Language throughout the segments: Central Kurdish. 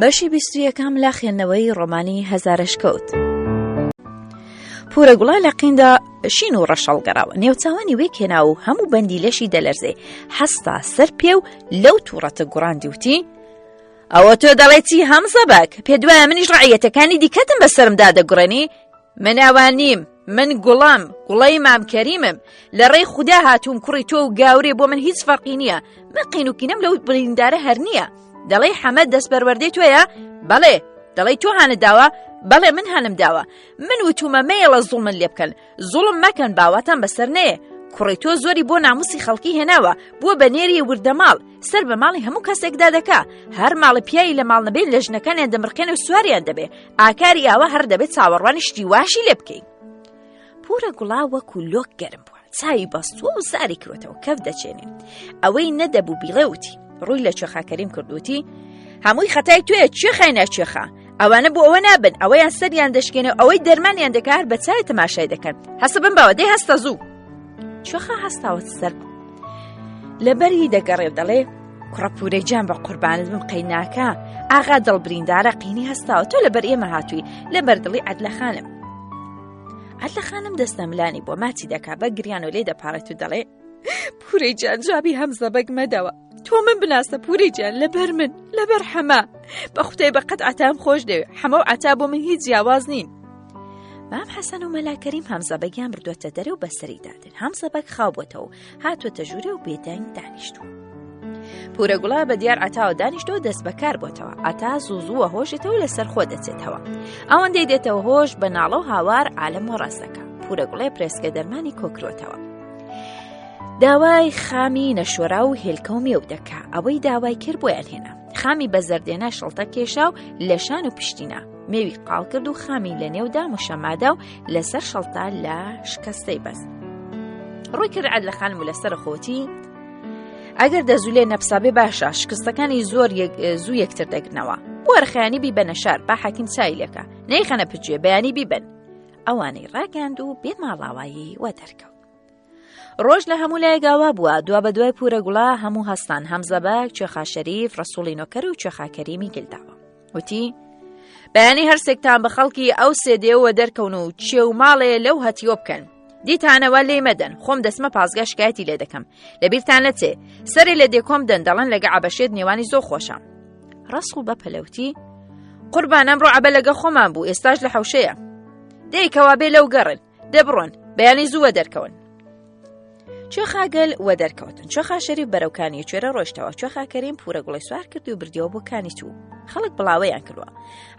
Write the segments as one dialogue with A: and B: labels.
A: بەشی بیستویەکەم لە خوێندنەوەی ڕۆمانی هەزارەشکەوت. پورە گوڵە لە قیندا شین و ڕەش هەڵگەڕاوە نێوچاوانی وێک هێنا و هەموو بەندی لەشی دەلەرزێ هەستا سەر پێ و لەو تووڕەتە گوڕاندی وتی ئەوە تۆ دەڵێ چی هەمزە بەک پێ دوایە منیش ڕعیەتەکانی دیکەتم بەسەرمدا دەگوڕێنی من ئەوان نیم من گوڵم گوڵەی مام کەریمم لە ڕێی خودا هاتووم کوڕی تۆ و گاورێ بۆ من هیچ فەرقی نییە من قین و کینەم لەو بریندارە هەر نییە دەڵێی حەمەد دەستپەروەردەی تۆیە بەڵێ دەڵێی تۆ هانت داوە بەڵێ من هانم داوە من وتومە مەیەڵە زوڵمن لێ بکەن زوڵم مەکەن باواتان بەسەر نەیە کوڕی تۆ زۆری بۆ ناموسی خەڵکی هێناوە بووە بە نێری وردەماڵ سەر بە ماڵی هەموو کەسێکدا دەکا هەر ماڵە پیاوی لە ماڵ نەبێت لە ژنەکانیان دەمرقێن و سواریان دەبێ ئاکاری ئاوا هەر دەبێت چاوەڕوانی شتی واشی لێ بکەین پورە گوڵا وەکو لۆک گەرم بووە چاوی بەستووە و زاری کرۆتەوە کەف دەچێنێ ئەوەی نەدەبوو بیڵێ وتی ڕووی لە کوێخا کەریم کردوتی هەمووی خەتای توێ کوێخای ناکوێخا ئەوانە بۆ ئەوە نابن ئەوەیان سەریان دەشکێنە ئەوەی دەرمانیان دەکار بە چای تەماشای دەکەن هەسە بن باوە دەی هەستە زوو کوێخا هەستاوە سەر لەبەری دەگەڕێ و دەڵێ کوڕە پورەی جان بە قوربانت بم قەیناکە ئاغا دڵ بریندارە قینی هەستاوە تۆ لەبەر ئێمە هاتووی لەبەر دڵی عەدلە خانم عەدلە خانم دەستە ملانی بۆ ماچی دەکا بە گریان و لێ دەپارێت و دەڵێ پورەی جان جوابی هەمزە بەگ مەدەوە تۆ من بناسە پوری جان لەبەر من لەبەر حەمە بە خوتای بە قەت عتام خۆش دەوێ حەمە و عتا بۆ من هیچ جیاواز نین مام حەسەن و مەلا کەریم هەمزە بەگیان بردووەتە دەرێ و بەسەری دادن هەمزە بەگ خاو بۆتەوە و هاتووەتە ژوورێ و بێدەنگ دانیشتووە. پورە گوڵە بە دیار عەتاوە دانیشتەوە دەست بەکار بۆتەوە عەتا زوو زووە هۆشێتەوە لەسەر خۆ دەچێتەوە ئەوەندەی دێتەوە هۆش بە ناڵە و هاوار عالم و ڕاست دەکا پورە گوڵێ پرێسکە دەرمانی کۆکرۆتەوە. داوای خامی نەشۆرا و هێلکە و مێو دەکا ئەوەی داوای کرد بۆیان هێنا خامی بە زەردێنا شڵتە کێشا و لە شان و پشتینا مێوی قاڵ کرد و خامی لە نێودا مشەمادا و لەسەر شەڵتا لە شکەستەی بەست ڕووی کرد عەد لە خانم و لەسەر خۆتی ئەگەر دەزولێ نەپسابێ باشە شکستەکانی زۆر زوو یەکتر دەگرنەوە وەرخیانی بی بەنە شار با حەکیم چای لێکە نەیخەنە پچێ بەیانی بیبن ئەوانەی ڕاگەاند و بێ ماڵاوایی وە دەرکەوت ڕۆژ لە هەموو لایەک ئاوا بووە دوا بە دوای پورە گوڵە هەموو هەستان هەمزە بەگ کوێخا شەریف ڕەسوڵی نۆکەر و کوێخا کەریمی گلداوە وتی بەیانی هەرسێکتان بە خەڵکی ئەو سێدێوە دەرکەون و چێ و ماڵێ لەو هەتیوە بکەن دیتانەوە لێ مەدەن خۆم دەستمە پازگا شکایەتی لێ دەکەم لەبیرتان نەچێ سەرێ لە دێکۆم دەن دەڵێن لەگە عەبەشێت نێوانی زۆر خۆشە ڕەسوڵ بە پەلەوتی قوربان ئەمڕۆ عەبە لەگە خۆمان بوو ئێستاش لە حەوشەیە دەیکەوا بێ لەو گەڕن دە بڕۆن بەیانی زوو وەدەرکەون. کوێخا گەل وەدەرکەوتن کوێخا شەریف بەرەو کانی کوێرە ڕۆیشتەوە کوێخا کەریم پورە گوڵی سوار کرد و بردیەوە بۆ کانی چوو خەڵک بڵاوەیان کردووە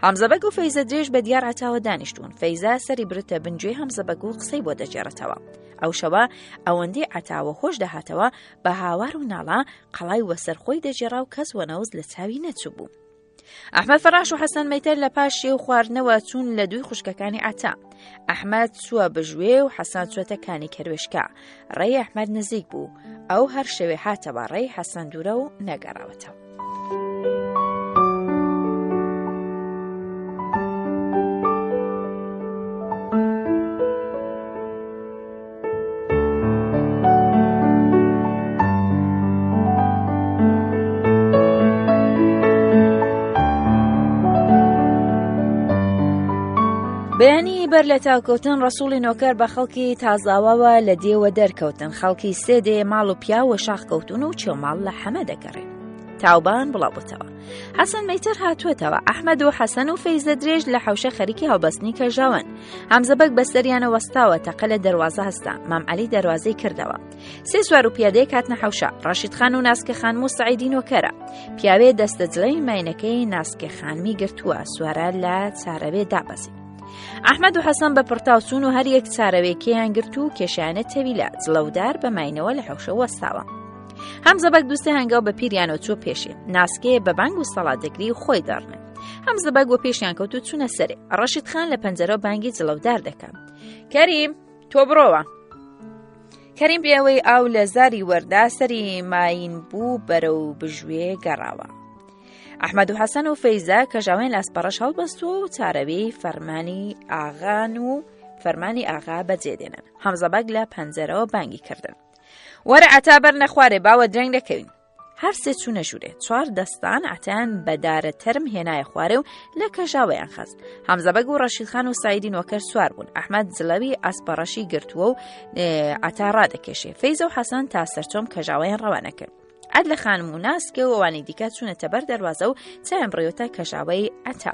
A: هەمزە بەگ و فەیزە درێژ بە دیار عەتاوە دانیشتوون فەیزا سەری برتە بنگوێی هەمزە بەگ و قسەی بۆ دەگێڕێتەوە ئەو شەوە ئەوەندەی عەتاوە هۆش دەهاتەوە بە هاوار و ناڵە قەڵای وەسەر خۆی دەگێڕا و کەس وەنەوز لە چاوی نەچووبوو. ئەحمەد فەراش و حەسەن مەیتەر لە پاش شێو خواردنەوە چوون لە دووی خوشکەکانی عەتا ئەحمەد چووە بژوێ و حەسەن چوەتە کانی کەروێشکە ڕێی ئەحمەد نزیک بوو ئەو هەر شەوێ هاتەوە ڕێی حەسەن دوورە و نەگەڕاوەتەوە. بەیانی بەر لە تاوکەوتن ڕسوڵی نۆکەر بە خەڵکی تازاواوە لە دێوە دەرکەوتن خەڵکی سێ دێ ماڵ و پیا و شاخ کەوتون و چێوماڵ لە حەمە دەگەڕێن تاوبان بڵاوبتەوە حەسەن مەیتەر هاتووەتەوە ئەحمەد و حەسەن و فەیزە درێژ لە حەوشە خەریکی هەڵبەستنی کەژاون هەمزە بەگ بەسەریانە وەستاوە تەقە لە دەروازە هەستا مام عەلی دەروازەی کردەوە سێ سوار و پیادەیەک هاتنە حەوشە ڕەشید خان و ناسکە خانم و سەعیدی نۆکەرە پیاوێ دەستە جلەی ماینەکەی ناسکە خانمی گرتووە سوارە لە چارەوێ دابەزی ئەحمەد و حەسەن بە پڕتاو چوون و هەر یەک چارەوێکیان گرت و کێشانە تەویلە جڵەودار بە ماینەوە لە حەوشە وەستاوە. هەمزە بەگ دووسێ هەنگاو بە پیریانەوە چوە پێشێ ناسکێ بە بانگ و سەڵا دەگری و خۆی دەڕنێ هەمزە بەگ وە پێشیان کەوت و چوونە سەرێ ڕەشید خان لە پەنجەرەوە بانگی جڵەودار دەکا کەریم تۆ بڕۆوە کەریم پێوەی ئاو لە زاری وەردا سەری ماین بوو بەرەو بژوێ گەڕاوە ئەحمەد و حەسەن و فەیزا کەژاوێن لاسپەڕەش هەڵبەستووە و چارەوێی فەرمانی ئاغان و فەرمانی ئاغا بەجێ دێنن هەمزە بەگ لە پەنجەرەوە بانگی کردن وەرە عەتا بەر نەخوارێ باوە درەنگ دەکەوین. هەر سێ چوونە ژوورێ چوار دەستان عەتایان بە دارە تەرم هێنایە خوارێ و لە کەژاوەیان خست. هەمزە بەگ و ڕەشید خان و سعیدی نۆکەر سوار بوون. ئەحمەد جڵەوی ئەسپەڕەشی گرتووە و عەتا ڕادەکێشێ. فەیزە و حەسەن تا سەرچۆم کەژاوەیان ڕەوانە کرد. عەدلە خانم و ناسکە و ئەوانی دیکە چوونەتە بەر دەروازە و چایان بڕیوەتە کەژاوەی عەتا.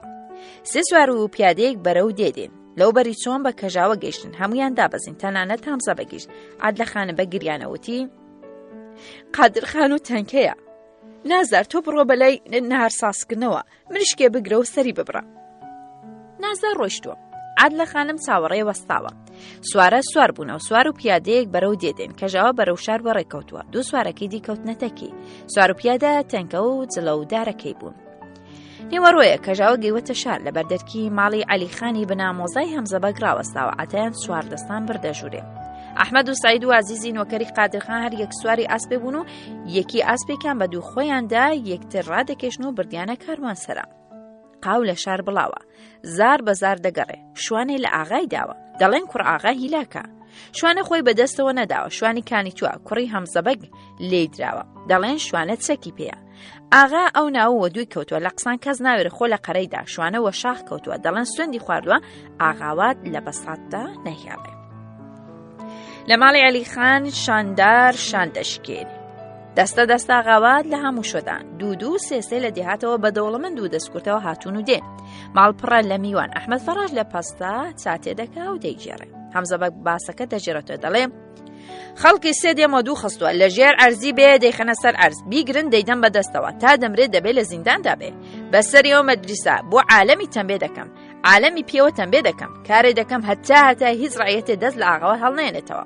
A: سێ سوار و پیادەیەک بەرەو دێ دێن. لەو بەری چۆن بە کەژاوە گەیشتن هەمویان دابەزین تەنانەت هەمزە بەگیشت عەدلە خانم بە گریانەوتی قادر خان و تەنکەیە نازار تۆ بڕۆ بەلای نهار سازکردنەوە مریشکێ بگرە و سەری ببڕە نازار ڕۆیشتووە عادلە خانم چاوەڕێ وەستاوە سوارە سوار بوونەوە سوار و پیادەیەک بەرەو دێدێن کەژاوە بەرەو شار بەڕێکەوتووە دوو سوارەکەی دی کەوتنە تەکی سوار و پیادە تەنکە و جلە و دارەکەی بوون. نیوەڕۆیە کەژاوە گەیوەتە شار لە بەردەرکی ماڵی عەلی خانی بنامۆزای هەمزە بەگ ڕاوەستاوە عەتایان سوار دەستان بردە ژوورێ. ئەحمەد و سعید و عزیزی نۆکەری قادرخان هەر یەک سواری ئاسپێ بوون و یەکی ئاسپێکیان بە دوو خۆیاندا یەکتر ڕادەکێشن و بردیانە کاروان سەرا. قاو لە شار بڵاوە زار بە زار دەگەڕێ شوانێ لە ئاغای داوە دەڵێن کوڕ ئاغا هیلاکە شوانە خۆی بەدەستەوە نەداوە شوانی کانی تووە کوڕی هەمزەبەگ لێی دراوە دەڵێن شوانە چەکی پێیە ئاغا ئەو ناو وە دووی کەوتووە لە قسان کەس ناوێرە خۆ لە قەرەیدا شوانە وە شاخ کەوتووە دەڵێن سوێندی خواردووە ئاغاوات لە بەساتدا نەهیاڵێ لە ماڵی عەلی خان شاندار شان دەشکێنی دەستە دەستە ئاغاوات لە هەموو شۆدان دوو دوو سێسێ لە دێهاتەوە بە دەوڵەمەند و دەستکورتەوە هاتوون و دێن ماڵ پڕە لە میوان ئەحمەد فەڕاش لە پەستا چاتێ دەکا و دەیگێڕێ هەمزە بە باسەکە دەژێرێتەوە دەڵێ خەڵکی سێ دێمە دوو خستووە لە ژێر ئەرزی بێ دەیخەنە سەر ئەرز بیگرن دەیدەم بەدەستەوە تا دەمرێت دەبێ لە زینداندا بێ بەسەریەوە مەدریسا بۆ عالەمی تەمبێ دەکەم عالەمی پێوە تەمبێ دەکەم کارێ دەکەم هەتا هەتا هیچ ڕعیەتێ دەست لە ئاغەوە هەڵنێنێتەوە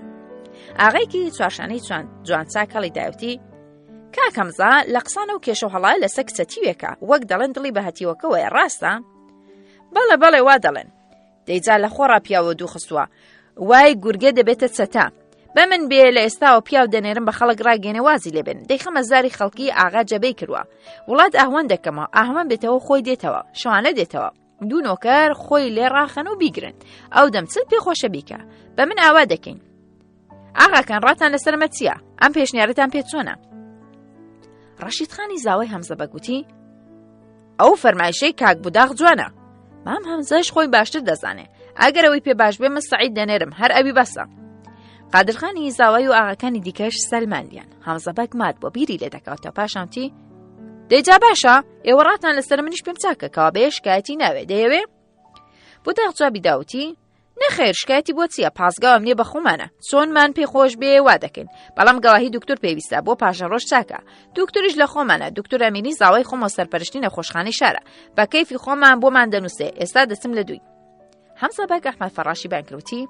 A: ئاغایکی چوارشانەی جوان جوان چاک هەڵی داوتی کاکەمزا لە قسانە و کێشە هەڵای لەسە کچەتیوێکە وەک دەڵێن دڵی بە هەتیوەکەوەیە ڕاستە بەڵێ بەڵێ وا دەڵێن دەیجا لە خۆڕا پیاوە دوو خستووە وای گورگە دەبێتە چەتە بە من بێ لە ئێستاوە پیاو دەنێرم بە خەڵک ڕاگەێنێ وازی لێبێن دەیخەمە زاری خەڵکی ئاغا جەبەی کردووە وڵات ئاهوەن دەکەمەوە ئاهوەن بێتەوە خۆی دێتەوە شەوانە دێتەوە دوو نۆکەر خۆی لێ ڕاخەن و بیگرن ئەو دەم چت پێخۆشە بیکە بە من ئاوا دەکەین ئاغاکان ڕاتان لەسەرمە چییە ئەم پێشنیارەتان پێ چۆنە ڕەشید خانی زاوای هەمزە بەگوتی ئەو فەرمایشەی کاک بوداغ جوانە مام هەمزەش خۆی باشتر دەزانێ ئەگەر ئەوەی پێ باش بێ من سەعید دەنێرم هەر ئەوی بەسە قادرخانی زاوای و ئاغاکانی دیکەش سەلماندیان هەمزە بەگ مات بۆ بیری لێ دەکاتەوە پاشانتی دەیجا باشە ئێوە ڕاتان لەسەر منیش پێم چاکە کەوا بێ شکایەتی ناوێ دەیەوێ بوداغ جوابی داوتی نەخێر شکایەتی بۆ چییە پاسگاوم نییە بە خۆمانە چۆنمان پێ خۆش بێ وا دەکەین بەڵام گەواهی دکتۆر پێویستە بۆ پاشە ڕۆژ چاکە دکتۆریش لە خۆمانە دکتۆر ئەمینی زاوای خۆمە سەرپەرشتی نەخۆشخانەی شارە بە کەیفی خۆمان بۆمان دەنووسێ ئێستا دەچم لە دووی هەمزە بەگ ئەحمەد فەڕاشی بانکروتی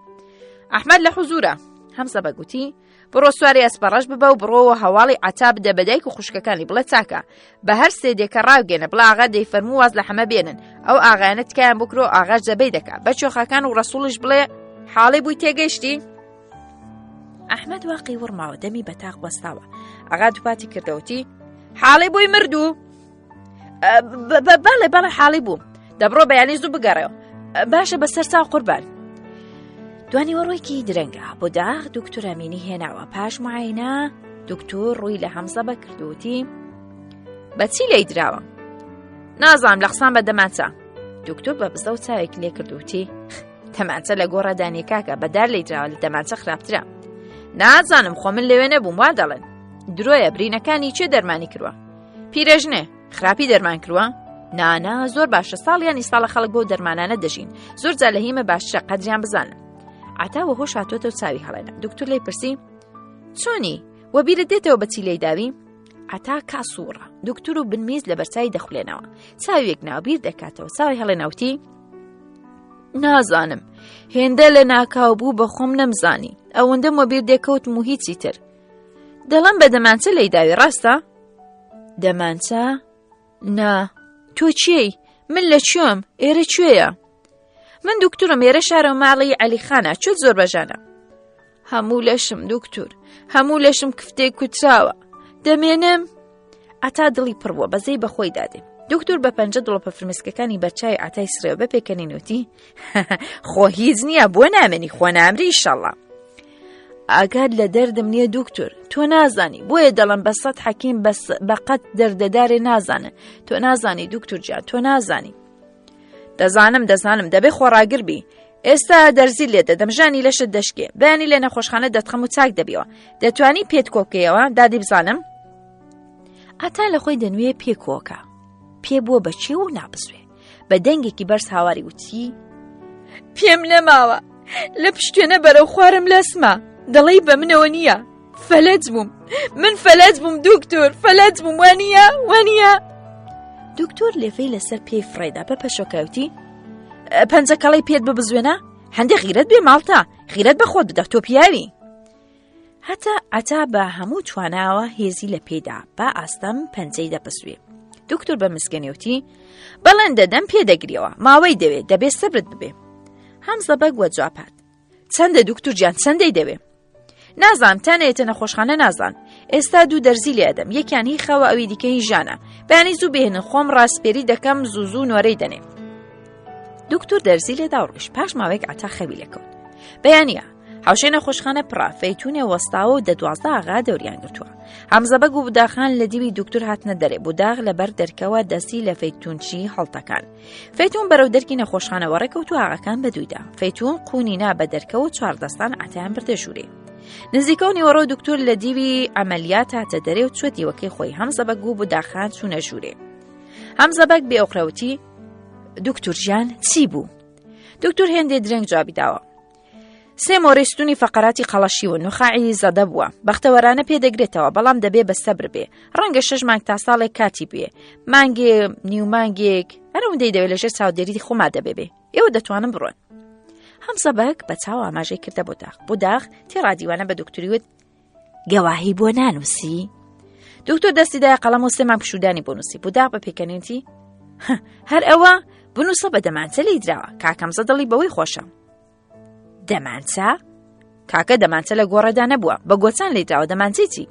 A: ئەحمەد لە حزورە هەمزە بەگوتی بڕۆ سواری ئەسپەڕەش ببە و بڕۆوە هەواڵی عەتا بدە بە دایک و خوشکەکانی بڵێ چاکە بە هەر سێ دێکە ڕاگەێنە بڵێ ئاغا دەیفەرموو واز لە حەمە بێنن ئەو ئاغایانە تکایان بکرۆ ئاغاش جەبەی دەکا بە چۆخەکان و ڕەسوڵیش بڵێ حاڵی بووی تێگەیشتی ئەحمەد واقی وڕماوە دەمی بە تاق وەستاوە ئاغا دووپاتی کردەوتی حاڵی بووی مردوو بەڵێ بەڵێ حاڵی بوو دەبڕۆ بەیانی زوو بگەڕێەوە باشە بەسەر چاو قوربان دوانیوەڕۆیکی درەنگە بۆ داغ دکتۆر ئەمینی هێناوە پاش معینە دکتۆر ڕووی لە هەمزە بەکردوتی بەچی لی دراوە نازانم لە قسان بە دەمانچە دکتۆر بە بزە و چاوێک لێ کردوتی تەمانچە لە گۆڕە دانیە کاکە بەدار لی دراوە لە دەمانچە خراپترە نازانم خۆ من لەوێ نەبووم وا دەڵێن درۆیە برینەکانی چێ دەرمانی کردووە پیرەژنێ خراپی دەرمان کرووە؟ نانا زۆر باشە ساڵیانی ساڵە خەڵک بۆ دەرمانانە دەژین زۆر جا لە هیمە باشترە قەدریان بزانن عتا وە هۆش هاتووەتەوە چاوی هەڵێنە دکتور لی پرسی چۆنی وەبیرت دێتەوە بەچی لی داوی عتا کاسوڕە دکتور و بنمیز لە بەرچوی دەخولێنەوە چاوێک ناوبیر دەکاتەوە چاوی هەڵێنەوتی نازانم هێندە لە ناکاو بوو بە خۆم نەمزانی ئەوەندەم وەبیر دێکەوتم و هیچی تر دەڵم بە دەمانچە لی داوی ڕاستە دەمانچە؟ نا تۆ کێی؟ من لە کوێم؟ ئێرە کوێیە؟ من دکتورم ئێرە شارە ماڵی عەلی خانە چۆت زۆر بەژانە هەموو لەشم دکتور هەموو لەشم کفتێک کوتراوە دەمێنم عتا دڵی پڕ بووە بەزەی بەخۆی دادێ دکتور بە پەنجە دڵۆپە فرمسکەکانی بەرچوی عتای سرێوە بە پێکەنینوتی خۆ هیچ نییە بۆ نامێنی خۆ نامری ئیشەڵڵا. ئاگات لە دەردم نییە دوکتور تۆ نازانی بۆیە دەڵم بە سەد حەکیم بەقەت دەردەدارێ نازانن تۆ نازانی دوکتور جان تۆ نازانی دەزانم دەزانم دەبێ خۆڕاگر بی ئێستا دەرزی لێ دەدەم ژانی لەشت دەشکێ بەیانی لە نەخۆشخانە دەتخەم و چاک دەبیەوە دەتوانی پێت کۆکەیەوە دادی بزانم ئەتا لە خۆی دەنوێ پێ کۆکە پێ بووە بە چێ و نابزوێ بە دەنگێکی بەرز هاواری وتی پێم نەماوە لە پشتێنە بەرەو خوارم لەسمە دەڵێی بە منەوە نییە فەلەج بووم من فەلەج بووم دکتۆر فەلەج بووم وانە وانە دکتۆر لێفەی لەسەر پێی فڕێدا بە پەشۆکاوتی پەنجەکەڵی پێت ببزوێنە هەندێک غیرەت بێ ماڵتا غیرەت بە خۆت بدە تۆ پیاوی هەتا عەتا بە هەموو تواناوە هێزی لە پێدا با ئاستەم پەنجەی دەپسوێ. دکتۆر بە مزگەنێوتی بەڵێن دەدەم پێ دەگریەوە ماوەی دەوێ دەبێ سەبرت ببێ. هەمزە بەگ وە جواب هات. چەندە دکتور گیان چەندەی دەوێ؟ نازانم تا نەیەتە نەخۆشخانە نازان ئێستا دوو دەرزی لێ ئەدەم یەکیان هی خەوە ئەوی دیکە هی ژانە بەیانی زوو بهێنن خۆم ڕاسپێری دەکەم زوو زوو نۆرەی دەنێ دکتۆر دەرزی لێدا و ڕۆیشت پاش ماوەیەک عەتا خەوی لێکەوت بەیانە حوشەی نەخۆشخانە پڕە فەیتونێ وەستاوە و دە 12 ئاغا دەوریان گرتووە هەمزەبەگ و بوداخان لە دیوی دکتور هاتنە دەرێ بوداغ لەبەر دەرکەوە دەستی لە فەیتونچی هەڵتەکان فەیتون بەرەو دەرکی نەخۆشخانەوە ڕێکەوت و ئاغاکان بەدوویدا فەیتون قونی نا بە دەرکەوە چواردەستان عەتایان بردە ژوورێ نزیکە و نیوەڕۆ دکتۆر لە دیوی عملیات هاتە دەرێ و چوە دیوەکەی خۆی هەمزەبەگ و بوداخان چوونە ژوورێ هەمزەبەگ بێ ئۆقرەوتی دکتور ژیان چی بوو دکتور هێندێ درەنگ جوابی داوە سێ مۆرەی ستونی فەقەراتی قەڵەشیوە نوخاعی زەدە بووە بەختەوەرانە پێ دەگرێتەوە بەڵام دەبێ بە سەبر بێ ڕەنگە شەش مانگ تا ساڵێک کاتی بێ مانگێ نیو مانگێک هەرەوەندەی دەوێت لەژێر چاودێری خۆما دەبێ بێ ئێوە دەتوانن بڕۆن هەمزە بەگ بە چاو ئاماژەی کردە بۆ داخ بۆ داخ تێڕادیوانە بە دکتوری وت گەواهی بۆ نانووسی؟ دکتۆر دەستی دایە قەڵەم و سێمان پشودانی بۆ نووسی بوداغ بە پێکەنینتی هەر ئەوە بنووسە بە دەمانچە لی دراوە کاکەمزە دڵی بەوەی خۆشە دەمانچە کاکە دەمانچە لە گۆڕەدا نەبووە بە گۆچان لی دراوە دەمانچەی چی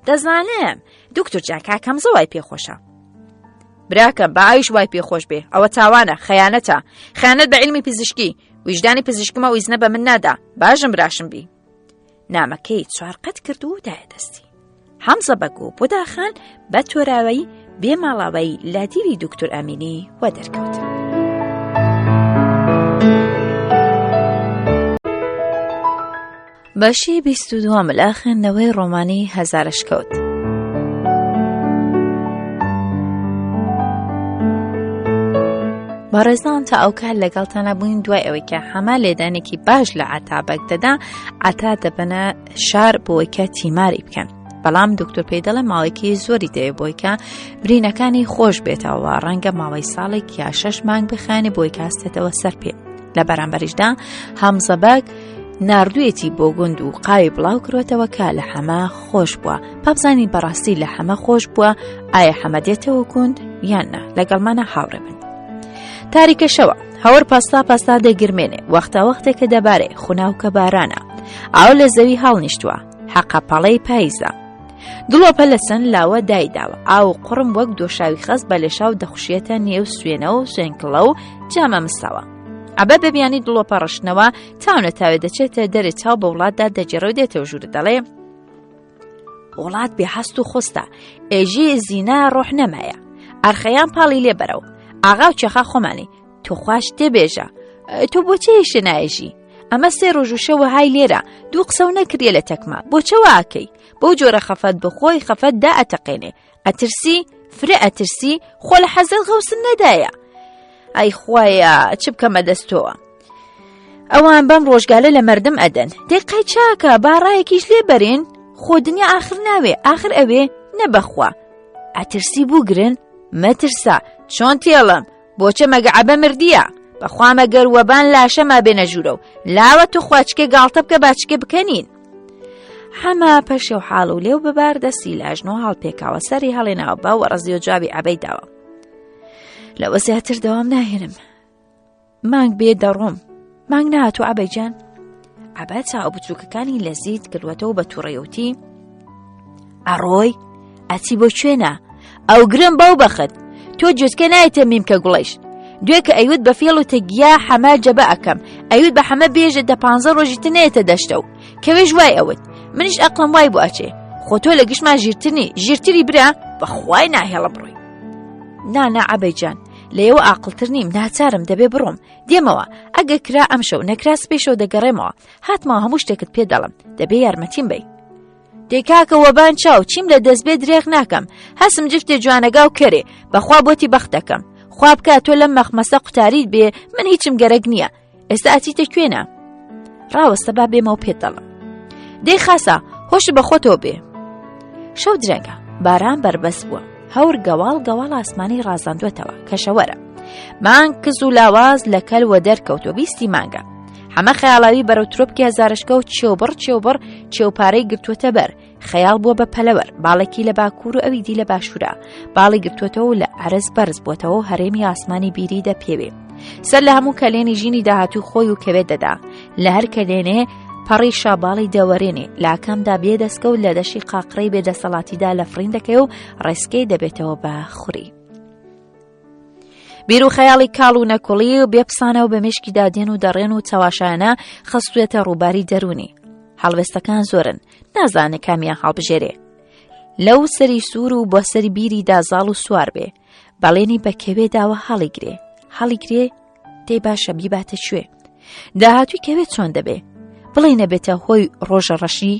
A: دەزانم دکتۆر جان کاکەمزە وای پێخۆشە براکەم با ئایش وای پێخۆش بێ ئەوە تاوانە خەیانەتە خیانەت بە علمی پزیشکی ویژدانی پزیشکمە و ئیزنە بە من نادا باشم براشم بی نامەکەی چوارقەت کرد و دایە دەستی. حەمزە بەگ و بوداخان بە تۆراوەی بێ ماڵاوایی لە دیوی دوکتور ئەمینی وەدەرکەوتن. بەشی 22 لە خوێندنەوەی ڕۆمانی هەزارەشکەوت. بەڕێزان تا ئەو کات لەگەڵتانە بووین دوای ئەوەی کە حەمە لێدانێکی باش لە عەتابەک دەدا عەتا دەبەنە شار بۆی کە تیماری بکەن بەڵام دکتۆر پێی دەڵێ ماوەیەکی زۆری دەوێت بۆی کە برینەکانی خۆش بێتەوە ڕەنگە ماوەی ساڵێک یا شەش مانگ بخانێ بۆی کاستێتەوە سەر پێ لە بەرامبەریشدا هەمزەبەگ ناردوویەتی بۆ گوند و قاوی بڵاو کردوەتەوە کە لە حەمە خۆش بووە پابزانین بەڕاستی لە حەمە خۆش بووە ئایا حەمە دێتەوە گوند یان نا لەگەڵمانە هاوڕێ بن تاریکە شەوە هەور پاستا پاستا دەگرمێنێ وەختە وەختێکە دەبارێ خوناوکە بارانە ئاو لە زەوی هەڵنیشتووە حەقە پەڵەی پایزە دڵۆپە لە چەند لاوە دایداوە ئاو قوڕم وەک دۆشاوی خەست بە لێشاو دەخشێتە نێو سوێنە و سوێنکڵە و جامە مساوە ئەبە بە بیانی دڵۆپە ڕشتنەوە تاونە تاوێ دەچێتە دەرێ چاو بە وڵاتدا دەگێڕێ و دێتەوە ژوورە دەڵێ وڵات بێ هەست و خۆستە ئێژێ زینا ڕۆح نەمایە ئەرخەیان پاڵی لێ بەرەو ئاغا و چێخا خۆمانی تۆخواش تێبێژە تۆ بۆچێ هیشتە نایژی ئەمە سێ ڕۆژ و شەوە های لێرە دوو قسە و نەکریە لە تەکما بۆ چەواکەی بەو جۆرە خەفەت بخۆی خەفەت دا ئەتەقێنێ ئەترسی فرە ئەترسی خۆ لە حەزەت غەوسن نەدایە ئەی خوایە چ بکەمە دەستەوە ئەوان بەم ڕۆژگالە لە مردم ئەدەن دەی قەی چاکە با ڕایەکیش لێ بەرین خۆ دنیا ئاخر ناوێ ئاخر ئەوێ نەبەخوا ئەترسی بووگرن مەترسە چۆن تێڵم بۆچە مەگە عەبە مردیە بەخوا مەگەر وەبان لاشەما بێنە ژوورە و لاوە تو خواچکێ گاڵتە بکە باچکێ بکەنین حەمە پەشێو حاڵ و لێو بەبار دەستی لاژنۆ هەڵپێکاوە سەری هەڵێناوە بە وەڕەزیۆ جوابی عەبەی داوە لەوە زیاتر دەوام ناهێنم مانگ بێ دەڕۆم مانگ نهاتوو عەبەی جان عەبە چاو بچووکەکانی لە زیت کردوەتەوە بە تووڕەیەوتی ئەڕۆی ئەچی بۆ کوێنە ئەوگرم بەو بەخت تۆ جێچکە نایتە میمکە گوڵیش دوێ کە ئەیوت بە فێڵ و تەگیا حەمە جەبە ئەکەم ئەیوت بە حەمە بێژە دە پ ڕۆژی تر نێتە دەشتە و. کەوێش وای ئەوت منیش ئەقڵم وای بۆ ئەچێ خۆ تۆ لە گشتمان ژیرترنی ژیرتری برا بەخوای ناهێڵم بڕۆی نانا عەبەی جان لەیەوە ئاقڵتر نیم ناچارم دەبێ بڕۆم دێمەوە ئەگە کرا ئەمشەو نەکرا سپێشەوە دەگەڕێمەوە هاتمەوە هەموو شتێکت پێ دەڵم دەبێ یارمەتیم بی دەی کاکە وەبان چاو چیم لە دەست بێ درێغ ناکەم هەسم جفتێ جوانەگا و کەرێ بەخوا بۆتی بەخت دەکەم خوا بکە تۆ لەم مەخمەسە قوتاریت بێ من هیچم گەرەک نییە ئێستا ئەچیتە کوێنە ڕاوەستە با بێمەوە پێت دەڵم دەی خاسە هۆش بە خۆتەوە بێ شەو درەنگە باران بەربەست بووە هەور گەواڵ گەواڵ ئاسمانی ڕازاندوێتەوە کەشەوەرە مانگ کز و لاواز لە کەل وە دەرکەوتوە بیستی مانگە حەمە خەیاڵاوی بەرەو ترۆپکی هەزارشکە و چێوبڕ چێوبڕ چێوپارەی گرتووەتە بەر خەیاڵ بووە بە پەلەوەر باڵێکی لە باکوور و ئەوی دی لە باشوورە باڵی گرتووەتەوە و لە عەرز بەرز بووەتەوە و هەرێمی ئاسمانی بیری دەپێوێ سەر لە هەموو کەلێنی ژینی داهاتوو خۆی و کەوێت دەدا لە هەر کەلێنێ پەڕی شاباڵی دەوەرێنێ لاکامدا بێ دەستکەوت لە دەشی قاقڕەی بێدەسەڵاتیدا لە فڕین دەکەی و ڕێسکەی دەبێتەوە بە خوری. بیر و خەیاڵی کاڵ و نەکوڵی و بێپسانەوە بە مشکیدا دێن و دەڕێن و چەواشانە خستوێتە ڕووباری دەروونی هەڵوێستەکان زۆرن نازانێ کامیان هەڵبژێرێ لەو سەری سوور و بۆ سەری بیری دازاڵ و سوار بێ بەڵێنی بە کەوێ داوە هەڵیگرێ هەڵیگرێ دەی باشە بیباتە کوێ داهاتوی کەوێ چۆن دەبێ بڵێ نەبێتە هۆی ڕۆژە ڕەشی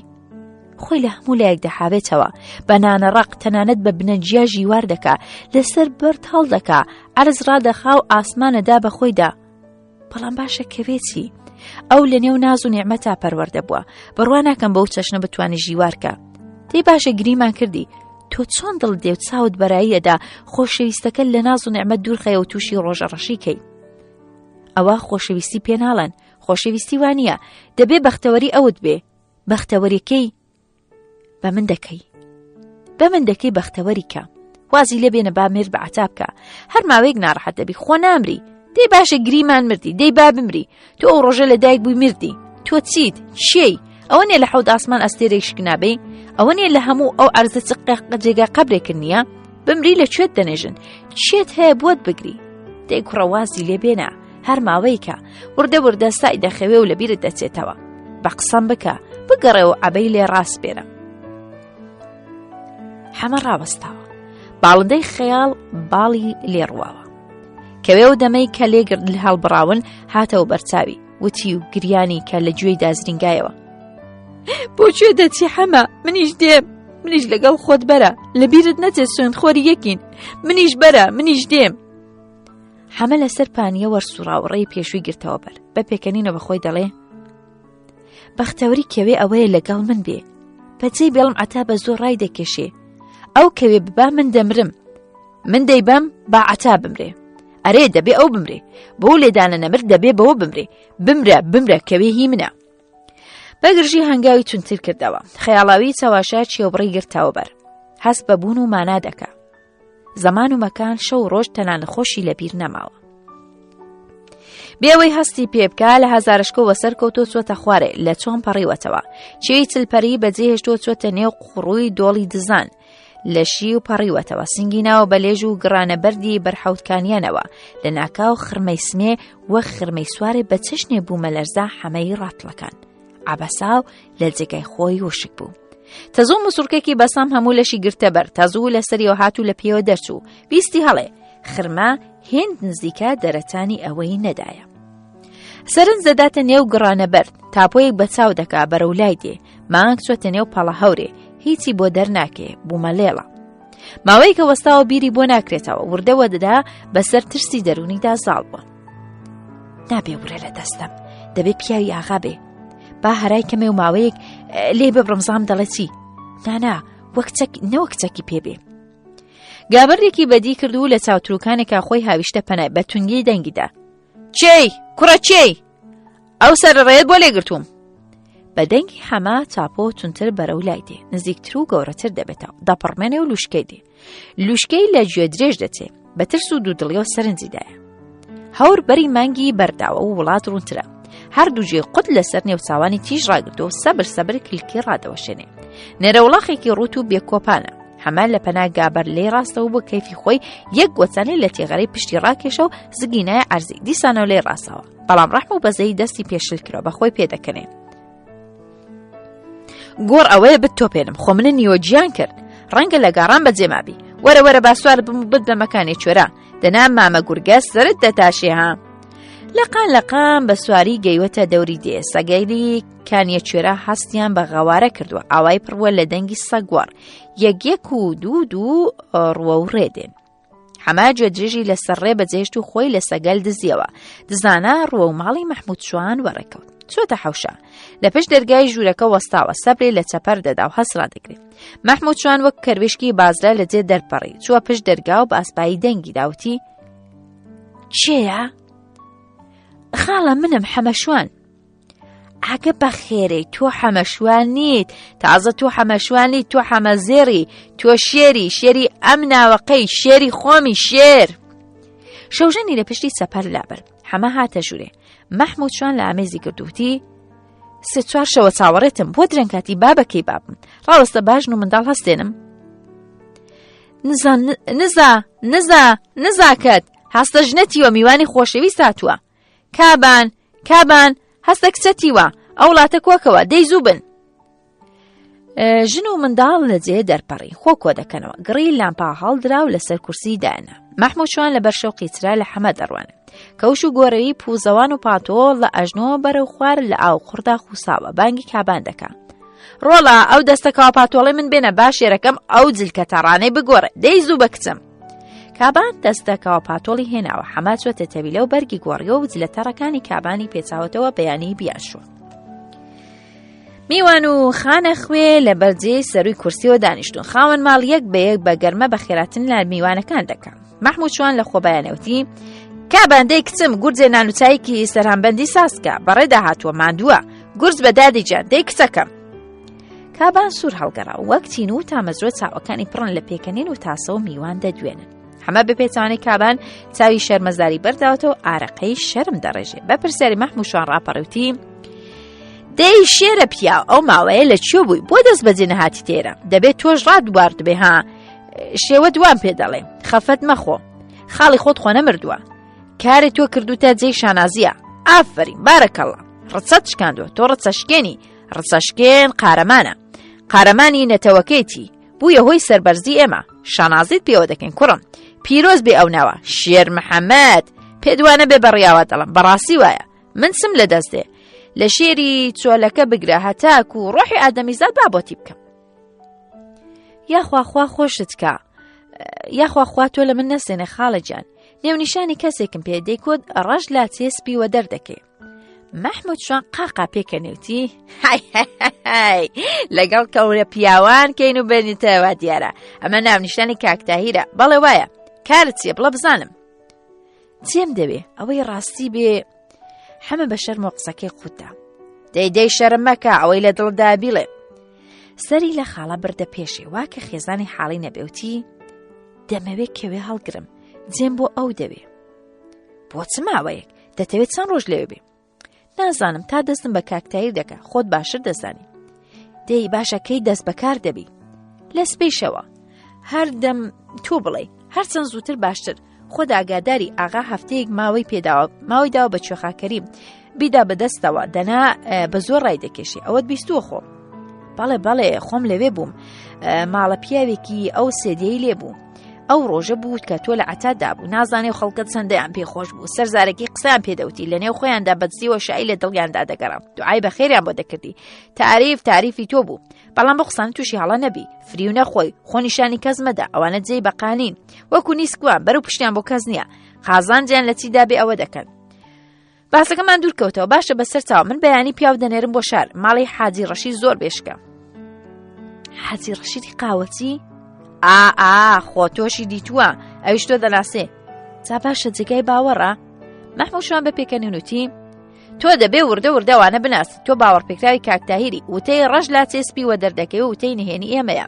A: خۆی لە هەموو لایەک دەحاوێتەوە بە نانەڕق تەنانەت بە بنەجیا ژیوار دەکا لەسەر بەرد هەڵدەکا عەرز ڕادەخا و ئاسمانەدا بە خۆیدا بەڵام باشە کەوێ چی؟ ئەو لە نێو ناز و نیعمەتا پەروەردە بووە بڕوا ناکەم بەو چەشنە بتوانانی ژیوارکە دەی باشە گریمان کردی تۆ چۆن دڵ دێ و چاوت بەرایی ئەدا خۆشەویستەکە لە ناز و نیعمەت دوورخەیە و تووشی ڕۆژە ڕەشی کەی ئەوە خۆشەویستی پێناڵەن خۆشەویستی وانە دەبێ بەختەوەری ئەوت بێ بەختەوەریەکەی بە من دەکەی بە من دەکەی بەختەوەری کە وازی لێ بێنە با مێرد بە عتاب کە هەر ماوەیەک ناڕەحەت دەبی خۆ نامری دەی باشە گریمان مردی دەی با بمری تۆ ئەو ڕۆژە لە دایک بووی مردی تۆ چیت چێی ئەوە نیە لە حەوت ئاسمان ئەستێرێک شکنابێ ئەوە نیە لە هەموو ئەو عەرزە چ جێگا قەبرێکن نییە بمری لە کوێت دەنێژن چێت هەیە بۆت بگری دەی کوڕە وازی لێ بێنە هەر ماوەیەکە وردە وردە سای دەخەوێ و لەبیرت دەچێتەوە بە قسەم بکە بگەڕێ و عەبەی لێ ڕاست بێنە حەمە ڕاوەستاوە باڵندەی خەیاڵ باڵی لێڕواوە کەوێ و دەمەی کە لێگرد لە هەڵبڕاون هاتەوە بەرچاوی وتی و گریانی کە لە گوێی دازرینگایەوە بۆ کوێ دەچی حەمە منیش دێم منیش لەگەڵ خۆت بەرە لە بیرت نەچێت سوێندخۆری یەکین منیش بەرە منیش دێم حەمە لەسەر پانیە وەرسوڕاو ڕێی پێشووی گرتەوە بەر بە پێکەنینە بە خۆی دەڵێ بەختەوەری کەوێ ئەوەیە لەگەڵ من بێ بەجێی بێڵم عەتا بە زۆر ڕای دەکێشێ ئەو کەوێ ببا من دەمرم من دەیبەم با عەتا بمرێ ئەرێ دەبێ ئەو بمرێ بۆ لێدانە نەمر دەبێ بەوە بمرێ بمرە بمرە کەوێ هی منە بەگرژی هەنگاوی تونتر کردەوە خەیاڵاوی چەواشە چێوبڕی گرتەوە بەر هەست بە بوون و مانا دەکا زەمان و مەکان شەو ڕۆژ تەنانە خۆشی لەبیر نەماوە. بێەوەی هەستی پێبکە لە هەزارشکۆ وەسەر کەوتۆ چۆتە خوارێ لە چۆن پەڕیوەتەوە چێی چلپەری بەجێهێشتۆ چۆتە نێو قوڕووی دۆڵی دزان لەشی و پەڕیوەتەوە سنگی ناوە بە لێژ و گڕانە بەردی بەرحەوتکانیانەوە لە ناکاو خرمەی سمێ وەک خرمەی سوارێ بە چەشنێ بوومەلەرزە حەمەی ڕاتڵەکان عەبەسا و لە جێگای خۆی وشک بوو. تەزوو مسوڕکێکی بەسام هەموو لەشی گرتە بەر تەزوو لە سەریەوە هات و لە پێوە دەرچوو ویستی هەڵێ خرمە هێند نزیکە دەرەتانی ئەوەی نەدایە. سەرنج دەداتە نێو گڕانە بەرد تاپۆیەک بە چاو دەکا بەرەو لای دێ مانگ چۆتە نێو پەڵە هەورێ هیچی بۆ دەرناکێ بوومە لێڵە. ماوەیەکە وەستاوە بیری بۆ ناکرێتەوە وردەوە دەدا بەسەر ترسی دەرونیدا زاڵ بووە. نابێ ورە لە دەستم دەبێ پیاوی ئاغا بێ با هەرای کەمێ و ماوەیەک لێ ببڕم زام دەڵێ چی نانا وەک چەک نەوەک چەکی پێبێ گابەرێکی بەدی کرد و لە چاوتروکانێکا خۆی هاویشتە پەنای بە تونگی دەنگیدا چێی کوڕە چێی ئەو سەر ڕێت بۆ لێگرتووم بە دەنگی حەما چاپۆ تونتر بەرەو لای دێ نزیکتر و گەورەتر دەبێتەوە دەپڕمێنێ و لوشکەی دێ لوشکەی لە گوێ درێژ دەچێ بە ترس و دوودڵیەوە سەرنجی دایە هەور بەری مانگی بەرداوە و وڵات ڕوونترە هەردوو جێ قوت لەسەر نێوچاوانی تیژ ڕاگرتووە و سەبر سەبر کلکی ڕادەوەشێنێ نێرەوڵاخێکی ڕوت و بێکۆپانە حەمە لە پەنا گابەر لێی ڕاستەوە بۆ کەیفی خۆی یەک گۆچانەی لە تێغەرەی پشتی ڕاکێشە و زگی نایە عەرزی دیسانەوە لێی ڕاستەوە بەڵام ڕەحم و بەزەیی دەستی پێشل کرا بە خۆی پێدەکەنێ. گۆڕ ئەوەیە بتتۆپێنم خۆ منە نیوە گیان کرد ڕەنگە لە گاڕان بەجێ مابی وەرە وەرە با سوار بم و بت بە مەکانێ کوێرە دەنا مامە گورگە سەرت دەتاشێ ها لەقان لەقان بە سواری گەیوەتە دەوری دێ سەگەیلی کانیە کوێرە هەستیان بە غەوارە کردووە ئاوای پڕوە لە دەنگی سەگوەڕ یەک یەک و دوو دوو ڕووە و ڕێ دێن حەمە گوێدرێژی لەسەر ڕێ بەجێشت و خۆی لە سەگەل دزیەوە دزانە ڕووە و ماڵی مەحمود شوان وەڕێکەوت چۆتە حەوشە لە پشت دەرگای ژوورەکە وەستاوە سەبرێ لە چەپەر دەدا و هەست ڕادەگرێت مەحمود شوان وەک کەروێشکی بازرە لە جێ دەرپەڕی چووە پشت دەرگا و باسپایی دەنگی داوتی کێیە؟ خاڵە منم حەمەشوان ئاگە بەخێرەی تۆ حەمەشوان نیت تازە تۆ حەمەشوانی تۆ حەمە زێڕی تۆ شێری شێری ئەم ناوەقەی شێری خۆمی شێر شەوژەنی لە پشتی سەپەر لابرد حەمە هاتە ژوورێ مەحمود شوان لە ئامێزی کردوتی سێ چوار شەوە چاوەڕێتم بۆ درەنکاتی بابەکەی بابم ڕاوەستە باشن و منداڵ هەستێنم نزا نزا نزا نزاکەت هەستە ژنەتیوە میوانی خۆشەویست هاتووە کابان کابان هەستە کچە تیوە ئەو وڵاتە کۆکەوە دەی زوو بن ژن و منداڵ لە جێ دەرپەڕی خۆ کۆ دەکەنەوە گڕی لامپا هەڵدرا و لەسەر کورسی داینا مەحموود شوان لەبەر شەوقی چرا لە حەمە دەڕوانێ کەوش و گۆرەوی پوزەوان و پاتۆڵ لە ئەژنۆ بەرەو خوار لە ئاو قوڕدا خوساوە بانگی کابان دەکا ڕۆڵە ئەو دەستە کاوە پاتۆڵی من بێنە با شێرەکەم ئەو جلکە تەڕانەی بگۆڕێ دەی زوو بە کچم کابان دەستە کاوە پاتۆڵی هێناوە حەما چۆتە تەویلە و بەرگی گۆڕیەوە و جلە تەڕەکانی کابانی پێچاوەتەوە بەیانی بیانشووە. میوان و خانە خوێ لە بەرجێی سەروی کورسیەوە دانیشتون خاوەن ماڵ یەک بە یەک بە گەرمە بە خێراتن لە میوانەکان دەکا مەحموود شوان لە خۆبایانەوتی کاباندەی کچم گورجێ نان و چایەکی سەرهامبەندی سازکە بەڕێدا هاتووە ماندووە گورج بە دادی گیان دەی کچەکەم کابان سوور هەڵگەڕا وەک تین و تامەزرۆ چاوەکانی پڕن لە پێکەنین و تاسە و میوان دەدوێنن حەمە بە پێچوانەی کابان چاوی شەرمەزاری بەرداوەتەوە ئارەقەی شەرم دەڕێژێ بە پرسیاری مەحموشان ڕاپەڕیوتی دەی شێرە پیاو ئەو ماوەیە لە کوێ بووی بۆ دەست بەجێ نەهاتی تێرە دەبێت تۆش ڕادوارد بێ ها شێوە دوام پێ دەڵێ خەفەت مەخۆ خاڵی خۆت خۆ نەمردووە کارێ تۆ کردوتە جێی شانازیە ئافرین بارەکەڵە ڕچەت شکاندووە تۆ ڕچە شکێنی ڕچەشکێن قارەمانە قارەمانی نەتەوەکەیتی بوویە هۆی سەربەرزی ئێمە شانازیت پێوە دەکەین کوڕم پیرۆز بێ ئەو ناوە شێر محەممەد پێدوانە بێ بەڕیاوە دەڵم بەڕاستی وایە من چم لە دەست دێ لە شێری چۆلەکە بگرە هەتاک و ڕۆحی ئادەمیزاد با بۆتی بکەم یاخوا خوا خۆشت کا یاخوا خوا تۆ لە من نەسێنێ خاڵە گیان نێونیشانی کەسێکم پێ دەیکۆت ڕەش لا چێ سپی وە دەردەکەی مەحمود شوان قاقا پێکەنێوتی های لەگەڵ کەورە پیاوان کەین و بێنیتەوە دیارە ئەمە ناونیشانی کاکتاهیرە بەڵێ وایە کارت چییە بڵە بزانم چێم دەوێ ئەوەی ڕاستی بێ حەمە بە شەرم و قسەکەی قوتدا دەی دەی شەرم مەکە ئەوەی لە دڵدا بیڵێ سەری لە خاڵە بردە پێشێ وا کە خێزانی حاڵی نەبێوتی دەمەوێ کەوێ هەڵگرم جێم بۆ ئەو دەوێ بۆ چ ماوەیەک دەتەوێت چەند ڕۆژ لەوێ بێ نازانم تا دەستم بە کاکتایی دەکە خۆت باشتر دەزانی دەی باشە کەی دەست بەکار دەبی لە سپیشەوە هەردەم تۆ بڵێ هەرچەند زووتر باشتر خۆت ئاگاداری ئاغا هەفتەیەک ماوەی پێداوە ماوەی داوە بە کوێخاکەریم بیدا بەدەستەوە دەنا بە زۆر ڕای دەکێشی ئەوەت بیستووە خۆ بەڵێ بەڵێ خۆم لەوێ بووم ماڵە پیاوێکی ئەو سێدەی لێ بوو ئەو ڕۆژە بوو کە تۆ لە عتادا بوو نازانێ خەڵکە چەندەیان پێ خۆش بوو سەر زارەکی قسەیان پێدەوتی لە نێو خۆیاندا بەدزیوە شای لە دڵیاندا دەگەڕا دوعای بە خێریان بۆ دەکردی تاریف تاریفی تۆ بوو بەڵام بە قسان تووشی هەڵە نەبی فریو نەخۆی خۆ نیشانی کەس مەدە ئەوانە جێی بەقانین وەکو نیسکوان بەرەو پشتیان بۆ کەس نییە قازانجیان لە چیدا بێ ئەوە دەکەن باسەکەمان دوور کەوتەوە باشە بەسەر چاو من بەیانی پیاو دەنێرم بۆ شار ماڵی حاجی ڕەشی زۆر بێشکە حاجی ڕەشیدی قاوەچی ئا ئا خۆ تۆشی دیتووە ئەویش تۆ دەناسێ جا باشە جێگای باوەڕە مەحموشان بە پێکەنینوتی تۆ دەبێ وردە وردەوانە بناسی تۆ باوەڕپێکراوی کاکتاهیری وتەی ڕەش لا چێسپی وە دەردەکەی و وتەی نهێنی ئێمەیە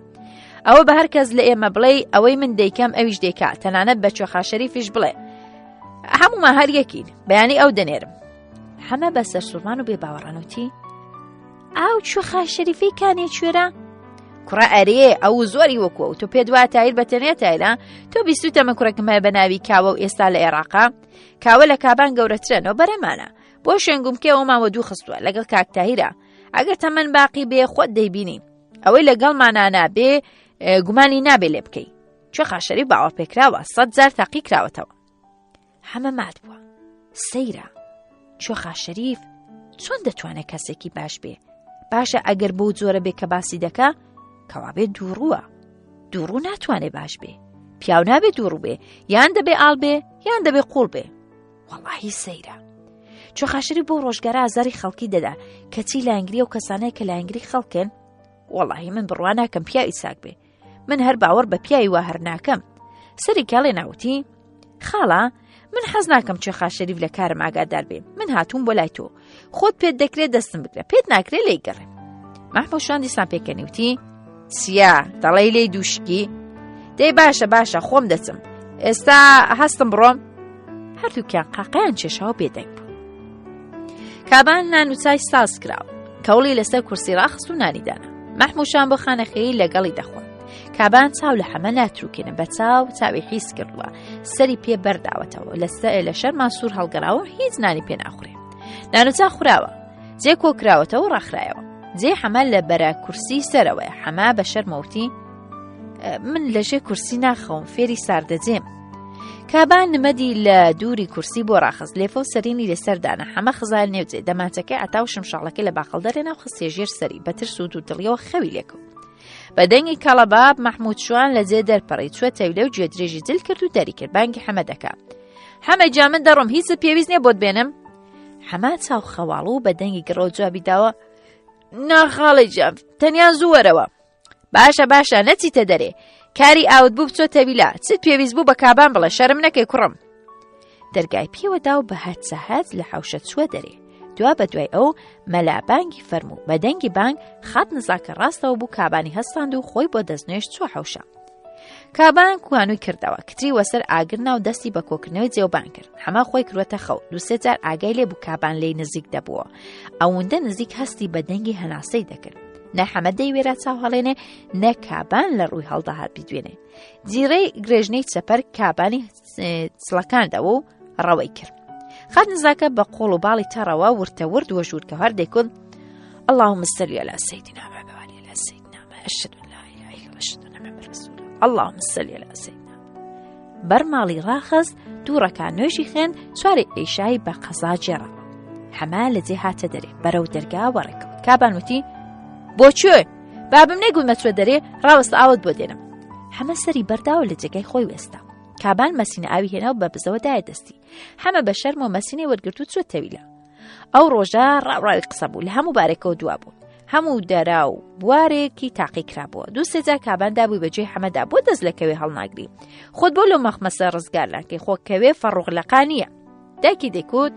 A: ئەوە بە هەر کەس لە ئێمە بڵێ ئەوەی من دەیکەم ئەویش دەیکا تەنانەت بە چۆخا شەریفیش بڵێ هەموومان هەر یەکین بەیانی ئەو دەنێرم حەمە بە سەرسوڕمان و بێ باوەڕانوتی ئاو چوخا شەریفەی کانێ کوێرە کوڕە ئەرێ ئەو زۆری وەکوە و تۆ پێ دوا تایر بە تەنێ تایرە تۆ بیستوتە من کوڕێکم هەیە بە ناوی کاوە و ئێستا لە عێراقا کاوە لە کابان گەورەترە نۆبەرەمانە بۆ شوێنگومکێ ئەومان وە دوو خستووە لەگەڵ کاک تاهیرە. ئەگەر تەمەن باقی بێ خۆت دەیبینی ئەوەی لەگەڵمانا نابێ گومانی نابێ لێ بکەی کوێخا شەریف باوەڕپێکراوە سەد جار تاقی کراوەتەوە حەمە مات بووە سەیرە کوێخا شەریف چۆن دەتوانێت کەسێکی باش بێ باشە ئەگەر بەو جۆرە بێ کە باسی دەکا کەوابێ دووڕووە دووڕوو ناتوانێ باش بێ پیاو نابێ دووڕوو بێ یان دەبێ ئاڵ بێ یان دەبێ قوڵ بێ وەڵاهی سەیرە چۆخاشری بۆ ڕۆژگارە ئازاری خەڵکی دەدا کەچی لایەنگری و کەسانەیە کە لایەنگری خەڵکن وەڵاهی من بڕوا ناکەم پیاوی چاک بێ من هەر باوەڕ بە پیاوی وا هەر ناکەم سەری کاڵێ ناوتی خاڵە من حەز ناکەم چێخا شەریف لە کارم ئاگادار بێ من هاتووم بۆ لای تۆ خۆت پێت دەکرێت دەستم بگرە پێت ناکرێت لی گەڕێ مەحموشان دیسان پێکەنیوتی چیا دەڵێی لێی دووشکی دەی باشە باشە خۆم دەچم ئێستا هەستم بڕۆم هەردووکیان قاقیان کێشاوە بێدەنگ بوو کابان نان و چای ساز کراوە کەوڵی لەسەر کورسی ڕاخست و نانی دانا مەحموشان بۆ خانەخێی لەگەڵی دەخوا کابان چاو لە حەمە ناتروکێنە بە چاو چاوی حیز کردووە سەری پێ بەرداوەتەوە لەسەر لە شەرما سوور هەڵگەڕاوە هیچ نانی پێ ناخورێ نانوچا خوراوە جێ کۆکراوەتەوە ڕاخرایەوە جێ حەمە لە بەرە کورسی سەرەوەیە حەمە بە شەرمەوتی من لەژێ کورسی ناخەوم فێری ساردەجێم کابان نمەدی لە دووری کورسی بۆ ڕاخست لێفە و سەرینی لەسەردانە حەمە خزای نێوجێ دەمانچەکەی عتا و شمشاڵەکەی لە باخەڵ دەرێنا و خستێ ژێر سەری بە ترس و دوودڵیەوە خەوی لێکەوت بە دەنگی کەڵەباب مەحمود شوان لە جێ دەرپەڕی چوە تەویلە و گوێدرێژی جل کرد و دەری کرد بانگی حەمە دەکا حەمە جا من دەڕۆم هیچت پێویست نییە بۆت بێنم حەمە چاو خەواڵ و بە دەنگی گڕەوە جوابی داوە ناخاڵی جام تەنیا زوو وەرەوە باشە باشە نەچیتە دەرێ کاری ئاوت بوو بچۆ تەویلە چت پێویست بوو بە کابان بڵێ شەرم نەکەی کوڕم دەرگای پێوە دا و بە هەچەهەچ لە حەوشە چووە دەرێ دوا بە دوای ئەو مەلا بانگی فەرموو بە دەنگی بانگ خات نزاکە ڕاستەوە بوو کابانی هەستاند و خۆی بۆ دەستنوێژ چووە حەوشە کابان کوانووی کردەوە کتری وەسەر ئاگر ناو دەستی بە کۆکردنەوەی جێوبان کرد حەمە خۆی کردوەتە خەو دووسێ جار ئاگای لێ بوو کابان لێی نزیک دەبووە ئەوەندە نزیک هەستی بە دەنگی هەناسەی دەکرد نە حەمە دەیوێرا چاو هەڵێنێ نە کابان لە ڕووی هەڵدەهات بیدوێنێ جیرەی گرێژنەی چەپەر کابانی چڵەکاندەوە و ڕەوەی کرد خات نزاکە بە قۆڵ و باڵی تەڕەوە ورتە ورد وە ژوورکە هەر دەیکوت اللهم صل على سيدنا محمد وعلى سيدنا محمد أشهد أن لا إله إلا الله أشهد أن محمد رسول الله اللهم صل على سيدنا بەرماڵی ڕاخست دوو ڕەکا نوێژی خوێن سواری ئەیشای بە قەزا جێڕا حەما لە جێ هاتە دەرێ بەرەو دەرگا وەڕێکەوت کابان وتی بۆ کوێ بابم نەیگوت مەچوە دەرێ ڕاوەستە ئاوت بۆ دێنم حەمە سەری بەرداوە لە جێگای خۆی وێستا کابان مەسینە ئاوی هێنا و بە بزەوە دایە دەستی حەمە بە شەرم و مەسینەی وەرگرت و چوە تەویلە ئەو ڕۆژە ڕاوڕاوی قسە بوو لە هەموو بارێکەوە دوا بوو هەموو دەرا و بوارێکی تاقی کرابووە دوو سێجا کابان دابووی بەجێ حەمەدا بۆ دەست لە کەوێ هەڵناگری خۆت بۆ لەو مەخمەسە ڕزگار ناکەی خۆ کەوێ فەڕوغ لەقانیە دایکی دەیکوت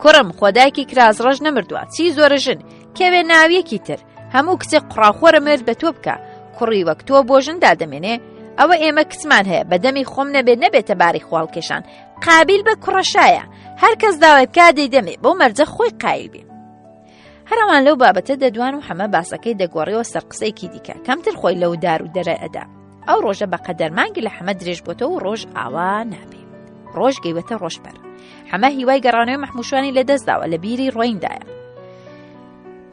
A: کوڕم خۆدایکی کراس ڕەش نەمردووە چی زۆرە ژن کەوێ ناویەکی تر هەموو کچێک قڕاخۆرە مرد بە تۆ بکە کوڕی وەک تۆ بۆ ژن دادەمێنێ ئەوە ئێمە کچمان هەیە بە دەمی خۆم نەبێت نەبێتە باری خواڵکێشان قابیل بە کوڕەشایە هەر کەس داوای بکا دەیدەمێ بۆ مەرجە خۆی قایل بێ هەرەوان لەو بابەتە دەدوان و حەمە باسەکەی دەگۆڕیەوە سەر قسەیەکی دیکە کەمتر خۆی لەو دار و دەرە ئەدا ئەو ڕۆژە بە قەدەر مانگی لە حەمە درێژ بۆتەوە و ڕۆژ ئاوا نابێ ڕۆژ گەیوەتە ڕۆژپەر حەمە هیوای گەڕانەوەی مەحموشوانی لە دەستداوە لە بیری ڕۆیندایە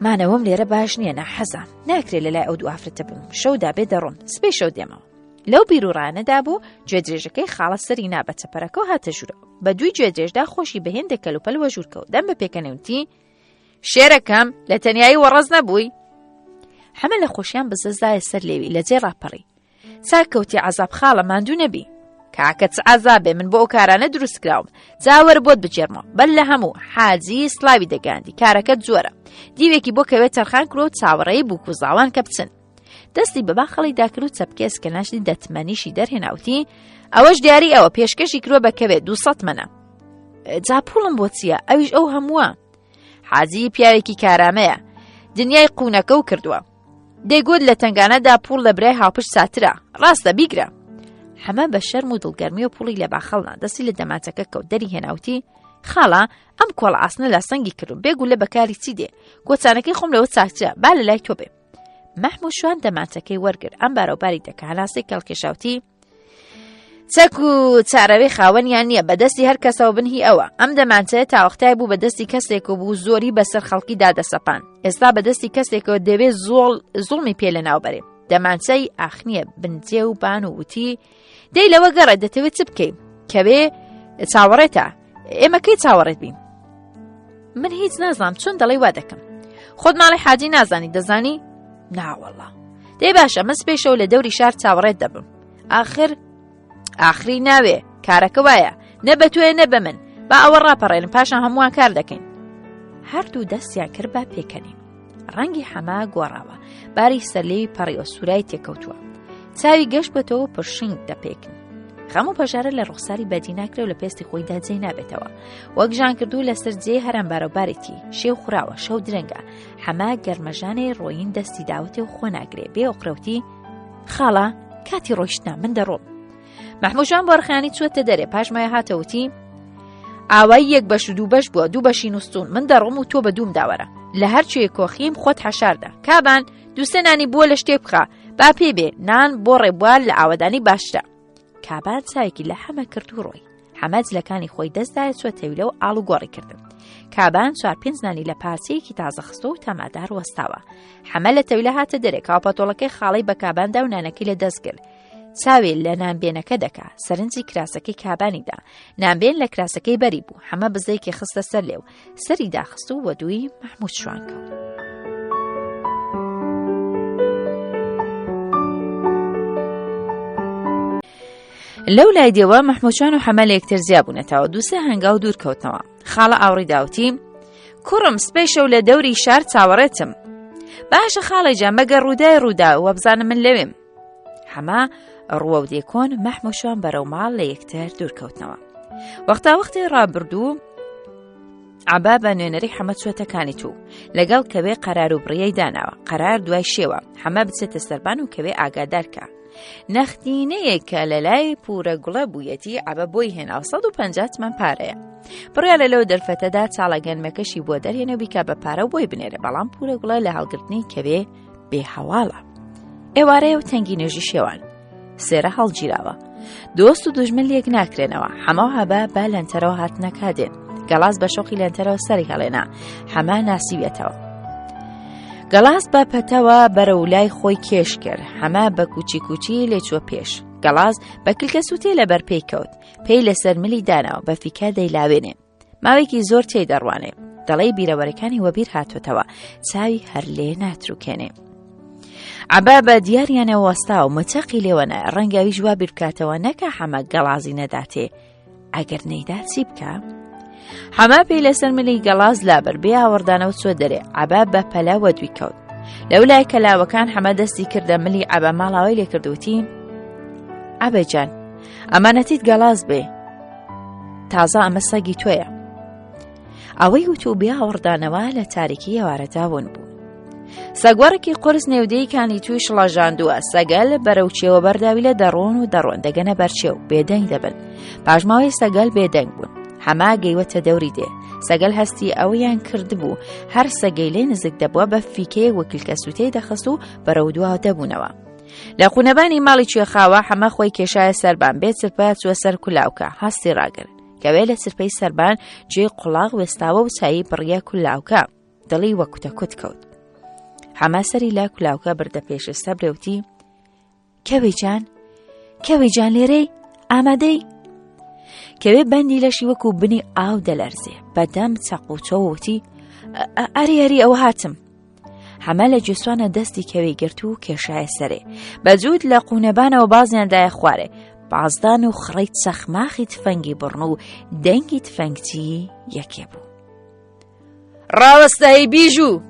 A: مانەوەم لێرە باش نییە ناحەزام ناکرێت لە لای ئەو دوو ئافرەتە بم شەو دابێ دەڕۆم سبەی شەو دێمەوە لەو بیرروڕانەدا بوو گوێدرێژەکەی خاڵە سەری نا بە چەپەرەکەەوە هاتە ژوورەوە بە دووی گوێدرێژدا خۆشی بە هێندێک کەلوپەل وەژوورکەوت دەم بە پێکەنێوتی شێرەکەم لە تەنیایی وەڕەز نەبووی حەمە لە خۆشیان بزەزایە سەر لێوی لە جێ ڕاپەڕی چاک کەوتی عەزاب خاڵە ماندوو نەبی کاکە چ عەزابێ من بۆ ئەو کارانە دروست کراوم جاوەر بۆت بگێڕمەوە بەر لە هەموو حاجی سڵاوی دەگەاندی کارەکەت جۆرە دیوێکی بۆ کەوێت تەرخان کرۆ و چاوەڕێی بووک و زاوان کە بچن دەستی بە باخەڵی داکرد و چەپکێ سکەناشتی دەتمەنیشی دەرهێناوتی ئەوەش دیاری ئەوە پێشکەشی کرووە بە کەوێ دوسەد مەنە جا پوڵم بۆ چییە ئەویش ئەو هەمووە حاجی پیاوێکی کارامەیە دنیای قوونەکە و کردووە دەیگوت لە تەنگانەدا پوڵ لە برای هاوپشت ساترە ڕاستە بیگرە حەمە بە شەرم و دڵگەرمی و پوڵی لە باخەڵنا دەستی لە دەماچەکە کەوت دەری هێناوتی خاڵە ئەم کۆڵ ئاسنە لە سەنگی کردم بێگو لە بەکاری چی دێ گۆچانەکەی خۆم لەوە چاکترە با لە لای تۆ بێ مەحموو شوان دەمانچەکەی وەرگرت ئەم بارەوباری دەکە هەناسەی کەڵکێشاوتی. چەک و چارەوەی خاوەنیان نییە بەدەستی هەر کەسەوە بن هی ئەوە ئەم دەمانچەیە تاوەختای بوو بەدەستی کەسێک و بوو زۆری بەسەر خەڵکی دادەسەپان ئێستا بەدەستی کەسێکەوە دەوێ زۆڵ زوڵمی پێ لەناو بەرێ دەمانچەی ئاخنیە بنجێ و بان و وتی دەی لەوە گەڕێ دەتەوێت چ بکەی کەوێ چاوەڕێتە ئێمە کەی چاوەڕێت بین من هیچ نازانم چۆن دەڵێ وا دەکەم خۆت ماڵی حاجی نازانی دەزانی ناوەڵا دەی باشە من سپێشەوە لە دەوری شار چاوەڕێت دەبم ئاخر ئاخری ناوێ کارەکە وایە نە بە تۆیە نە بە من با ئەوە ڕاپەڕێنم پاشان هەمووان کار دەکەین هەردوو دەستیان کرد بە پێکەنین ڕەنگی حەما گۆڕاوە باری سەرلێوی پەڕیوە سوورای تێکەوتووە چاوی گەشت بەتەوە پرشنگ دەپێکن خەم و پەژارە لە ڕوخساری بەدی ناکرێ و لە پێستی خۆیدا جێ نابێتەوە وەک ژان کردو لەسەر جێ هەرامبارەوبارێتی شێو خوراوە شەو درەنگە حەما گەرمەژانێ ڕۆیین دەستی داوەتێ و خۆ ناگرێ بێ ئۆقرەوتی خاڵە کاتی ڕۆیشتنا من دەڕۆم مەحموژان بۆرخانی چوەتە دەرێ پاش مای هاتەوتی ئاوای یەک بەش و دوو بەش بووە دوو بەشی نووسون من دەڕۆم و تۆ بە دووم داوەرە لە هەر کوێ کۆخیم خۆت حەشاردا کابان دووسێ نانی بووە لە شتێک بخە با پێ بێ نان بۆ ڕێبوار لە ئاوەدانی باشترە کابان چاوێکی لە حەمە کرد و ڕۆی حەمە جلەکانی خۆی دەستدایە چوە تەویلە و ئاڵ و گۆڕی کردن کابان چوار پێنج نانی لە پارچەیەکی تازە خستۆ و تەمادار وەستاوە حەمە لە تەویلە هاتە دەرێ کاوپەتۆڵەکەی خاڵی بە کاباندا و نانەکەی لە دەست کرد چاوێ لە نانبێنەکە دەکا سەرنجی کراسەکەی کابانیدا نانبێن لە کراسەکەی بەری بوو حەمە بزەیەکی خستە سەر لێو سەری داخست و وەدووی مەحموود شوان کەوت. لەو لای دێوە مەحموچان و حەمە لە یەکتر جیا بوونەتەوە دووسێ هەنگاو دوور کەوتنەوە خاڵە ئاوڕی داوتی کوڕم سپەی شەو لە دەوری شار چاوەڕێتم باشە خاڵی جان مەگەر ڕوودای ڕوودا وەبزانم من لەوێم حەمە ڕووە و دێکۆن مەحموشان بەرەو ماڵ لە یەکتر دوورکەوتنەوە وەختا وەختی ڕابردوو عبا بە نوێنەری حەمە چوەتەکانی تو لەگەڵ کەوێ قەرار و بڕیەی داناوە قەرار دوای شێوە حەمە بچێتە سەربان و کەوێ ئاگادارکە نەختینەیەک کە لە لای پورە گوڵە بوویەتی عەبە بۆی هێنا 150 تمەن پارەیە. بڕیارە لەو دەرفەتەدا چاڵە گەنمەکەشی بۆ دەرهێنە و بیکا بە پارە و بۆی بنێرە بەڵام پورە گوڵە لە هەڵگرتنی کەوێ بێ هەواڵە. ئێوارەیە و تەنگی نوێژی شێوان. سێرە هەڵگیراوە. دۆست و دوژمن لێک ناکرێنەوە حەمە و عەبە بە لەنتەرەوە هاتنە کادێن. گەڵاز بە شۆقی لەنتەرەوە سەری هەڵێنا حەمە ناسیویەتەوە. گەڵاز بە پەتەوە بەرەو لای خۆی کێش کرد حەمە بە کوچی کوچی لێ چووە پێش گەڵاز بە کلکە سووتێ لەبەر پێی کەوت پێی لەسەر ملی داناوە بە فیکە دەیلاوێنێ ماوەیەکی زۆر تێی دەڕوانێ دەڵێی بیرەوەرەکانی وەبیر هاتوتەوە چاوی هەر لێ ناتروکێنێ. عەبا بە دیاریانەوە وەستا و مچەقی لێوەنە ڕەنگاویش وا بیر بکاتەوە نەکە حەمە گەڵازی نەداتێ ئەگەر نەیدا چی بکە؟ حەما پێی لەسەر ملی گەڵاز لابر بێ ئاوەڕدانەوە چوە دەرێ عەبا بە پەلە وەدوی کەوت لەو لای کەلاوەکان حەمە دەستی کردە ملی عەبا ماڵاوای لێکردوتی عەبە جان ئەمانەتیت گەڵاز بێ تازە ئەمە سەگی تۆیە ئەوەی وت و بێ ئاوڕدانەوە لە تاریکی ئێوارەدا ون بوو. سەگوەڕێکی قورس نێودەی کانی توی شڵەژاندووە سەگەل بەرەو چێوە بەرداوی لە دەڕۆن و دەڕۆن دەگەنە بەرچێو بێدەنگ دەبن پاشماوەی سەگەل بێدەنگ بوون حەما گەیوەتە دەوری دێ سەگەل هەستی ئەوەیان کردبوو هەر سەگەی لێ نزیک دەبووە بە فیکەیە وەکیلکە سووتەی دەخست و بەرەو دوا دەبوونەوە. لە قونەبانی ماڵی کوێخاوە حەمە خۆی کێشایە سەربان بێ چرپە چوە سەر کولاوکە هەستی ڕاگر کەوێ لە چرپەی سەربان جێی قوڵاغ وێستاوە و چایی بڕیە کولاوکە دڵی وە کوتە کوت کەوت حەمە سەری لە کولاوکە بردە پێش سەبرێوتی کەوێ جان کەوێ جان لێرەی ئامادەی کەوێ بەندی لەشی وەکو بنی ئاو دەلەرزێ بەدەم چەق و چەوتی ئەری ئەری ئەوە هاتم حەمە لە گوێسوانە دەستی کەوێی گرت و کێشایە سەرێ بە جووت لە قوونەبانەوە بازیان دایە خوارێ بازدان و خڕی چەخماخی تفەنگی بڕن و دەنگی تفەنگچی یەکێ بوو. ڕاوەستە هەی بیژوو!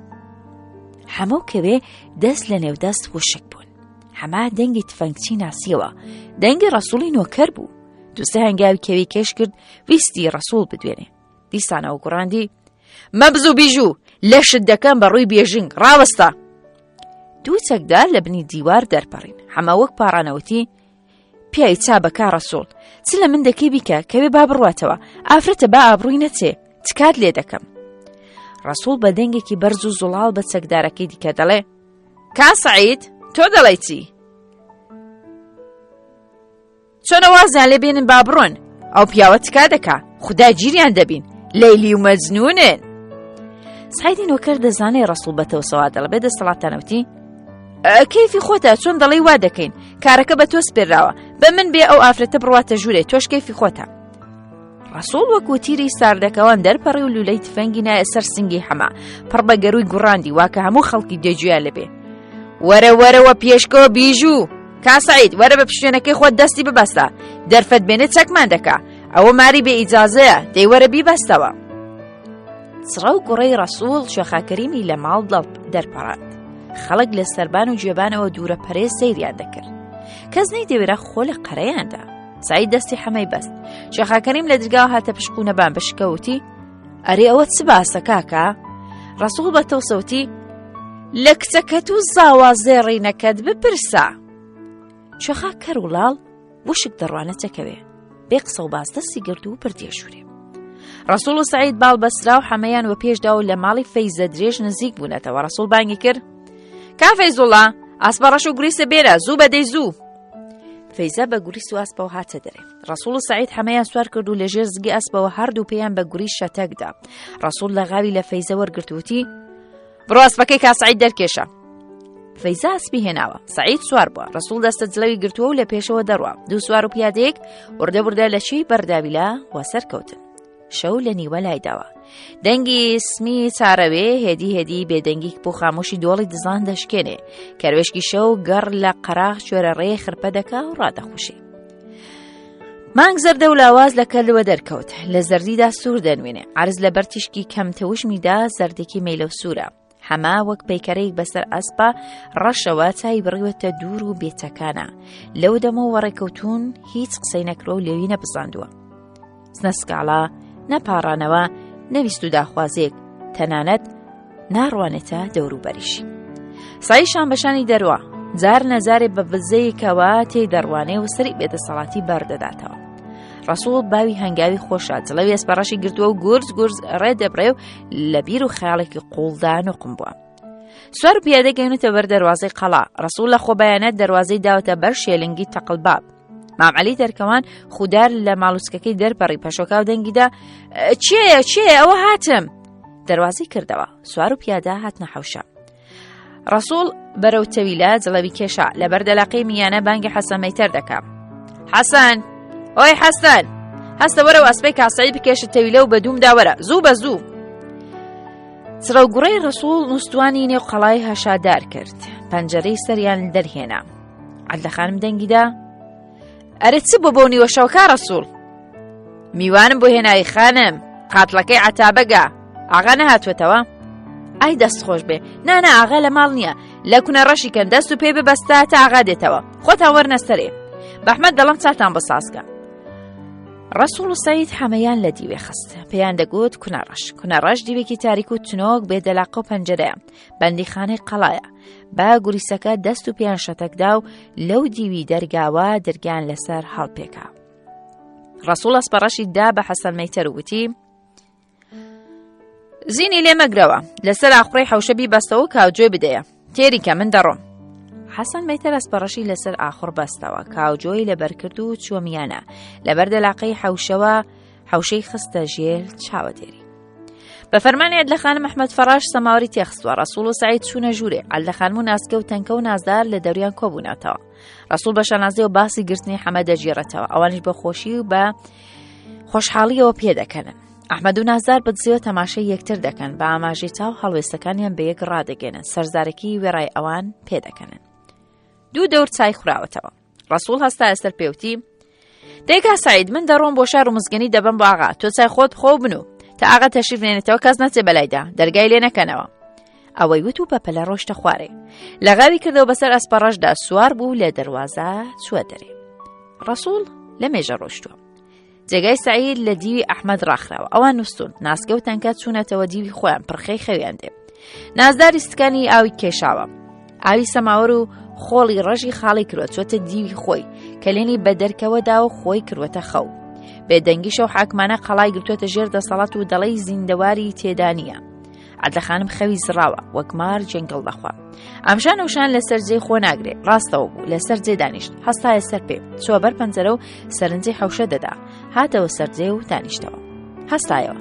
A: حەمە و کەوێ دەست لە نێو دەست وشک بوون. حەمە دەنگی تفەنگچی ناسیەوە دەنگی ڕەسوڵی نۆکەر بوو دووسێ هەنگاوی کەوی کێش کرد ویستی ڕەسوڵ بدوێنێ دیسانەوە گوڕاندی مەبز و بیژوو لەشت دەکەم بە ڕووی بێژنگ ڕاوەستە دوو چەکدار لە بنی دیوار دەرپەڕین حەمە وەک پاڕانەوتی پیاوی چا بەکا ڕەسوڵ چ لە من دەکەی بیکە کەوێ با بڕواتەوە ئافرەتە با ئابڕووی نەچێ تکات لێ دەکەم ڕەسوڵ بە دەنگێکی بەرز و زوڵاڵ بە چەکدارەکەی دیکە دەڵێ کا سعید تۆ دەڵێ چی؟ چۆنە وازیان لێ بێنن با بڕۆن ئەو پیاوە تکا دەکا خودا گیریان دەبین لەیلی و مەجنونن سعیدی نۆکەر دەزانێ ڕەسوڵ بەتەوسەوە دەڵێ بێ دەسەڵاتانەوتی کەیفی خۆتە چۆن دەڵێی وا دەکەین کارەکە بە تۆ سپێراوە بە من بێ ئەو ئافرەتە بڕواتە ژوورێ تۆش کەیفی خۆتە ڕەسوڵ وەکو تیری ساردەکەوان دەرپەڕی و لولەی تفەنگی نایە سەر سنگی حەما پڕ بە گەروی گوڕاندی واکە هەموو خەڵکی دێجویا لەبێ وەرە وەرەوە پێشکەوە بیژوو کاسعید وەرە بە پشتێنەکەی خۆت دەستی ببەستە دەرفەت بێنێ چەکمان دەکا ئەوە ماری بێ ئیجازەیە دەی وەرە بیبەستەوە چڕە و گوڕەی ڕەسووڵ شێخا کەریمی لە ماڵ دەرپەڕاند. خەڵک لە سەربان و گوێبانەوە دوورە پەرێز سەیریان دەکرد. کەس نەیدەوێرا خۆ لە قەرەیاندا. سعید دەستی حەمەی بەست. شێخا کەریم لە درگاوە هاتە پشقونەبان بە شکەوتی ئەرێ ئەوە چ باسە کاکە؟ ڕەسووڵ بە تەوسەوتی لە کچەکەت و زاوا زێڕینەکەت بپرسە. شێخا کەر و لاڵ وشک دەڕوانە چەکەوێ بێ قسە و باس دەستی گرت و بردیە ژوورێ. ڕەسوڵ و سعید باڵ بەسرا و حەمەیان وە پێشدا و لە ماڵی فەیزە درێژ نزیک بوونەتەوە ڕەسوڵ بانگی کرد کا فەیزوڵا ئاسپە ڕەش و گوریسە بێرە زوو بەدەی زوو فەیزە بە گوریس و ئاسپەوە هاتە دەرێ ڕەسوڵ و سعید حەمەیان سوار کرد و لەژێر زگی ئەسپەوە هەردوو پێیان بە گوریس شەتەکدا ڕەسوڵ لە غاوی لە فەیزە وەرگرتووتی بڕۆ ئەسپەکەی کا سعید دەرکێشە فەیزا ئەسپی هێناوە سعید سوار بووە ڕسوڵ دەستە جلەوی گرتووە و لە پێشەوە دەڕوا دوو سوار و پیادەیەک وردە وردە لە چی بەرداویلا وەسەر کەوتن شەو لە نیوە لایداوە دەنگی سمی چارەوێ هێدی هێدی بێدەنگی بۆ خامۆشی دۆڵی دزان دەشکێنێ کەروێشکی شەو گەڕ لە قەراغ چۆرە ڕێ خرپە دەکا و ڕادەخوشێ مانگ زەردە و لاواز لە کەلوە دەرکەوت لە زەردیدا سوور دەنوێنێ عرز لە بەر تیشکی کەم تەوژمیدا زەردێکی مەیلە و سوورە حەما وەک پەیکەرەیەک بەسەر ئەسپە ڕەشەوە چای بڕیوەتە دوور و بێتەکانە لەو دەمەوە وەڕێکەوتون هیچ قسەی نەکرۆ و لێوی نەبزاندووە نە سکاڵا نە پاڕانەوە نەویست و داخوازێک تەنانەت ناڕوانێتە دەوروبەریشی. سایی شانبەشانی دەروا جار نەجارێ بە بزەیەکەوە تێی دەڕوانێ و سەری بێدەسەڵاتی بەردەداتەوە. ڕەسوڵ باوی هەنگاوی خۆشە جڵەوی ئەسپەڕەشی گرتووە و گورز گورز ڕێ دەبڕێ و لە بیر و خەیاڵێکی قوڵدا نوقم بووە. سوار و پیادە گەینەتە بەر دەروازەی قەڵا ڕەسوڵ لە خۆبایانە دەروازەی داوەتە بەر شێلنگی تەقلباب. مام عەلی دەرکەوان خودار لە ماڵوسکەکەی دەرپەڕی پەشۆکاو دەنگیدا چێیە چێ ئەوە هاتم دەروازەی کردەوە سوار و پیادە هاتنە حەوشە. ڕەسوڵ بەرەو تەویلە جڵەوی کێشا لە بەردەلاقەی میانە بانگی حەسەن مەیتەر دەکا حەسەن ئۆی حەسەن هەستە وەرەوە ئەسپەی کاسایی بکێشە تەویلە و بە دوومدا وەرە زوو بە زوو چڕەوگوڕەی ڕەسوڵ نووسوانی نێو قەڵای هەشادار کرد پەنجەرەی سەریان دەرهێنا عەدلە خانم دەنگیدا ئەرێ چ بۆ بۆ نیوەشەوکە ڕەسوڵ میوانم بۆ هێناوی خانم قاتڵەکەی عتابەگە ئاغا نەهاتوێتەوە ئای دەست خۆش بێ نانا ئاغا لە ماڵ نییە لە کونە ڕەشی کەن دەست و پێ ببەستە تا ئاغا دێتەوە خۆتان وەرنە سەرێ بەحمەد دەڵم چاتان بۆ سازکە ڕەسوڵ و سعید حەمەیان لە دیوێ خست پێیان دەگوت کونە ڕەش کونە ڕەش دیوێکی تاریک و تنۆک بێ دەلاقە و پەنجەرەیە بەندیخانەی قەڵایە بە گوریسەکە دەست و پێیان شەتەکدا و لەو دیوی دەرگاوە دەرگیان لەسەر هەڵپێکا. ڕەسوڵ ئەسپەڕەشی دا بە حەسەن مەیتەر وتی زینی لێ مەگرەوە لەسەر ئاخڕی حەوشە بیبەستەوە کاوجۆی بدەیە تێری کە من دەڕۆم حەسەن مەیتەر ئەسپەڕەشی لەسەر ئاخڕ بەستەوە کاوجۆی لەبەرکرد و چووە میانە لەبەر دەلاقەی حەوشەوە حەوشەی خستە ژێر چاوەدێری. بە فەرمانی عەدلە خانم ئەحمەد فەڕاش سەماوەری تێخستووە ڕەسوڵ و سعید چوونە ژوورێ عەدلە خانم و ناسکە و تەنکە و نازدار لە دەوریان کۆبوونەتەوە ڕەسوڵ بە شانازیەوە باسی گرتنی حەمە دەگێڕێتەوە ئەوانیش بە خۆشی و بە خۆشحاڵیەوە پێدەکەنن ئەحمەد و نازدار بەدزیەوە تەماشای یەکتر دەکەن بە ئاماژەی چاو هەڵوێستەکانیان بە یەک ڕادەگەێنن سەرزارەکی وێڕای ئەوان پێدەکەنن دوو دەور چای خوراوەتەوە ڕەسوڵ هەستایە سەر پێوتی دەیکا سعید من دەڕۆم بۆ شار و مزگەنی دەبم بۆ ئاغا تۆ چای خۆت بخۆ و بنوو تا ئاغا تەشریف نێنێتەوە کەس نەچێ بەلایدا دەرگای لێ نەکەنەوە ئەوەی وت و بەپەلە ڕۆشتە خوارێ لە غاوی کردەوە بەسەر ئەسپەڕەشدا سوار بوو لە دەروازە چووە دەرێ ڕەسوڵ لە مێژە ڕۆشتووە جێگای سەعید لە دیوی ئەحمەد ڕاخراوە ئەوان نووسون ناسکە و تەنکە چوونەتەوە دیوی خۆیان پرخەی خەویان دێ نازداری ستکانی ئاوی کێشاوە ئاوی سەماوەر و خۆڵی ڕەژی خاڵی کروە چۆتە دیوی خۆی کەلێنی بە دەرکەوەدا و خۆی کروەتە خەو بێدەنگی شەو حاکمانە قەڵای گرتووەتە ژێر دەسەڵات و دەڵێی زیندەواری تێدا نییە. عەدلە خانم خەوی زڕاوە وەک مار جەنگڵ دەخوا. ئەمشان وشان لەسەر جێی خۆ ناگرێ ڕاستەوە بوو لەسەر جێ دانیشت هەستایە سەر پێ چوە بەر پەنجەرە و سەرنجی حەوشە دەدا هاتەوە سەر جێ و دانیشتەوە هەستایەوە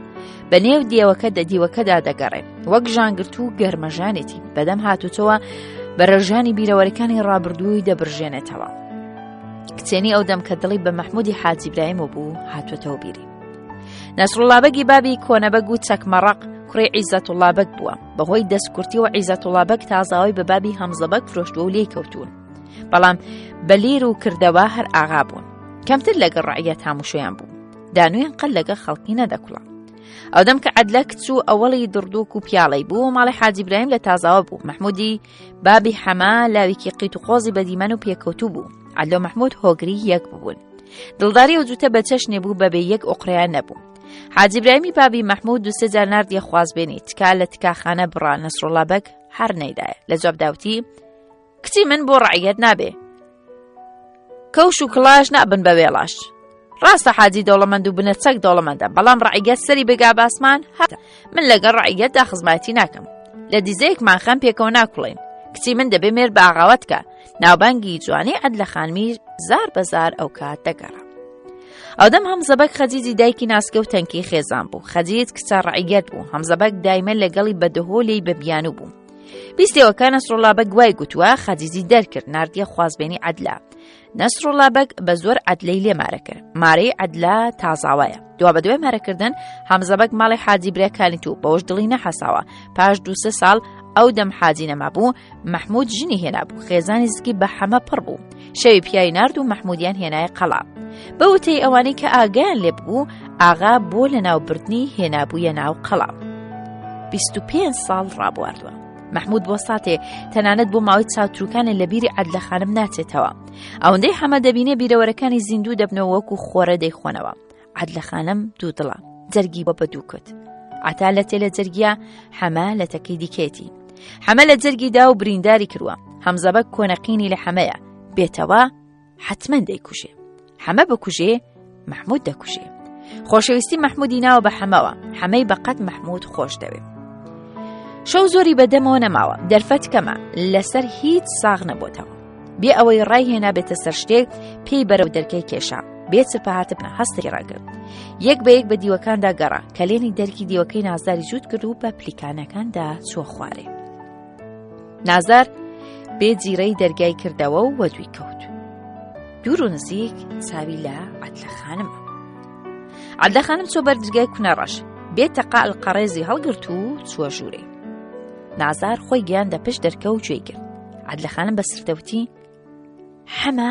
A: بە نێو دیەوەکە دە دیوەکەدا دەگەڕێ وەک ژانگرت و گەرمەژانێتی بەدەم هاتوچەوە بەرەژانی بیرەوەرەکانی ڕابردووی دەبرژێنێتەوە کچێنی ئەو دەم کە دڵی بە مەحمودی حاجی برایمەوە بوو هاتوێتەوە بیری نەسروڵابەگی بابی کۆنەبەگ و چەکمەڕق کوڕی عیزەتوڵابەگ بووە بەهۆی دەستکورتیەوە عیزەتوڵابەگ تازاوی بە بابی هەمزەبەگ فرۆشتووە و لێی کەوتوون بەڵام بە لیر و کردەوە هەر ئاغا بوون کەمتر لەگەڵ ڕعیەت هاموشۆیان بوو دانویان قەت لەگەڵ خەڵکی نەدەکوڵا ئەودەم کە عەدلە کچ و ئەوەڵی دڕدوک و پیاڵەی بوو ماڵی حاجی برایم لە تازاوە بوو مەحمودی بابی حەما لاویکی قیت و قۆزی بەدیمەن و پێکەوتوو بوو عەدلۆ مەحمود هۆگری یەک ببوون دڵداری و جووتە بە چەشنێ بوو بەبێ یەک ئۆقرەیان نەبوو حاجی برایم بابی مەحمود دوسێ جار ناردیە خوازبێنی تکا لە تکاخانە بڕا نەسڕوڵا بەگ هەر نەیدایە لە جواب داوتی کچی من بۆ ڕعیەت نابێ کەوش و کڵاش نابن بە وێڵاش ڕاستە حاجی دەوڵەمەند و بنەچەک دەوڵەمەندە بەڵام ڕعیەت سەری بگا باسمان هەتا من لەگەڵ ڕعیەتدا خزمایەتی ناکەم لە دیزەیەکمان خەم پێکەوە ناکوڵین کچی من دەبێ مێر بە ئاغاوەت کە ناوبانگی جوانی عەدلە خانمی زار بە زار ئەو کات دەگەڕا. ئەودەم هەمزەبەگ خەجیجی دایکی ناسکە و تەنکی خێزان بوو خەجیج کچە ڕعیەت بوو هەمزەبەگ دایمە لەگەڵی بە دهۆ لێی بە بیانوو بوو بیستەوەکە نەسڕوڵا بەگ وای گوتووە خەجیجی دەرکرد ناردیە خوازبێنی عەدلە نەسڕوڵا بەگ بە زۆر عەدلەی لێ مارە کرد مارەی عەدلە تازاوایە دوا بە دوای مارەکردن هەمزەبەگ ماڵی حاجی براکانی تو بەوەش دڵی نەحەساوە پاش دووسێ ساڵ ئەو دەم حاجی نەمابوو مەحمود ژنی هێنابوو خێزانی زکی بە حەمە پڕ بوو شەوی پیاوی نارد و مەحمودیان هێنایە قەڵا بە وتەی ئەوانەی کە ئاگایان لێ بوو ئاغا بۆ لە ناوبردنی هێنابوویە ناو قەڵا 25 ساڵ ڕابواردووە مەحمود بۆ ساتێ تەنانەت بۆ ماوەی چاوتروکانە لە بیری عەدلە خانم ناچێتەوە ئەوەندەی حەمە دەبینێ بیرەوەرەکانی زیندوو دەبنەوە وەکو خۆرە دەیخۆنەوە عەدلە خانم دوودڵە جەرگی بۆ بە دووکوت عتا لە تێ لە جەرگیا حەمە لە تەکەی دیکێتی حەمە لە جەرگی دا و برینداری کردووە هەمزەبەک کۆنەقینی لە حەمەیە بێتەوە حتمما دەیکوژێ حەمە بکوژێ مححمود دەکوژێ خۆشەویستی مححمودی ناوە بە حەمەوە حەمەی بەقەت مححمود خۆش دەوێ شەو زۆری بەدەمەوە نەماوە دەرفەت کەمە لەسەر هیچ ساغ نەبۆتەوە بێ ئەوەی ڕای هێنابێتە سەر شتێک پێی بەرەو دەرکەی کێشا بێ چرپە هاتبنە هەستی ڕاگرت یەک بە یەک بە دیوەکاندا گەڕا کەلێنی دەرکی دیوەکەی نازداری جووت کرد و بە پلیکانەکاندا چوە خوارێ نازار بێ جیرەی دەرگای کردەوە و وەدووی کەوت دوور و نزیک چاوی لە عەدلە خانمە عەدلە خانم چۆ بەر دەرگای کونە ڕەش بێ تەقا ئەلقەڕێزی هەڵگرت و چووە ژوورێ نازار خۆی گەیاندە پشت دەرکە و گوێی گرت عەدلە خانم بە سرتەوتی حەمە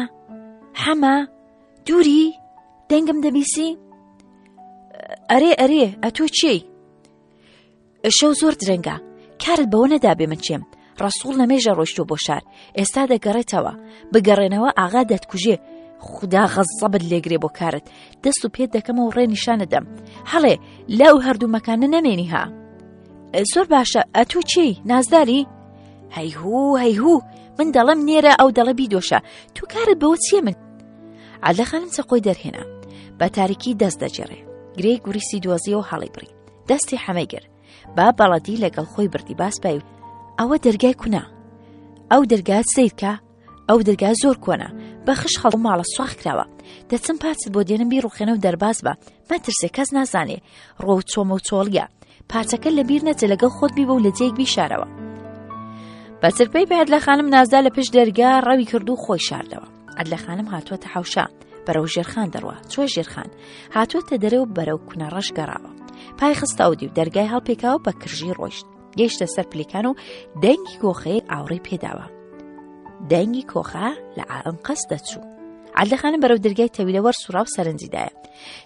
A: حەمە دووری دەنگم دەبیسی ئەرێ ئەرێ ئەتۆ چێی شەو زۆر درەنگە کارت بەوە نەدابێ من چێم ڕەسوڵ نەمێژە ڕۆیشتوە بۆ شار ئێستا دەگەڕێتەوە بگەڕێنەوە ئاغا دەتکوژێ خودا غەزەبت لێگرێ بۆ کارت دەست و پێت دەکەمەوە ڕێ نیشانە دەم هەڵێ لەو هەردوو مەکانە نەمێنی ها زۆر باشە ئەتوو چی نازداری هەیهوو هەیهوو من دەڵێم نێرە ئەو دەڵێ بیدۆشە تو کارت بەوە چییە من عەدلە خانم چەقۆی دەرهێنا بە تاریکی دەست دەجێڕێ گرێی گوریسی دۆزیەوە هەڵی بڕی دەستی حەمەی گرت با بەڵەدی لەگەڵ خۆی بردی باس پای ئەوە دەرگای کونا ئەو دەرگا سیرکە ئەو دەرگا زۆر کۆنە بە خش خەڵ ماڵە سواخ کراوە دەچم پاچت بۆ دێنم بی ڕوخێنە و دەرباز بە مەترسێ کەس نازانێ ڕۆ و چۆمە و چۆڵیە پاچەکە لە بیر نەچێ لەگەڵ خۆت بیبە و لە جێیەک بیشارەوە بە چرپەی بە عەدلە خانم نازدا لە پشت دەرگا ڕەوی کرد و خۆی شاردەوە عەدلە خانم هاتووەتە حەوشە بەرەو ژێرخان دەڕوا چوە ژێرخان هاتووەتە دەرێ و بەرەو کونە ڕەش گەڕاوە پای خستە ئەو دیو دەرگای هەڵپێکا و بە کرژی ڕۆیشت گەیشتە سەر پلیکان و دەنگی کۆخەیەک ئاوڕی پێداوە دەنگی کۆخە لە ئاڕنقەست دەچوو عەدلە خانم بەرەو دەرگای تەویلە وەرسوڕا و سەرنجی دایە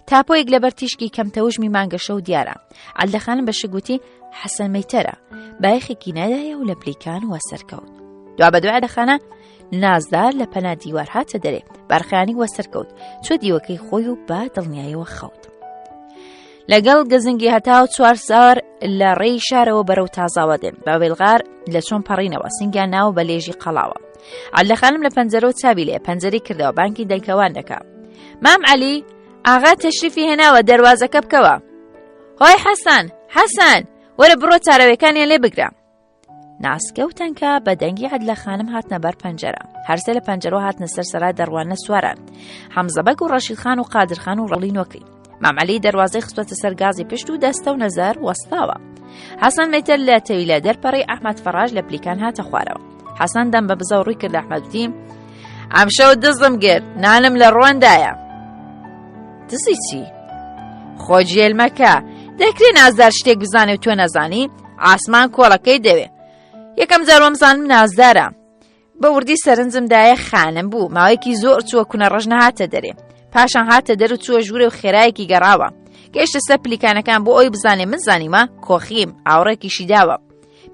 A: تاپۆیەک لەبەر تیشکی کەم تەوژمی مانگەشە و دیارە عەدلە خانم بە شک وتی حەسەن مەیتەرە بایەخێکی نادایە و لە پلیکان وەسەرکەوت دوا بە دوای عەدلە نازدار لە پەنا دیوار هاتە دەرێ بارخانی وەسەرکەوت چۆ دیوەکەی خۆی و بە دڵنیایەوە خەوت لەگەڵ گزنگی هەتاو چوارسار لە ڕێی شارەوە بەرەو تازاوە دێن بە وێلغار لە چۆن پەڕینەوە سنگیان ناوە بە لێژی قەڵاوە عەلە خانم لە پەنجەرەوە چاوی لێ پەنجەری کردەوە بانکی دەنکەوان دەکا مام عەلی ئاغا تەشریفی هێناوە دەروازەکە بکەوە هۆی حەسەن حەسەن. وەرە بڕۆ چارەوەکانیان لێ بگرە. ناسکە و تەنکە بە دەنگی عەدلە خانم هاتنە بەر پەنجەرە هەرسێ لە پەنجەرەوە هاتنە سەر سەرا دەڕوانە سواران حەمزەبەگ و ڕەشید خان و قادر خان و ڕەڵی نۆکەی مامەلی دەواازەی خستوەتە سەر گازی پشت و دەستە و نەزار وەستاوە حەسەن مەیتەر لە تەویلە دەرپەڕی ئەحمەد فەڕاش لە پلیکان هاتە خوارەوە حەسەن دەم بە بزە و ڕووی کرد ئەحمەد وتی ئەمشەو دزم گرت نانم لە ڕۆندایە دزی چی؟ خۆ جێل مەکە دەکرێ نازدار شتێک بزانێ و تۆ نەزانی ئاسمان کۆڵەکەی دەوێ یەکەم جار وەمزانم نازدارە بە وردی سەرنجم دایە خانم بوو ماوەیەکی زۆر چووە کونە ڕەش نەهاتە دەرێ پاشان هاتە دەر و چووە ژوورێ و خێرایەکی گەڕاوە گەشتە سەر پلیکانەکان بۆ ئەوی بزانێ من زانیمە کۆخیم ئاوڕێکیشی داوە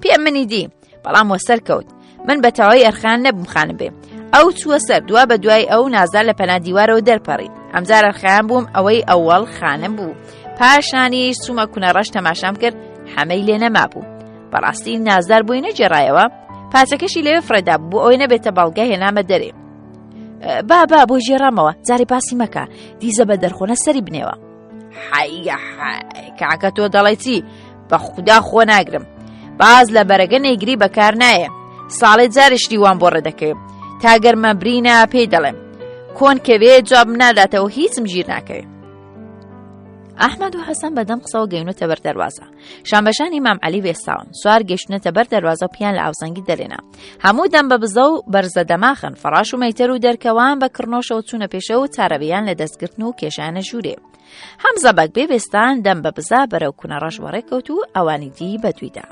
A: پێ منی دی بەڵام وەسەر کەوت من بە تەواوی ئەرخان نەبووم خانم بێ ئەو چووە سەر دوا بە دوای ئەو نازدار لە پەنا دیوارەوە دەرپەڕی ئەمجار ئەرخان بووم ئەوەی ئەوەڵ خانم بوو پاشانیش چوومە کونە ڕەش تەماشام کرد حەمەی لێ نەمابوو بەڕاستی نازدار بۆی نەگێڕایەوە پاچەکەشی لەوێ فڕێدا بۆ ئەوەی نەبێتە بەڵگە هێنامە دەرێ با با بۆ ژێڕامەوە جارێ باسی مەکە دیزە بە دەرخۆنە سەری بنێوە حەیە کاکە تۆ دەڵێ چی بە خودا خۆ ناگرم باز لە بەرەگە نەیگری بەکار نایە ساڵێ جارێ شتی وان بۆ ڕێدەکەوێ تا گەرمە برینە پێی دەڵێم کۆن کەوێ جواب ناداتەوە هیچم ژیر ناکەوێ ئەحمەد و حەسەن بەدەم قسەوە گەینوتە بەر دەواازە شانبەشانی مام عەلی وێستاون سوار گەشتنەتە بەر دەواازە و پیان لە ئاوزەنگی دەرێنا هەموو دەم بە بزە و بەرزە دەماخن فەڕاش و مەیتەر و دەرکەوان بە کڕنۆشەوە چوونە پێشەوە و چارەبیان لە دەستگرتن و کێشانە ژوورێ هەمزە بەگ بێ وێستان دەم بە بزا بەرەو کونە ڕەش وەڕێکەوت و ئەوانی دی بەدویدا.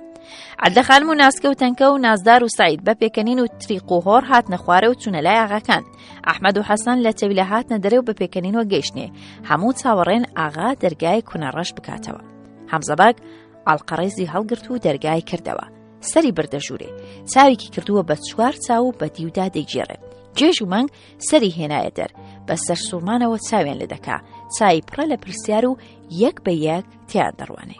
A: عەدلە خانم و ناسکە و تەنکە و نازدار و سعید بە پێکەنین و تریق و هۆڕ هاتنە خوارە و چوونە لای ئاغاکان ئەحمەد و حەسەن لە چەویلە هاتنە دەرێ و بە پێکەنینەوە گەیشتنێ هەموو چاوەڕێن ئاغا دەرگای کونە ڕەش بکاتەوە هەمزە بەگ ئاڵقەڕێزی هەڵگرت و دەرگای کردەوە سەری بردە ژوورێ چاوێکی کردووە بە چوار چاو و بە دیودا دەیگێڕێ گێژ و مانگ سەری هێنایە دەر بە سەرسوڕمانەوە چاویان لێ دەکا چای پڕە لە پرسیار و یەک بە یەک تیان دەڕوانێ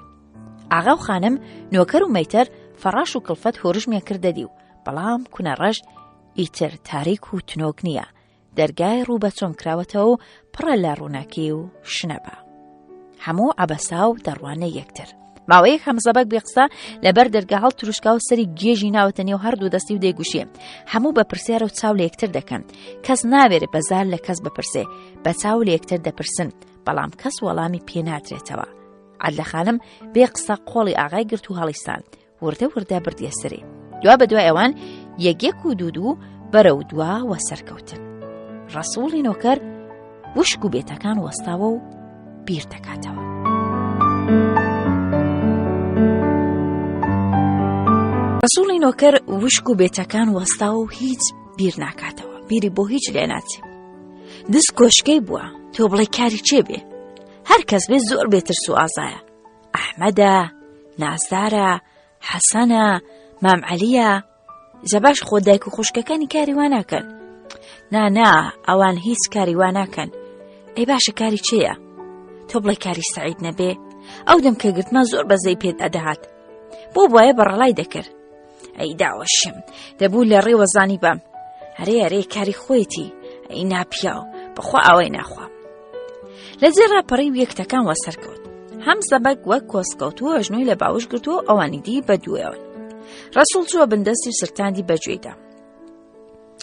A: ئاغا و خانم نۆکەر و مەیتەر فەڕاش و کڵفەت هۆرژمیان کردە دیو بەڵام کونە ڕەش ئیتر تاریک و تنۆک نییە دەرگای ڕوو بە چۆم کراوەتەوە و پڕە لە ڕووناکی و شنەبا. هەموو عەبەسا و دەڕوانە یەکتر. ماوەیەک هەمزەبەگ بێ قسە لەبەر دەرگا هەڵ تروشکا و سەری گێژی ناوەتە نێو هەردوو دەستی و دەیگوشێ هەموو بە پرسیارە و چاو لە یەکتر دەکەن کەس ناوێرێ بەزار لە کەس بپرسێ بە چاو لە یەکتر دەپرسن بەڵام کەس وەڵامی پێ نادرێتەوە عەدلە خانم بێ قسە قۆڵی ئاغای گرت و هەڵیسان وردە وردە بردیە سەرێ دوا بە دوای ئەوان یەک یەک و دوو دوو بەرەو دوا وە سەرکەوتن ڕەسوڵی نۆکەر وشک و بێتەکان وەستاوە و بیر دەکاتەوە. ڕەسوڵی نۆکەر وشک و بێتەکان وەستاوە و هیچ بیر ناکاتەوە بیری بۆ هیچ لێ ناچێ دز کۆشکەی بووە تۆ بڵێ کاری چێ بێ هەر کەس بێ زۆر بێترس و ئازایە ئەحمەدە، نازدارە، حەسەنە، مام عەلیە، جا باش خۆ دایک و خوشکەکانی کاری وا ناکەن. نا نا ئەوان هیچ کاری وا ناکەن. ئەی باشە کاری چێیە؟ تۆ بڵێ کاری سەعید نەبێ؟ ئەو دەم کە گرتمان زۆر بەزەی پێت ئەدەهات. بۆ بواە بەڕەڵای دەکرد. ئەی داوەشم دەبوو لە ڕێوە زانی بام هەرێ ئەرێ کاری خۆیەتی ئەی ناپیاو بەخوا ئاوای ناخوا لە جێ ڕاپەڕی و یەکتەکان وەسەرکەوت هەم زەبەک وەک کۆسکەوتووە ژنۆی لە باوش گرتووە ئەوانی دی بە دوێەوەن ڕەسوڵ چووە بندەستی و سرتاندی بەگوێیدا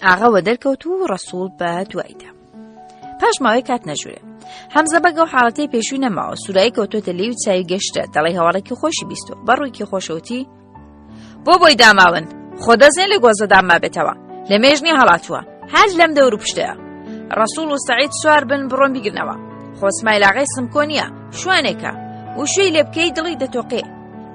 A: ئاغا وەدەرکەوت و ڕەسوڵ بە دوایدا پاش ماوەی کات نەژورێ هەمزە بەگە و حاڵەتەی پێشووی نەماوە سوورایی کەوتۆتە لێوی چاوی گەشتە دەڵی هەواڵێکی خۆشی بیستوە بە ڕوویکی خۆشەوتی بۆ بۆی داماون خۆ دەستێ لە گۆزەدا مابێتەوە لە مێژنی هەڵاتووە هەر لەم دەور و پشتەیە ڕەسوڵ و سەعید سوار بن بڕۆن بیگرنەوە خۆسمایلاغی سمکۆ نییە شوانێکە و شوێی لێ بکەی دڵی دەتۆقێ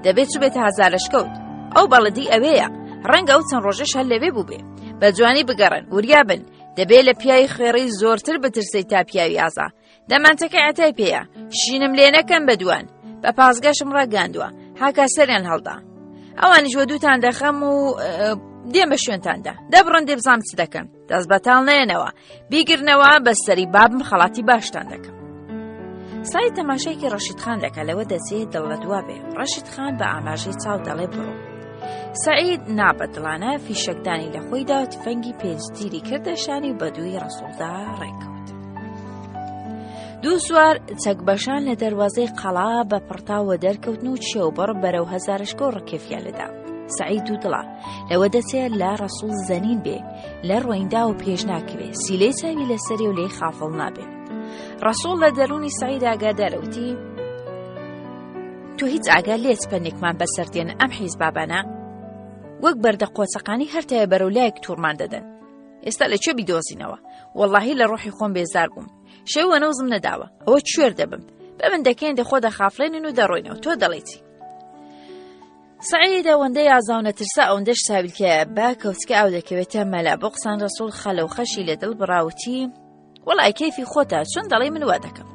A: دەبێت چوبێتە هەزارەشکەوت ئەو بەڵدی ئەوەیە ڕەنگە ئەو چەند ڕۆژەش هەر لەوێ بووبێ بە جوانی بگەڕن وریا بن دەبێ لە پیاوی خوێڕی زۆرتر بترسیت تا پیاوی ئازا دەمانچەکەی عەتای پێیە شینم لێ نەکەن بە دووان بە پاسگەشم ڕاگەاندووە هاکا سەریان هەڵدا ئەوانیش وە دووتان دەخەم و دێم بە شوێنتاندا دەبڕن دێ بزانام چ دەکەن دەست بەتاڵ نێنەوە بیگرنەوە بە سەری بابم خەڵاتی باشتان دەکەم سای تەماشایکی ڕەشید خان دەکە لەوە دەچێت دڵ لە دوا بێ ڕەشید خان بە ئاماژەی چاو دەڵێ بڕۆ سعید نابەدڵانە فیشەکدانی لە خۆیدا و تفەنگی پێنج تیری کردە شانی و بەدووی ڕەسوڵدا ڕێکەوت. دوو سوار چەکبەشان لە دەروازەی قەڵا بە پڕتاوە دەرکەوتن و چێوبڕ بەرەو هەزارشکۆ ڕکێفیان لەدا. سەعید دوو دڵە لەوە دەچێ لە ڕەسوڵ زەنین بێ لە ڕۆیندا و پێش ناکەوێ سیلەی چاوی لەسەری و لێی خافڵ نابێ. ڕەسوڵ لە دەروونی سەعید ئاگادارە وتی تۆ هیچ ئاگا لێت پەنێکمان بەسەر دێن ئەم حیز بابانە وەک بەردە قۆچەقانی هەر تایە بەرەو لایەک توڕمان دەدەن ئێستا لە کوێ بیدۆزینەوە وەڵاهی لە ڕۆحی خۆم بێزار بووم شەو وەنەوزم نەداوە ئەوە کوێر دەبم بە من دەکەین دەخۆ دەخافڵێنن و دەڕۆینەوە تۆ دەڵێی چی سعید ئەوەندە یازاو نەترسا ئەوەندەش ساویلکەیە بە کەوچکە ئاو دەکەوێتە مەلا بۆ قسان ڕەسوڵ خەلە و خەشی لە دڵ بڕاوتی وەڵای کەیفی خۆتە چۆن دەڵێی من وا دەکەم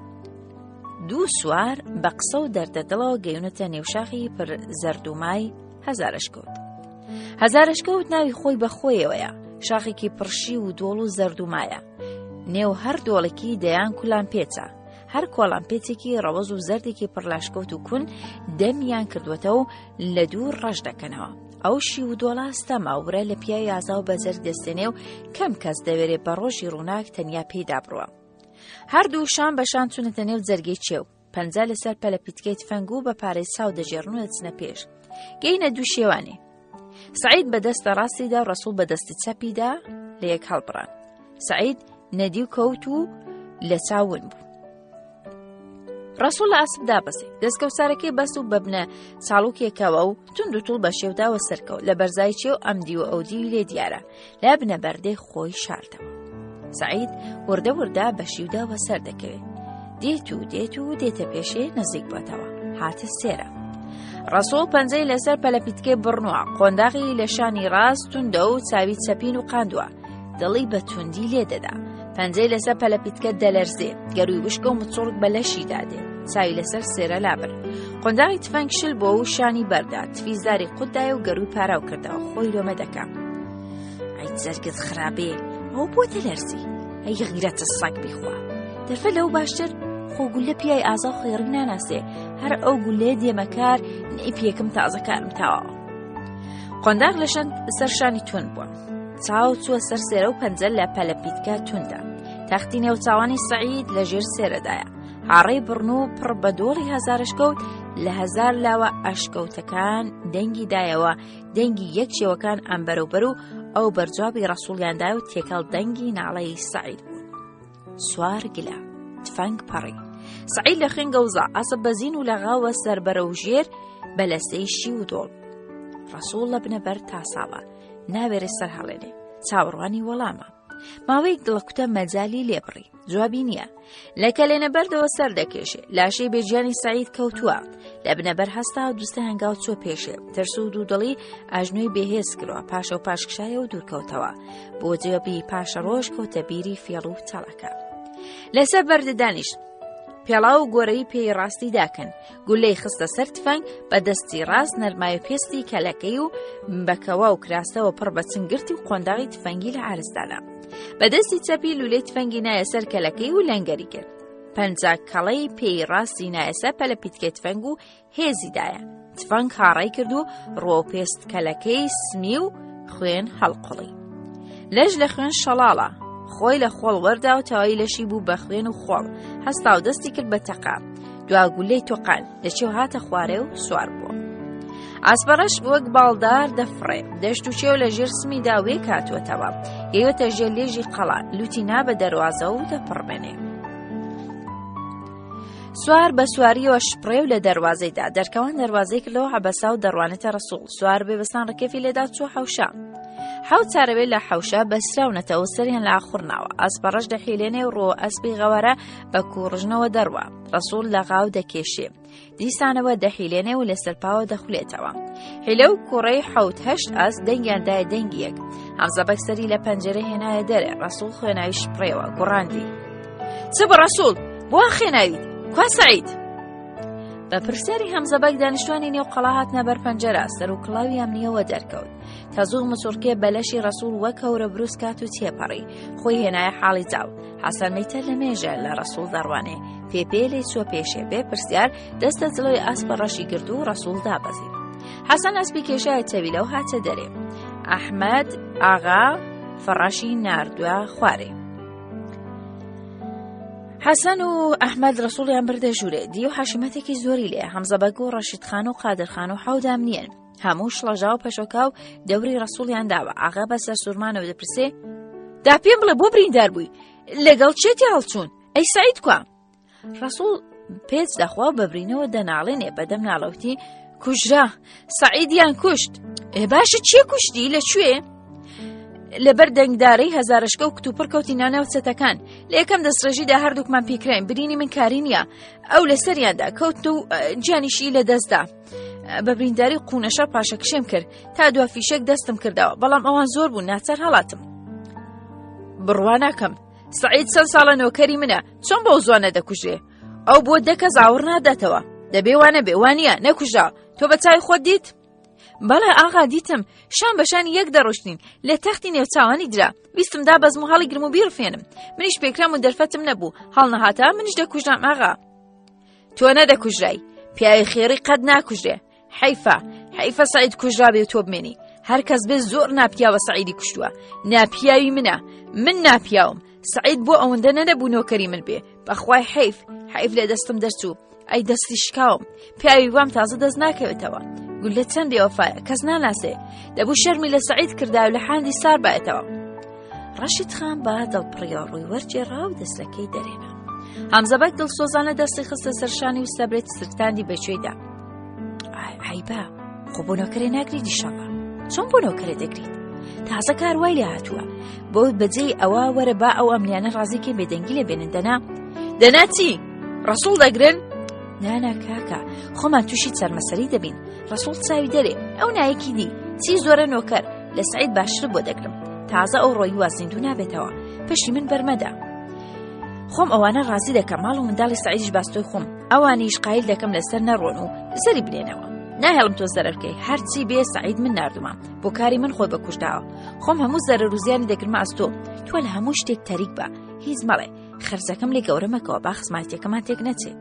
A: دوو سوار بە قسە و دەردە دڵەوە گەیونەتە نێوشاخی پر زەردومای هەزارەشکەوت هەزارەشکەوت ناوی خۆی بە خۆیەوەیە شاخێکی پڕشی و دۆڵ و زەردومایە نێو هەر دۆڵێکی دەیان کولان پێچە هەر کۆڵان پێچێکی ڕەوەز و زەردێکی پڕلاشکەوت و کون دەمیان کردووەتەوە و لە دوور ڕەش دەکەنەوە ئەو شی و دۆڵە ستەمە ورە لە پیاوی ئازا و بەزەرد دەستێنێ و کەم کەس دەوێرێ بە ڕۆژی ڕووناک تەنیا پێیدا بڕوە. هەردوو شان بە شان چونەتە نێو جەرگەی چێو، پەنجا لەسەر پەلەپیتکەی تفەنگ و بە پارەی چاو دەگێڕن و دەچنە پێش. گەینە دوو شێوانێ. سعید بە دەستە ڕاستیدا و ڕەسوڵ بە دەستی چەپیدا لە یەک هەڵبڕان. سعید نەدی و کەوت و لە چاو ون بوو. ڕەسوڵ لە ئاسپ دابەزی دەستکەوسارەکەی بەست و بەبنە چاڵوکێکەوە و تونند و توڵ بە شێوداوە سەرکەوت لە بەرزای چێ و ئەم دیوە ئەو دیوی لێ دیارە لە بنە بەردەی خۆی شاردەوە سعید وردە وردە بە شیوداوە سەر دەکەوێت دێت و دێت و دێتە پێشێ نزیک بۆتەوە هاتە سێرە. ڕەسوڵ پەنجەی لەسەر پەلەپیتکەی بڕنووە قۆنداغی لە شانی ڕاست توندە و چاوی چەپین و قاندووە دڵی بە توندی لێ دەدا. پەنجەی لەسەر پەلەپیتکە دەلەرزێ، گەرووی وشکە و مچوڕک بە لەشیدا دێ. چاوی لەسەر سێرە لابرد. قۆنداغی تفەنگ شل بۆ و شانی بەردا، تفی زاری قوت دایە و گەرووی پاراو کردەوە، خۆی لۆمە دەکا. ئەی جەرگت خرابێ، ئەوە بۆ دەلەرزی؟ ئەی غیرەتە سەگ بیخوا. دەرفە لەو باشتر، خۆ گوللە پیای ئازا و خوێڕی ناناسێ، هەر ئەو گوللەیە دێمە کار، نەی پێکم تازە کارم تەواوە. قۆنداغ لە سەر شانی توند بووە. چاو چووە سەر سێرە و پەنجە لە پەلەپیتکە توندە. تەختی نێوچاوانی سەعید لە ژێر سێرەدایە. هاڕەی بڕن و پڕ بە دۆڵی هەزارشکەوت لە هەزار لاوە ئەشکەوتەکان دەنگی دایەوە دەنگی یەک شێوەکان ئەم بەرەوبەر و ئەو بەرجوابی ڕەسوڵیاندا و تێکەڵ دەنگی ناڵەی سەعید بوون. سوار گلە تفەنگ پەڕی سعید لە خوێن گەوزا ئاسە بەزین و لە غاوە سەر بەرەو ژێر بە لەسەی شی و دۆڵ ڕەسوڵ لە بنە بەر تاساوە ناوێرێ سەر هەڵێنێ چاوەڕوانی وەڵامە ماوەیەک دڵەکوتە مەجالی لێبڕی جوابی نییە لە کەلێنە بەردەوە سەر دەکێشێ لاشەی بێجیانی سعید کەوتووە لە بنەبەر هەستا و دوستە هەنگاو چۆ پێشێ ترس و دوودڵی ئاژنۆی بێهێز کردووە پاشە و پاشکشایە و دوورکەوتەوە بۆ جێبی پاشە ڕۆژ کەوتە بیری فێڵ و تەڵەکە لەسەر بەردە دانیشت پێڵاو و گۆرەوی پێی ڕاستی داکەن گولەی خستە سەر تفەنگ بە دەستی ڕاست نەرمای پێستی کەلەکەی و بەکەوە و کراستەوە پڕ بە چنگرتی و قۆنداغی تفەنگی لە عرزدانا بە دەستی چەپی لولەی تفەنگی نایە سەر کەلەکەی و لەنگەری کرد پەنجا کەڵەی پێی ڕاستی نایە سەر پەلە پیتکەی تفەنگ و هێزی دایە تفەنگ هاڕای کرد و ڕووە پێست کەلەکەی سمی و خوێن هەڵقوڵی لەش لە خوێن شەڵاڵە خۆی لە خۆڵ وەردا و تەواوی لەشی بوو بە خوێن و خۆڵ هەستا و دەستی کرد بە تەقە دوا گولەی تۆقان لە چێو هاتە خوارێ و سوار بووە. ئاسپەڕەش وەک باڵدار دەفڕێ دەشت و چێو لە ژێر سمیدا وێک هاتووەتەوە گەیوەتە ژێر لێژی قەڵا لوتی نا بە دەروازە و دەپڕمێنێ. سوار بە سواریەوە شپڕێ و لە دەروازەیدا دەرکەوان دەروازەی کردەوە عەبەسا و دەڕوانێتە ڕەسوڵ سوار بێ بەسان ڕکێفی لێدا چوە حەوشە. حەوت چارەوێ لە حەوشە بەسراونەتەوە سەریان لە ئاخور ناوە ئەسپەڕەش دەحیلێنێ و ڕۆ ئەسپی غەوارە بە کوڕژنەوە دەڕوا ڕەسوڵ لە غاو دەکێشێ دیسانەوە دەحیلێنێ و لەسەر پاوە دەخولێتەوە. حیلە و کوڕەی حەوت هەشت ئاس دەنگیان دایە دەنگی یەک. هەمزە بەگ سەری لە پەنجەرە هێنایە دەرێ، ڕەسوڵ خوێناوی شپڕێوە، گوڕاندی. چ بە ڕەسوڵ؟ بۆ خوێناویت؟ کوا سەعید؟ بە پرسیاری هەمزە بەگ دانیشتوانی نێو قەڵا هاتنە بەر پەنجەرە، سەر و کڵاوی ئەمنیەوە دەرکەوت. تەزوو مسوڕکێ بە لەشی ڕەسوڵ وەک هەورە بروسکات و تێپەڕی. خۆی هێنایە حاڵی چاو. حەسەن مەیتە لە مێژە لە ڕەسوڵ دەڕوانێ. پێ پێ لێ چووە پێشێ بێ پرسیار دەستە جڵەوی ئاسپە ڕەشی گرت و ڕەسوڵ دابەزی. حەسەن ئەسپی کێشایە تەویلە و هاتە دەرێ. ئەحمەد ئاغا فەڕاشی ناردووە خوارێ. حەسەن و ئەحمەد ڕەسوڵیان بردە ژوورێ دی و حەشیمەتێکی زۆری لێ هەمزە بەگ و ڕەشید خان و قادر خان و حەودام نییەن هەموو شڵەژا و پەشۆکا و دەوری ڕەسوڵیان داوە ئاغا بە سەرسوورمانەوە دەپرسێ دا پێم بڵێ بۆ بریندار بووی لەگەڵ چێتی هەڵچوون ئەی سعید کوا ڕەسوڵ پێچ دەخوا و بەبرینەوە دەناڵێنێ بەدەم ناڵەوتی کوژرا سعیدیان کوشت ئێ باشە چیە کوشتی لە کوێ؟ لەبەر دەنگدارەی هەزارشکە و کتوپڕ کەوتی ناناو چەتەکان لە یەکەم دەستڕێژیدا هەردووکمان پیکراین برینی من کاری نییە ئەو لەسەریاندا کەوت و گیانیشی لە دەستدا بە برینداری قونەشە پاشەکشێم کرد تا دوا فیشەک دەستم کردەوە بەڵام ئەوان زۆر بوو ناچار هەڵاتم بڕوا ناکەم سعید چەند ساڵە نۆکەری منە چۆن بەو زوانە دەکوژێ ئەو بۆ دە کەس ئاوڕ ناداتەوە دەبێ وانە بێ وانە نەکوژا تۆ بە چای خۆت دیت بەڵێ ئاغا دیتم شان بە شانی یەک دەڕۆشتین لە تەختی نێوچاوانی درا ویستم دا بەزم و هەڵی گرم و بیڕفێنم منیش پێکرام و دەرفەتم نەبوو هەڵنەهاتا منیش دەکوژرام ئاغا تۆ نەدەکوژرای پیاوی خێڕی قەت ناکوژرێ حەیفە حەیفە سعید کوژرابێ و تۆ بمێنی هەر کەس بێ زۆر ناپیاوە سعیدی کوشتووە ناپیاوی منە من ناپیاوم سعید بۆ ئەوەندە نەدەبوو نۆکەری من بێ بەخوای حەیف حەیف لە دەستم دەرچوو ئەی دەستی شکاوم پیاوی وام تازە دەست ناکەوێتەوە گولە چەند بێوەفایە کەس ناناسێ دەبوو شەرمی لە سعید کردا و لە حاندی سار بایەتەوە ڕەشید خان بە دڵپڕیەوە ڕووی وەرگێڕا و دەستەکەی دەرێنا هەمزەبەک دڵسۆزانە دەستی خستە سەرشانی و سەبرێت سرتاندی بەگوێیدا عیبە خۆ بۆ نۆکەرێ ناگریت ئیشەڵا چۆن بۆ نۆکەرێ دەگریت تازە کار وای لێ هاتووە بۆ بەجێی ئەوە وەرە با ئەو ئەمنیانە ڕازیکەی بێدەنگی لێ بێنن دەنا دەنا چی ڕسوڵ دەگرن نانا کاکە خۆمان تووشی چەرمەسەری دەبین ڕسوڵ چاوی دەرێ ئەو نایەکی دی چی زۆرە نۆکەر لە سعید باشتر بۆ دەگرم تازە ئەو ڕۆی وا زیندوو نابێتەوە پشتی من بەرمەدە خۆم ئەوانە ڕازی دەکەم ماڵ و منداڵی سعیدیش باستۆی خۆم ئەوانیش قایل دەکەم لەسەر نەڕۆن و زەری بنێنەوە ناهێڵم تۆ زەرەر بکەی هەرچی بێ سعید من ناردومە بۆ کاری من خۆی بەکوشتاوە خۆم هەموو زەرەر و زیانی دەگرمە ئەستۆ تۆ لە هەموو شتێک تەریک بە هیچ مەڵێ خەرجەکەم لێ گەورە مەکەوە با خزماتیەکەمان تێک نەچێ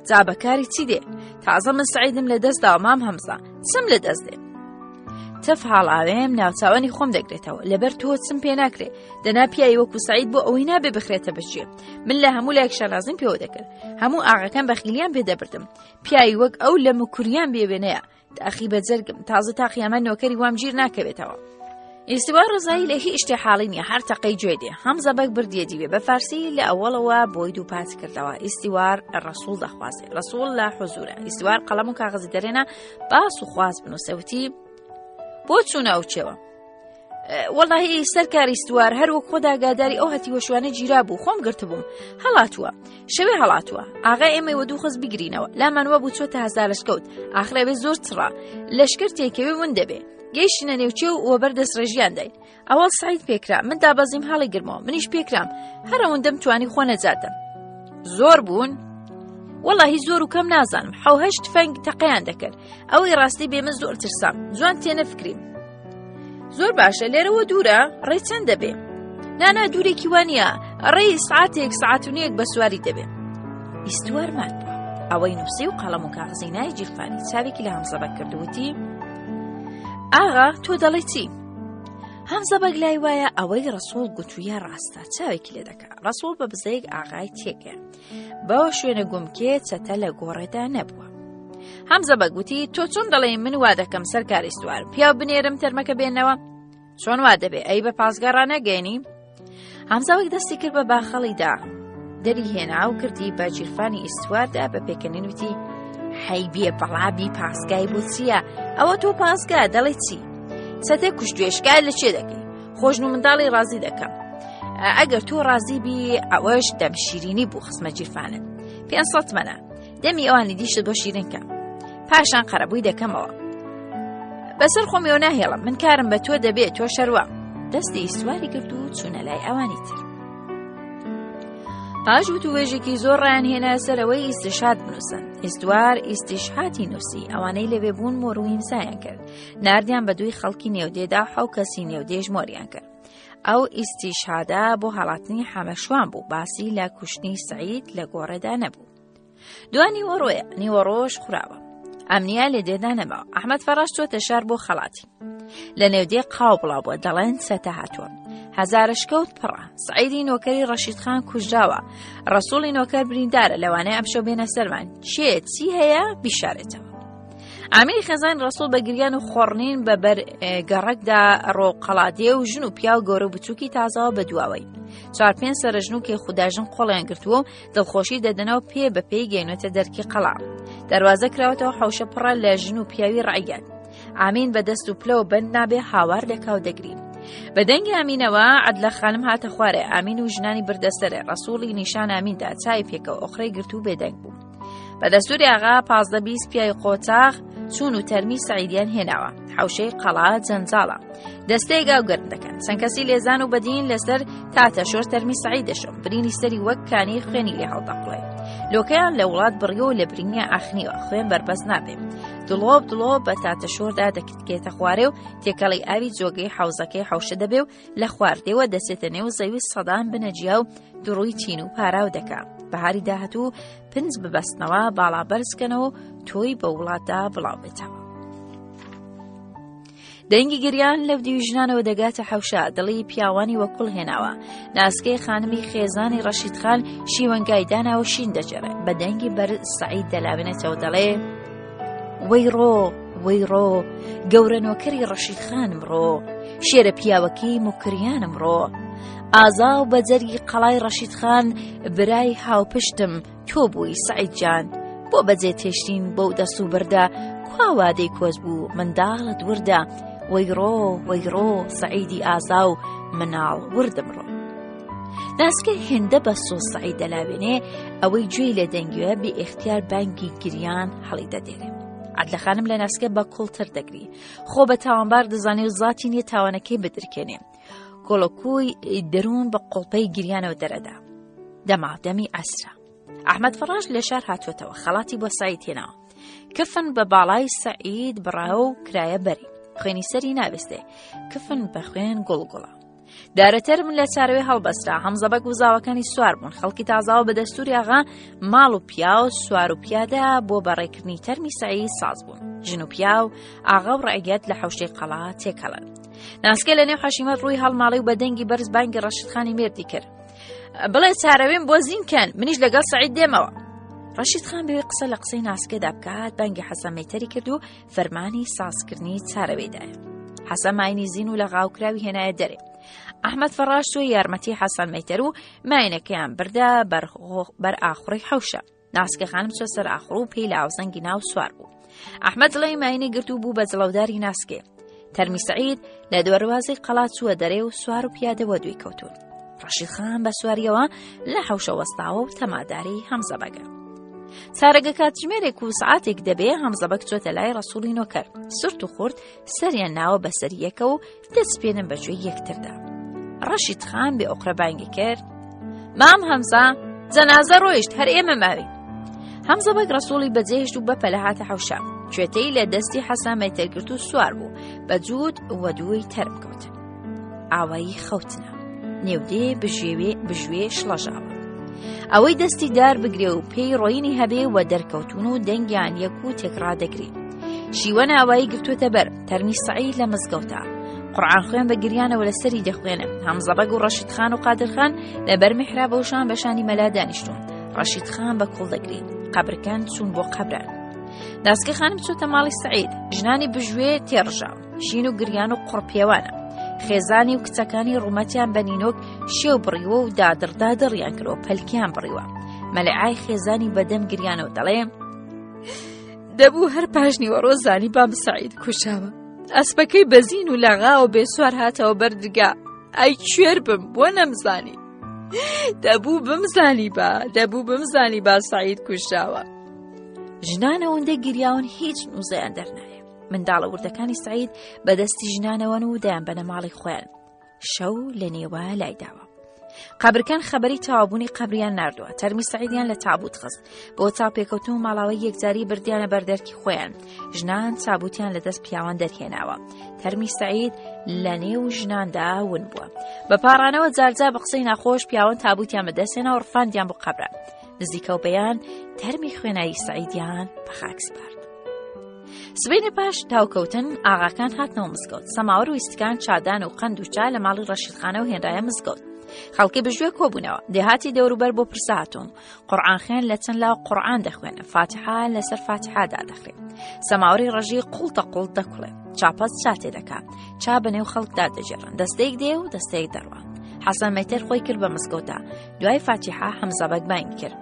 A: جا بەکاری چی دێ تازە من سعیدم لە دەست داوە مام هەمزا چم لە دەست دێ تف هاڵاوێم ناوچاوانی خۆم دەگرێتەوە لەبەر تۆ چم پێ ناکرێ دەنا پیاوی وەکو سعید بۆ ئەوەی نابێ بخرێتە بەچێ من لە هەموو لایەک شانازیم پێوە دەکرد هەموو ئاغەکان بەخیلیان پێ دەبردم پیاوی وەک ئەو لە مکوریان بێوێنەیە تاخی بە جەرگم تازە تا قیامەت نۆکەری وام گیر ناکەوێتەوە. ئیستوا ڕزایی لە هیچ شتێ حاڵی نییە هەر تەقەی گوێ دێ هەمزە بەگ بردیە دیوێ بە فارسی لە ئەوەڵەوە بۆی دووپات کردەوە ئیستیوار ڕەسوڵ دەخوازێ ڕەسوڵ لە حزورە ئیستوار قەڵەم و کاغەزی دەرێنا باس و خواز بنووسەوتی بۆ چوونە ئەو چێوە وەڵاهی سەرکار ئیستوار هەر وەک خۆدا گاداری ئەو هەتیوەشوانە گیرا بوو خۆم گرتبووم هەڵاتووە شەوێ هەڵاتووە ئاغا ئێمەی وە دوو خز بگرینەوە لامان وە بوو چۆتە هەزارشکەوت ئاخرەوێ زۆر چڕا لەشکر تێکەوێ ون دەبێ گەیشتنە نێوچێ و وەبەر دەستڕێژیان داین ئەوەڵ سعید پێکرا من دابەزیم هەڵی گرمەوە منیش پێکرام هەر ئەوەندەم توانی خۆ نەجاتم زۆر بوون وەڵاهی زۆر و کەم نازانم حەوهشت فەنگ تەقیان دەکرد ئەوەی ڕاستی بێ من زۆر ترسام جوان تێنەفکریم زۆر باشە لێرەوە دوورە ڕێ چەند دەبێ نانا دوورێکی وانە ڕێی سعاتێک سعاتونەیەک بە سواری دەبێ ئیستوار مات بووە ئەوەی نووسی و قەڵەم و کاغزی نای جیرفانی چاوێکی لە هەمزە بەگ کردوتی ئاغا تۆ دەڵێ چی هەمزە بەگ لای وایە ئەوەی ڕسوڵ گوتویە ڕاستە چاوێکی لێ دەکا ڕسوڵ بە بزەیەک ئاغای تێکە بەوە شوێنە گومکێ چەتە لە گۆڕێدا نەبووە. هەمزە بەگوتی تۆ چۆن دەڵێ من وا دەکەم سەر کاریستوار پیاو بنێرم تەرمەکە بێنەوە چۆن وا دەبێ ئەی بە پاسگا ڕانەگەێنی هەمزە وەک دەستی کرد بە باخەڵیدا دەری هێنا و کردی بە جیرفانی ئیستواردا بە پێکەنین وتی حەی بێ بەڵابی پاسگای بۆ چییە ئەوە تۆ پاسگا دەڵێ چی چەتێ کوشتێشکار لە چێ دەکەی خۆشن و منداڵی ڕازی دەکەم ئەگەر تۆ ڕازی بی ئەوەش دەم شیرینی بوو خسمە جیرفانت 500 مەنە دەمی ئەوانی دیشت بۆ شیرنکە پاشان قەرەبووی دەکەمەوە بەسەر خۆمیەوە ناهێڵم من کارم بە تۆ دەبێت تۆ شەروە دەستی ئیسواری گرت و چوونە لای ئەوانی تر پاش وتوێژێکی زۆر ڕایان هێنا سەرەوەی ئیستشاد بنووسن ئیستوار ئیستیشهاتی نووسی ئەوانەی لەوێ بوون مۆر و ئیمزایان کرد ناردیان بە دووی خەڵکی نێودێدا حەو کەسی نێودێژ مۆریان کرد ئەو ئیستیشهادە بۆ هەڵاتنی حەمەشوان بوو باسی لە کوشتنی سعید لە گۆڕێدا نەبوو دوا نیوەڕۆیە نیوەڕۆژ خوراوە ئەمنیا لێ دێدا نەماوە ئەحمد فەڕاش چۆتە شار بۆ خەڵاتی. لە نێودێ قاو بڵاو بووە دەڵێن چەتە هاتووە. هەزارەشکەوت پڕە. سعیدی نۆکەری ڕەشید خان کوژراوە. ڕەسوڵی نۆکەر بریندارە لەوانەیە ئەمشەو بێنە سەرمان. کێ چی هەیە بیشارێتەوە. ئامیری خێزان ڕەسوڵ بە گریان و خۆڕنین بە بەر گەڕەکدا ڕۆ قەڵادێ و ژن و پیاو گەورە و بچووکی تازەوە بە دواوەی. چوار پێنج سەرژن و کێ خوداژن قۆڵیان گرتووە و دڵخۆشی دەدەنەوە پێ بە پێی گەینۆتە دەرکی قەڵا. دەروازە کراوەتەوە حەوشە پڕە لە ژن و پیاوی ڕعیات. ئامین بە دەست و پلەوە بەند نابێ هاوار دەکا و دەگری. بە دەنگی ئامینەوە عەدلە خانم هاتە خوارێ ئامین و ژنانی بردە سەرێ ڕەسوڵی نیشان ئامیندا چای پێکەوە ئۆخرەی گرت و بێدەنگ بوو. بە دەستوری ئاغا 15 20 پیاوی قۆچاغ چوون و تەرمی سعیدیان هێناوە حوشەی قەڵا جەنجاڵە دەستەیەک ئاو گەرم دەکەن چەند کەسی لێزان و بەدین لەسەر تاتە شۆر تەرمی سعید دەشۆن برینی سەری وەک کانی خوێنی لێ هەڵدەقڵێ لۆکەیان لە وڵات بڕیەوە و لە برینیان ئاخنیوە خوێن بەربەست نابێ دڵۆپ دڵۆپ بە تاتە شۆردا دەکتکێتە خوارێ و تێکەڵی ئاوی جۆگەی حەوزەکەی حەوشە دەبێ و لە خواردێوە دەچێتە نێو زەوی سەدان بنەجیا و دڕووی چین و پاراو دەکا بەهاری داهاتوو پنج ببەستنەوە باڵا بەرزکەنەوە و تۆی بە وڵاتدا بڵاو بێتەوە. دەنگی گریان لەو دیوی ژنانەوە دەگاتە حەوشە دڵی پیاوانی وەکوڵ هێناوە ناسکەی خانمی خێزانی ڕەشید خان شیوەنگای داناوە شین دەجێڕێ بە دەنگی بەر سەعید دەلاوێنێتەوە دەڵێ وەی ڕۆ وەی ڕۆ گەورە نۆکەری ڕەشید خانم ڕۆ شێرە پیاوەکەی موکریانم ڕۆ ئازا و بە جەرگی قەڵای ڕەشید خان برای هاوپشتم تۆ بووی سەعید جان بۆ بەجێ تێشتین بەو دەست و بردە کوا وادەی کۆچ بوو منداڵت وردە وەی ڕۆ وەی ڕۆ سەعیدی ئازا و مناڵ وردم ڕۆ. ناسکە هێندە بە سۆز سەعید دەلاوێنێ ئەوەی گوێی لە دەنگوێ بێ ئیختیار بانگی گریان هەڵی دەدێرێ. عەدلە خانم لە ناسکە بە کوڵتر دەگری خۆ بە تاوانبار دەزانێ و زاتی نییە تاوانەکەی بدرکێنێ. کۆڵۆکۆی دەروون بە قوڵپەی گریانەوە دەرەدا دەماودەمی ئەسرا ئەحمەد فەڕاش لە شار هاتووەتەوە خەڵاتی بۆ سعید هێناوە کفن بە باڵای سعید بڕاوە و کرایە بەری خوێنی سەری ناوێستێ کفن بە خوێن گوڵگوڵە دارەتەرم لە چارەوێ هەڵبەسترا هەمزەبەگ و زاوەکانی سوار بوون خەڵکی تازاوە بە دەستوری ئاغا ماڵ و پیاو سوار و پیادە بۆ بەڕێکردنی تەرمی سعید ساز بوون ژن و پیاو ئاغا و ڕعیەت لە حەوشەی قەڵا تێکەڵن ناسکە لە نێو حەشیمەت ڕووی هەڵماڵی و بە دەنگی بەرز بانگی ڕەشید خانی مێردی کرد بڵێ چارەوێم بۆ زین کەن منیش لەگەڵ سعید دێمەوە ڕەشید خان بێ قسە لە قسەی ناسکەدا بکات بانگی حەسەن مەیتەری کرد و فەرمانی سازکردنی چارەوێدایە حەسەن ماینی زین و لە غاوکراوی هێنایە دەرێ ئەحمەد فەڕاش تۆ یارمەتی حەسەن مەیتەر و ماینەکەیان بردە بەر ئاخڕی حەوشە ناسکە خانم چۆ سەر ئاخڕ و پێی لە ئاوزەنگی ناو سوار بوو ئەحمەد دڵی ماینی گرت و بوو بە جڵەوداری ناسکێ تەرمی سعید لە دەروازەی قەڵا چووە دەرێ و سوار و پیادەوە دوی کەوتون ڕەشید خان بە سواریەوە لە حەوشە وەستاوە و تەماداری هەمزە بەگە سارەگە کاتژمێرێک و سعاتێک دەبێ هەمزەبەک چۆتە لای ڕەسوڵی نۆکەر سرت و خورت سەریان ناوە بەسەر یەکە و دەچپێنن بە گوێی یەکتردا ڕەشید خان بێ ئۆقرە بانگی کرد مام هەمزە جەنازە ڕۆیشت هەر ئێمە ماوین هەمزە بەگ ڕەسوڵی بەجێهێشت و بەپەلە هاتە حەوشە کوێتەی لە دەستی حەسان مەیتەرگرت و سوار بوو بە جووت وەدووی تەرم کەوتن ئاوایی خەوتنە نێودێ بژێوێ بژوێ شڵەژاوە ئەوەی دەستی دار بگرێ و پێی ڕۆینی هەبێ و دەرکەوتون و دەنگیان یەک و تێکڕا دەگری شیوە ناوایی گرتووەتە بەر تەرمی سەعید لە مزگەوتە قورعان خوێن بە گریانەوە لەسەری دەخوێنن هەمزەبەگ و ڕەشید خان و قادر خان لەبەر میحرابە و شان بە شانی مەلا دانیشتون ڕەشید خان بە کوڵ دەگری قەبرکان چوون بۆ قەبران ناسکە خانم چۆتە ماڵی سعید ژنانی بژوێ تێڕژاو شین و گریان و قوڕپێوانە خێزانی و کچەکانی ڕوومەتیان بە نینۆک شێو بڕیوە و دادڕدا دڕیان کرۆ پەلکیان بڕیوە مەلعای خێزانی بەدەم گریانەوە دەڵێ دەبوو هەر پاشنیوەڕۆ زانی بام سعید کوشاوە ئەسپەکەی بەزین و لەغاوە بێ سوار هاتەوە بەردرگا ئەی کوێر بم بۆ نەمزانی دەبوو بمزانی با دەبوو بمزانی با سعید کوشاوە ژنان ئەوەندە گریاون هیچ نوزەیان دەرنایە منداڵە وردەکانی سعید بەدەستی ژنانەوەن و دایان بەنە ماڵی خۆیان شەو لە نێوە لایداوە. قەبرکان خەبەری تەواوبوونی قەبریان ناردووە تەرمی سعیدیان لە تابوت خست بۆ چاوپێکەوتن و ماڵاوەی یەکجاری بردیانە بەردەرکی خۆیان ژنان تابوتیان لە دەست پیاوان دەرهێناوە تەرمی سعید لە نێو ژناندا ون بووە بە پاڕانەوە جارجا بە قسەی ناخۆش پیاوان تابوتیان بەدەستێنا و ڕفاندیان بۆ قەبران نزیکە و بەیان تەرمی خوێنایی سعیدیان بە خاک سپارد. سبەینێ پاش تاوکەوتن ئاغاکان هاتنەوە مزگەوت سەماوەر و ئیستکان چادان و قەند و چا لە ماڵی ڕەشیدخانە و هێنرایە مزگەوت خەڵکی بژوێ کۆبوونەوە دێهاتی دەوروبەر بۆ پرسە هاتوون قورعانخوێن لە چەند لاو قورعان دەخوێنە فاتحە لەسەر فاتحا دادەخرێ سەماوەری ڕەژی قوڵتە قوڵت دەکوڵێ چاپەز چاتێ دەکا چا بە نێو خەڵکدا دەجێڕن دەستەیەک دێ و دەستەیەک دەڕوا حەسەن مەیتەر خۆی کرد بە مزگەوتا دوای فاتیحە حەمزە بەگ بانگی کرد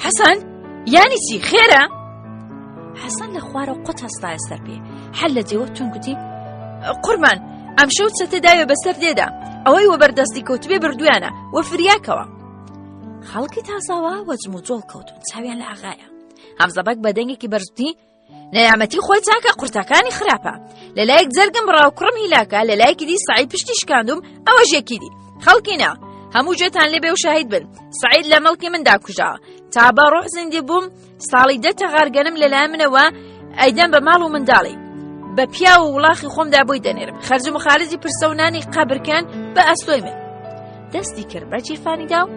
A: حەسەن یانی چی خێرە حەسەن لە خوارە قوت هەستایە سەر پێ هەر لە جێوە تون گوتی قوربان ئەمشەو چەتە داوێ بەسەر دێدا ئەوەی وە بەردەستی کەوتبێ بردویانە وە فریاکەوە خەڵکی تازاوە وەجم و جۆڵ کەوتون چاویان لە ئاغایە هەمزەبەگ بە دەنگێکی بەرزوتی نەیامەتی خۆی چاکە قورتەکانی خراپە لەلایەک جەرگم بڕاو کوڕم هیلاکە لەلایەکی دی سعید پشتی شکاندوم ئەوە ژێکی دی خەڵکی نا هەموو جێتان لێبێ و شاهید بن سعید لە مەڵکی مندا کوژاوە تا بە ڕۆح زیندی بووم ساڵی دە تەغارگەنم لەلای منەوە ئەیدەم بە ماڵ و منداڵی بە پیاو و وڵاخی خۆمدا بۆی دەنێرم خەرج و مخارجی پرسە و نانی قەبرکەن بە ئەستۆی من دەستی کرد بە جیرفانیدا و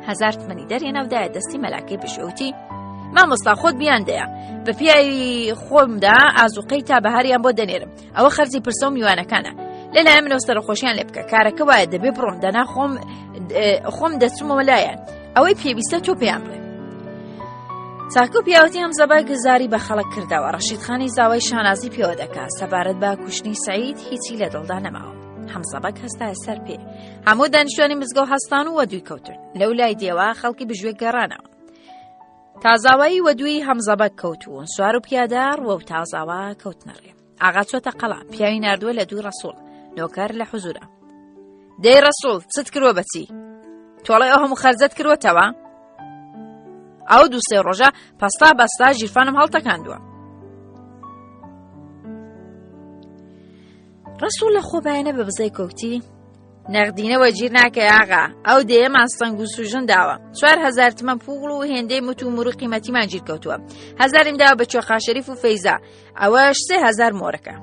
A: هەزار تمەنی دەرهێنا و دایە دەستی مەلاکەی بژێوتی مامۆستا خۆت بیان دەیە بە پیاوی خۆمدا ئازوقەی تا بەهاریان بۆ دەنێرم ئەوە خەرجی پرسە و میوانەکانە لەلایەن منەوە سەرخۆشیان لێ بکە کارەکە وایە دەبێ بڕۆم دەنا خۆم خۆم دەچمەوە لایەن ئەوەی پێویستە تۆ پێیان بڵێ چاکە و پیاوەتی هەمزە بەگ زاری بە خەڵک کردەوە ڕەشید خانی زاوای شانازی پێوە دەکا سەبارەت بە کوشتنی سعید هیچی لە دڵدا نەماوە هەمزە بەگ هەستایە سەر پێ هەموو دانیشتوانی مزگەوت هەستان و وەدووی کەوتن لەو لای دێوە خەڵکی بژوێ گەڕانەوە تازاوایی وەدووی هەمزە بەگ کەوتوون سوار و پیادە ڕووە و تازاوا کەوتنە ڕێ ئاغا چۆتە قەڵا پیاوی ناردووە لە دووی ڕەسوڵ نۆکەر لە حزورە دەی ڕەسوڵ چت کردوە بەچی تۆڵەی ئەو هەموو خەرجەت کردوەتەوە ئەو دوو سێ ڕۆژە پەستا بەستا ژیرفانم هەڵتەکاندووە ڕەسوڵ لە خۆبایەنە بە بزەی کۆکتی نەغدینەوە گیر ناکەی ئاغا ئەو دێیەمان سەنگ و سوژن داوە 4هزار تمە پووڵ و هێندەی مت و مر و قیمەتیمان گیر کەوتووە هەزاریم داوە بە چۆخا شەریف و فەیزا ئەوەش 3هزار مۆرەکە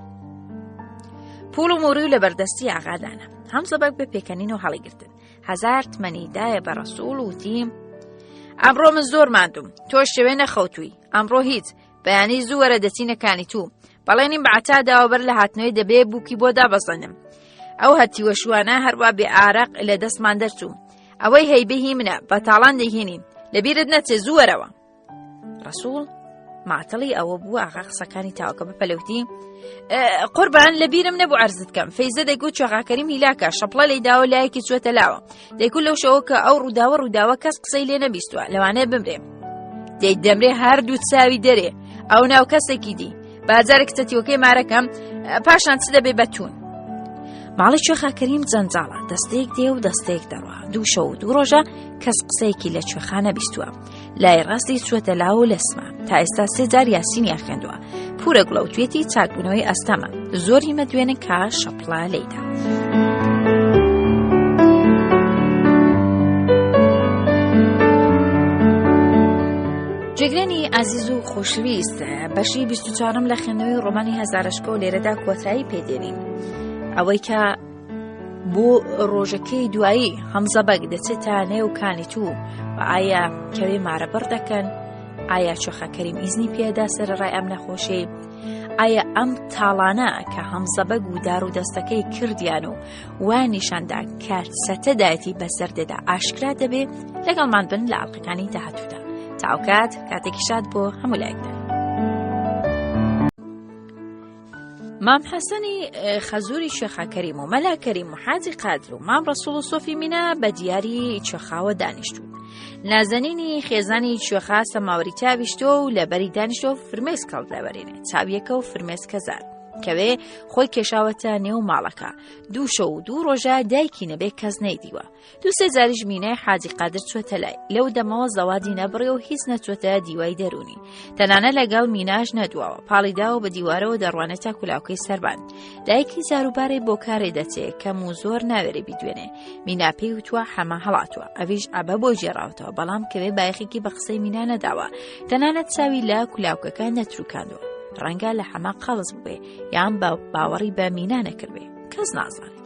A: پوڵ و مۆری و لە بەردەستی ئاغادانە هەمزە بەگ بە پێکەنین و هەڵیگرتن هەزار تمەنی دایە بە ڕەسوڵ وتی ئەمڕۆ من زۆر ماندوم تۆ شەوێ نەخەوتووی ئەمڕۆ هیچ بەیانی زوو وەرە دەچینە کانی تو بەڵێنیم بە عەتا داوە بەر لە هاتنەوەی دەبێ بووکی بۆ دابەزێنم ئەو هەتیوە شوانە هەروە بێ ئارەق لە دەستمان دەرچوو ئەوەی هەیبێ هی منە بە تاڵان دەیهێنین لەبیرت نەچێ زوو وەرەوە ڕەسوڵ ماتەڵی ئەوە بوو ئاغا قسەکانی تاوکە بە پەلوتی قوربان لە بیرم نەبوو عەرزت کەم فەیزە دەیگوت چۆغاکەریم هیلاکە شەپڵە لی داوە لایەکی چوەتە لاوە دەیگوت لەو شەوە کە ئەو ڕووداوە ڕووداوە کەس قسەی لێ نەبیستووە لەوانەیە بمرێ دەی دەمرێ هەردوو چاوی دەرێ ئەو ناو کەسێکی دی باجارێک کچەتیوەکەی مارەکەم پاشان چ دەبێ بەتون ماڵی کوێخا کەریم جەنجاڵە دەستەیەک دێ و دەستەیەک دەڕوا دوو شەو و دوو ڕۆژە کەس قسەیەکی لە کوێخا نەبیستووە لای ڕاستی چووەتە لاو و لەسمە تا ئێستا سێ جار یاسینیان خوێندووە پورە گوڵەوتوێتی چاکبوونەوەی ئەستەمە زۆری مەدوێنن کە شەپڵە لێیدا. جێگرانی ئازیز و خۆشویست بەشی 24م لە خوێندنەوەی ڕۆمانی هەزارشکۆ لێرەدا کۆتایی پێدێنین ئەوەی کە بۆ ڕۆژەکەی دوایی هەمزە بەگ دەچێتە نێو کانی تو و ئایا کەوێ مارەبڕ دەکەن ئایا چۆخە کەریم ئیزنی پێدا سەرڕای ئەم نەخۆشی ئایا ئەم تاڵانە کە هەمزە بەگ و دار و دەستەکەی کردیان و وا نیشاندا کە سەتەدایەتی بەسەر دێدا ئاشکرا دەبێ لەگەڵمان بن لە ئەڵلقەکانی داهاتوودا تاوکات کاتێکی شاد بۆ هەموو لایەکدا. مام حەسەنی خەزوری شێخا کەریم و مەلا کەریم و حاجی قادر و مام ڕەسوڵ و سۆفی مینا بە دیاری کوێخاوە دانیشتوون. نازەنینی خێزانی کوێخا سەماوەری تاویشتۆ و لە بەری دانیشتۆ فرمێسک هەڵدەبەرێنێ چاویەکە و فرمێسکە زار. کەوێ خۆی کێشاوەتە نێو ماڵەکە دوو شەو و دوو ڕۆژە دایکی نەبێ کەس نەیدیوە دوو سێ جاریش مینای حاجی قادر چووەتە لای لەو دەمەوە زەوادی نەبڕێ و هیچ نەچووەتە دیوای دەروونی تەنانە لەگەڵ میناش نەدواوە پاڵی داوە بە دیوارەوە دەڕوانێت تا کولاوکەی سەربان دایکی جاروبارێ بۆ کارێ دەچێ کەم و زۆر ناوێرێ بیدوێنێ مینا پێی وتووە حەمە هەڵاتووە ئەویش عەبە بۆی گێڕاوەتەوە بەڵام کەوێ بایەخێکی بە قسەی مینا نەداوە تەنانەت چاوی لە کولاوکەکە نەتروکاندووە ڕەنگە لە حەمە قەڵس بووێ یان بە باوەڕی بە مینا نەکردبێ کەس نازانێ.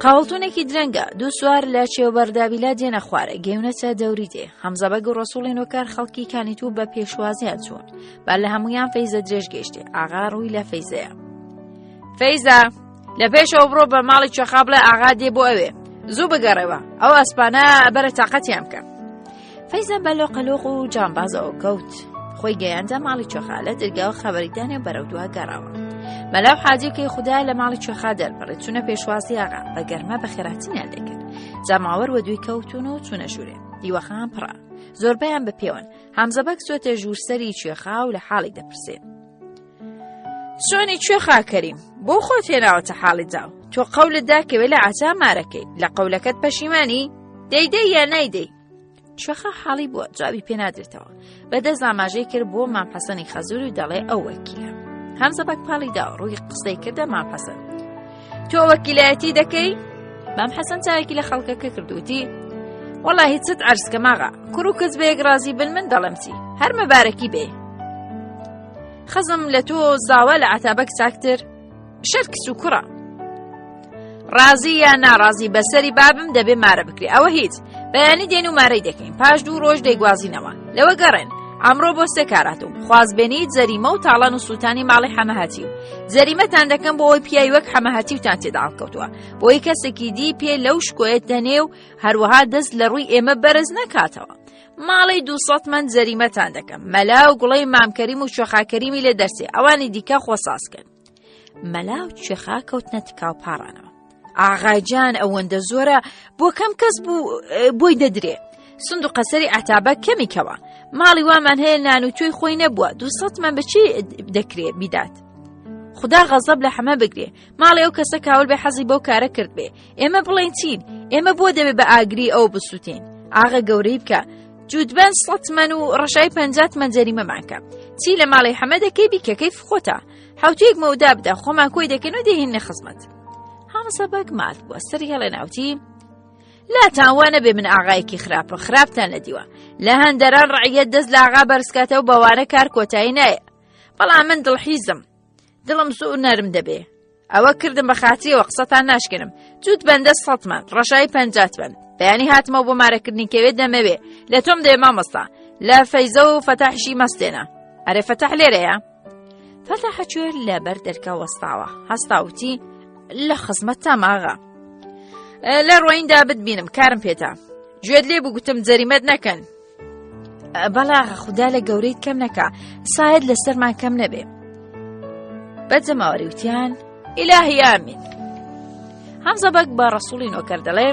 A: قاوڵتونێکی درەنگە دوو سوار لە چێوبەردابیلا دێنە خوارە گەیونەتە دەوری دێ هەمزەبەگ و ڕسوڵی نۆکار خەڵکی کانیتوو بە پێشوازیان چوون بە لە هەمویان فەیزە درێژ گەیشتێ ئاغا ڕووی لە فەیزەیە فەیزە لە پێشەوە بڕۆ بە ماڵی چۆخا بڵێ ئاغا دێ بۆ ئەوێ زوو بگەڕێوە ئەو ئەسپانە بەرە تاقەتیان بکە فەیزە بە لۆقەلۆق و جانبازەوە کەوت خۆی گەیاندە ماڵی چۆخا لە دەرگاوە خەبەریدانێ بەرەو دوا گەڕاوە مەلا و حاجی کەی خودا لە ماڵی چۆخا دەربڕێت چونە پێشوازی ئاغا بە گەرمە بە خێراتنیان لێکرد جاماوەر وە دوی کەوتون و چونە ژوورێ دیوەخان پڕە زۆربەیان بە پێوەن هەمزەبەک چۆتە ژوور سەری کوێخا و لە حاڵی دەپرسێ چۆنی کوێخا کەریم بۆ خۆت هێناوەتە حاڵی جاو تۆ قەولت دا کەوێ لە عەتا مارەکەی لە قەولەکەت پەشیمانی دەیدەی یا نایدەی کوێخا حاڵی بووە جوابی پێ نادرێتەوە بە دەست ئاماژەی کرد بۆ مام حەسەنی خەزور و دەڵێ ئەو وەکیلە هەمزە بەک پاڵی دا ڕووی قسەی کردە مام حەسەن تۆ وەکیلایەتی دەکەی مام حەسەن چاوێکی لە خەڵکەکە کردوتی وەڵا هیچت عەرزکە ماغا کوڕ و کچ بە یەک ڕازی بن من دەڵێم چی هەر مەبارەکی بێ خەزم لە تۆ زاوا لە عەتابەک چاکتر شەر کچ و کوڕە ڕازی یا ناڕازی بەسەری بابم دەبێ مارە بکرێ ئەوە هیچ بەیانی دێن و مارەی دەکەین پاش دوو ڕۆژ دەیگوازینەوە لەوە گەڕێن ئەمڕۆ بۆ سێ کاراتوم خوازبێنی جەریمە و تاڵان و سووتانی ماڵی حەمەهەتی و جەریمەتان دەکەم بۆ ئەوی پیاوی وەک حەمەهەتیوتان تێدا هەڵکەوتووە بۆی کەسێکی دی پێ لەو شکۆیە دەنێ و هەروەها دەست لە ڕووی ئێمە بەرز نەکاتەوە ماڵی دووسەد مەن جەریمەتان دەکەم مەلا و گوڵەی مامکەریم و کوێخاکەریمی لێ دەرسێ ئەوانی دیکە خۆسازکەن مەلا و کوێخا کەوتنە تکاو پاڕانەوە ئاغاجان ئەوەندە زۆرە بۆ کەم کەس بوو بۆی دەدرێ سند و قەسەری عتابە کەمیکەوە ماڵی وامان هەیە نان و توی خۆی نەبووە دوسەد من بەچی دەکرێ بیدات خدا غەزەب لە حەمە بگرێ ماڵی ئەو کەسە کاول بێ حەزی بەو کارە کرد بێ ئێمە بڵێن چین ئێمە بۆ دەبێ بە ئاگری ئەو بسووتین ئاغە گەورەی بکە جوودبەن سەتمەن و ڕەشای پەنجات مەنجەریمەمانکە چی لە ماڵی حەمە دەکەی بیکەکەی خۆتە حوتێک مەودا بدە خۆمان کۆی دەکەن و دەهێنە خزمەت هەمزە بەگ مات بووە سەری هەڵێ ناوتی لاتان وا نەبێ من ئاغایەکی خراپە خراپتان نەدیوە لە هەندەران ڕعیەت دەست لە ئاغا بەرزکاتەوە بەوانە کار کۆتایی نایە بەڵام من دڵحیزم دڵم زۆر نەرم دەبێ ئەوە کردم بە خاتریەوە قسەتان ناشکێنم جووت بەندە سەتمان ڕەشایی پەنجات بند بەیانی هاتمەوە بۆ مارەکردنی کەوێت دەمەوێ لە تۆم دەوێ مامۆستا لە فەیزە و فەتاحشی مەستێنە ئەرێ فەتاح لێرەیە فەتاحە کوێر لە بەر دەرکە وەستاوە هەستاوتی لە خزمەت تا ماغا لە ڕۆیندا بتبینم کارم پێتا گوێت لێ بوو گوتم جەریمەت نەکەن بەڵاغە خودا لە گەورەیت کەم نەکا سایەت لەسەرمان کەم نەبێ بە جەماوەری وتیان ئیلاهی ئامین هەمزە بەگ بە ڕەسوڵی نۆکەر دەڵێ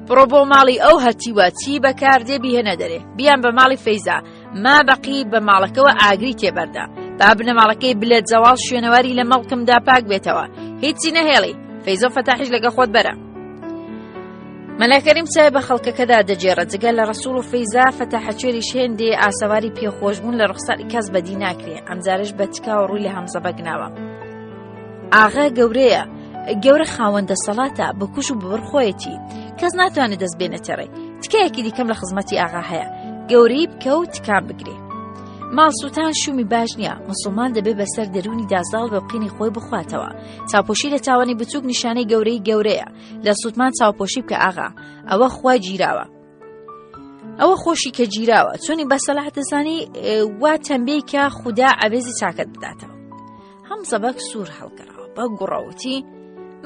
A: بڕۆ بۆ ماڵی ئەو هەتیوە چی بەکاردێ بیهێنە دەرێ بیان بە ماڵی فەیزا ما بەقی بە ماڵەکەوە ئاگری تێبەردا با بنەماڵەکەی بلێ جەواڵ شوێنەواری لە مەڵکمدا پاک بێتەوە هیچی نەهێڵی فەیزۆ فەتاحیش لەگە خۆت بەرە مەلا کەریم چای بە خەڵکەکەدا دەگێڕە جگە لە ڕسوڵ و فەیزا فەتاحەچێریش هێندێ ئاسەواری پێخۆشبوون لە ڕوخساری کەس بەدی ناکرێ ئەمجارش بە تکاوە ڕووی لە هەمزە بەگناوە ئاغا گەورەیە گەورە خاوەن دەسەڵاتە بکوش و ببڕ خۆیەتی کەس ناتوانێت دەست بێنێتە ڕێ تکایەکی دیکەم لە خزمەتی ئاغا هەیە گەورەی بکە و تکام بگرێ ماڵ سووتان شومی باش نییە مسلمان دەبێ بەسەر دەروونی دازاڵ بە قینی خۆی بخواتەوە چاپۆشی لە تاوانی بچووک نیشانەی گەورەی گەورەیە لە سووتمان چاوپۆشی بکە ئاغا ئەوە خوا گیراوە ئەوە خۆشی کە گیراوە چۆنی بە سەلاح دەزانی وا تەمبێی کە خودا ئەبێزی چاکەت بداتەوە هەمزە بەک سوور هەڵگەڕاوە بە گوڕەوتی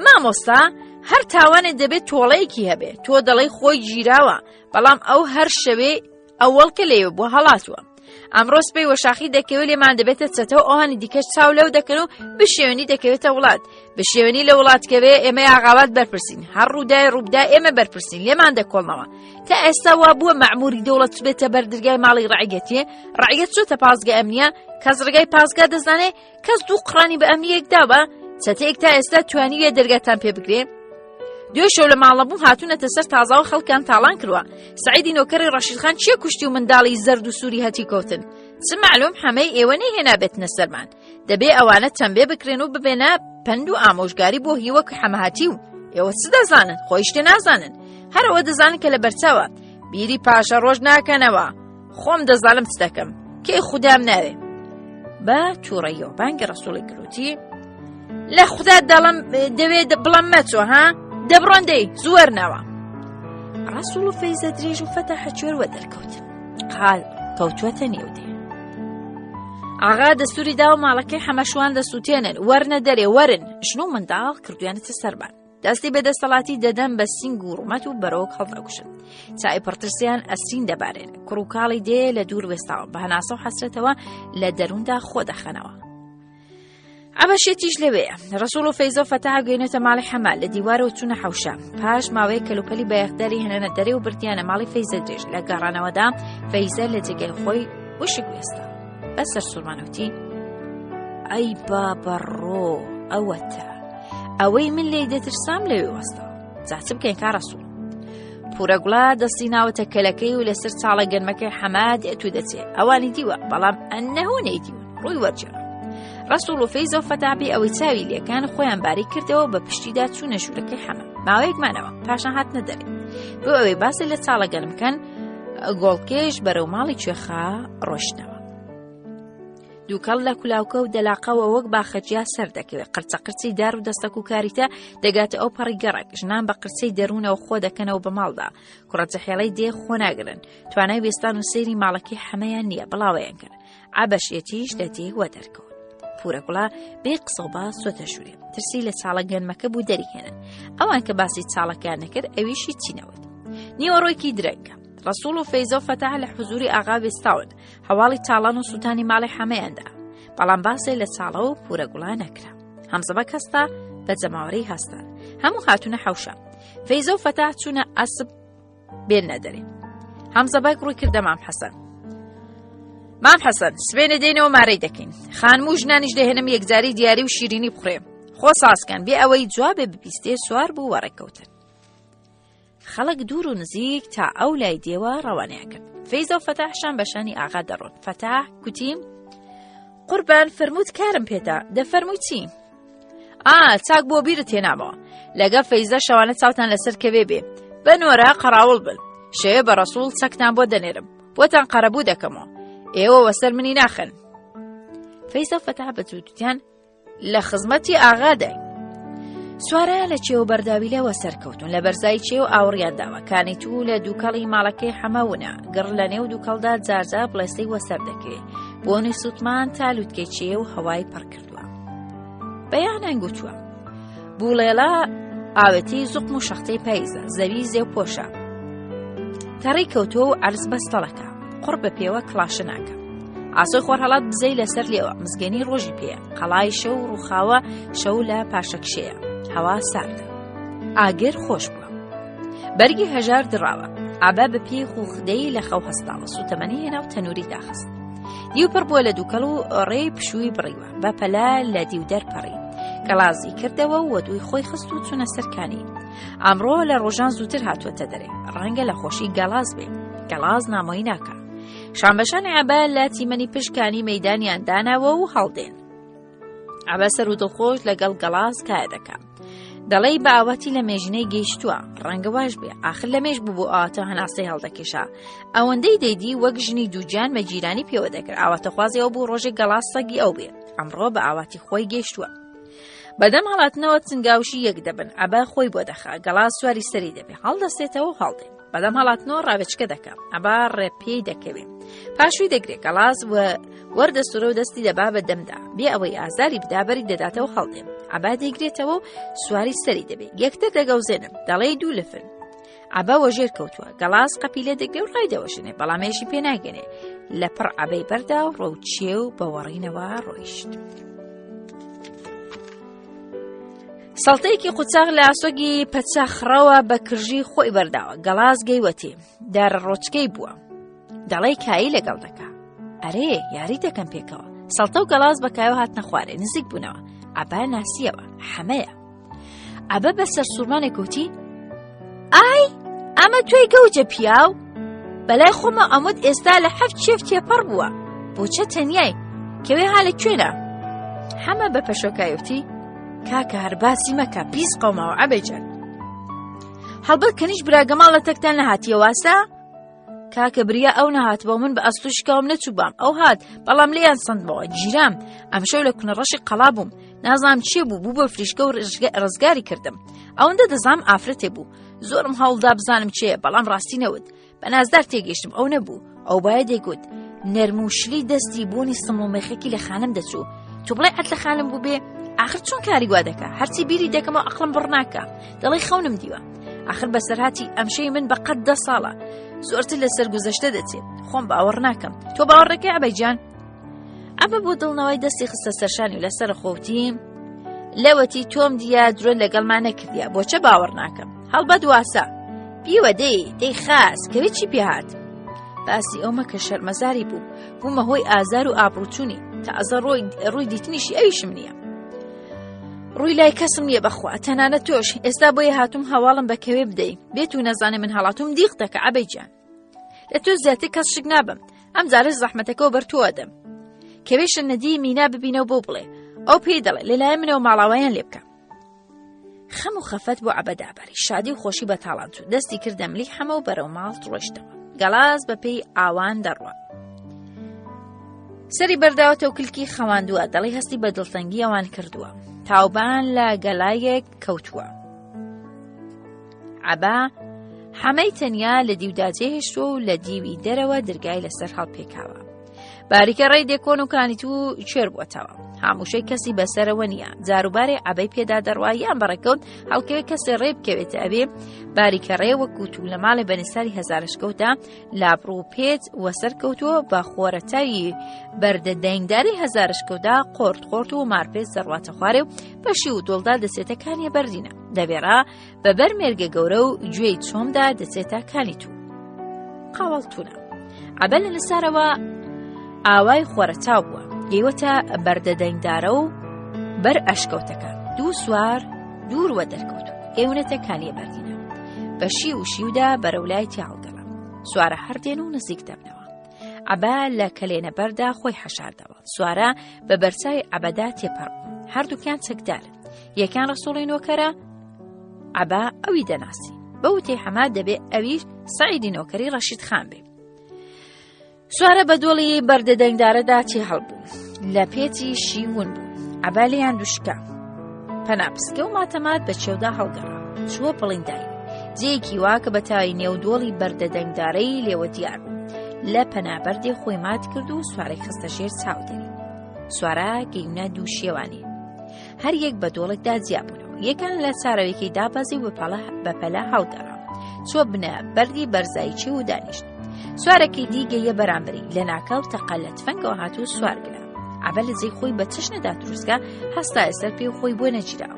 A: مامۆستا هەر تاوانێ دەبێت تۆڵەیەکی هەبێ تۆ دەڵێی خۆی گیراوە بەڵام ئەو هەر شەوێ ئەوەڵ کە لێوە بۆ هەڵاتوە ئەمڕۆ سپەی وەشاخی دەکەوێت لێمان دەبێتە چەتە و ئەوانی دیکەش چاو لەو دەکەن و بشێوێنی دەکەوێتە وڵات بشێوێنی لە وڵات کەوێ ئێمە ئاغاوات بەرپرسین هەر ڕوودای ڕووبدا ئێمە بەرپرسین لێمان دەکۆڵنەوە تا ئێستا وا بووە مەعموری دەوڵەت بێتە بەردرگای ماڵی ڕعیەتێ ڕعیەت چۆتە پاسگە ئەمنیە کەس ڕێگای پاسگا دەزانێ کەس دوو قڕانی بە ئەمنیەک داوە چەتەیەک تا ئێستا توانیویە دەرگاتان پێ بگرێ دوێ شەو لە ماڵە بووم هاتوونەتە سەر تازاوە خەڵکان تاڵان کردووە سعیدی نۆکەری ڕەشیدخان چیە کوشتی و منداڵی زەرد و سووری هەتی کەوتن چ معلوم حەمەی ئێوە نەیهێنابێتنە سەرمان دەبێ ئەوانە تەمبێ بکرێن و ببێنە پەند و ئامۆژگاری بۆ هیوەک حەمەهاتی و ئێوە چ دەزانن خۆی شتێ نازانن هەرەوە دەزانن کە لە بەرچاوە بیری پاشە ڕۆژ ناکەنەوە خۆم دەزانم چ دەکەم کەی خودام ناوێ بە تووڕەیەوە بانگی ڕسوڵی کروتی. لە خودا دەڵم دەوێ بڵم مەچۆ ها دەبڕۆن دەی زوەرنەوە ڕسوڵ و فەیزە درێژ و فەتە حەچێر وە دەرکەوت قال کەوتووەتە نێو دێ ئاغا دەستوری داوە ماڵەکەی حەمەشوان دەسووتێنن وەرنە دەرێ وەرن ژن و منداڵ کردویانەتە سەربان دەستی بە دەسەڵاتی دەدەن بە سینگ و ڕوومەت و بەرۆک هەڵدەگوشن چای پڕترسیان ئەسرین دەبارێن کوڕوکاڵی دێ لە دوور وێستاوە بە هەناسە و حەسرەتەوە لە دەرووندا خۆ دەخەنەوە. عەبەشێتیش لەوەیە ڕسوڵ و فەیزە و فەتا گەینەتە ماڵی حەمە لە دیوارەوە چوونە حەوشە پاش ماوەیە کەلوپەلی بایەخداری هێنانە دەرێ و بردیانە ماڵی فەیزە درێژ لە گەڕانەوەدا فەیزە لە جێگای خۆی وشک وێستا بەسەر سوورمانوتی ئەی بابەڕۆ ئەوەتە ئەوەی من لێی دەترسام لەوێ وەستا جا چ بکەین کا ڕەسوڵ پورەگوڵە دەستی ناوەتە کەلەکەی و لەسەر چاڵە گەنمەکەی حەماد دێت و دەچێ ئەوانی دیوە بەڵام ئەنەهۆ نەیدیون ڕووی وەرجێڕ ڕەسوڵ و فەیزە و فەتابی ئەوەی چاوی لێکان خۆیان باری کردەوە بە پشتیدا چوونە ژوورەکەی حەمە ماوەیەک مانەوە پاشان هاتنە دەرێ بۆ ئەوەی باسی لە چاڵە گەنم بکەن گۆڵکێش بەرەو ماڵی کوێخا ڕۆشتنەوە دووکەڵ لە کولاوکە و دەلاقەوە وەک باخەجیا سەر دەکەوێت قرچە قرچی دار و دەستەک و کاریتە دەگاتە ئەو پەڕی گەڕک ژنان بە قرچەی دەروونەوە خۆ دەکەنەوە بە ماڵدا کوڕە جەحێڵەی دێ خۆ ناگرن توانای وێستان و سەیری ماڵەکەی حەمەیان نییە بڵاوەیان کرد عەبەشێتیش لە دێ وەدەرکەوت پورەگوڵە بێ قسە و باس چۆتە ژوورێ ترسی لە چاڵە گەنمەکە بوو دەریهێنن ئەوان کە باسی چاڵەکان نەکرد ئەویشی چینەوت نیوەڕۆیکی درەنگە ڕسوڵ و فەیزە و فەتاح لە حزوری ئاغا وێستاون هەواڵی تاڵان و سووتانی ماڵی حەمەیاندا بەڵام باسێ لە چاڵە و پورەگوڵا نەکرا هەمزەبەک هەستا بە جەماوەری هەستان هەموو هاتوونە حەوشە فەیزە و فەتاح چوونە ئەسپ بێنە دەرێ هەمزەبەگ ڕووی کردە مام حەسەن مام حەسەن سبێنێ دێنەوە مارەی دەکەین خانم و ژنانیش دەهێنم یەکجاری دیاری و شیرینی بخورێ خۆ سازکەن بێ ئەوەی جوابێ ببیستێ سوار بوو وەڕێکەوتن خەڵک دوور و نزیک تا ئەو لای دێوە ڕەوانەیان کرد فەیزە و فەتاح شان بە شانی ئاغا دەڕۆن فەتاح کوتی قوربان فەرمووت کارم پێدا دەفەرمووی چی ئا چاک بۆ بیرت هێنامەوە لەگە فەیزە شەوانە چاوتان لەسەر کەوێ بێ بە نۆرە قەراوڵ بن شەوێ بە ڕەسوڵ چەکتان بۆ دەنێرم بۆتان قەرەبوو دەکەمەوە ئێوە وەسەر منی ناخن فەیزە فەتا بە جووتیان لە خزمەتی ئاغاداین. سوارە لە چێو بەرداویلەوە سەرکەوتون لە بەرزای چێو ئاوڕیان داوە کانی تو لە دووکەڵی ماڵەکەی حەمەونە گڕ لە نێو دووکەڵدا جارجا بڵێسەی وەسەر دەکەوێ بۆنی سووتمان تا لووتکەی چێو هەوای پڕ کردووە بەیانان گوتووە بوڵێڵە ئاوێتی زوقم و شەختەی پایزە زەوی زێو پۆشە تەڕی کەوتووە و عەرز بەستەڵەکە قوڕ بە پێوە کڵاشە ناکە ئاسۆی خۆرهەڵات بزەی لەسەر لێوە مزگێنی ڕۆژی پێیە قەڵای شەو ڕووخاوە شەو لە پاشەکشەیە هەوا ساردە ئاگر خۆش بووە بەرگی هەژار دڕاوە ئابا بە پێی خوخدەی لە خەو هەستاوە سوتەمەنی هێنا و تەنووری داخست دیو پڕ بووە لە دووکەڵ و ڕێی پشووی بڕیوە بە پەلە لە دیو دەرپەڕی گەڵازی کردەوە و وەدووی خۆی خست و چوونە سەرکانی ئەمڕۆ لە ڕۆژان زووتر هاتووەتە دەرێ ڕەنگە لە خۆشی گەڵاز بێ گەڵاز نامۆی ناکا شانبەشانی عەبە لە تیمەنی پشکانی مەدانیان داناوە و هەڵدێن عەبە سەر و دڵخۆش لەگەڵ گەڵاز کایە دەکا دەڵێی بە ئاواتی لە مێژینەی گەیشتووە ڕەنگە واش بێ ئاخر لە مێژ ببوو ئاواتە هەناسەی هەڵدەکێشا ئەوەندەی دەیدی وەک ژنی دووجان بە جیرانی پێوە دەکرد ئاواتەخوازی ئەو بوو ڕۆژێک گەڵاز سەگی ئەو بێ ئەمڕۆ بە ئاواتی خۆی گەیشتووە بەدەم هەڵاتنەوە چنگاوشی یەک دەبن عەبە خۆی بۆ دەخا گەڵا سواری سەری دەبێ هەڵدەستێتەوە و هەڵدێ بەدەم هەڵاتنەوە ڕاوێچکە دەکا عەبا ڕێ پێی دەکەوێ پاشوی دەگرێ گەڵاز و وەردەسوورە و دەستی دەبا بە دەمدا بێ ئەوەی ئازاری بدا بەری دەداتەوە هەڵدێ عەبا دەیگرێتەوە و سواری سەری دەبێ یەکتر دەگەوزێنن دەڵێی دوو لفن عەبا وەژێر کەوتووە گەڵاز قەپی لێ دەگرێ و ڕای دەوەشێنێ بەڵام ێشی پێ ناگەنێ لە پڕ عەبەی بەردا و ڕەوچێ و بە وەڕینەوە ڕۆیشت. سەڵتەیەکی قوچاغ لە ئاسۆگی پەچەخڕەوە بە کرژی خۆی بەرداوە گەڵاز گەیوەتی دارە ڕۆچکەی بووە دەڵێی کایی لەگەڵ دەکا ئەرێ یاری دەکەم پێکەوە سەڵتە و گەڵاز بە کایەوە هاتنە خوارێ نزیک بوونەوە عەبا ناسیەوە حەمەیە عەبە بە سەرسوورمانێک وتی ئای ئەمە توی گەوجە پیاو بەلای خۆمە ئەموت ئێستا لە حەفت شێف تێپەڕ بووە بۆچە تەنیای کەوێ ها لە کوێنە حەمە بە پەشۆکایوتی کاکە هەر باسی مەکە پیس قەوماوە عەبەجان هەڵبەت کەنیش براگەماڵ لە تەکتان نەهاتیە واسە کاکە بریا ئەو نەهاتبەوە من بە ئەستو شکاوم نەچووبام ئەو هات بەڵام لێیان سندمەوە گیرام ئەمشەو لە کونە ڕەشی قەڵا بووم. نازانم چێ بوو بوو بە فریشکە و ڕزگاری کردم ئەوەندە دەزانم ئافرەتێ بوو زۆرم هەوڵدا بزانم چێ بەڵام ڕاستی نەوت بە نازدار تێگەیشتم ئەو نەبوو ئەو باە دەیگوت نەرم و شلی دەستی بوونی سم و مێخێکی لە خانم دەچوو تو بڵێ عەت لە خانم بوو بێ ئاخر چۆن کاری وا دەکا هەرچی بیری دەکەمەوە ئەقڵم بڕ ناکە دەڵێ خەونم دیوە ئاخر بەسەرهاتی ئەمشەی من بە قەد دە ساڵە زۆرتر لەسەر گوزەشتە دەچێت خۆم باوەڕ ناکەم تۆ باوەڕەکەی عەبەی ئەمە بۆ دڵنەوەی دەستی خستە سەرشانی و لەسەر خۆوتی لەوەتی تۆم دیە درۆ لەگەڵمان نەکردیا بۆچە باوەڕ ناکەم هەڵبەت واسە پیوە دەی دەی خاس کەوێ چی پێهات باسی ئەو مەکە شەرمەزاری بوو بوومە هۆی ئازار و ئابڕوچوونی تازە ڕۆی ڕووی دیتنیشی ئەویشم نییە ڕووی لای کەسم نییە بەخوا تەنانەت تۆش ئێستا بۆیە هاتوم هەواڵم بە کەوێ بدەی بێت و نەزانێ من هەڵاتوم دیق دەکە عەبەی گیان لە تۆ زیاتر کەس شک نابم ئەم جارش زەحمەتەکەەوە بەر تۆ ئەدەم کەوێشە نەدی مینا ببینەوە بۆ بڵێ ئەو پێی دەڵێ لەلایەن منەوە ماڵاوایان لێ بکە خەم و خەفەت بۆ عەبەدابەری شادی و خۆشی بە تاڵان چوو دەستی کردە ملی حەمە و بەرەو ماڵ ڕۆیشتەوە گەڵاز بە پێی ئاوان دەڕوە سەری بەرداوەتە و کلکی خەواندووە دەڵی هەستی بە دڵتەنگی ئەوان کردووە تاوبان لە گەلایەک کەوتووە عەبا حەمەی تەنیا لە دیودا جێهێشتووە و لە دیوی دەرەوە درگای لەسەر هەڵپێکاوە. باریکە ڕێی دێکۆن و کانیت و کوێر بووەتەوە. هاموشەی کەسی بەسەرەوە نییە جاروبارێ عەبەی پێدا دەڕوا یان بەڕێکەوت هەڵکەوێ کەسێ ڕێ بکەوێتە ئەبێ باریکە ڕێ وەکو تو لە ماڵێ بەنیساری هەزارشکەوتە لابڕوو پێت وەسەر کەوتووە بە خۆرەتاوی بەردە دەنگداری هەزارشکەوتدا قۆرت قۆرت و مارپێچ دەڕواتە خوارێ و بەشی و دۆڵدا دەچێتە کانیە بەردینە دەبێڕا بە بەر مێرگە گەورە و گوێی چۆمدا دەچێتە کانی تو قاوەڵتونە عەبە لە نسارەوە ئاوای خۆرەتاو بووە گەیوەتە بەردە دەنگدارە و بەر ئەشکەوتەکە دوو سوار دوور وە دەرکەوت و گەیونەتە کانیە بەردینە بە شی و شیودا بەرەو لای تیاڵگەڵە سوارە هەردێن و نزیک دەبنەوە عەبا لە کەلێنە بەردا خۆی حەشاردەوە سوارە بە بەرچاوی عەبەدا تێپەڕ هەردووکیان چەکدارن یەکان ڕسوڵی نۆکەرە عەبا ئەوی دەناسی بەوتەی حەما دەبێ ئەویش سعیدی نۆکەری ڕەشید خان بێ سوارە بە دۆڵی بەردە دەنگدارەدا چی هەڵبوو لە پێچی شیون بوو عەبا لێیان دوشکا پەنا پسکە و ماتەمات بە چێودا هەڵگەڕا چووە بڵیندای جێیەکی وا کە بە تاوی نێو دۆڵی بەردە دەنگدارەی لێوە دیار بوو لە پەنابەردێ خۆی مات کرد و سوارەی خستە ژێر چاودێری سوارە گەیونە دوو شێوانی هەر یەک بە دۆڵێکدا جیابوونەوە یەکان لە چارەوێکی دابەزی و بەپەڵە بەپەلە هەڵگەڕا چوە بنە بەردی بەرزایی چێ و دانیشت سوارەکەی دی گەیە بەرامبەری لە ناکاو تەقە لە تفەنگەوە هات و سوار گرا عەبە لە جێی خۆی بە چەشنەدا تروسکە هەستایە سەر پێ و خۆی بۆ نەگیرا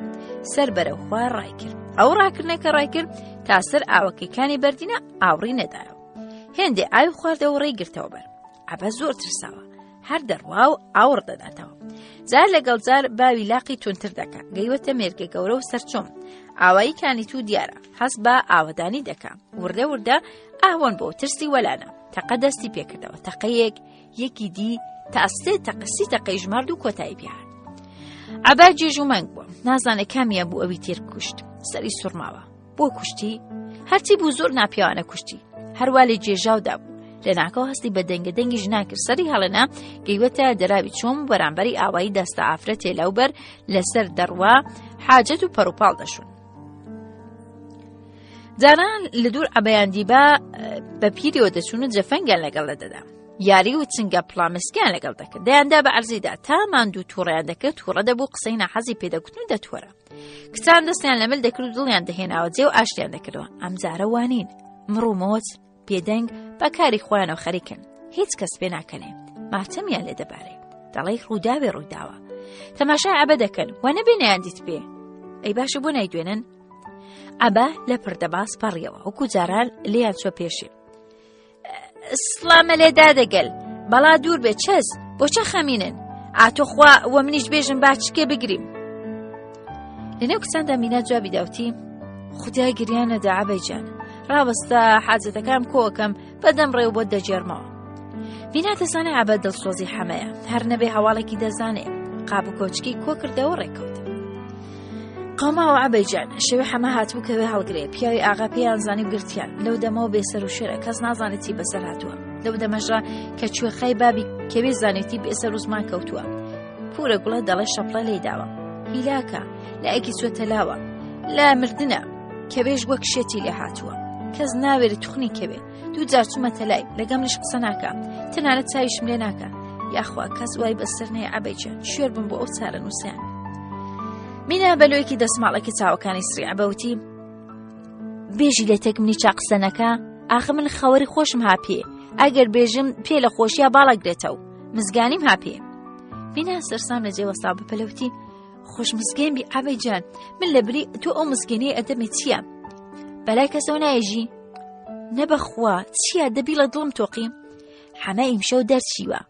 A: سەر بەرەو خوار ڕای کرد ئەو ڕاکردنەکە ڕای کرد تا سەر ئاوەکەی کانی بەردینە ئاوڕی نەدایەوە هێندێ ئاوی خواردەوە ڕێی گرتەوە بەر عەبە زۆر ترساوە هەر دەڕوا و ئاوڕ دەداتەوە جار لەگەڵ جار باوی لاقی تونتر دەکا گەیوەتە مێرگە گەورە و سەرچۆم ئاوایی کانی تو دیارە هەست بە ئاوەدانی دەکا وردە وردە ئاوەن بۆ ترسی وەلانە تەقە دەستی پێکردەوە تەقەیەک یەکی دی تا سێ تەقسی تەقەی ژمارد و کۆتایی پێهات عەبا جێژ و مەنگ بووە نازانێ کامیان بوو ئەوی تێر کوشت سەری سوڕماوە بۆ کوشتی هەرچی بوو زۆر ناپیاوانە کوشتی هەروا لێ جێژاودا بوو لە ناکەوە هەستی بە دەنگە دەنگی ژنان کرد سەری هەڵێنا گەیوەتە دەراوی چۆم بەرامبەری ئاوایی دەستە ئافرەتێ لەوبەر لەسەر دەڕوا حاجەت و پەڕوپاڵ دەشون جاران لە دوور عەبەیان دیبا بە پیریەوە دەچوون و جەفەنگیان لەگەڵ دەدا یاری و چنگە پڵامسکیان لەگەڵ دەکرد دەیاندا بە عەرزیدا تا ماندوو تووڕیان دەکرد تووڕە دەبوو قسەی ناحەزی پێدەگوتن و دەتوەرە کچان دەستیان لە مل دەکرد و دڵیان دەهێناوە جێ و ئاشتیان دەکردەوە ئەمجارە وانین مڕومۆچ بێدەنگ بە کاری خۆیانەوە خەریکن هیچ کەس پێ ناکەنێ ماتەمیان لێ دەبارێ دەڵێی ڕووداوێ ڕوویداوە تەماشای عەبە دەکەن وە نەبێ نەیان دیت پێ ئەی باشە بۆ نایدوێنن عەبە لە پردەباز پەڕیەوە وەکو جاران لێیان چوە پێشێ سڵامە لێ دادەگەل بەڵا دوور بێ چەز بۆ چە خەمینن ئاتۆخوا وە منیش بێژم با چکێ بگریم لەنێو کچاندا مینا جوابی داوتی خودای گریان نەدا عەبەی جان ڕاوەستە حاجەتەکان کۆکەم بەدەم ڕێ و بۆت دەگێڕمەوە مینا دەزانێ عەبە دڵسۆزی حەمەیە هەر نەبێ هەواڵێکی دەزانێ قاب و کۆچکی کۆ کردەوە ڕێکەوت قەماوە عەبەی جان شەوێ حەمە هاتبوو کەوێ هەڵگرێ پیاوی ئاغا پێیان زانی و گرتیان لەو دەمەوە بێسەر و شوێنە کەس نازانێت چی بەسەر هاتووە لەو دەمەشا کە کوێخای بابی کەوێ زانێتی بێسەر و زمان کەوتووە پورە گوڵە دەڵێ شەپڵە لێی داوە. هیلاکە لایەکی چوەتە لاوە لە مردنە کەوێش وەک شێتی لێ هاتووە کەس ناوێری توخنی کەوێ دوو جار چوومەتە لای لەگەم منیش قسە ناکە تەنانەت چاویشم لێ ناکە یاخوا کەس وای بەسەر نەیە عەبەیجان شوێر بم بۆ ئەو چارەنووسیان مینا بەلۆیەکی دەسماڵێکی چاوەکانی سری عەبەوتی بێژی لە تەک منی چا قسە نەکا ئاخە من خەوەری خۆشم ها پێ ئەگەر بێژم پێ لە خۆشییا باڵەگرێتەوە مزگانیم ها پێ مینا سەرسام لە جێ وەستا بپەلەوتی خۆش مزگێن بی عەبەی جان من لە بری تۆ ئەو مزگێنەی ئەدەمێ چییە بەلای کەسەوە نایژی نەبەخوا چییە دەبی لە دڵم تۆقی حەمە ئیمشەو دەرچیوە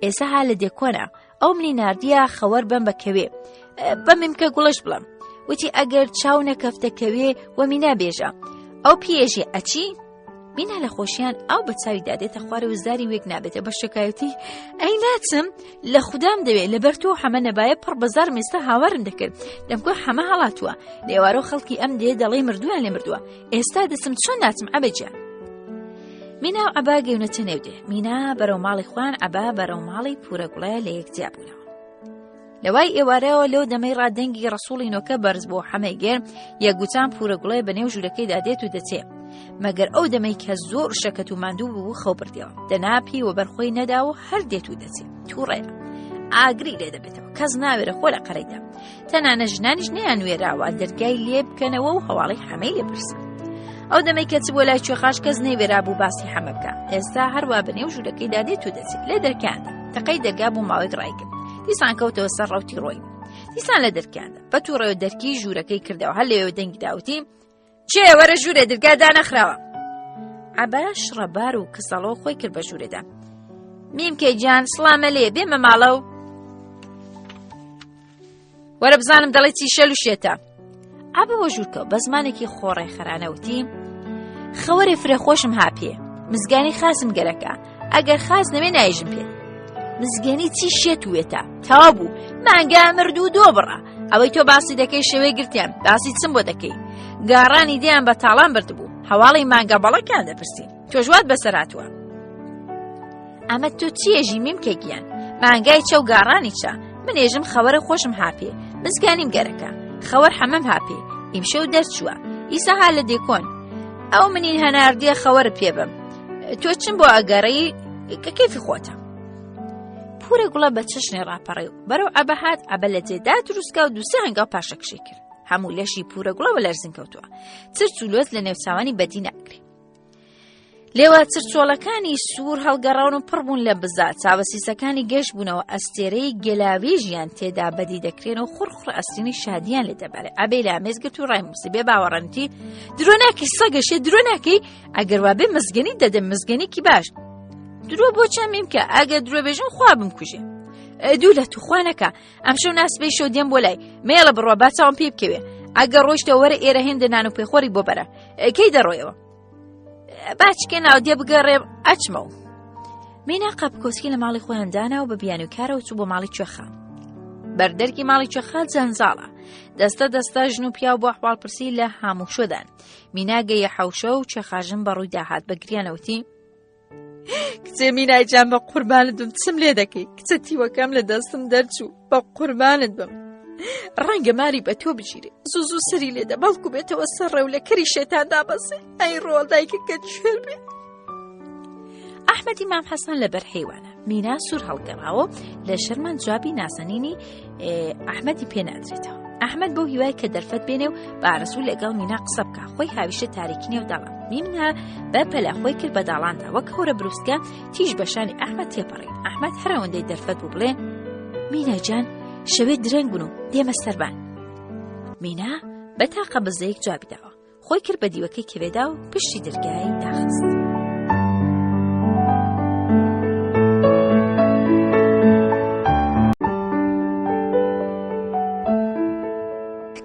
A: ئێستا ها لە دێکۆنە ئەو منی ناردیە خەوەر بەم بە کەوێ بە ممکە گوڵش بڵم وتی ئەگەر چاو نەکەفتە کەوێ وە مینا بێژە ئەو پیێژێ ئەچی مینا لە خۆشیان ئاو بە چاوی دادێتە خوارە و زاری وێک نابێتە بە شکایەتی ئەی ناچم لە خودام دەوێت لەبەر تۆ حەمە نەبایە پڕ بەزار مێستا هاوارم دەکرد دەمکۆ حەمە هەڵاتووە لێوارۆ خەڵکی ئەم دێ دەڵێ مردویان لێ مردووە ئێستا دەچم چۆن ناچم عەبەجە مینا و عەبا گەونەتە نێو دێ مینا بەرەو ماڵی خوان عەبا بەرەو ماڵی پورە گوڵە لە یەک جیا بوونەوە لەوای ئێوارەوە لەو دەمەی ڕادەنگی ڕسوڵی نۆکە بەرز بۆ حەمەی گەرم یەکگوتان پورە گوڵێ بە نێو ژوورەکەیدا دێت و دەچێ مەگەر ئەو دەمەی کە زۆر شەکەت و ماندوو بوو خەو بردیەوە دەنا پێی وە بەرخۆی نەدا و هەر دێت و دەچێ تووڕەیە ئاگری لێ دەبێتەوە کەس ناوێرە خۆ لە قەرەیدا تەنانە ژنانیش نیان وێراوە دەرگای لێ بکەنەوە و هەواڵی حەمەی لێ پرسن ئەو دەمەی کە چ بۆ لای کوێخاش کەس نەیوێرا بوو باسی حەمە بکە ئێستا هەروە بە نێو ژوورەکەیدا دێت و دەچێت لە دەرکاندا تەقەی دەرگا بۆ ماوەیەک ڕایکرد دیسان کەوتەوە سەر ڕوتی ڕۆی دیسان لە دەرکاندا بە تووڕەوە دەرکی ژوورەکەی کردەوە هەر لەوێ دەنگی داوتی چێ وەرە ژوورێ درگا دانەخراوە عەبا شڕەبار و کزەڵۆ خۆی کرد بە ژوورێدا میمکەی گیان سڵامە لێ بێمە ماڵە و وەرە بزانم دەڵێ چی شەل و شێتە عەبە وە ژوورکە بە زمانێکی خۆڕێخەرانەوتی خەوەرێ فرە خۆشم ها پێ مزگانی خاسم گەرەکە ئەگەر خاس نەوێ نایژم پێت مزگێنی چی شێت وێتە تەوا بوو مانگا مرد و دۆ بڕە ئەوەی تۆ باسی دەکەی شەوێ گرتیان باسی چم بۆ دەکەی گاڕانی دیان بە تاڵان بردبوو هەواڵی مانگا بەڵەکان دەپرسی تۆژوات بەسەراتوە ئەمە تۆ چیەژی میم کە گیان مانگای چە و گاڕانی چە من ێژم خەوەرە خۆشم هاپێ مزگانیم گەرەکە خەوەر حەمەم هاپێ ئیمشەو دەرچووە ئیسا ها لە دێکۆن ئەو منی هەناردیە خەوەر پێ بم تۆ چم بۆ ئەگەڕی کە کەفی خۆتە پورە گوڵە بە چەشنێ ڕاپەڕی و بەرەو عەبە هات عەبە لە جێدا دروستکا و دووسێ هەنگاو پاشەکشەی کرد هەموو لەشی پورە گوڵەوە لەرزین کەوتووە چرچ و لۆز لە نێوچاوانی بەدی ناکرێ لێوە چرچۆڵەکانی سوور هەڵگەڕاون و پڕ بوون لە بزا چاوە سیسەکانی گەش بوونەوە ئەستێرەی گەلاوێژیان تێدا بەدی دەکرێن و خوڕخڕ ئەسرینی شادیان لێ دەبارێ ئەبێ لامێز گرت و ڕای موسی بێ باوەڕەنتی درۆ ناکەی سەگەشێ درۆ ناکەی ئەگەر وابێ مزگەنی دەدەم مزگەنێکی باش درۆ بۆ چەمیم کە ئەگەر درۆ بێژم خوا بمکوژێ دوو لە توخوا نەکە ئەمشەو ناسبەی شەو دێم بۆ لای مێڵە بڕۆ با چاوم پێ بکەوێ ئەگەر ڕۆیشتە وەرە ئێرە هێندە نان و پێخۆری بۆ بەرە کەی دەڕۆیەوە باچکە ناو دێ بگەڕێ ئەچمەوە مینا قەپکۆسکی لە ماڵی خۆیان دانا و بە بیانوکارەوە چوو بۆ ماڵی کوێخا بەردەرکی ماڵی کوێخا جەنجاڵە دەستە دەستە ژن و پیاو بۆ حواڵپرسی لە هاموشۆدان مینا گەیە حەوشە و کوێخاژن بە ڕووی داهات بە گریانەوتی کچێ مینای جان بە قوربانت بم چم لێ دەکەی کچە تیوەکەم لە دەستم دەرچوو بە قوربانت بم ڕەنگە ماری بە تۆ بگیرێ زوو زوو سەری لێدە بەڵکو بێتەوە سەر ڕێو لە کەری شێتان دابەسێ ئەی ڕۆڵ دایکە کە کوێر بێ ئەحمەدی مام حەسەن لەبەر حیوانە مینا سوور هەڵگەڕاوە لە شەرمان جوابی نازەنینی ئەحمەدی پێ نادرێتەوە ئەحمد بۆ هیوای کە دەرفەت بێنێ و بارەسوو لەگەڵ مینا قسە بکە خۆی هاویشە تاریکی نێو داڵان میمنا بە پەلە خۆی کرد بە داڵاندا وەک هەورە بروسکە تیژ بەشانی ئەحمد تێپەڕی ئەحمد هەرەوەندەی دەرفەت بوو بڵێ مینا جان شەوێ درەنگ بوون و دێمە سەربان مینا بە تاقە بزەیەک جوابی داوە خۆی کرد بە دیوەکەی کەوێدا و پشتی دەرگای داخست.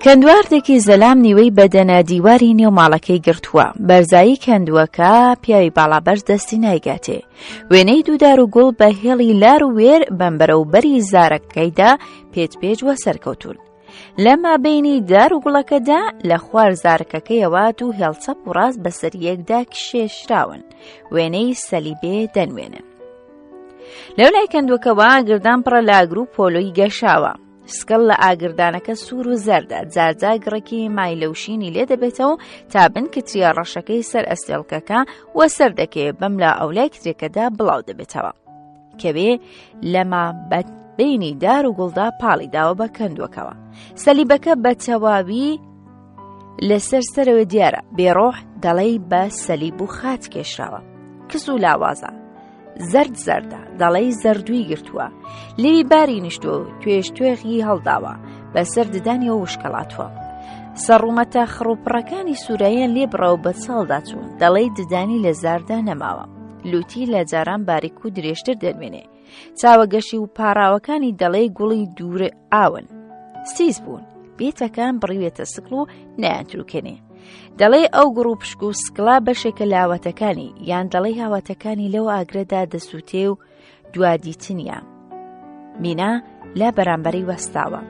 A: کەندواردێکی زەلام نیوەی بەدەنە دیواری نێو ماڵەکەی گرتووە بەرزایی کەندووەکە پیاوی باڵابەرز دەستی نایگاتێ وێنەی دوودار و گوڵ بە هێڵی لار و وێر بەمبەرە و بەری زارەکەیدا پێچ پێچ وە سەرکەوتون لە مابەینی دار و گوڵەکەدا لە خوار زارکەکەیەوە دوو هێڵ چەپ و ڕاست بەسەر یەکدا کشێشراون وێنەی سەلیبێ دەنوێنن. لەو لای کەندوەکەوە گردان پڕە لە ئاگر و پۆلۆی گەشاوە. سکڵ لە ئاگردانەکە سوور و زەردە، جارجار گڕێکی مایلەوشینی لێ دەبێتەوە تا بن کتریە ڕەشەکەی سەر ئەستێڵکەکە وەسەر دەکەوێ بەملا ئەولای کترێکەدا بڵاو دەبێتەوە. کەوێ لەما بینی دار و گوڵدا پاڵی داوە بە کەندوەکەوە. سەلیبەکە بە تەواوی لەسەر سەرەوە دیارە بێڕۆح دەڵێی بە سەلیب و خاچ کێشراوە. کز و لاوازە. زەرد زەردە دەڵێی زەردووی گرتووە لێوی باری نیشتووە و توێژ توێغی هەڵداوە بەسەر ددانیەوە وشکەڵاتووە سەڕومەتە خڕوپڕەکانی سوورایان لێ بڕەوە بە چاڵدا چوون دەڵێی ددانی لە زاردا نەماوە لوتی لە جاران باریک و درێژتر دەنوێنێ چاوە گەشی و پاراوەکانی دەڵێی گوڵی دوورە ئاون سیس بوون بێتەکان بڕیوێتە سکڵ و نایانتروکێنێ دەڵێ ئەو گوڕ و پشک و سکڵا بەشێکە لە ئاواتەکانی یان دەڵێ هاواتەکانی لەو ئاگرەدا دەسووتێ و دوادیتنیە مینا لە بەرامبەری وەستاوە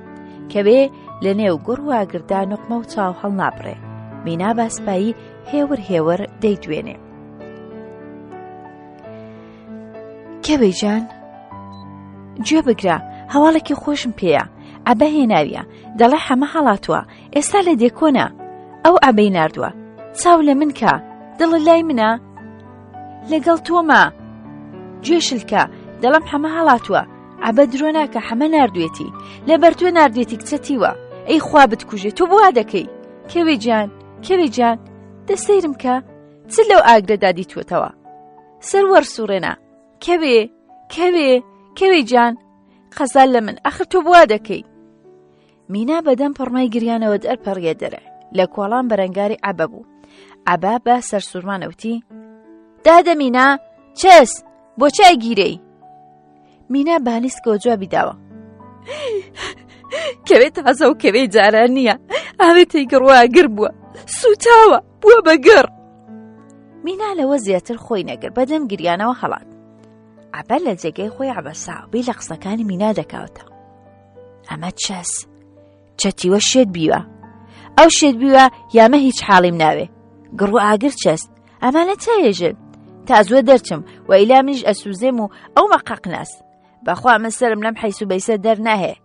A: کەوێ لە نێو گوڕ و ئاگردا نوقمە و چاو هەڵنابڕێ مینا باسپایی هێور هێور دەیدوێنێ کەوێ جان گوێ بگرە هەواڵێکی خۆشم پێیە عەبە هێناویە دەڵێ حەمە هەڵاتووە ئێستا لە دێکۆنە ئەو عەبەی ناردووە چاو لە من کە دڵە لای منە لەگەڵ تۆمە گوێ شلکە دەڵم حەمە هەڵاتووە عەبە درۆ ناکە حەمە ناردوێتی لەبەر تۆ ناردێتی کچەتیوە ئەی خوا بتکوژێ تۆ بوا دەکەی کەوێ گیان کەوێ گیان دە سەیرم کە چ لەو ئاگرەدا دیتوەتەوە سەر وەرسوڕێنە کەوێ کەوێ کەوێ گیان قەزال لە من ئەخر تۆ بوا دەکەی مینا بەدەم پڕمای گریانەوە دەرپەڕیە دەرێ لە کۆڵان بەرەنگاری عەبە بوو عەبا بە سەرسوورمانەوتی دادە مینا چەس بۆ چ ئەگیرەی مینا بالیسکەوە جوابی داوە کەوێ تازە و کەوێ جاران نییە ئاوێتەی گڕوا گر بووە سوتاوە بووە بە گڕ مینا لەوە زیاتر خۆی نەگر بەدەم گریانەوە هەڵات عەبە لە جێگەی خۆی عەبەسا بی لە قسەکانی مینا دەکاوتە ئەمە چەس چەتیوە شێت بیوە ئەو شێت بیوە یامە هیچ حاڵیم ناوێ گڕ و ئاگر چەست ئەمانە چاێژن تا زووە دەرچم و ئیلا منیش ئەسوزێم و ئەو مەقەق ناس بەخوا من سرم لەم حیس و بەیسە دەرناهێ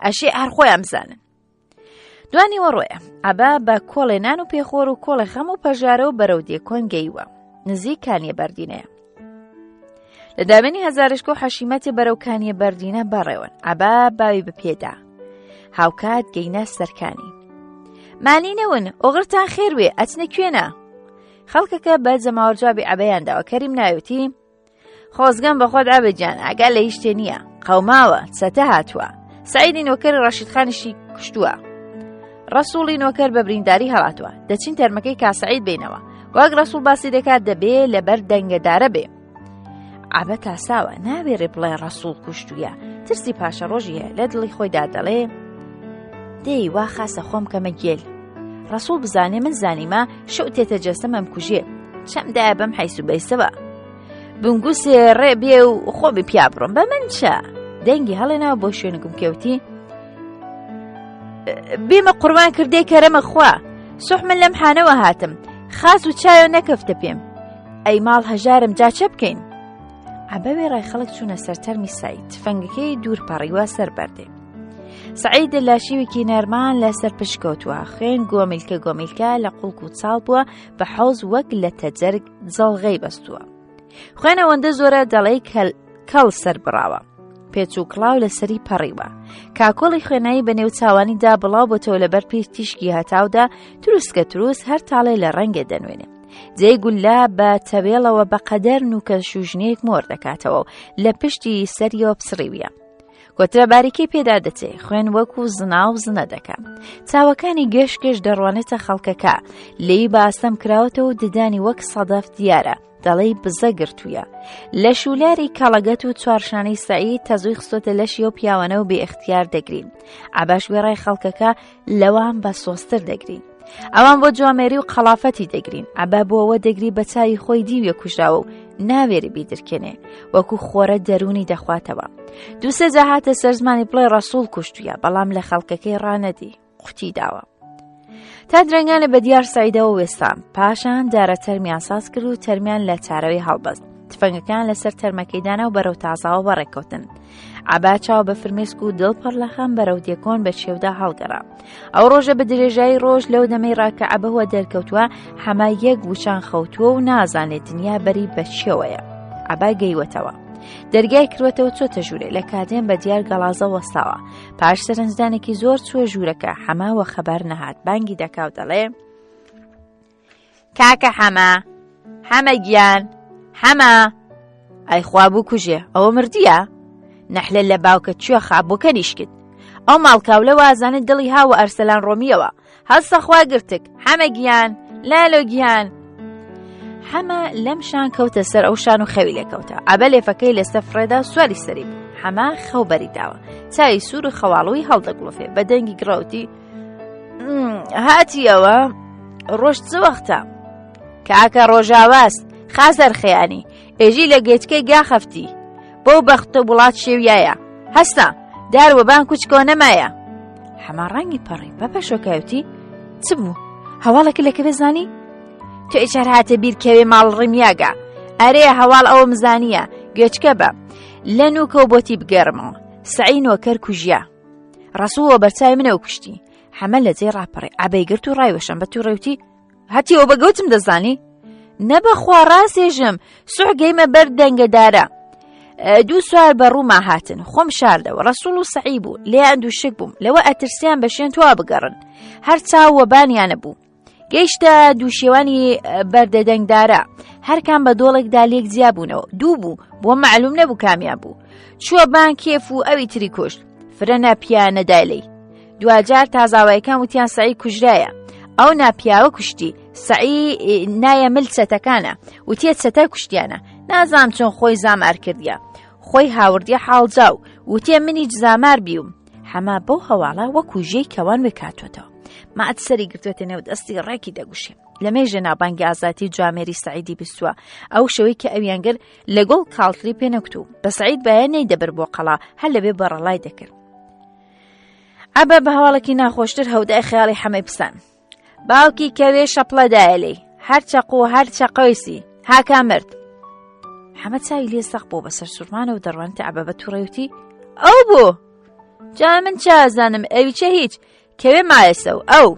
A: ئەشێ هەر خۆیان بزانن دوانیوەڕۆیە عەبا بە کۆڵێ نان و پێخۆر و کۆڵێ خەم و پەژارە و بەرەو دێکۆن گەیوە نزیک کانیە بەردینەیە لە دامێنی هەزارشک و حەشیمەتی بەرەو کانیە بەردینە بەڕێوەن عەبا باوی بەپێدا هاوکات گەینە سەرکانی مانی نەون ئۆغرتان خێروێ ئەچنە کوێنە خەڵکەکە بە جەماوەر جوابی عەبەیان داوە کەریم ناوتی خۆزگەم بە خۆت عەبە گیان ئاگا لە هیچ شتێ نییە قەوماوە چەتە هاتووە سعیدی نۆکەری ڕەشید خانیشی کوشتووە ڕەسوڵی نۆکەر بە برینداری هەڵاتووە دەچین تەرمەکەی کاسعید بینەوە وەک ڕەسوڵ باسی دەکات دەبێ لەبەر دەنگەدارە بێ عەبە تاساوە ناوێرێ بڵێ ڕەسوڵ کوشتویە ترسی پاشە ڕۆژی هەیە لە دڵی خۆیدا دەڵێ دەی وا خاسە خۆم کەمە گێل ڕەسوڵ بزانێ من زانیمە شەو تێتە جەستەم ئەمکوژێ چەم دایە بەم حەیس و بەیسەوە بنگوسێ ڕێ بێ و خۆمی پیا بڕۆم بە من چە دەنگی هەڵێناوە بۆ شوێنگم کەوتی بێمە قوربان کردەی کەرەمە خوا سوح من لەم حانەوە هاتم خاس و چایە نەکەفتە پێم ئەی ماڵ هەژارم جا چە بکەین عەبە وێڕای خەڵک چوونە سەر تەرمی سعید تفەنگەکەی دوور پەڕیوە سەر بەردێ سعید لە شیوێکی نەرمان لەسەر پشکەوتووە خوێن گۆمیلکە گۆمیلکە لە قوڵک و چاڵ بووە بە حەوز وەک لە تەجەرگ جەڵغەی بەستووە خوێن ئەوەندە زۆرە دەڵێی کەڵ سەر بڕاوە پێچ و کڵاو لەسەری پەڕیوە کاکۆڵی خوێنایی بە نێو چاوانیدا بڵاو بۆتەوە لەبەر پێی تیشکی هەتاودا تروسکە تروس هەر تاڵێ لە ڕەنگێ دەنوێنێ جێی گوللە بە تەوێڵەوە بە قەدەر نوکە شوژنێک مۆر دەکاتەوە و لە پشتی سەریەوە پسڕیویە کۆترە باریکەی پێدا دەچێ خوێن وەکو زنا و زنە دەکا چاوەکانی گەش گەش دەڕوانێتە خەڵکەکە لێی بە ئاستەم کراوەتەوە و ددانی وەک سەدەف دیارە دەڵێی بزە گرتوویە لە شولاری کەڵەگەت و چوارشانەی سەعید تەزووی خستۆتە لەشی و پیاوانە و بێ ئیختیار دەگرین عەباش وێڕای خەڵکەکە لەوان بە سۆزتر دەگرین ئەوان بۆ جوامێری و قەڵافەتی دەگرین عەبا بۆ ئەوە دەگری بە چاوی خۆی دیویە کوژراوە و ناوێری بیدرکێنێ وەکو خۆرە دەروونی دەخواتەوە دووسێ جا هاتە سەر زمانی بڵێ ڕەسوڵ کوشتویە بەڵام لە خەڵکەکەی ڕانەدی قوتی داوە تا درەنگانە بە دیار سعیدەوە وێستان پاشان دارە تەرمیان ساز کرد و تەرمیان لە چارەوەی هەڵبەست. تفەنگەکان لەسەر تەرمەکەی دانا و بەرەو تازاوە بەڕێکەوتن. عەبا چاو بە فرمێسک و دڵ پڕ لە خەم بەرەو دێکۆن بە چێودا هەڵگەڕا. ئەو ڕۆژە بە درێژایی ڕۆژ لەو دەمەی ڕا کە عەبەوە دەرکەوتووە حەمە یەک وچان خەوتووە و نازانێت دنیا بەری بە چێوەیە. عەبا گەیوەتەوە. دەرگای کردوەتەوە چۆتە ژوورێ لە کادێن بە دیار گەڵازە وەستاوە. پاش سەرنجدانێکی زۆر چووە ژوورەکە حەمە وە خەبەر نەهات بانگی دەکا و دەڵێ کاکە حەمە حەمە گیان حەمە ئەی خوا بکوژێ ئەوە مردیە نەحلە لە باوکە کوێ خابووکە نیشکت ئەو ماڵکاولە وازانێت دڵی هاوە ئەرسەلان ڕۆمیەوە هەستە خوا گرتک حەمە گیان لالۆ گیان حەمە لەم شان کەوتە سەر ئەو شان و خەوی لێکەوتە عەبە لێفەکەی لەسەر فڕێدا سواری سەری بوو حەمە خەو بەری داوە چاوی سوور و خەواڵووی هەڵدەگڵۆفێ بە دەنگی گڕەوتی هاتیەوە ڕۆژ چ وەختە کاکە ڕۆژاواست خازەر خەیانی ئێژی لە گێچکەی گا خەفتی بەو بەختە وڵات شێویایە هەستە دار وەبان کوچکۆ نەمایە حەما ڕەنگی پەڕی بە پەشۆکاوتی چ بوو هەواڵێک لە کەوێ زانی تۆ ئیچار هاتە بیر کەوێ ماڵ ڕمیاگە ئەرێ هەواڵ ئەوم زانیە گوێچکە بە لە نوکەوە بۆتی بگەڕمەوە سعی نۆکەر کوژیا ڕسووە بەرچای منەوە کوشتی حەمە لە جێ ڕاپەڕی عەبەی گرت و ڕایوەشان بە تووڕێوتی هەتیەوە بە گوتم دەزانی نە بەخوا ڕاستێژم سوح گەیمە بەر دەنگەدارە دوو سوار بە ڕووما هاتن خۆم شاردەوە ڕسوڵ و سەعی بوو لێیان دووشک بووم لەوە ئەترسیان بە شوێن توا بگەڕن هەر چاو وەبانیانە بوو گەیشتە دووشێوانی بەردەدەنگدارە هەرکام بە دۆڵێکدا لێک جیا بوونەوە دوو بوو بۆ معلوم نەبوو کامیان بوو چووە بان کێف و ئەوی تری کوشت فرە ناپیا نەدای لێی دواجار تازاوایەکان وتیان سەعی کوژرایە ئەو ناپیاوە کوشتی سەعی نایە مل چەتەکانە وتیە چەتە کوشتیانە نازام چۆن خۆی زامار کردیە خۆی هاوردیە حاڵجاو وتێ منیچ زامار بیوم حەما بەو هەواڵە وەکو ژێی کەوان وێکاتوەتەوە مات سەری گرتوێتە نێو دەستی ڕێکی دەگوشێ لە مێژە ناوبانگی ئازاتی جوامێری سعیدی بیستووە ئەو شەوەی کە ئەویان گرت لە گوڵ کاڵتری پێ نەکوت و بە سعید باە نەیدەبرد بۆ قەڵا هەر لەوێ بەڕەڵای دەکرد عەبە بە هەواڵێکی ناخۆشتر هەودای خەیاڵی حەمەی پسان باوکی کەوێ شەپڵە دایە لێی هەر چەق و هەر چەقۆیسی هاکا مرد حەمە چاوی لێ سەق بۆ بەسەر سوورمانەوە دەڕوانتە عەبە بە تووڕێوتی ئەو بۆ جا من چازانم ئەوی چە هیچ کەوێ مایەسەو ئەو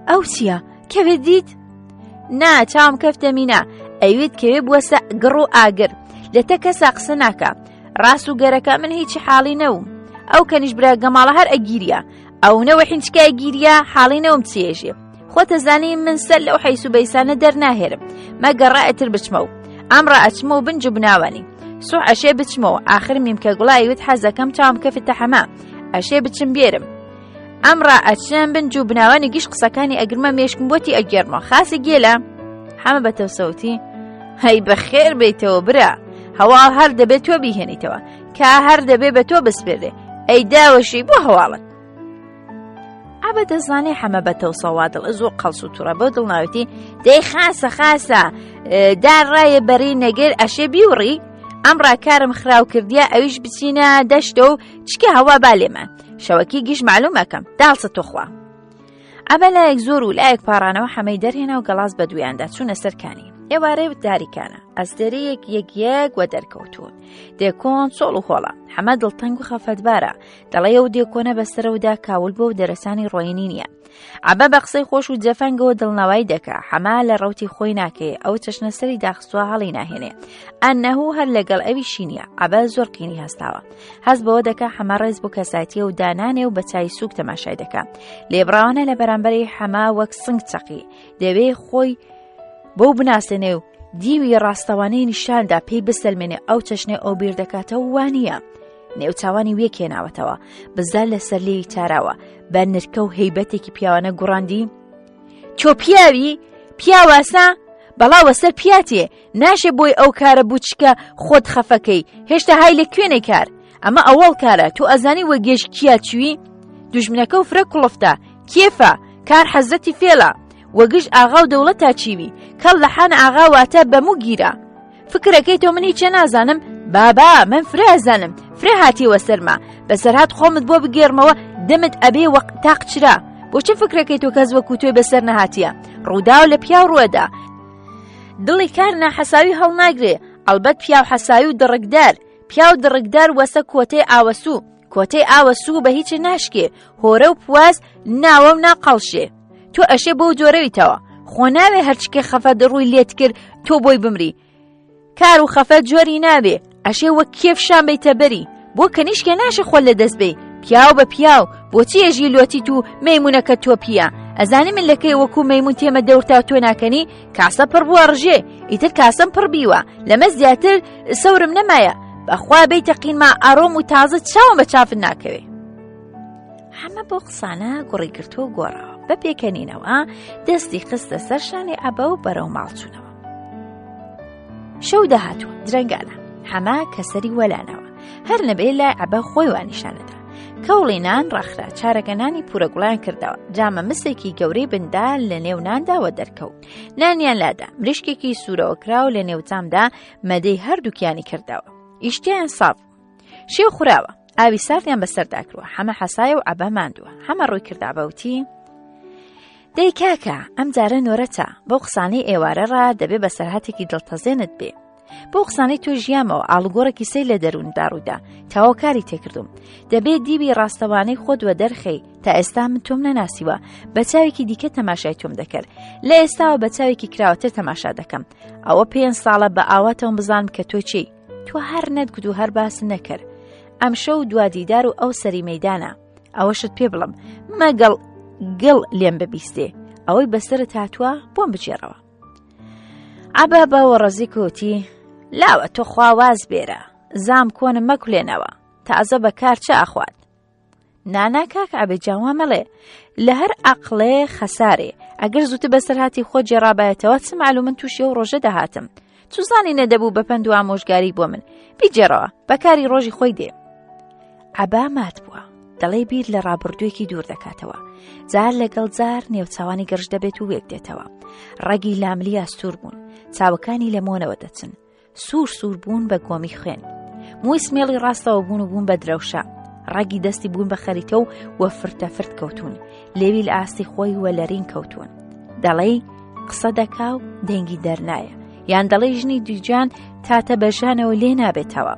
A: ئەو چییە کەوێ دیت نا چاوم کەفتە مینا ئەوێت کەوێ بووەسە گڕ و ئاگر لەتە کەسا قسە ناکە ڕاست و گەرەکە من هیچی حاڵی نەوم ئەو کەنیش برا گەماڵە هەر ئەگیریا ئەو نەوە حینچکە ئەگیریا حاڵی نەوم چێژێ خۆتە زانی من سەر لەو حیس و بەیسانە دەرناهێرم مەگە ڕائتر بچمەوە ئەم ڕائچمەوە بنج و بناوانی سوح ئەشێ بچمەوە ئاخر میمکە گوڵایوت حەزەکەم چاوم کەفتە حەما ئەشێ بچم بێرم ئەمڕا ئەچم بنج و بناوانی گشت قسەکانی ئەگرمە مێشکم بۆتی ئەگێڕمەوە خاسی گێلە حەمە بە تەوسەوتی هەی بەخێر بیتەوە برا هەواڵ هەر دەبێت تۆ بیهێنیتەوە کە هەر دەبێ بە تۆ بسپێرێ ئەی داوەشی بۆ هەواڵت ئەبە دەزانێ حەمە بە تەوسەوا دڵ زۆر قەڵس و توڕە بۆ دڵناوێتی دەی خاسە خاسە دار ڕایە بەری نەگر ئەشێ بیوڕی ئەم ڕاکارم خراو کردیە ئەویش بچینە دەشتە و چکە هەوا با لێمان شەوەکی گیش معلومەکەم داڵسە توخوا ئەمە لایەک زۆر و لایەک پاڕانەوە حەمەی دەرهێنا و گەڵاز بە دویاندا چوونە سەرکانی ئێوارێ و داریکانە ئەستێرەیەک یەک یەک وە دەرکەوتوون دێکۆن چۆڵ و هۆڵە حەمە دڵتەنگ و خەفەتبارە دەڵێ و دێکۆنە بەسەرەوەدا کاول بۆ و دەرەسانی ڕۆینی نییە عەبە بە قسەی خۆش و جەفەنگەوە دڵنەوای دەکا حەما لە ڕوتی خۆی ناکەی ئەو چەشنە سەری داخستووە هەڵی ناهێنێ ئەنەهو هەر لەگەڵ ئەویشی نییە عەبە زۆر قینی هەستاوە هەست بەوە دەکا حەمە ڕێز بۆ کەسایەتیە و دانانێ و بە چای سوک تەماشای دەکا لێبڕاوانە لە بەرامبەری حەما وەک سنگ چەقی دەوێ خۆی بەو بناسێنێ و دیوی ڕاستەوانەی نیشاندا پێی بسەلمێنێ ئەو چەشنێ ئەو بیر دەکاتەوە وانە نێوچاوانی وێکێناوەتەوە بزا لەسەر لێوی تاراوە بە نرکە و هەیبەتێکی پیاوانە گوڕاندی تۆ پیاوی پیاواسا بەڵا وەسەر پیاتێ ناشێ بۆی ئەو کارە بوچکە خۆت خەفەکەی هێشتا های لە کوێنێ کار ئەمە ئەوەڵ کارە تۆ ئەزانی وە گێژ کیا چوی دوژمنەکە و فرە کوڵفتە کێفە کار حەزرەتی فێڵە وەگژ ئاغا و دەوڵەتا چیوی کەڵ لە حان ئاغا واتە بەموو گیرا فکرەکەی تۆ من هیچە نازانم بابا من فرە ئەزانم فرە هاتیوە سەرما بەسەرهات خۆمت بۆ بگێڕمەوە دەمت ئەبێ وەق تاق چرا بۆ چ فکرەکەی تۆ کەس وەکو تۆی بەسەر نەهاتیە ڕووداو لە پیاو ڕوەدا دڵی کار ناحەساوی هەڵناگرێ. ئەڵبەت پیاو حەساوی و دڕکدار پیاو دڕکدار وەسە کۆتەی ئاوەسوو کۆتەی ئاوەسوو بە هیچ ناشکێ هۆرە و پواز ناوە و ناقەڵشێ تۆ ئەشێ بۆ جۆرەویتەوە خۆ ناوێ هەرچکێ خەفە دڕووی لێت کرد تۆ بۆی بمری کار و خەفەت جۆری نابێ ئەشێ وەک کێف شان بیتە بەری بۆ کەنیشکێ ناشێ خۆ لە دەست بێ پیاو بە پیاو بۆچی ئێژی لۆتیت و مەیمونەکە تۆ پیە ئەزانی من لەکەی وەکو مەیمون تێمە دەورتا تۆ ناکەنی کاسە پڕ بووە ڕژێ ئیتر کاسم پڕ بیوە لەمە زیاتر سەورم نەمایە بەخوا بیتە قینما ئارۆم و تازە چاوم بە چافت ناکەوێ حەمە بۆ قسانە گوڕی گرتووە و گۆڕاوە بە پێکەنینەوە دەستی خستە سەر شانی عەبە و بەرەو ماڵ چوونەوە شەو داهاتووە درەنگانە حەمە کە سەری وەلانەوە هەر نەبێ لای عەبە خۆی وانیشانەدا کەوڵی نان ڕاخرا چارەکە نانی پورە گوڵیان کردەوە جامە مسێکی گەورەی بندا لە نێو نانداوە دەرکەوت نانیان لادا مریشکێکی سوورەوە کراو لە نێو جامدا مەدەی هەردووکیانی کردەوە ئیشتیان ساف شێو خوراوە ئاوی ساردیان بەسەردا کردووە حەمە حەسایە و عەبە ماندووە حەمە ڕووی کرد عەبە وتی دەی کاکە ئەم جارە نۆرەتە بەو قسانەی ئێوارە ڕا دەبێ بەسەرهاتێکی دڵتەزێنت بێ بۆ قسانەی تۆ ژیامەوە ئاڵوگۆڕێکی سەی لە دەرووندا ڕوودا تاوە کاری تێکردوم دەبێ دیوی ڕاستەوانەی خۆت وە دەرخەی تا ئێستا من تۆم نەناسیوە بە چاوێکی دیکە تەماشای تۆم دەکرد لە ئێستاوە بە چاوێکی کراوەتر تەماشا دەکەم ئەوە پێ ساڵە بە ئاواتەوەم بزانم کە تۆ چی تۆ هەر نەتگوت و هەر باس نەکرد ئەمشەو دوا دیدار و ئەو سەری مەدانە ئەوەشت پێ بڵم مەگەڵ گڵ لێم ببیستێ ئەوەی بەسرت هاتووە بۆم بجێڕەوە عبا بە وەڕەزی کۆتی لاوە تۆ خوا واز بێرە زام کۆنم مەکولێنەوە تازە بە کار چ ئەخوات نانا کاک عەبێ جان وا مەڵێ لە هەر عەقڵێ خەسارێ ئەگەر زووتر بەسەرهاتی خۆ جێڕابایەتەوە چ معلوم من تووشی ئەو ڕۆژە دەهاتم چوزانی نەدەبوو بە پەند و ئامۆژگاری بۆ من بیجێڕەوە بەکاری ڕۆژی خۆی دێ عەبا مات بووە دەڵێ بیر لە ڕابردوویەکی دوور دەکاتەوە جار لەگەڵ جار نێوچاوانی گرژ دەبێت و وێک دێتەوە ڕەگی لاملی ئاستور بوون چاوەکانی لە مۆنەوە دەچن سوور سوور بوون بە گۆمی خوێن مووی سمێڵی ڕاستەوە بوون و بوون بە درەوشە ڕەگی دەستی بوون بە خەریتە و وە فرتە فرت کەوتون لێوی لە ئاستی خۆی وە لەرین کەوتون دەڵێی قسە دەکا و دەنگی دەرنایە یان دەڵێ ژنی دووجان تاتە بە ژانەوە لێ نابێتەوە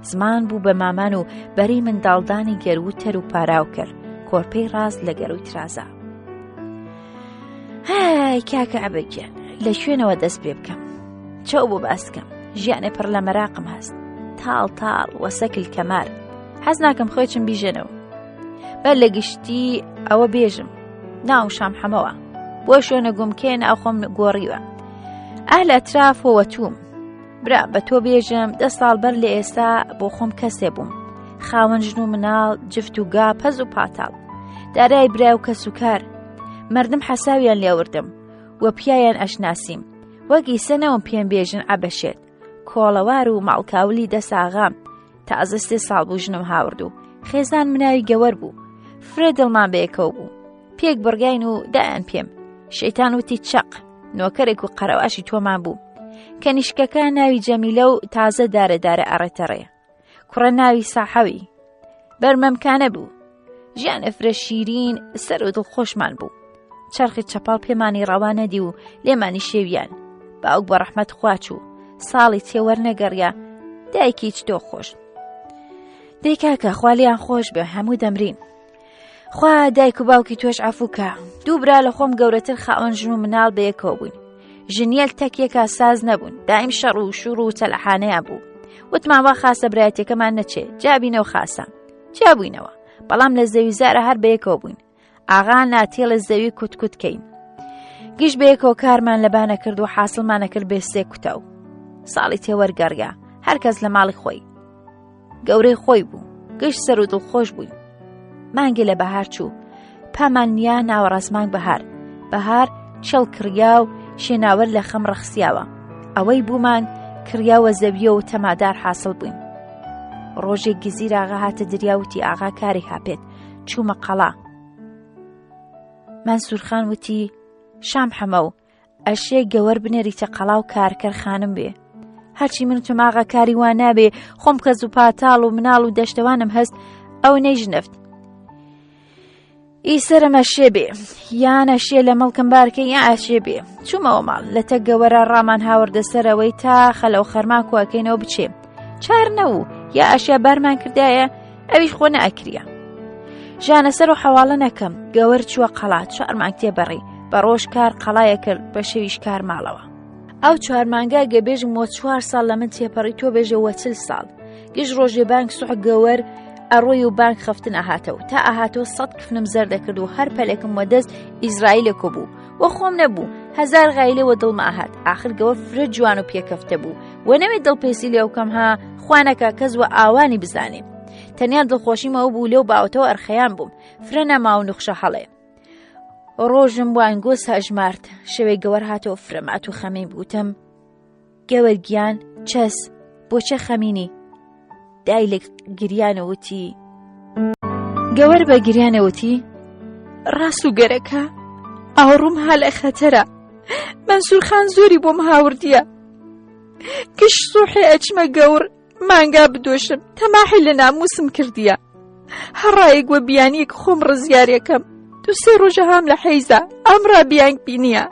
A: زمان بوو بە مامان و بەری منداڵدانی گەروو تەر و پاراو کرد کۆرپەی ڕاست لە گەروی ترازا هاي کاکە عەبە گیان لە شوێنەوە دەست پێ بکەم چەو بۆ باس کەم ژیانێ پڕ لە مەراقم هەست تاڵ تاڵ وەسەکل کەمار حەز ناکەم خۆیچم بیژێنەوە بەر لە گشتی ئەوە بێژم ناو شام حەمەوە بۆ شوێنە گومکێ ناو خۆم گۆڕیوە ئەهل ئەترافەوە توم برا بە تۆ بێژم دە ساڵ بەر لە ئێستا بۆ خۆم کەسێ بووم خاوەن ژن و مناڵ جفت و گا پەز و پاتاڵ دارای برا و کەس و کار مردم حەساویان لێوردم و پیایان ئەشناسیم وەک ئیسە نەوم پێم بێژن عەبەشێت کۆڵەوار و ماڵکاولی دەساغام تازە سێ ساڵ بوو ژنم هاورد و خێزان مناوی گەوەر بوو فرە دڵمان بەیەکەوە بوو پێک بڕگاین و دایان پێم شەیتان وتی چەق نۆکەرێک و قەرەواشی تۆمان بوو کەنیشکەکە ناوی جەمیلە و تازە دارە دارە ئەڕێتەڕێ کوڕە ناوی ساحەوی بەرمەمکانە بوو ژیان ئەفرە شیرین سەر و دڵخۆشمان بوو چرخی چەپاڵ پێمانی ڕەوانەدی و لێمانی شێویان باوک بە ڕەحمەت خواچوو ساڵی تێوەر نەگەڕیا دایکی چ تۆ خۆش دەی کاکە خوالیان خۆش بێ هەموو دەمرین خوا دایک و باوکی تۆش عەفوکە دوو برا لە خۆم گەورەتر خاوەن ژن و مناڵ بەیەکەوە بووین ژنیەل تەکیەکە ساز نەبوون دایم شەڕ و شوڕ و چەلەحانەیان بوو وتمان وا خاسە برایەتەکەمان نەچێ جابینەوە خاسە جیابووینەوە بەڵام لە زەوی زارە هەر بەیەکەوە بووین ئاغا ناتێڵە زەوی کوت کوت کەین گشت بەیەکەوە کارمان لەبانە کرد و حاصلمانە کرد بێ سێ کوتە و ساڵی تێوەرگەڕیا هەر کەس لە ماڵی خۆی گەورەی خۆی بوو گشت سەر و دڵخۆش بووین مانگێ لە بەهار چوو پامان نیا ناوەڕاست مانگ بەهار بەهار چڵ کڕیا و شێناوەر لە خەم ڕەخسیاوە ئەوەی بوومان کڕیاوە زەویە و تەمادار حاصل بووین ڕۆژێک گزیر ئاغا هاتە دریا وتی ئاغا کاری هاپێت چوومە قەڵا مەنسوورخان وتی شام حەمە و ئەشێ گەوەر بنێریتە قەڵا و کارکەر خانم بێ هەرچی من تۆماغە کاری وا نابێ خۆم کەس و پاتاڵ و مناڵ و دەشتەوانم هەست ئەو نەیژنەفت. ئی سەرم ئەشێ بێ یان ئەشێ لە مڵکم بارکە یا ئەشێ بێ چوومەوە ماڵ لە تەک گەوەرە ڕامان هاوردە سەرەوەی تا خەلەو خەرمان کوەکەینەوە بچێ چار نەبوو یا ئەشیا بارمان کردایە ئەویش خۆ نەئەکریا ژانە سەر و حەواڵە نەکەم گەوەر چووە قەڵا چوار مانگ تێبەڕی بە ڕۆژ کار قەڵایە کرد بە شەویش کار ماڵەوە ئەو چوار مانگە گە بێژم وە چوار ساڵ لە من تێپەڕی تۆ بێژە وە چل ساڵ گشت ڕۆژێ بانگ سوح گەوەر ئەڕۆی و بانگ خەفتن ئەهاتەوە تا ئەهاتەوە سەد کفنم زەردەکرد و هەر پەلێکم وەدەست ئیزرائیلێکۆ بوو وە خۆم نەبوو هەزار غایلێ وە دڵمە ئەهات ئاخر گەوە فرە جوان و پێکەفتە بوو وە نەوێ دڵپێسی لێوکەم ها خوانەکە کەس وە ئاوانی بزانێ تەنیا دڵخۆشیمەوە بوو لەو باوەتەوە ئەرخەیان بووم فرە نەما و نوخشە هەڵێ ڕۆژم وانگۆس هەژمارد شەوێ گەوەر هاتەوە فرەمات و خەمین بوتم گەوەر گیان چەس بۆ چە خەمینی دای لە گریانە وتی گەوەر بە گریانە وتی ڕاست و گەرەکە ئاوڕوم ها لە خەتەرە مەنسوور خان زۆری بۆم هاوردیە گشت سوحێ ئەچمە گەور مانگا بدۆشم تەماحی لە ناموسم کردیە هەڕایەک وە بیانیەک خۆم ڕزگارەکەم دو سێ ڕۆژە هام لە حەیزا ئەمڕا بیانگ بینیە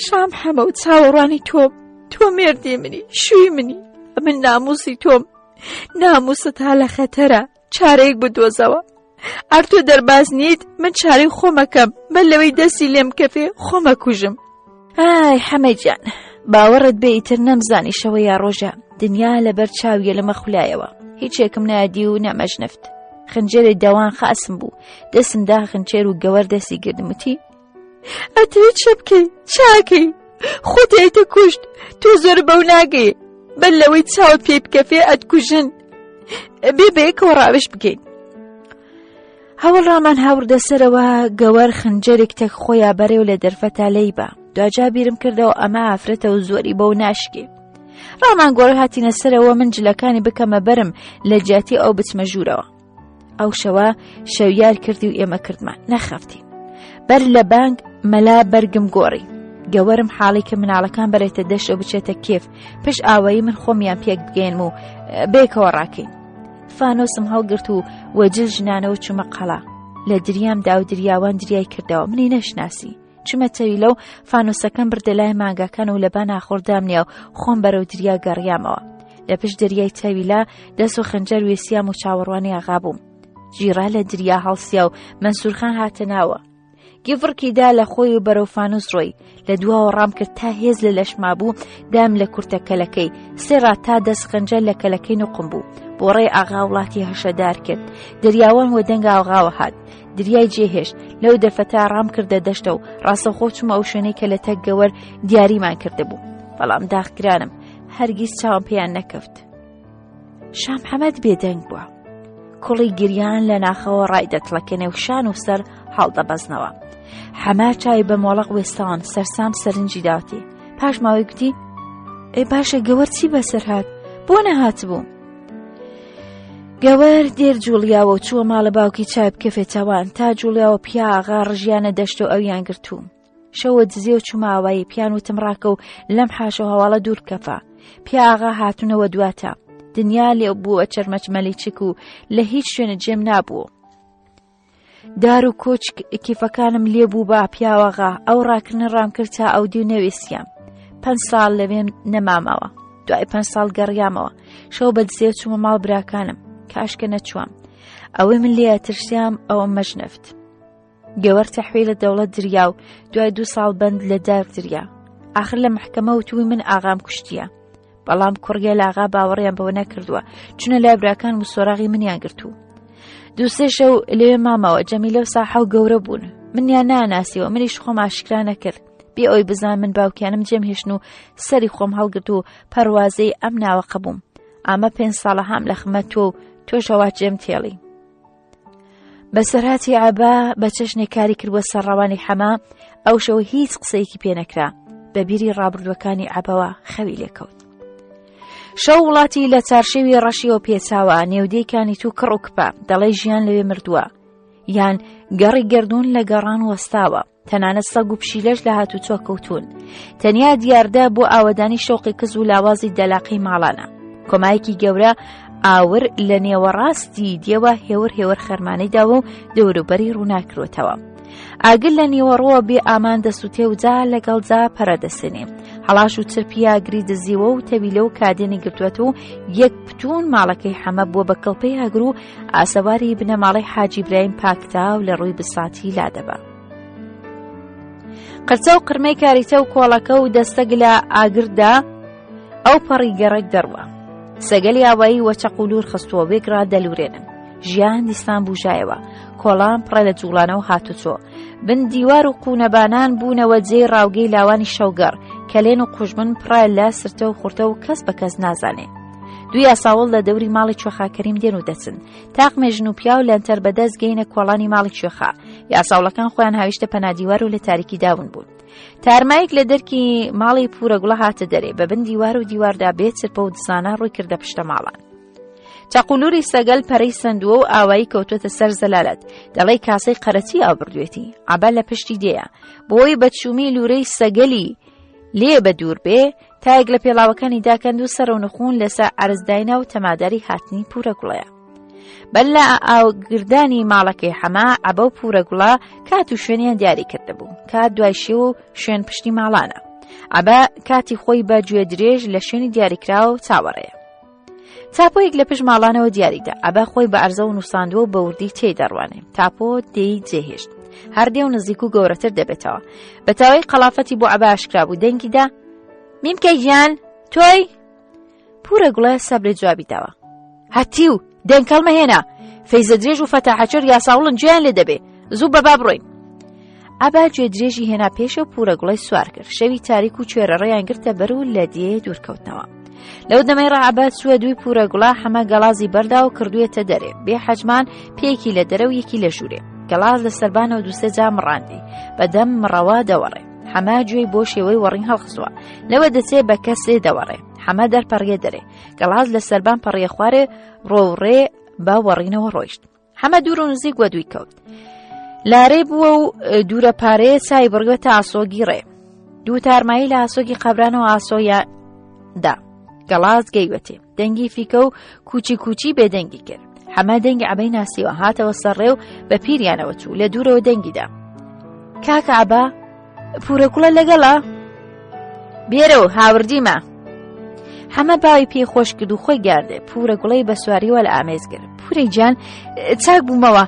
A: شام حەمە و چاوەڕوانی تۆم تۆ مێردی منی شووی منی ئەمن ناموسی تۆم ناموست ها لە خەتەرە چارەیەک بدۆزەوە ئەر تۆ دەرباز نیت من چارەی خۆمەکەم بەر لەوەی دەستی لێم کەفێ خۆمە کوژم ئای حەمەجان باوەڕت بێ ئیتر نەمزانی شەوە یا ڕۆژە دنیا لەبەر چاویە لەمە خولایەوە هیچێکم نادی و نەمەژنفت خنجەرێ دەوان خاسم بوو دەسم دا خنچێر و گەوەر دەستی گردم وتی ئەتەوێ چ بکەی چاکەی خۆت ئەیتە کوشت تۆ زۆر بەو ناگەی بەر لەوەی چاوت پێی بکەفێ ئەتکوژن بێ بەیەکەوە ڕاوێژ بکەین هەوڵ ڕامان هاوردە سەرەوە گەوەر خنجەرێک تەک خۆیا بەرێ و لە دەرفەتا لێی بە دواجا بیرم کردەوە ئەمە ئافرەتە و زۆری بەو ناشکێ ڕامان گۆڕ هاتینە سەرەوە من جلەکانی بکەمە بەرم لە جیاتی ئەو بچمە ژوورەوە ئەو شەوە شەویار کردی و ئێمە کردمان نەخەفتین بەر لە بانگ مەلا بەرگم گۆڕی گەوەرم حاڵی کە مناڵەکان بەرێتە دەشت و بچێتە کێف پشت ئاوایی من خۆمیان پێک بگەێنم و بێکەوە ڕاکەین فانۆسم هەڵگرت و وەجل ژنانەوە چوومە قەڵا لە دریام دا و دریاوان دریای کردەوە منی نەشناسی چمە تەویلە و فانۆسەکەم بردە لای مانگاکان و لەبان ئاخۆردام نیا و خۆم بەرەو دریا گەڕیامەوە لە پشت دەریای تەویلە دەست و خەنجەر وێسیام و چاوەڕوانی ئاغا بووم جیڕا لە دریا هەڵسیا و مەنسوورخان هاتە ناوە گیڤڕکی دا لە خۆی و بەرەو فانوس ڕۆی لە دواوە ڕام کرد تا هێز لە لەشما بوو دام لە کورتە کەلەکەی سێڕا تا دەست خەنجەر لە کەلەکەی نوقم بوو بۆ ڕێ ئاغا وڵاتی هەشەدار کرد دەریاوان وە دەنگ ئاغاوە هات دریای جێهێشت لەو دەفەتا ڕام کردە دەشتە و ڕاستەوخۆ چوومە ئەو شوێنەی کە لە تەک گەوەر دیاریمان کردبوو بەڵام داخگرانم هەرگیز چاوم پێیان نەکەوت شام حەمەد بێدەنگ بووە کوڵی گریان لە ناخەوە ڕای دەتڵەکەنێ و شان و سەر هەڵدەبەزنەوە حەما چاوی بە مۆڵق وێستاوان سەرسام سەرنجی داوتی پاش ماوەی گوتی ئەی باشە گەوەر چی بەسەر هات بۆ نەهاتبوو گەوەر دێر جوڵیاوە و چووە ماڵە باوکی چای بکەفێتەوان تا جوڵیاوە پیا ئاغا ڕژیانە دەشت و ئەویان گرتوو شەوە دزێ و چوومە ئاوایی پیان وتم ڕاکە و لەم حاشە و هەواڵە دوور بکەفە پیا ئاغا هاتوونەوە دواتە دنیا لێ بووە چەرمەچ مەلیچک و لە هیچ شوێنە جێم نابوو دار و کۆچک کیفەکانم لێ بوو بە پیاوەغا ئەو ڕاکردنە ڕام کرد تا ئەو دیو نەویستیان پەنج ساڵ لەوێم نەمامەوە دوای پەنج ساڵ گەڕیامەوە شەو بە دزێ چوومە ماڵ براکانم کاشکە نەچووم ئەوەی من لێ ترسیام ئەوە مەژنەفت گەوەر تەحویلە دەوڵەت دریا و دوای دوو ساڵ بەند لە دار دریا ئاخر لە محکەمە وتووی من ئاغام کوشتیە بەڵام کوڕیە لاغا باوەڕیان بەوە نەکردووە چونە لای براکان و سۆراغی منیان گرتوو دووسێ شەو لەوێ مامەوە جەمیلە و ساحە و گەورە بوون منیان ناناسیەوە منیش خۆم ئاشکرا نەکرد بێ ئەوی بزان من باوکیانم جێم هێشن و سەری خۆم هەڵگرت و پەروازەی ئەم ناوەقە بووم ئامە پێ ساڵە هام لە خمە تۆ و تۆشەوە جێم تێڵی بەسەرهاتی عەبا بە چەشنێک کاری کردووە سەر ڕەوانی حەما ئەو شەوە هیچ قسەیەکی پێ نەکرا بە بیری ڕابردووەکانی عەبەوە خەوی لێکەوت. شەو وڵاتی لە چارشێوی ڕەشیەوە پێچاوە نێودەیکانی تو کڕ و کپە دەڵێ ژیان لەوێ مردووە یان گەڕی گردون لە گەڕان وەستاوە تەنانەت سەگ و پشیلەش لە هاتوچۆ کەوتوون تەنیا دیاردە بۆ ئاوەدانی شەوقی کز و لاوازی دەلاقەی ماڵانە کۆمایەکی گەورە ئاور لە نێوەڕاستی دێوە هێور هێور خەرمانەی داوە و دەوروبەری ڕووناکرۆتەوە. ئاگر لە نیوەڕۆوە بێ ئامان دەسووتێ و جا لەگەڵ جا پەرە دەسێنێ. هەڵاش و چرپی ئاگری دزیوە و تەویلە و کادێنی گرتووەت و یەک پتوون ماڵەکەی حەمە بووە بە کڵپەی ئاگر و ئاسەواری بنەماڵەی حاجی برایم پاکتاو لە ڕووی بساتی لادەبا. قرچە و قرمەی کاریتە و کۆڵەکە و دەستەگلە ئاگردا ئەو پەڕی گەڕەک دەڕوا. سەگەلی ئاوایی وە چەق و لوور خستووە وێکڕا دەلورێنن. ژیان دیسان بوژایەوە. کۆڵان پڕە لە جوڵانە و هاتوچۆ. بن دیوار و قوونەبانان بوونەوە جێی ڕاوگەی لاوانی شەوگەڕ. کەلێن و قوژبن پڕە لە سرتە و خورتە و کەس بە کەس نازانێ. دوو یاساوڵ لە دەوری ماڵی کوێخا کەریم دێن و دەچن. تاقمێ ژن و پیاو لەنتەر بەدەست گەینە کۆڵانی ماڵی کوێخا. یاساوڵەکان خۆیان هاویشتە پەنا دیوار و لە تاریکی داون بوون. تارمایک لە دەرکی ماڵی پورەگوڵە هاتە دەرێ بە بن دیوار و دیواردا بێ چرپە و دزانە ڕووی کردە پشتە ماڵان. چەقولوری سەگەل پەرەی سندووە و ئاوایی کەوتوەتە سەر زەلالەت دەڵێی کاسەی قەرەچی ئاو بردوێتی عەبە لە پشتی دێیە بۆی بە چومی لورەی سەگەلی لێ بە دوور بێ تایەک لە پێڵاوەکانی داکەند و سەر و نخون لەسەر عەرزداینا و تەماداری هاتنی پورە گوڵەیە. بەر لە ئاوگردانی ماڵەکەی حەما عەبە و پورە گوڵە کات و شوێنیان دیاری کردبوو کات دوای شێو و شوێن پشتی ماڵانە عەبە کاتی خۆی بە گوێ درێژ لە شوێنی دیاریکراو چاوەڕێیە تاپۆیەک لە پشت ماڵانەوە دیاریدا عەبە خۆی بە ئەرزە و نووساندووە و بە وردی تێی دەڕوانێ تاپۆ دێی جێهێشت هەردێ و نزیک و گەورەتر دەبێتەوە بە تاوەی قەڵافەتی بۆ عەبە ئاشکرا بوو دەنگی دا میمکە گیان تۆی پورە گوڵە سەبرێ جوابی داوە هەتیو دەنکەڵ مەهێنا فەیزە درێژ و فەتاحەچۆر یاساوڵن گوێیان لێ دەبێ زوو بەبا بڕۆین ئەبا گوێ درێژی هێنا پێشە و پورە گوڵی سوار کرد شەوی تاریک و کوێرە ڕێیان گرتە بەر و لە دێ دوورکەوتنەوە لەو دەمەی ڕعبە چووە دووی پورە گوڵە حەمە گەڵازی بەردا و کردوێتە دەرێ بێ حەجمان پێیەکی لە دەرە و یەکی لە ژوورێ گەڵاز لە سەربانەوە دووسێ جام ڕاندی بەدەم مڕەوە دەوەڕێ حەمە گوێی بۆ شێوەی وەڕین هەڵخستووە لەوە دەچێ بە کەسێ دەوەڕێ حەمە دەرپەڕیە دەرێ گەڵاز لە سەربان پەڕیە خوارێ ڕۆڕێ بە وەڕینەوە ڕۆیشت حەمە دوور و نزیک وە دووی کەوت لارێ بووە و دوورە پارەیە چای بڕیوە تا ئاسۆگی ڕێ دوو تارمایی لە ئاسۆگی قەبرانەوە ئاسۆیە دا گەڵاز گەیوەتێ دەنگی فیکە و کوچی کوچی بێدەنگی کرد حەمە دەنگی عەبەی ناسیوە هاتەوە سەر ڕێ و بە پیریانەوە چوو لە دوورەوە دەنگی دا کاکە عەبە پورە گوڵە لەگەڵە بێرە و هاوردیمە حەمە باوی پێی خۆش کرد و خۆی گاردێ پورە گوڵەی بە سواریوە لە ئامێز کرد پورەی گیان چاک بوومەوە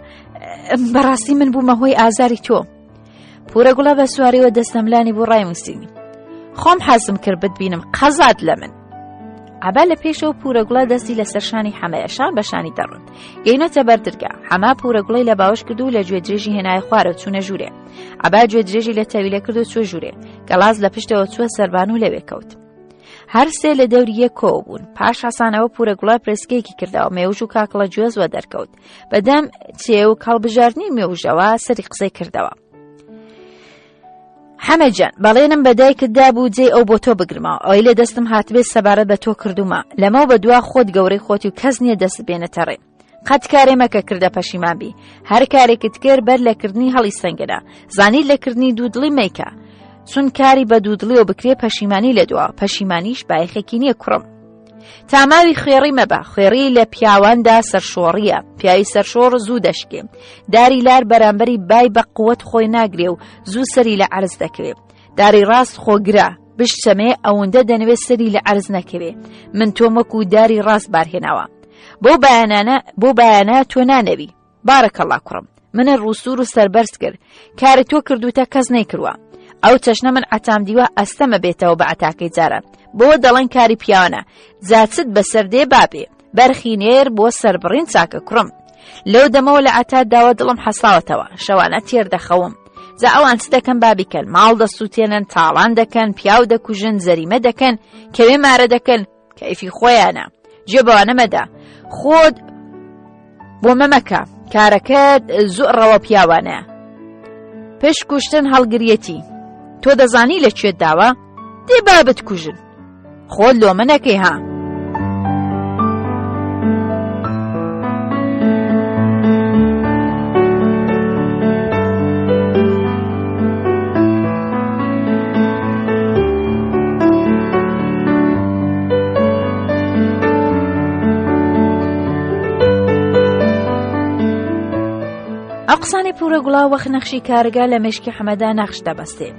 A: بەڕاستی من بوومە هۆی ئازاری تۆ پورە گوڵە بە سواریوە دەستەملانی بۆ ڕای موسینی خۆم حەزم کرد بتبینم قەزات لە من عەبا لە پێشەوە پورە گوڵە دەستی لەسەر شانی حەمەیە شان بە شانی دەڕۆن گەینەتە بەردرگا حەما پورە گوڵی لە باوەش کرد و لە گوێ درێژی هێنای خوارە چوونە ژوورێ عەبا گوێ درێژی لە تەویلە کرد و چوە ژوورێ گەڵاز لە پشتەوە چوە سەربان و لەوێ کەوت هەرسێ لە دەوری یەک کۆ بوون پاش حەسانەوە پورە گوڵە پرسکێکی کردەوە مێوژ و کاکڵە گوێزوە دەرکەوت بەدەم چێ و کەڵبژاردنی مێوژەوە سەری قسەی کردەوە. حەمە گیان بەڵێنم بە دایکت دابوو جێی ئەو بۆ تۆ بگرمەوە ئەوەی لە دەستم هاتبێت سەبارەت بە تۆ کردومە لەمەو بە دوا خۆت گەورەی خۆتی و کەس نییە دەست بێنێتە ڕێ قەت کارێ مەکە کردە پەشیمان بی هەر کارێکت کرد بەر لە کردنی هەڵی سەنگەرە زانی لە کردنی دوودڵی مەیکە چون کاری بە دوودڵیەوە بکرێ پەشیمانی لە دوا پەشیمانیش بایەخێکی نییە کوڕم تاماوی خوێڕی مەبە خوێڕی لە پیاواندا سەرشۆڕیە پیاوی سەرشۆڕ زوو دەشکێ داری لار بەرامبەری بای بە قوت خۆی ناگرێ و زوو سەری لە عەرز دەکەوێ داری ڕاست خۆگرە بشچەمێ ئەوەندە دەنوێ سەری لە عەرز نەکەوێ من تۆم وەکو داری ڕاست بارهێناوە بۆ بایانانە بۆ بایانە تۆ نانەوی بارەکەڵا کوڕم منە ڕووسوور و سەربەرز کرد کاری تۆ کردوتە کەس نەیکردوە ئەو چەشنە من عەتام دیوە ئەستەمە بێتەوە بە عەتاکەی جاران بۆ دەڵێن کاری پیاوانە جاچت بەسەر دێ بابێ بەرخی نێر بۆ سەربڕین چاکە کوڕم لەو دەمەوە لە عەتا داوە دڵم حەساوەتەوە شەوانە تێر دەخەوم جا ئەوان چ دەکەن با بیکەن ماڵ دەسووتێنن تاڵان دەکەن پیاو دەکوژن زەریمە دەکەن کەوێ مارە دەکەن کەیفی خۆیانە جێ بەوانە مەدە خۆت بۆ مەمەکە کارەکەت زۆر ڕەوە پیاوانە پێش کوشتن هەڵگریەتی تۆ دەزانی لە کوێت داوە دێ با بتکوژن خۆت لۆمە نەکەی ها. ئەو قسانەی پورە گوڵا وەخ نەخشی کارگە لە مێشکی حەمەدا نەخش دەبەستێ.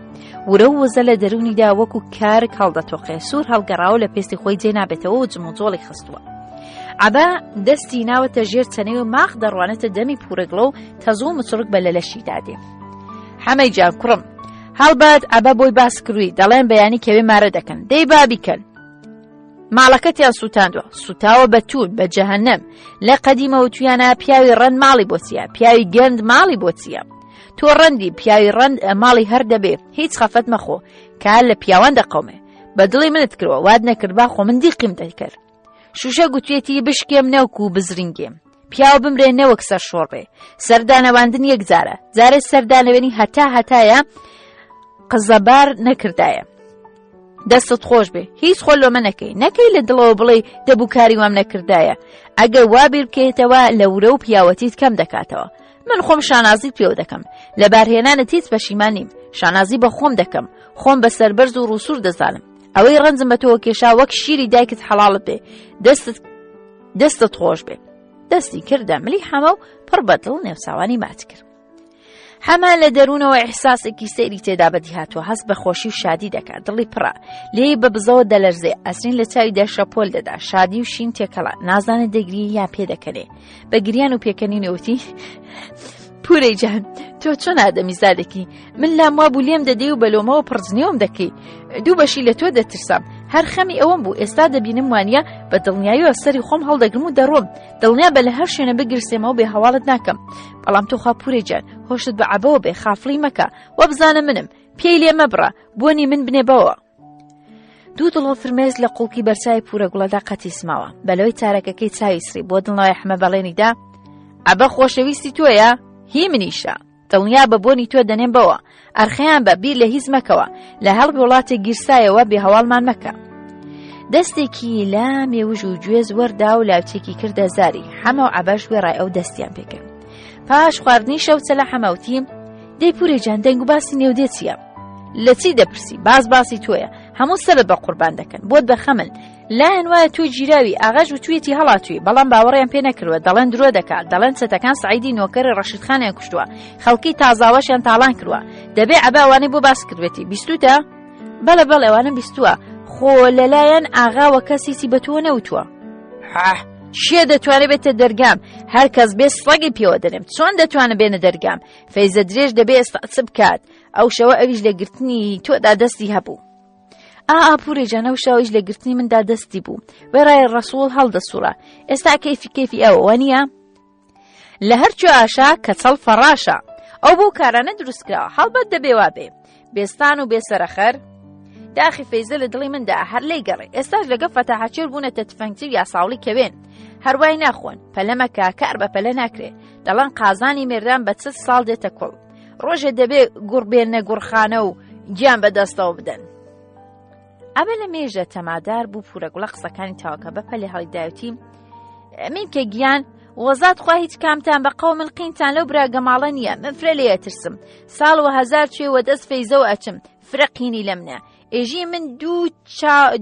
A: ورە و وزە لە دەروونیدا وەکو کارگ هەڵدەتۆقێ، سوور هەڵگەڕاوە لە پێستی خۆی جێ نابێتەوە و جموجۆڵی خستووە. عەبە دەستی ناوەتە ژێر چەنەی و ماخ دەڕوانێتە دەمی پورەگڵە و تەزوو و مچڕک بە لە لەشیدا دێ. حەمەی جان کوڕم، هەڵبەت عەبە بۆی باس کرووی، دەڵێن بەیانی کەوێ مارە دەکەن، دەی با بیکەن. ماڵەکەتیان سووتاندوە سوتاوە بە توون بە جەهەنەم لە قەدیمەوە تویانە پیاوی ڕەند ماڵی بۆ چییە پیاوی گەند ماڵی بۆ چییە تۆ ڕەندی پیاوی ڕەند ماڵی هەر دەبێ هیچ خەفەت مەخۆ کار لە پیاوان دەقەومێ بە دڵی منت کردوە وات نەکرد با خۆ من دیقیم دەکرد شوشە گوتوێتی بشکێم نەوکو و بزرینگێم پیاو بمرێ نەوەک سەر شۆڕ بێ سەردانەواندن یەک جارە جارێ سەردانەوێنی هەتا هەتایە قزەبار نەکردایە دەستت خۆش بێ هیچ خۆ لۆمە نەکەی نەکەی لە دڵەوە بڵێ دەبوو کاری وام نەکردایە ئەگەر وا بیر بکەیتەوە لە ورە و پیاوەتیت کەم دەکاتەوە من خۆم شانازی پێوە دەکەم لە بارهێنانت هیچ پەشیمان نیم شانازی بە خۆم دەکەم خۆم بە سەربەرز و ڕووسوور دەزانم ئەوەی ڕەنجم بە تۆوە کێشا وەک شیری دایکت حەڵاڵت بێ دەستت دەستت خۆش بێ دەستی کردە ملی حەمە و پڕ بە دڵ نێوچاوانی ماچ کرد حەمە لە دەروونەوە ئیحساسێکی سەیری تێدا بەدی هاتووە هەست بە خۆشی و شادی دەکات دڵی پڕە لێی بە بزەوە دەلەرزێ ئەسرین لە چاویدا شەپۆل دەدا شادی و شین تێکەڵە نازانێت دەگری یان پێدەکەنێ بە گریان و پێکەنینی وتی پورەی جان تۆ چۆن ئادەمیزادێکی من لام وابوو لێم دەدەی و بەلۆمەوە پڕجنێوم دەکەی دوو بەشی لە تۆ دەترسام هەر خەمی ئەوەم بوو ئێستا دەبینم وانە بە دڵنیاییەوە سەری خۆم هەڵدەگرم و دەڕۆم دڵنیا بە لە هەر شوێنە بگرسێمەوە بێ هەواڵت ناکەم بەڵام تۆخوا پورێ جان هۆشت بە عەبەوە بێ خافڵی مەکە وەبزانە منم پێی لێ مەبڕە بۆنی من بنێ بەوە دوو دڵۆ فرمێس لە قوڵکی بەرچوی پورە گوڵەدا قەتی سماوە بەلەوەی چارەکەکەی چاوی سری بۆ دڵناوی حمە بەڵێنی دا ئەبە خۆشەویستی تۆیە هی منیشە دڵنیا بە بۆنی تۆ دەنێم بەوە ئەرخەیان بە بیر لە هیچ مەکەوە لە هەڵ وڵاتێک گیرسایەوە بێ هەواڵمان مەکە. دەستێکی لە مێوژ و گوێز وەردا و لاوچێکی کردە زاری حەمە و عەبەش وێڕای ئەو دەستیان پێکرد. پاش خواردنی شەوچە لە حەمەوتی دەی پورێ جان دەنگ و باسی نێودێ چییە؟ لە چی دەپرسی باس باسی تۆیە هەموو سەرت بە قوربان دەکەن بۆت بە خەمن لایان وایە تۆ گیراوی ئاغاش وتویەتی هەڵاتوی بەڵام باوەڕیان پێ نەکردوە دەڵێن درۆ دەکات دەڵێن چەتەکان سعیدی نۆکەری ڕەشید خانیان کوشتووە خەڵکی تازاوەشیان تاڵان کردووە دەبێ عەبا ئەوانەی بۆ باس کردوێتی بیستوتە بەڵێ بەڵێ ئەوانە بیستووە خۆ لەلایەن ئاغاوە کەس هیچی بە تۆ نەوتووە شێ دەتوانێت بێتە دەرگام هەر کەس بێ سەگی پێوە دەنێم چۆن دەتوانە بێنە دەرگام فەیزە درێژ دەبێ ئێستا چ بکات ئەو شەوە ئەویش لە گرتنی تۆدا دەستی هەبوو ئا ئا پورێ جان ئەو شەوەیش لە گرتنی مندا دەستی بوو وێڕای ڕەسوڵ هەڵدەسوڕا ئێستا کەیفی کەیفی ئەوە وانییە لە هەرچۆ ئاشا کەچەڵ فەڕاشە ئەو بۆ کارانە دروستکراوە هەڵبەت دەبێ وابێ بێستان و بێسەرەخەر داخی فەیزە لە دڵی مندا هەر لی گەڕێ ئێستاش لەگە فەتاحەچێر بوونەتە تفەنگچی و یاساوڵی کەوێن هەروای ناخۆن پەلەمەکە کار بە پەلە ناکرێ دەڵێن قازانی مێردان بە چ ساڵ دێتە کوڵ ڕۆژێ دەبێ گوڕ بێنە گوڕخانە و گیان بە دەستەوە بدەن. ئەمە لە مێژە تەمادار بوو پورەگوڵە قسەکانی تاوەکە بە پەلێ هەڵیداوتی من کە گیان وەزات خوا هیچ کامتان بە قەو من قینتان لەو برا گەماڵە نییە من فرە لێ ترسم ساڵ و هەزار چێ وە دەست فەیزەوە ئەچم فرە قینی لەمنە ئێژی من دوو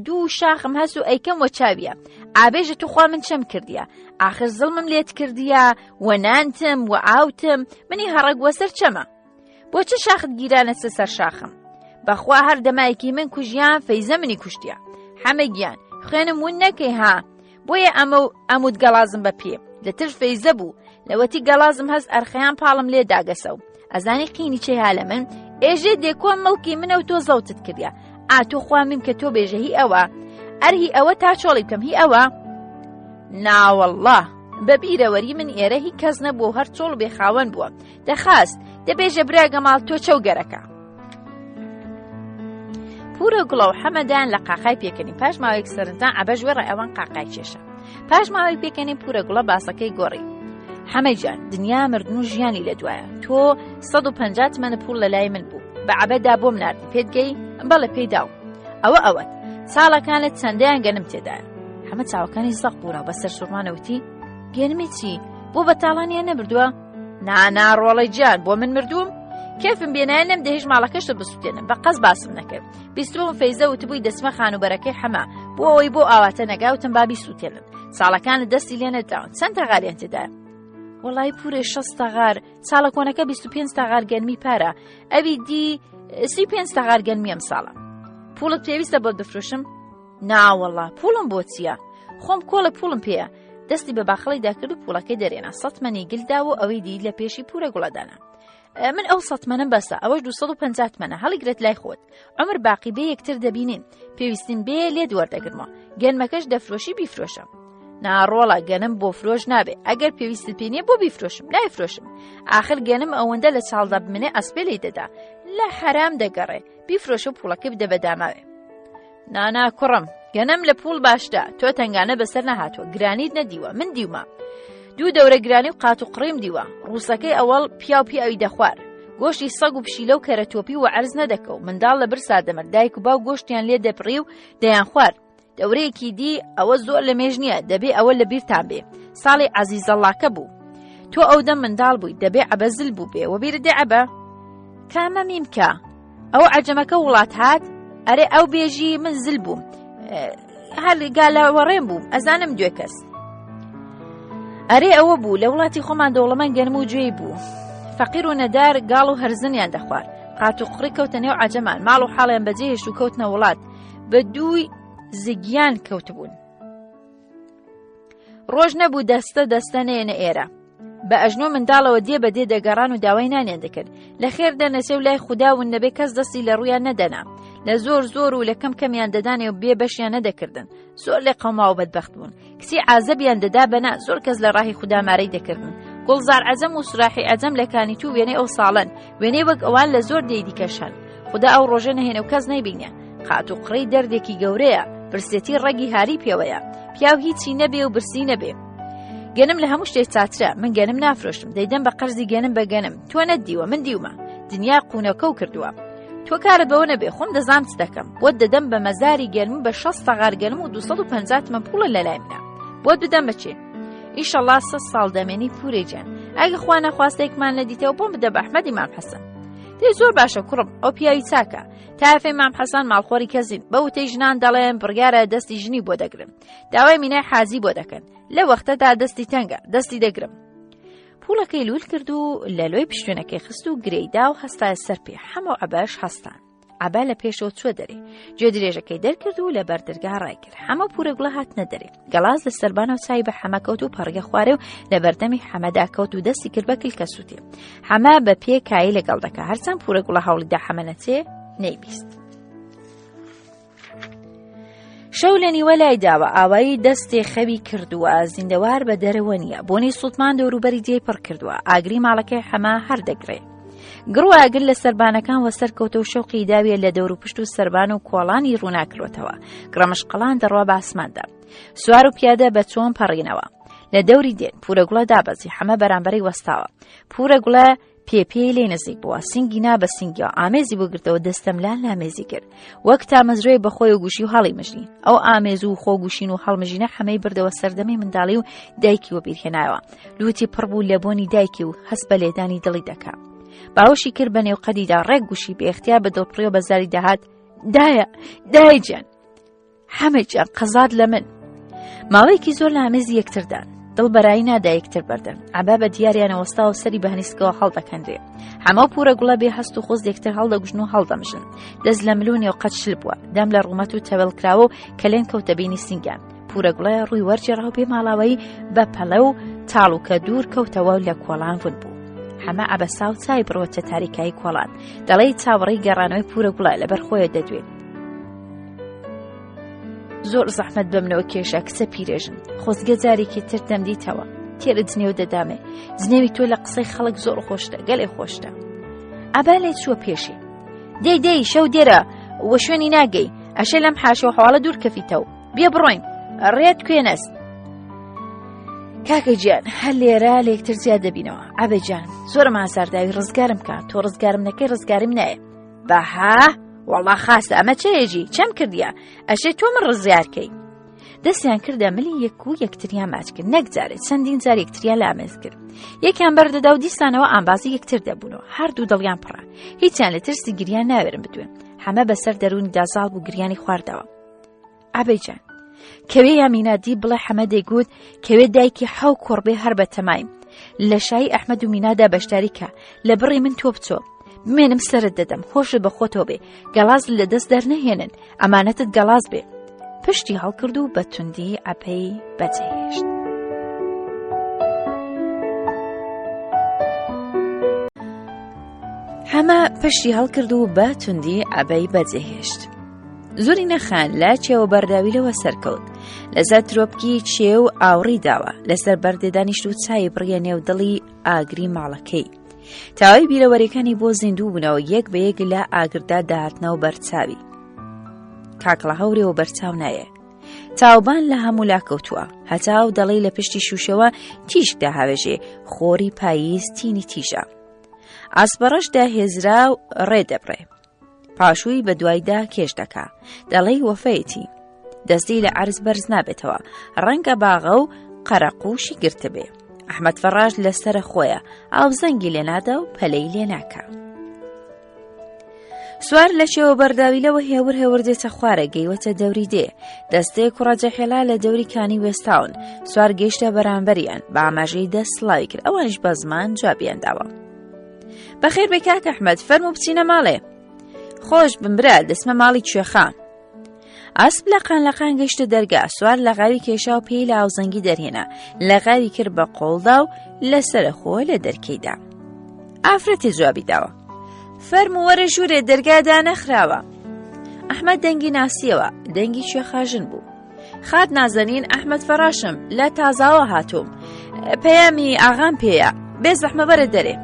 A: دوو شاخم هەس و ئەیکەم وە چاویە ئابێژە توخوا من چەم کردیە ئاخر زڵمم لێت کردیە وە نانتم وە ئاوتم منی هەڕەگ وەسەر چەمە بۆ چ شاخت گیرانە چە سەر شاخم بەخوا هەر دەمایکی من کوژیان فەیزە منی کوشتیە حەمە گیان خوێنم ون نەکەی ها بۆیە ئەمە و ئەموت گەڵازم بە پێ لەتر فەیزە بوو لەوەتی گەڵازم هەست ئەرخەیان پاڵم لێ داگەسەو ئەزانی قینی چێ ها لە من ئێژێ دێکۆ مڵکی منە و تۆ زەوتت کردە ئا تۆ خوا من کە تۆ بێژە هی ئەوە ئەر هی ئەوە تا چۆڵی بکەم هی ئەوە ناوەله بە بیرەوەری من ئێرە هی کەس نەبوو و هەر چۆڵ بێ خاوەن بووە دەخواست دەبێژە برا گەماڵ تۆ چەو گەرەکە پورە گوڵە و حەمەدان لە قاقای پێکەنی پاش ماوەیەک سەرنجان عەبەش وێڕای ئەوان قاقای کێشا پاش ماوەی پێکەنی پورە گوڵە باسەکەی گۆڕی حەمەی جان دنیا مردن و ژیانی لە دوایە تۆ 150 تمەنە پوڵ لە لای من بوو بە عەبەدا بۆم ناردی پێت گەی بەڵێ پێی داو ئەوە ئەوەت ساڵەکانت چەندەیان گەنم تێدایە حەمە چاوەکانی زەق بوورا بە سەرسوڕمانەوتی گەنمی چی بۆ بە تاڵانیان نەبردووە نانا ڕۆڵەی گیان بۆ من مردووم کێفم بێنایە نەم دەهێش ماڵەکەشت بسووتێنم بە قەز باسم نەکرد بیستبووم فەیزە وتبووی دەچمە خانووبەرەکەی حەمە بۆ ئەوەی بۆ ئاواتە نەگاوتم بابی سووتێنم ساڵەکانت دەستی لێ نەدراون چەند تەغاریان تێدایە. وەڵای پورێ شەست تەغار ساڵە کۆنەکە 25 تەغار گەنمی پارە ئەوی دی 35 تەغار گەنمی ئەم ساڵە پوڵت پێویستە بۆت بفرۆشم ناوەڵا پوڵم بۆ چییە خۆم کۆڵە پوڵم پێیە دەستی بە باخڵی داکرد و پوڵەکەی دەرێنا سەتمەنی گلدا و ئەوەی دی لە پێشی پورە گوڵەدانا من ئەو سەتمەنم بەسە ئەوەش 250 تمەنە هەڵیگرێت لای خۆت عمر باقی بێ یەکتر دەبینین پێویستیم بێ لێت وەردەگرمەوە گەنمەکەش دەفرۆشی بیفرۆشە ناڕۆڵە گەنم بۆ فرۆش نابێ ئەگەر پێویستت پێ نییە بۆ بیفرۆشم نایفرۆشم ئاخر گەنم ئەوەندە لە چاڵدا بمێنێ ئەسپێ لی دەدا لە حەرام دەگەڕێ بیفرۆشە پوڵەکەی بدە بە داماوێ نانا کوڕم گەنم لە پوڵ باشدا تۆ تنگانە بەسەر نەهاتووە گرانیت نەدیوە من دیومە دوو دەورە گرانی و قات و قڕیم دیوە ڕووسەکەی ئەوەڵ پیاو پیاوی دەخوارد گۆشتی سەگ و پشیلە و کەرە تۆپی و عەرز نەدەکەو منداڵ لە برسا دەمرد دایک و باو گۆشتیان لێ دەبڕی و دەیان خوارد دەورەیەکی دی ئەوە زۆر لە مێژ نییە دەبێ ئەوە لە بیرتان بێ ساڵی عەزیزەڵاکە بوو تۆ ئەو دەم منداڵ بووی دەبێ عەبە زل بوو بێ وەبیرت دێ عەبە کامە میمکە ئەو عەجەمەکە وڵات هات ئەرێ ئەو بێژی من زل بووم هەر گالەوەڕێن بووم ئەزانم دوێ کەس ئەرێ ئەوە بوو لە وڵاتی خۆمان دەوڵەمەند گەنم و جوێی بوو فەقیر و نەدار گاڵ و هەرزنیان دەخوارد قات و قڕی کەوتە نێو عەجەمان ماڵ و حاڵیان بەجێهێشت و کەوتنە وڵات بە دووی زگیان کەوتبوون ڕۆژ نەبوو دەستە دەستە نێنە ئێرە بە ئەژنۆ منداڵەوە دێ بە دێ دەگەڕان و داوای نانیان دەکرد لە خێر دەنەچێ و لای خودا ون نەبێ کەس دەستی لە ڕوویان نەدەنا لە زۆر زۆر و لە کەم کەمیان دەدانێ و بێ بەشیان نەدەکردن زۆر لێ قەوما و بەدبەخت بوون کچی عازەبیان دەدا بەنا زۆر کەس لە ڕاهی خودا مارەی دەکردن گوڵزار عەجەم و سوراحی عەجەم لە کانی تو وێنەی ئەو ساڵەن وێنەی وەک ئەوان لە زۆر دێی دیکەش هەن خودا ئەو ڕۆژە نەهێنێ و کەس نەیبینێ قات و قڕی دەردێکی گەورەیە برسێتی ڕەگی هاری پێوەیە پیاو هیچی نەبێ و برسی نەبێ گەنم لە هەموو شتێک چاترە من گەنم نافرۆشم دەیدەم بە قەرزی گەنم بە گەنم تۆ نەتدیوە من دیومە دنیا قونەکە و کردووە تۆ کارت بەوە نەبێ خۆم دەزانم چ دەکەم بۆت دەدەم بە مەزاری گەنم بە 6 تەغار گەنم و 250 تمەن پوڵە لە لای منە بۆت بدەم بە چێ ئیشەڵا سە ساڵ دەمێنی پورێ گیان ئەگە خوا نەخواستێکمان نەدیتەوە بۆم بدە بە ئەحمەدی مام حەسەن دێ زۆر باشە کوڕم ئەو پیاوی چاکە تافەی مام حەسەن ماڵخۆری کەزین بە وتەی ژنان دەڵێن بڕیارە دەستی ژنی بۆ دەگرن داوای مینای حازی بۆ دەکەن لە وەختەدا دەستی تەنگە دەستی دەگرم پوڵەکەی لول کرد و لە لۆی پشتێنەکەی خست و گرێیدا و هەستایە سەر پێ حەمە و عەبەش هەستان عەبا لە پێشەوە چوە دەرێ گوێ درێژەکەی دەرکرد و لە بەردەرگا ڕای کرد حەمە پورە گوڵە هاتنە دەرێ گەڵاز لە سەربانەوە چای بە حەمە کەوت و پەڕگە خوارێ و لە بەردەمی حەمەدا کەوت و دەستی کرد بە کلکە سووتێ حەمە بە پێ کایی لەگەڵ دەکا هەرچەند پورە گوڵە هەوڵیدا حەمە نەچێ نەیبیست. شەو لە نیوە لای داوە ئاوایی دەستێ خەوی کردووە زیندەوار بە دەرەوە نییە بۆنی سووتمان دەوروبەری دێی پڕ کردووە ئاگری ماڵەکەی حەما هەر دەگرێ گڕ و ئاگر لە سەربانەکان وەسەر کەوتە و شەوقی داویە لە دەور و پشت و سەربان و کۆڵانی ڕووناکرۆتەوە گڕەمشقەڵان دەڕوا بە ئاسماندا سوار و پیادە بە چۆن پەڕینەوە لە دەوری دێن پورەگوڵە دابەزی حەمە بەرامبەری وەستاوە پورەگوڵە پێ پێی لێ نزیک بووە سنگی نا بە سنگیەوە ئامێزی بۆ گرتەوە دەستەملان لامێزی کرد وەک تامەزرۆی بەخۆی و گوشی و هەڵی مژی ئەو ئامێز و خۆ گوشین و هەڵمژینە حەمەی بردەوە سەردەمی منداڵی و دایکی وەبیرهێنایەوە لوتی پڕ بوو لە بۆنی دایکی و هەست بە لێدانی دڵی دەکا باوەشی کرد بە نێو قەدیدا ڕێک گوشی بێختیار بە دڵپڕیەوە بە زاری دەهات دایە دایە گیان حەمە گیان قەزات لە من ماوەیەکی زۆر لە ئامێزی یەکتردان دڵ بەرایی نادا یەکتر بەردەن عەبا بە دیاریانە وەستا و سەری بە هەنیسکەوە هەڵدەکەنرێ حەمە و پورە گوڵە بێ هەست و خۆز یەکتر هەڵدەگوژن و هەڵدەمژن دەست لە ملو نێو قەت شل بووە دەم لە ڕوومەت و تەوێڵ کراوە و کەلێن کەوتە بینی سینگیان پورە گوڵە ڕووی وەرگێڕا و بێ ماڵاوایی بە پەلە و تاڵ و کە دوور کەوتەوە و لە کۆڵان ون بوو حەمە عەبەسا و چای بڕۆتە تاریکایی کۆڵان دەڵێی چاوەڕێی گەڕانەوەی پورە گوڵە لەبەر خۆیە دەدوێ زۆر زەحمەت بەمنەوە کێشا کچە پیرێژن خۆزگە جارێکی تر دەمدیتەوە تێرە جنێو دەدامێ جنێوی تۆ لە قسەی خەڵک زۆر خۆشتە گەلێ خۆشتە ئابا لێ چووە پێشی دەی دەی شەو دێرە وە شوێنی ناگەی ئەشێ لەم حاشە و حواڵە دوور کەفیتەوە بێ بڕۆین ڕێت کوێنەست کاکە گیان هەر لێرە لەکتر زیاد دەبینەوە عەبە گیان زۆرم ئازارداوی ڕزگارم کە تۆ ڕزگارم نەکەی ڕزگارم نایە بەها وەڵا خاستە ئەمە چێژی چەم کردیە ئەشێ تۆ من ڕزگارکەی دەستیان کردە ملی یەک و یەکتریان ماچ کرد نەک جارێ چەندین جار یەکتریان لامێز کرد یەکیان بەردەدا و دیسانەوە ئامبازی یەکتر دەبوونەوە هەردوو دڵیان پڕە هیچیان لە ترسی گریان ناوێرن بدوێن حەمە بەسەر دەروونیدا زاڵ بوو گریانی خواردەوە عەبەی جان کەوێ یا مینا دی بڵێ حەمە دەیگوت کەوێ دایکی حەو کوڕ بێ هەر بە تەمایم. لە شایی ئەحمەد و مینادا بەشداری کە لە بڕی من تۆ بچۆ بمێنم سرت دەدەم خۆشت بە خۆتەوە بێ گەڵاز لە دەست دەرنەهێنن ئەمانەتت گەڵاز بێ پشتی هەڵکرد و بە توندی عەپەی بەجێهێشت. حەمە پشتی هەڵکرد و بە توندی عەبەی بەجێهێشت. زۆری نەخان لە چێوە بەرداویلەوە سەرکەوت لەسەر ترۆپکی چێ و ئاوڕی داوە لەسەر بەردێ دانیشت و چای بڕیە نێو دڵی ئاگری ماڵەکەی تاوای بیرەوەریەکانی بۆ زیندوو بوونەوە یەک بە یەک لە ئاگردا داهاتنەوە بەرچاوی کاکڵە هەورێەوە بەرچاو نایە تاوبان لە هەموو لا کەوتووە هەتاو دەڵێ لە پشتی شوشەوە تیشک داهاوێژێ خۆری پاییز تینی تیژە ئاسبەڕەش داهێزرا و ڕێ دەبڕێ پاشووی بە دوایدا کێش دەکا دەڵێی وەفەیەتی دەستی لە عەرز بەرز نابێتەوە ڕەنگە باغە و قەرەقوشی گرتبێ ئەحمەد فەڕاش لەسەرە خۆیە ئاوزەنگی لێنادا و پەلەی لێناکە. سوار لە چێوە بەرداویلەوە هێور هێور دێتە خوارە گەیوەتە دەوری دێ دەستێ کوڕە جەحێلا لە دەوری کانی وێستاون سوار گەیشتە بەرامبەریان بە ئاماژەی دەست سڵاوی کرد ئەوانیش بە زمان جوابیان داوە بەخێر بێ کاک ئەحمەد فەرموو بچینە ماڵێ خۆش بم برا دەچمە ماڵی کوێخا ئەسپ لە قان لەقان گەشتە دەرگا سوار لە غاوی کێشا و پێی لە ئاوزەنگی دەرهێنا لە غاوی کرد بە قۆڵدا و لەسەر خۆ لە دەرکەیدا ئافرەتی جوابی داوە فەرموو وەرە ژوورێ دەرگا دانەخراوە ئەحمەد دەنگی ناسیەوە دەنگی کوێخاژن بوو خات نازەنین ئەحمەد فەراشم لە تازاوە هاتووم پەیامی ئاغام پێیە بێ زەحمە بەرە دەرێ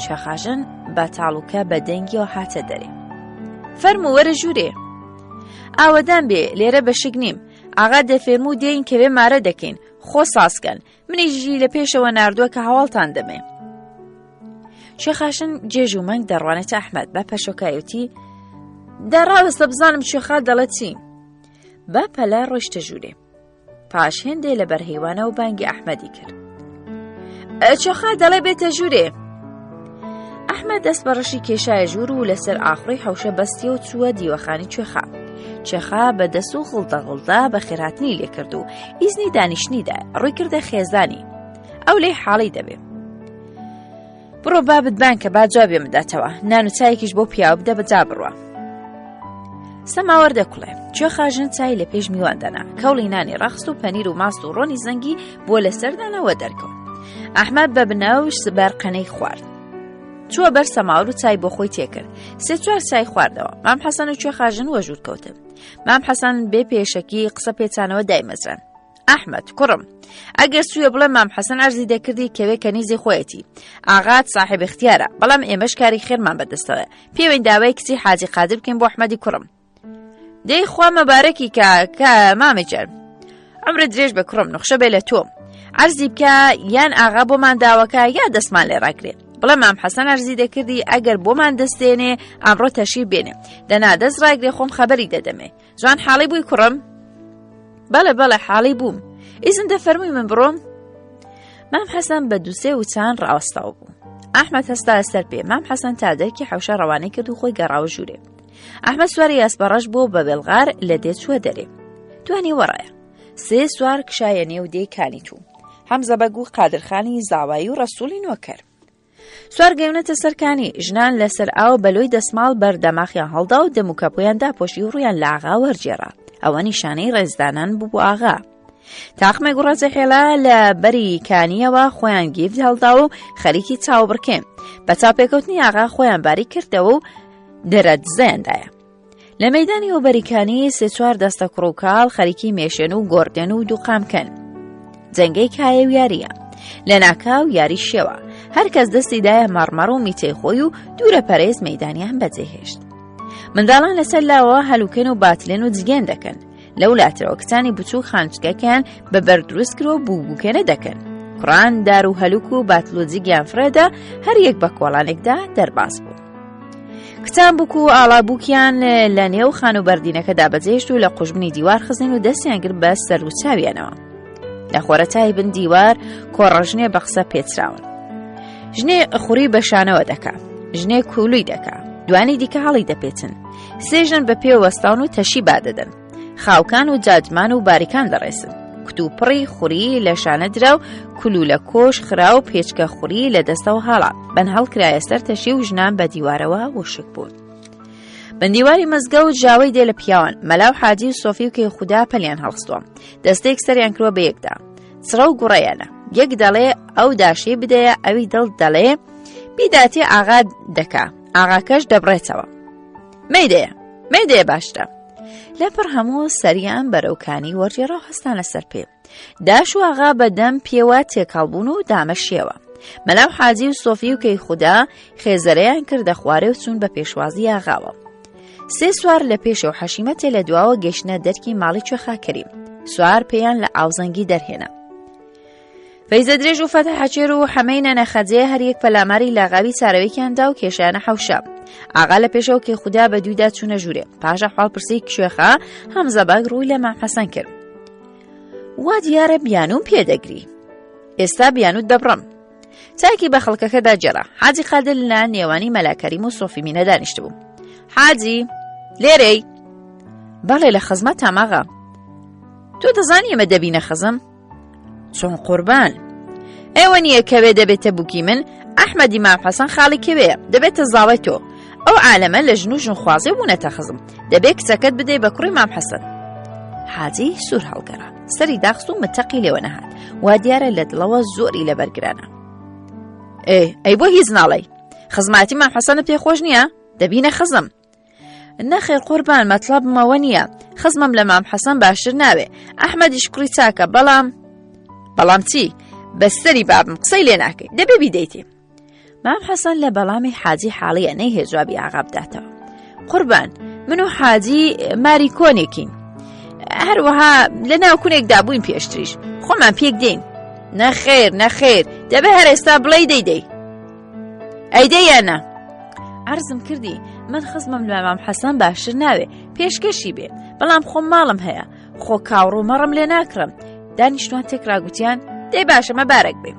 A: چاخاژن بە تاڵوکە بە دەنگیەوە هاتە دەرێ فەرموو وەرە ژوورێ ئاوەدان بێ لێرە بەشک نیم ئاغا دەفێرموو دێین کەوێ مارە دەکەین خۆ سازکەن منیش لە پێشەوە ناردووە کە هەواڵتان دەمێ شێخاشن جێژ و مەنگ دەڕوانێتە ئەحمەد بە پەشۆکایەتی دەڕاوەستە بزانم شێخا دەڵێت چی بە پەلە ڕۆیشتە ژوورێ پاش هێندێ لە بەرهیوانەوە بانگی ئەحمەدی کرد چۆخا دەڵێ بێتە ژوورێ ئەحمەد دەست بە ڕەشی کێشایە ژوور و لەسەر ئاخڕی حەوشە بەستیە و چووە دیوەخانی کوێخا چێخا بە دەست و غڵدە غڵدا بە خێراتنی لێکرد و ئیزنی دانیشتنیدا ڕووی کردە خێزانی ئەو لێی حاڵی دەبێ بڕۆ بابت بان کە با جوابێ بداتەوە نان و چایەکیش بۆ پیاو بدە بەجا بڕوە سەماوەر دەکوڵێ کوێخاژن چای لە پێش میوان دەنا کەوڵی نانی ڕەخست و پەنیر و ماست و ڕۆنی زەنگی بۆ لەسەردانەوە دەرکەوت ئەحمەد بە بنەوش بەرقەنەی خوارد چووە بەر سەماور و چای بۆ خۆی تێکرد سێ چوار چای خواردەوە مام حەسەن و کوێخاژن وەژوور کەوتن مام حەسەن بێ پێشەکی قسە پێچانەوە دایمەزران ئەحمەد کوڕم ئەگەر سوێ بڵێ مام حەسەن عەرزی دەکردی کەوێ کەنیزی خۆیەتی ئاغات ساحێب اختیارە بەڵام ئێمەش کاری خێرمان بەدەستەوە پێوەین داوای کچی حاجی قادر بکەین بۆ ئەحمەدی کوڕم دەی خوا مەبارەکی کە کە مامە جان عمرت درێژ بە کوڕم نخشە بێ لە تۆ عەرزی بکە یان ئاغا بۆمان داوەکە یا دەستمان لێ ڕاگرێ بڵێ مام حەسەن عەرزی دەکردی ئەگەر بۆمان دەستێنێ ئەمڕۆ تەشریف بێنێ دەنا دەست ڕاگرێ خۆم خەبەری دەدەمێ جوان حاڵی بووی کوڕم بەڵێ بەڵێ حاڵی بووم ئیزن دەفەرمووی من بڕۆم مام حەسەن بە دووسێ وچان ڕاوەستاو بوو ئەحمەد هەستا سەر پێ مام حەسەن تا دەرکی حەوشە ڕەوانەی کرد و خۆی گەڕاوە ژوورێ ئەحمەد سواری ئەسپەڕەش بوو بە بێڵغار لە دێ چووە دەرێ دوانی وەڕایە سێ سوار کشایە نێو دێی کانی توو حەمزە بەگ و قادرخانی زاوایی و ڕەسووڵی نۆکەر سوار گەیونەتە سەر کانی، ژنان لەسەر ئاو بە لۆی دەسماڵ بەر دەماخیان هەڵدا و دەم و کەپوویان داپۆشی و ڕوویان لە ئاغا وەرگێڕا. ئەوە نیشانەی ڕێزدانان بوو بۆ ئاغا. تاقمێک ڕەزەحێڵە لە بەری کانییەوە خۆیان گیفت هەڵدا و خەریکی چاوبڕکێن. بە چاوپێکەوتنی ئاغا خۆیان باری کردەوە و دەرەدزەیان دایە. لە مەیدانی ئۆبەریکانی سێ چوار دەستە کوڕ و کاڵ خەریکی مێشێن و گۆردێن و دووقامکەن. جەنگەی کایە و یاریە. لە ناکاو یاری شێوە. هەر کەس دەستی دایە مەڕمەڕ و میتەی خۆی و دوورە پەرێز مەیدانیان بەجێهێشت. منداڵان لەسەر لاوە هەلوکێن و باتلێن و جگێن دەکەن. لەو لاترەوە کچانی بچووک خانچکەکەیان بە بەر دروست کرد و بووبووکێنە دەکەن. کوڕان دار و هەلوک و باتل و جگیان فرێدا هەر یەک بە کۆڵانێکدا دەرباز بوو. کچان بووک و ئاڵا بووکیان لە نێو خان و بەردینەکەدا بەجێشت و لە قوژبنی دیوار خزین و دەستیان گرت بە سەر و چاویانەوە. لە خۆرەتای بن دیوار کۆڕەژنێ بە قسە پێچراون. ژنێ خوری بە شانەوە دەکا. ژنێ کوولوی دەکا. دوانی دیکە هەڵی دەپێچن. سێ ژن بە پێ وەستاون و تەشی بادەدەن. خاوکان و جاجمان و باریکان دەڕێسن. کتوپڕی خوری لە شانە درا و کولولە کۆش خرا و پێچکە خوری لە دەستەوە هاڵا. بەن هەڵکرایە سەر تەشی و ژنان بە دیوارەوە وشک بوون. بندیواری مزگەوت ژاوەی دێ لە پیاوان، مەلا و حاجی و سۆفی و کەیخودا پەلیان هەڵخستووە. دەستەیەک سەریان کردووە بە یەکدا. چڕە و گوڕەیانە. یەک دەڵێ ئەو داشەی بدەیە ئەوی دڵ دەڵێ بیداتێ ئاغا دەکا ئاغاکەش دەبڕێتەوە. مەیدەیە مەیدەیە باشترە. لەپڕ هەموو سەریان بەرەو کانی وەرگێڕا و هەستانە سەر پێ. داش و ئاغا بە دەم پێوە تێکەڵ بوون و دامەشیەوە. مەلا و حاجی و سۆفی و کەیخودا خێزەرەیان کردە خوارێ و چوون بە پێشوازی ئاغاوە. سێ سوار لە پێشە و حەشیمەتێ لە دواوە گەشتنە دەرکی ماڵی کوێخا کەریم. سوار پێیان لە ئاوزەنگی دەرهێنا. فەیزە درێژ و فەتح حەچێر و حەمەی نەنە خەجێ هەریەک پەلاماری لاغاوی چارەوێکیان دا و کێشیانە حەوشە. ئاغا لە پێشەوە کێ خودا بە دوودا چوونە ژوورێ. پاشە حاڵ پرسی کوێخا هەمزە بەگ ڕووی لە مام حەسەن کرد. وا دیارە بیانوم پێدەگری. ئێستا بیانوت دەبڕم. چاکی بە خەڵکەکەدا گێڕا. حاجی قادر لە نێوانی مەلا کەریم و سۆفی مینە دانیشتبوو. حاجی لێرەی؟ بەڵێ لە خزمەت تاماغا. تۆ دەزانی ئێمە دەبینە خزم؟ چۆن قوربان؟ ئێوە نییە کەوێ دەبێتە بووکی من ئەحمەدی مام حەسەن خاڵی کەوێ دەبێتە زاوای تۆ ئەو عالەمە لە ژن و ژنخوازێ بوونەتە خزم دەبێ کچەکەت بدەی بە کوڕی مام حەسەن حاجی سوور هەڵگەڕا سەری داخست و متەقی لێوە نەهات وا دیارە لە دڵەوە زۆری لەبەرگرانە ئێ ئەی بۆ هیچ ناڵێی خزماتی مام حەسەنت پێ خۆش نییە دەبینە خزم نەخێر قوربان مەتڵەبمەوە نییە خزمم لە مام حەسەن باشتر ناوێ ئەحمەدیش کوڕی چاکە بەڵام بەڵام چی بەستەری بابم قسەی لێ ناکەی دەبێ بیدەیتێ مام حەسەن لە بەڵامی حاجی حاڵیە نەیهێ جوابی ئاغا بداتەوە قوربان من و حاجی ماری کۆنێکین هەروەها لە ناو کونێکدا بووین پێشتریش خۆمان پێک دێین نەخێر نەخێر دەبێ هەر ئێستا بڵێ دەیدەی ئەی دەی یا نا عەرزم کردی من خزمم لە مام حەسەن باشتر ناوێ پێشکەشی بێ بەڵام خۆم ماڵم هەیە خۆ کاوڕ و مەڕم لێ ناکڕم دانیشتوان تێکرا گوتیان دەی باشە مەبارەک بێ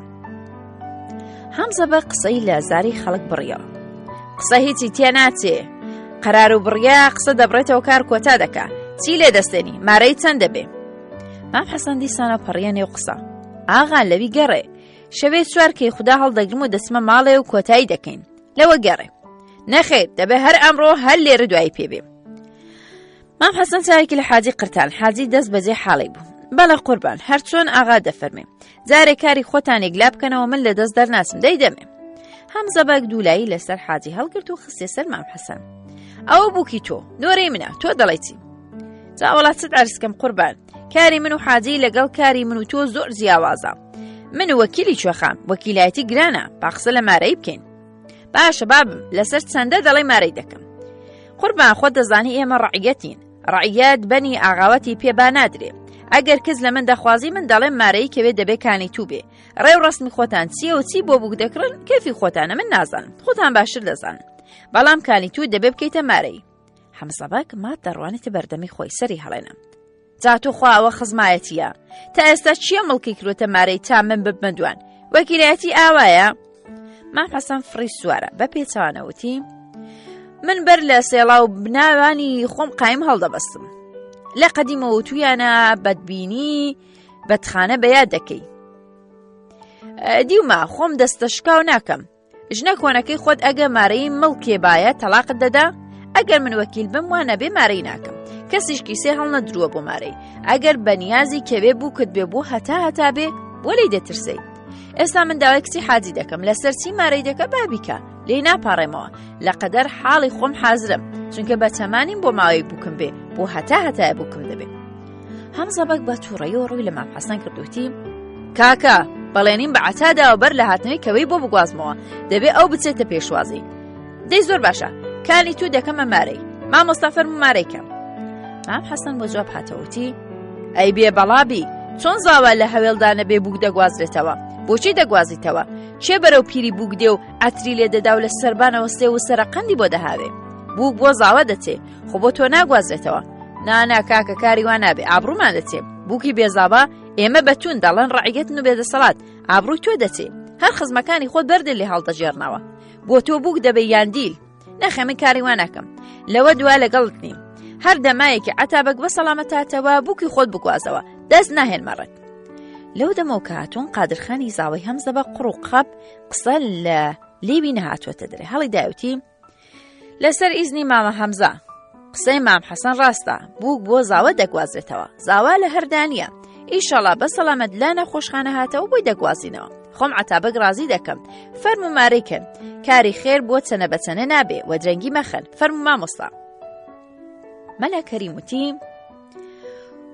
A: هەمزە بە قسەی لە زاری خەڵک بڕیەوە قسە هیچی تێ ناچێ قەرار و بڕیا قسە دەبڕێتەوە کار کۆتا دەکا چی لێ دەستێنی مارەی چەند دەبێ مام حەسەن دیسانە پەڕیە نێو قسە ئاغا لەوی گەڕێ شەوێ چوار کەی خودا هەڵدەگرم و دەچمە ماڵێ و کۆتایی دەکەین لەوە گەڕێ نەخێر دەبێ هەر ئەمڕۆ هەر لێرە دوایی پێبێ مام حەسەن چاوێکی لە حاجی قرتان حاجی دەست بەجێ حاڵی بوو بەڵێ قوربان هەرچۆن ئاغا دەفەرمێ جارێ کاری خۆتان یەکلا بکەنەوە من لە دەست دەرناچم دەیدەمێ هەمزە بەگ دوولایی لەسەر حاجی هەڵگرت و خستێ سەر مام حەسەن ئەوە بووکی تۆ نۆرەی منە تۆ دەڵێ چی جا وەڵا چت عەرزکەم قوربان کاری من و حاجی لەگەڵ کاری من و تۆ زۆر جیاوازە من وەکیلی کوێخام وەکیلایەتی گرانە با قسە لە مارەی بکەین باشە بابم لەسەر چەندە دەڵێ مارەی دەکەم قوربان خۆت دەزانی ئێمە ڕعیەتین ڕعیەت بەنی ئاغاوەتی پێ با نادرێ ئەگەر کز لە من دەخوازی من دەڵێم مارەی کەوێ دەبێ کانی تو بێ ڕێ و ڕسمی خۆتان چییە و چی بۆ بووک دەکڕن کەفی خۆتانە من نازانم خۆتان باشتر دەزانن بەڵام کانی تو دەبێ بکەیتە مارەی حەمزەبەگ مات دەڕوانێتە بەردەمی خۆی سەری هەڵێنە جا توخوا ئەوە خزمایەتیە تا ئێستا چییە مڵکی کرۆتە مارەی تا من ببمە دوان وەکیلایەتی ئاوایە مام حەسەن فڕی سوارە بە پێچوانەوتی من بەر لە سێڵا و بناوانی خۆم قایم هەڵدەبەستم لە قەدیمەوە تویانە بەدبینی بەتخانە بە یاد دەکەی دیومە خۆم دەستە شکاو ناکەم ژنە کۆنەکەی خۆت ئەگە مارەی مڵکێ بایە تەلاقت دەدا ئەگەر من وەکیل بم وانە بێ مارەی ناکەم کەسیش کیسێ هەڵنەدرووە بۆ مارەی ئەگەر بەنیازی کەوێ بووکت بێ بۆ هەتا هەتا بێ بۆ لی دەترسی ئێستا من داوای کچی حاجی دەکەم لەسەر چی مارەی دەکە بابیکە لێی ناپاڕێمەوە لە قەدەر حاڵی خۆم حازرم چونکە بە چەمانیم بۆ ماوەی بووکم بێ بۆ هەتا هەتایە بووکم دەبێ هەمزە بەگ بە تووڕەیەوە ڕووی لە مام حەسەن کرد وتی کاکە بەڵێنیم بە عەتا داوە بەر لە هاتنەوەی کەوەی بۆ بگوازمەوە دەبێ ئەو بچێتە پێشوازی دەی زۆر باشە کانی تو دەکەمە مارەی مامۆستا فەرموو مارەی کەم مام حەسەن بۆ جواب هاتەوتی ئەی بێ بەڵابی چۆن زاوا لە هەوێڵدا نەبێ بووک دەگوازرێتەوە بۆچی دەگوازیتەوە چێ بەرەو پیری بووک دێ و عەتری لێ دەدا و لە سەربانەوە سێ و سەرەقەندی بۆ دەهاوێ بووک بۆ زاوا دەچێ خۆ بۆ تۆ ناگوازرێتەوە نانا کاکە کاری وا نابێ ئابڕوومان دەچێ بووکی بێزاوا ئێمە بەتون دەڵێن ڕعیەتن و بێدەسەڵات ئابڕووی تۆ دەچێ هەر خزمەکانی خۆت بەردە لێ هەڵدەژێرنەوە بۆ تۆ بووک دەبێ یان دیل نەخێ من کاری وا ناکەم لەوە دوا لەگەڵت نیم هەر دەمایەکی عەتابەک بە سەڵامەتاتەوە بووکی خۆت بگوازەوە دەست ناهێنمە ڕێت. لەو دەمەوە کە هاتوون قادرخانی زاوەی هەمزە بە قوڕ و قەپ قسە لە لێوی نەهاتووەتە دەرێ هەڵی داوتی لەسەر ئیزنی مامە هەمزە قسەی مام حەسەن ڕاستە بووک بۆ زاوە دەگوازرێتەوە زاوا لە هەردانە ئیشەڵا بە سەلامەت لە نەخۆشخانە هاتەوە بۆی دەگوازینەوە خۆم عتابەک ڕازی دەکەم فەرمو مارەی کەن کاری خێر بۆ چەنە بەچەنە نابێ وە درەنگی مەخەن فەرمو مامۆستا مەلا کەریم وتی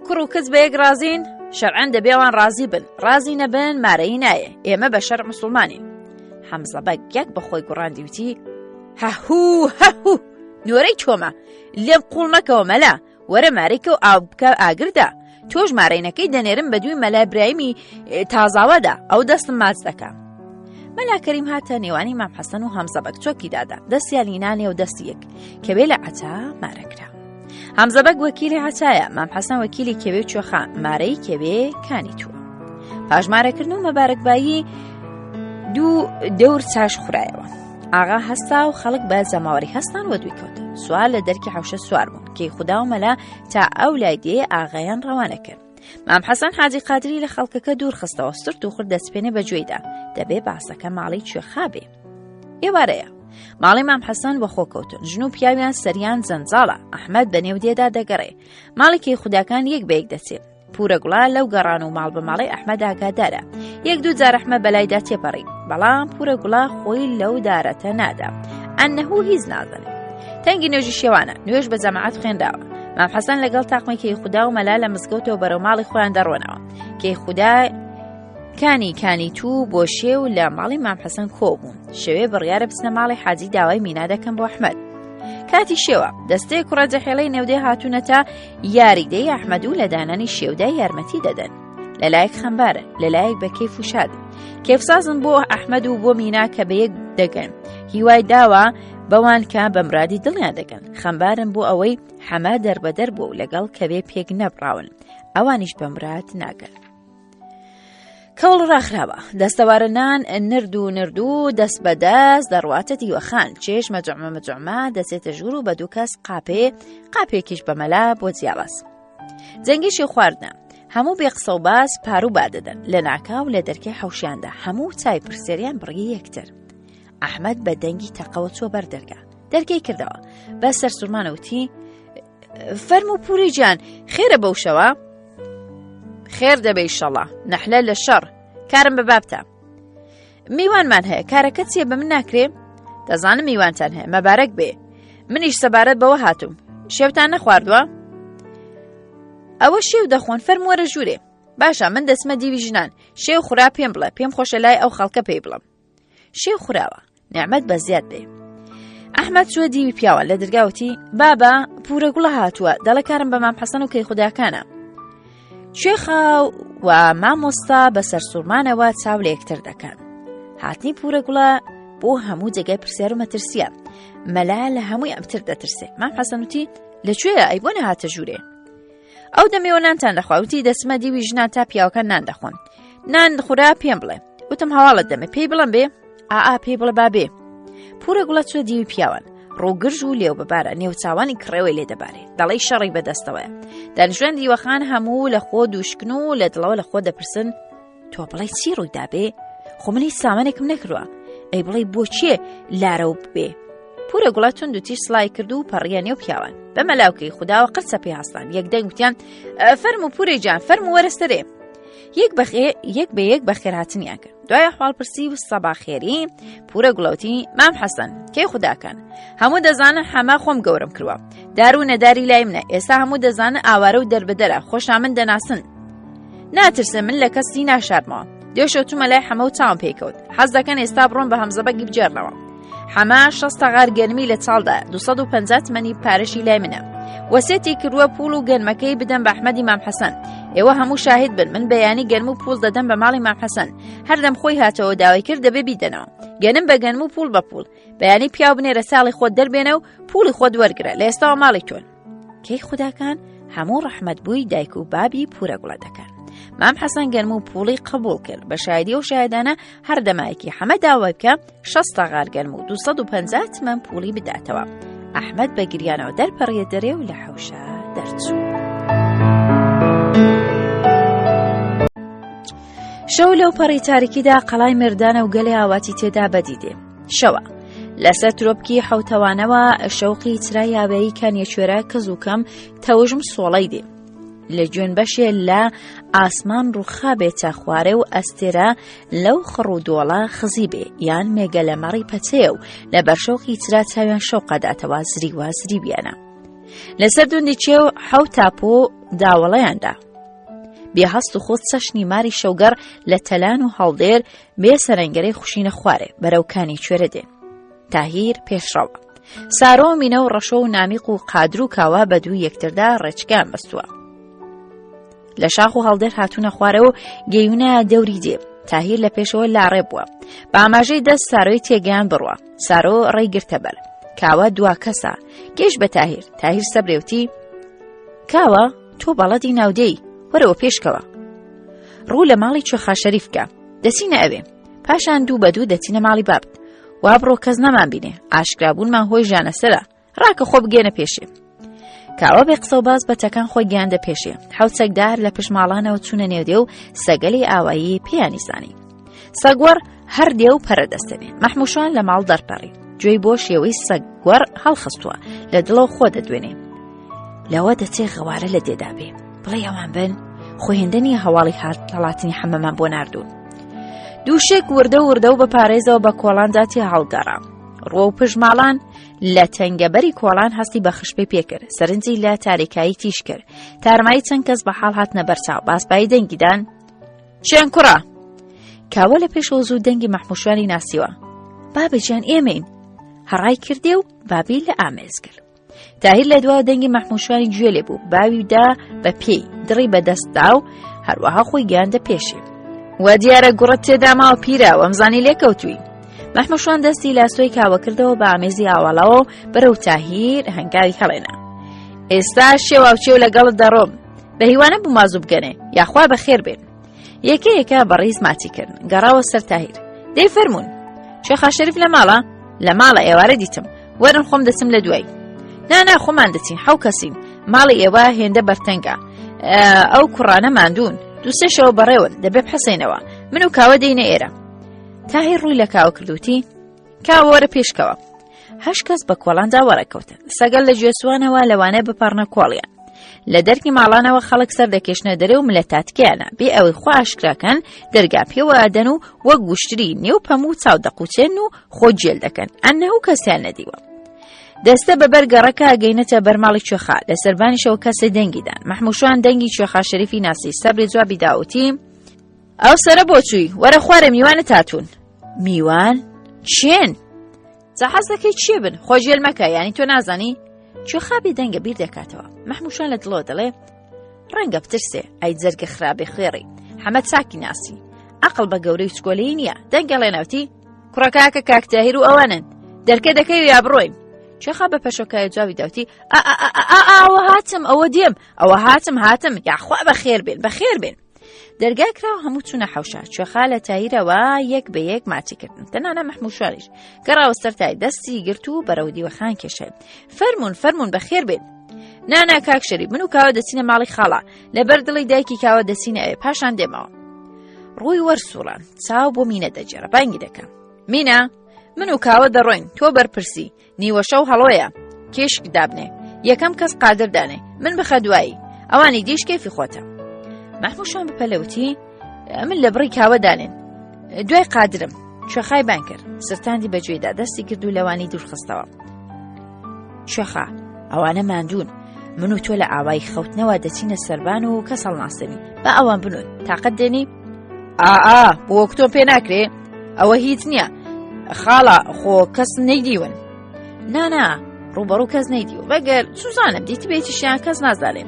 A: کوڕ و کچ بە یەک ڕازین شەرعەن دەبێ ئەوان ڕازی بن ڕازی نەبن مارەی نایە ئێمە بە شەرع مسلمانین حەمزە بەگ یەک بە خۆی گوڕاندی وتی هەهوو هەهوو نۆرەی تۆمە لێم قوڵ مەکەوە مەلا وەرە مارەیکە و ئاو بکە ئاگردا تۆش مارەینەکەی دەنێرم بە دووی مەلای برایمی تازاوەدا ئەو دەستم ماچ دەکا مەلا کەریم هاتە نێوانی مام حەسەن و هەمزە بەگ چۆکی دادا دەستیانی نانێ و دەستی یەک کەوێ لە عەتا مارەکرا هەمزە بەگ وەکیلی عەتایە مام حەسەن وەکیلی کەوێ و چۆخا مارەی کەوێ کانی تووە پاش مارەکردن و مەبارەکبایی دوو دەور چاش خورایەوە ئاغا هەستا و خەڵک بە جەماوەری هەستان وە دووی کەوتن سوار لە دەرکی حەوشە سوار بوون کەی خودا و مەلا تا ئەو لای دێ ئاغایان ڕەوانە کرد مام حەسەن حاجی قادری لە خەڵکەکە دوور خستەوە سرت و خورد دەستپێنێ بە گوێیدا دەبێ باسەکە ماڵی کوێخا بێ ئێوارەیە ماڵی مام حەسەن وەخۆ کەوتن ژن و پیاویان سەریان جەنجاڵە ئەحمەد بە نێو دێدا دەگەڕێ ماڵێکی خوداکان یەک بە یەک دەچێت پورە گوڵە لەو گەڕان و ماڵ بە ماڵی ئەحمەد ئاگادارە یەک دوو جار ئەحمەد بەلایدا تێپەڕی بەڵام پورە گوڵە خۆی لەو دارەتە نادا ئەنەهو هیچ نازانێ تەنگی نوێژی شێوانە نوێژ بە جەماعەت خوێنراوە مام حەسەن لەگەڵ تاقمێکی خودا و مەلا لە مزگەوتەوە بەرەو ماڵی خۆیان دەڕۆنەوە کەی خودا کانی کانی تو بۆ شێو لە ماڵی مام حەسەن کۆ بوون شەوێ بڕیارە بچنە ماڵی حاجی داوای مینا دەکەم بۆ ئەحمەد کاتی شێوە دەستەیە کوڕە جەحێڵەی نێودێ هاتوونەتە یاریدەی ئەحمەد و لە دانانی شێودا یارمەتی دەدەن لەلایەک خەمبارن لەلایەک بە کەیف و شاد کێفسازن بۆ ئەحمەد و بۆ مینا کە بە یەک دەگەن هیوای داوە بەوان کە بە مرادی دڵیان دەگەن خەمبارن بۆ ئەوەی حەمە دەربەدەر بوو و لەگەڵ کەوێ پێک نەبراون ئەوانیش بە مراد ناگەن. کەوڵ ڕاخراوە دەستەوارە نان نرد و نرد و دەست بە دەست دەڕواتە دیوەخان چێژ مەجمە مەجمە دەچێتە ژوور و بە دوو کەس قاپێ قاپێکیش بە مەلا بۆ جیاواز جەنگیشی خواردنە هەموو بێ قسە و باس پارو بادەدەن لە ناکاو لە دەرکەی حەوشیاندا هەموو چای پرسیاریان بڕی یەکتر ئەحمەد بە دەنگی تەقەوە چوە بەر دەرگا دەرگەی کردەوە بە سەرسوورمانەوتی فەرموو پوری گیان خێرە بەو شەوە؟ خێر دەبێ ئیشەڵا نەحلە لە شەڕ کارم بە بابتە میوانمان هەیە کارەکە چییە بە من ناکرێ دەزانم میوانتان هەیە مەبارەک بێ منیش سەبارەت بەوە هاتووم شێوتان نەخواردووە ئەوە شێو دەخۆن فەرمووەرە ژوورێ باشە من دەچمە دیوی ژنان شێو خورا پێم بڵێ پێم خۆشە لای ئەو خەڵکە پێی بڵم شێو خوراوە نعمەت بە زیاد بێ ئەحمەد چوە دیوی پیاوە لە دەرگاوتی بابە پورە گوڵە هاتووە دەڵێ کارم بە مام حەسەن و کەی خوداکانە کوێخا و مامۆستا بە سەرسوورمانەوە چاو لە یەکتر دەکەن هاتنی پورە گوڵە بۆ هەموو جێگای پرسیار و مەترسیە مەلا لە هەمووی ئەمتر دەترسێ مام حەسەنوتی لەکوێیە ئەی بۆ نەهاتە ژوورێ ئەو دەمێوە نانتان دەخوا وتی دەچمە دیوی ژنان تا پیاوەکان نان دەخۆن نان خورا پێم بڵێ وتم هەواڵت دەمێ پێی بڵم بێ ئا پێی بڵێ با بێ پورە گوڵە چوە دیوی پیاوان ڕووگرژ و لێو بەبارە نێوچاوانی کڕێوەی لێ دەبارێ دەڵێی شەڕی بەدەستەوەیە دانیشتوان دیوەخان هەموو لە خۆ دووشکن و لە دڵەوە لە خۆ دەپرسن تۆ بڵێ چی ڕووی دابێ خۆ من هیچ سامانێکم نەکردووە ئەی بڵێ بۆ چێ لارە و ببێ پورە گوڵە تونند و تیش سڵای کرد و پەڕیە نێو پیاوان بە مەلاوکەی خودداوە قرچە پێ هەستان یەک دەنگ وتیان فەرم و پورێ جان فەرم وەرە سەرێ یەک بەخێ یەک بە یەک بەخێرهاتنیان کرد دوای حواڵپرسی و سەباخێری پورە گوڵەوتی مام حەسەن کەی خوداکان هەموو دەزانن حەمە خۆم گەورم کردووە دار و نەداری لای منە ئێستا هەموو دەزانن ئاوارە و دەربەدەرە خۆشا من دەناسن ناترسم من لە کەسی ناشارمەوە دێشە چوومە لای حەمە و چاوم پێکەوت حەز دەکەن ئێستا بڕۆم بە هەمزەبەگی بگێڕنەوە حەمە شەستە غار گەرمی لە چاڵدا 250 تمەنی پارەشی لای منە وەسێتی کردووە پوڵ و گەنمەکەی بدەم بە ئەحمەدی مام حەسەن ئێوە هەموو شاهید بن من بەیانی گەرم و پوڵ دەدەم بە ماڵی مام حەسەن هەردەم خۆی هاتەوە داوای کرد دەبێ بیدەنەوە گەنم بە گەنم و پوڵ بە پوڵ بەیانی پیاو بنێرە ساڵی خۆت دەربێنە و پوڵی خۆت وەرگرە لە ئێستاوە ماڵی تۆن کەی خوداکان هەموو ڕەحمەت بووی دایک و بابی پورە گوڵە دەکەن مام حەسەن گەرم و پوڵی قبول کرد بە شایدی و شایدانە هەر دەمایەکی حەمە داوای بکە شەستە غار گەرم و 250 تمەن پوڵی بداتەوە ئەحمەد بە گریانەوە دەرپەڕیە دەرێ و لە حەوشە دەرچوو. شەو لەو پەڕی تاریکیدا قەڵای مردانە و گەلێ ئاواتی تێدا بەدی دێ. شەوە. لەسەر ترۆپکی حەوتەوانەوە شەوقی چرای ئاوێی کانیەکوێرە کز و کەم تەوژم سۆڵەی دێ. لە گوێن بەشێ لە ئاسمان ڕووخابێتە خوارێ و ئەستێرە لەو خڕ و دۆڵە خزی بێ یان مێگەلە مەڕی پەچەیە و لە بەرشەوقی چرا چاویان شەوقەداتەوە زریوە زریویانە. لەسەر دوندی چێو حەو تاپۆ داوەڵەیاندا. بێ هەست و خۆت چەشنی ماری شەوگەڕ لە تەلان و هەڵدێر بێ سەرنگەرەی خوشینە خوارێ بەرەو کانی کوێرە دێن. تاهیر پێشڕەوە. سارۆ مینە و ڕەشۆ و نامیق و قادر و کاوە بە دوو یەکتردا ڕێچکەیان بەستووە. لە شاخ و هەڵدێر هاتوونە خوارە و گەیونە دەوری دێ. تاهیر لە پێشەوە لاڕێ بووە. بە ئاماژەی دەست سارۆی تێگەیان بڕوە. سارۆ ڕێی گرتە بەر. کاوە دوا کەسە. گەیشت بە تاهیر. تاهیر سەبرێوتی کاوە تۆ بەڵەدی ناودێی وەرەوە پێشکەوە. ڕوو لە ماڵی کوێخا شەریف کە. دەچینە ئەوێ. پاشان دوو بە دوو دەچینە ماڵی بابت. وا بڕۆ کەس نەمان بینێ. ئاشکرابوونمان هۆی ژانەسەرە. ڕاکە خۆ بگەێنە پێشێ. کاوە بێ قسە و باس بە تەکان خۆی گەیاندە پێشێ. حەوت چەکدار لە پشت ماڵانەوە چوونە نێودێ و سەگەلی ئاوایی پێیانی زانی. سەگوەڕ هەر دێ و پەرە دەستێنێ. مەحموشان لە ماڵ دەرپەڕی. گوێی بۆ شێوەی سەگوەڕ هەڵخستووە. لە دڵەوە خۆ دەدوێنێ. لەوە دەچێ غەوارە لە دێدا بێ. بڵێ ئەوان بن خۆ هێندە نییە هەواڵی هەڵاتنی حەمەمان بۆ ناردوون. دووشێک وردە وردە و بە پارێزەوە بە کۆڵاندا تێ هەڵگەڕا. ڕووە و پشت ماڵان لە تەنگەبەری کۆڵان هەستی بە خشپەی پێکرد سەرنجی لە تاریکایی تیش کرد تارمایی چەند کەس بە حاڵ هاتنە بەرچاو باسپایی دەنگی دان چێن کوڕە کاوە لە پێشەوە زوو دەنگی مەحموشوانی ناسیوە بابەجیان ئێمەین هەڕای کردێ و بابی لە ئامێز کرد تاهیر لە دواوە دەنگی مەحموشوانی گوێ لێ بوو باوی دا بە پێی دڕی بەدەستدا و هەروەها خۆی گەیاندە پێشی وە دیارە گوڕت تێدا ماوە پیرە وەمزانی لێکەوتووی مەحموشوان دەستی لاسۆی کاوە کردەوە بە ئامێزی ئاواڵەوە و بەرەو تاهیر هەنگاوی هەڵێنا ئێستا شێواوچێو لەگەڵت دەڕۆم بە هیوانە بوو مازوو بگەنێ یاخوا بەخێر بێن یەکە یەکە بەڕیز ماچی کردن گەڕاوە سەر تاهیر دەی فەرمونون شێخا شەریف لە ماڵە لە ماڵە ئێوارە دیتم وەرن خۆم دەچم لە دوای نانا خۆمان دەچین حەو کەسین ماڵی ئێوە هێندە بەرتەنگە ئەو کوڕانە ماندوون دووسێ شەوە بەڕێون دەبێ بحەسێنەوە من و کاوە دێینە ئێرە تاهیر ڕووی لە کاوە کردوتی کاوە وەرە پێشکەوە هەش کەس بە کۆڵاندا وەڕێکەوتن سەگەل لە گوێسوانەوە لەوانەیە بپەڕنە کۆڵیان لە دەرکی ماڵانەوە خەڵک سەر دەکێشنە دەرێ و ملە تاتکیانە بێ ئەوەی خوا ئاشکراکەن دەرگا پێوە ئەدەن و وەک وشتری نێو پەم و چاو دەقوچێن و خۆ جێل دەکەن ئەنە و کەسیان نەدیوە. دەستە بە بەر گەڕەکە گەینەتە بەرماڵی کوێخا لە سەربانیشەوە کەسێ دەنگی دان مەحموشوان دەنگی کوێخا شەریفی ناسی سەبری جوابی داوتی ئەو سەرە بۆ چووی وەرە خوارێ میوانت هاتوون میوان چێن جا حەز دەکەی چێ بن خۆ ژێل مەکە یانی تۆ نازانی کوێخا بێدەنگە بیر دەکاتەوە مەحموشان لە دڵەوە دەڵێ ڕەنگە بترسێ ئەی جەرگە خراپێ خوێڕی حەمە چاکی ناسی عقل بە گەورەی چکۆلەی نییە دەنگەڵێنەوتی کوڕەکاکە کاک تاهیر و ئەوانن دەرکە دەکەی یا بڕۆین کوێخا بە پەشۆکای جوابی داوتی ئەوە هاتم ئەوە دێم ئەوە هاتم هاتم یاخوا بەخێر بێن بەخێر بێن دەرگا کرا و هەموو چوونە حەوشە کوێخا لە تایرەوە یەک بە یەک ماچی کردن تەنانە مەحموشاریش گەڕاوە سەر تای دەستی گرت و بەرەو دیوەخان کێشای فەرمونون فەرمونون بەخێر بێن نانا کاک شەریف من و کاوە دەچینە ماڵی خاڵە لەبەر دڵی دایکی کاوە دەچینە ئەوێ پاشان دێمەوە ڕووی وەرسوڵان چاو بۆ مینە دەجێڕە بانگی دەکەم مینە من و کاوە دەڕۆین تۆ بەرپرسی نیوەشەو هەڵۆیە کێشک دابنێ یەکەم کەس قادر دانێ من بخە دوایی ئەوانی دیش کەفی خۆتە مەحموشان بپەلەوتی من لە بڕی کاوە دانێن دوای قادرم کوێخای بان کرد سرتاندی بەگوێیدا دەستی کرد و لەوانی دوورخستەوە کوێخا ئەوانە ماندوون من و تۆ لە ئاوای خەوتنەوە دەچینە سەربان و کەس هەڵناسێنی بە ئەوان بنون تاقەت دێنی ئا بۆ تۆ پێ ناکرێ ئەوە هیچ نییە خاڵە خۆ کەس نەیدیون نانا ڕوبەڕوو کەس نەیدیوە بەگەر سوزانم دیتبێتیشیان کەس نازانێ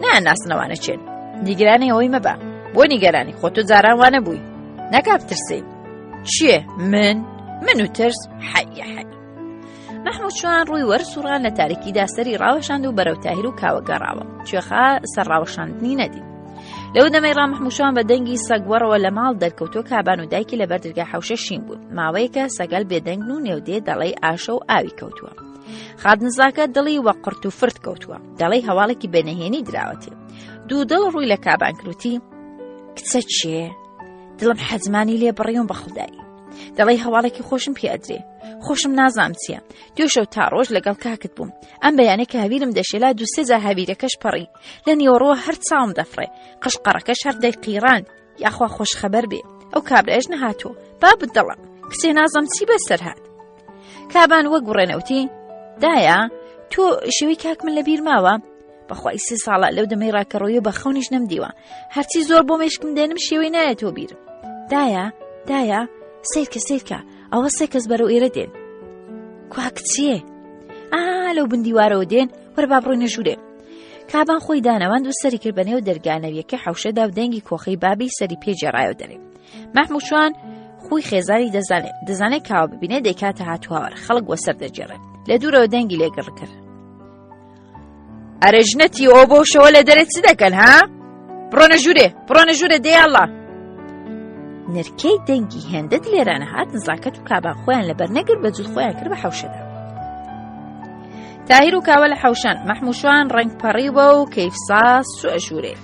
A: نا ناسنەوانە چێن نیگەرانی ئەوەی مەبە بۆ نیگەرانی خۆ تۆ جاران وانە بووی نەکا بترسی چییە من من و ترس حەیە حەی مەحمود شوان ڕووی وەرسوڕان لە تاریکیدا سەری ڕاوەشاند و بەرەو تاهیر و کاوە گەڕاوە کوێخا سەر ڕاوەشاندنی نەدی لەو دەمەی ڕامحموشان بە دەنگی سەگوەڕەوە لە ماڵ دەرکەوتۆ کابان و دایکی لە بەردرگا حەوشە شین بوون ماوەیەکە سەگەل بێدەنگن و نێودێ دەڵێی ئاشە و ئاوی کەوتووە خادنزاکە دڵی وە قرت و فرت کەوتووە دەڵێی هەواڵێکی بەنهێنی دراوەتێ دوو دڵ ڕووی لە کابان کروتی کچە چێ؟ دڵم حەزمانی لێ بڕیوم بە خودایی دەڵێی هەواڵێکی خۆشم پێ ئەدرێ خۆشم نازانم چییە دوێشەو تا ڕۆژ لەگەڵ کاکت بووم ئەم بەیانە کە هەویرم دەشێلا دوو سێ جار هەویرەکەش پەڕی لە نیوەڕۆ هەر چاوم دەفڕێ قشقەڕەکەش هەر دەیقیڕاند یاخوا خۆش خەبەر بێ ئەو کابرایش نەهاتوو بابت دەڵم کچێ نازم چی بەسەر هات کابان وەک گوڕێنەوتی دایە تۆ شێوەی کاک من لەبیر ماوە بەخوای سێ ساڵە لەو دەمەی ڕاکەڕۆیە بە خەونیش نەمدیوە هەرچی زۆر بۆ مێشکم دێنم شێوەی نایەتەوە بیرم دایە دایە سیرکە سیرکە ئەوە سێ کەس بەرەو ئێرە دێن کوا کچێ ئا لەو بندیوارەوە دێن وەرە با بڕۆینە ژوورێ کابان خۆی دانەواند و سەری کرد بە نێو دەرگانەویەکە حەوشەدا و دەنگی کۆخەی بابی سەری پێ جێڕایەوە دەرێ مەحموود شوان خوی خێزانی دەزانێت دەزانێت کاوە ببینێ دەیکاتە هاتوهاوار خەڵک وەسەر دەگێڕێت لە دوورەوە دەنگی لێگەڕ کرد ئەرێ ژنەتی ئەو بۆ شەوە لە دەرێ چ دەکەن ها بڕۆنە ژوورێ بڕۆنە ژوورێ دەیاڵا نرکەی دەنگی هێندە دلێرانە هات نزاکەت و کابان خۆیان لەبەر نەگر بە جووت خۆیان کرد بە حەوشەدا تاهیر و کاوە لە حەوشان مەحموشوان ڕەنگ پەڕیوە و کەیفساز چوە ژوورێ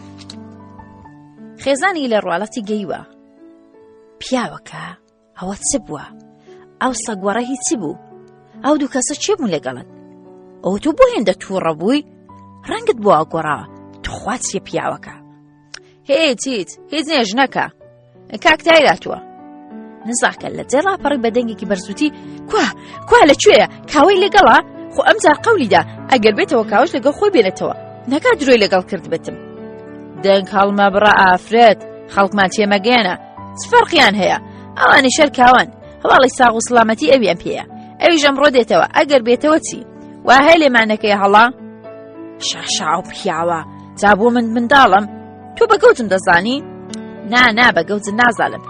A: خێزانی لە ڕواڵەتی گەیوە پیاوەکە ئەوە چ بووە؟ ئەو سەگوەڕە هی چ بوو؟ ئەو دوو کەسە چێ بوون لەگەڵت؟ ئەو تۆ بۆ هێندە تووڕە بووی؟ ڕەنگت بۆ ئەگۆڕاوە تخوا چیە پیاوەکە؟ هیچ هیچ هیچ نییە ژنەکە کاک تایر هاتووە نزاکە لە جێ ڕاپەڕی بە دەنگێکی بەرزوتی کوا کوا لە کوێیە کاوەی لەگەڵا خۆ ئەمجار قەولیدا ئەگەر بێتەوە کاوش لەگەڵ خۆی بێنێتەوە نەکا درۆی لەگەڵ کردبێتم دەنگ هەڵمە بڕە ئافرەت خەڵکمان تێمەگەیەنە چ فەرقیان هەیە ئەوانی شەر کاوان هەواڵی ساغ و سڵامەتی ئەویان پێیە ئەویش ئەمڕۆ دێتەوە ئەگەر بێتەوە چی وا هەیە لێمانەکەی هەڵا شاشا و پیاوە جا بۆ من منداڵم تۆ بە گەوجم دەزانی نا نا بە گەوجن نازانم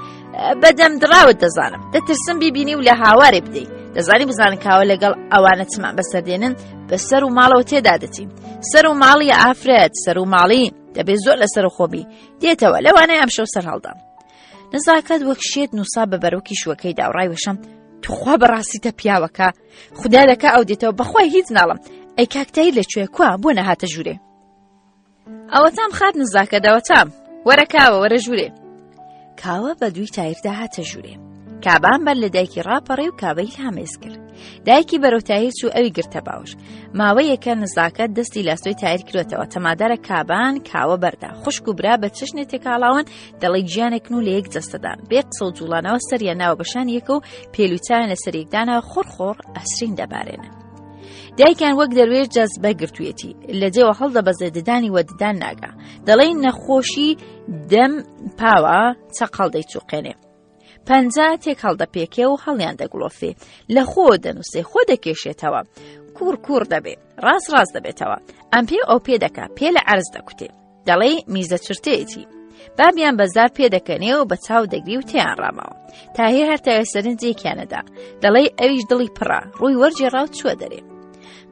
A: بەدەم دراوت دەزانم دەترسم بیبینی و لە هاوارێ بدەیت دەزانی بزانن کاوە لەگەڵ ئەوانە چمان بەسەر دێنن بەسەر و ماڵەوە تێدا دەچین سەر و ماڵی ئافرەت سەر و ماڵی دەبێ زۆر لەسەر خۆبی دێتەوە لەوانەیە ئەمشەو سەر هەڵدام نەزاکەت وەک شێت نووسا بە بەرۆکی شوەکەیدا و ڕایوەشم توخوا بەڕاستیتە پیاوەکە خدا دەکا ئەو دێتەوە بەخوای هیچ ناڵم ئەی کاکتایی لەکوێ کوا بۆ نەهاتە ژوورێ ئەوەتام خات نزاکە دەوەتام وەرە کاوە وەرە ژوورێ کاوە بە دووی تایردا هاتە ژوورێ کابان بەر لە دایکی ڕاپەڕی و کاوەی هامێز کرد دایکی بەرەو تاهیر چوو ئەوی گرتە باوش ماوەیەکە نزاکە دەستی لاستۆی تایر کرۆتەوە تەمادارە کابان کاوە بەردا خوشک و برا بە چشنێ تێکاڵاون دەڵی گیانێکن و لە یەک جەستەدان بێ قسە و جوڵانەوە سەریان ناوە بەشان یەکە و پێلوچیان لەسەر یەکدانە خۆڕخۆڕ ئەسرین دەبارێنن. دایکیان وەک دەروێش جەزبە گرتوویەتی لە جێوە هەڵدەبەزێ ددانی وە ددان ناگا دەڵێن نەخۆشی دەم پاوە چەقەڵ دەیچوقێنێ پەنجا تێک هەڵدەپێکێ و هەڵیان دەگڵۆفێ لە خۆ دەنووسێ خۆ دەکێشێتەوە کوڕ کوڕ دەبێ ڕاست ڕاست دەبێتەوە ئەم پێ ئەو پێ دەکا پێ لە عەرز دەکوتێ دەڵێی میزە چرتەیەتی بابیان بەزار پێ دەکەنێ و بە چاو دەگری و تێیان ڕاماوە تاهیر هەر تاوێ سەرنجێکیانەدا دەڵێی ئەویش دڵی پڕە ڕووی وەرگێڕا و چووە دەرێ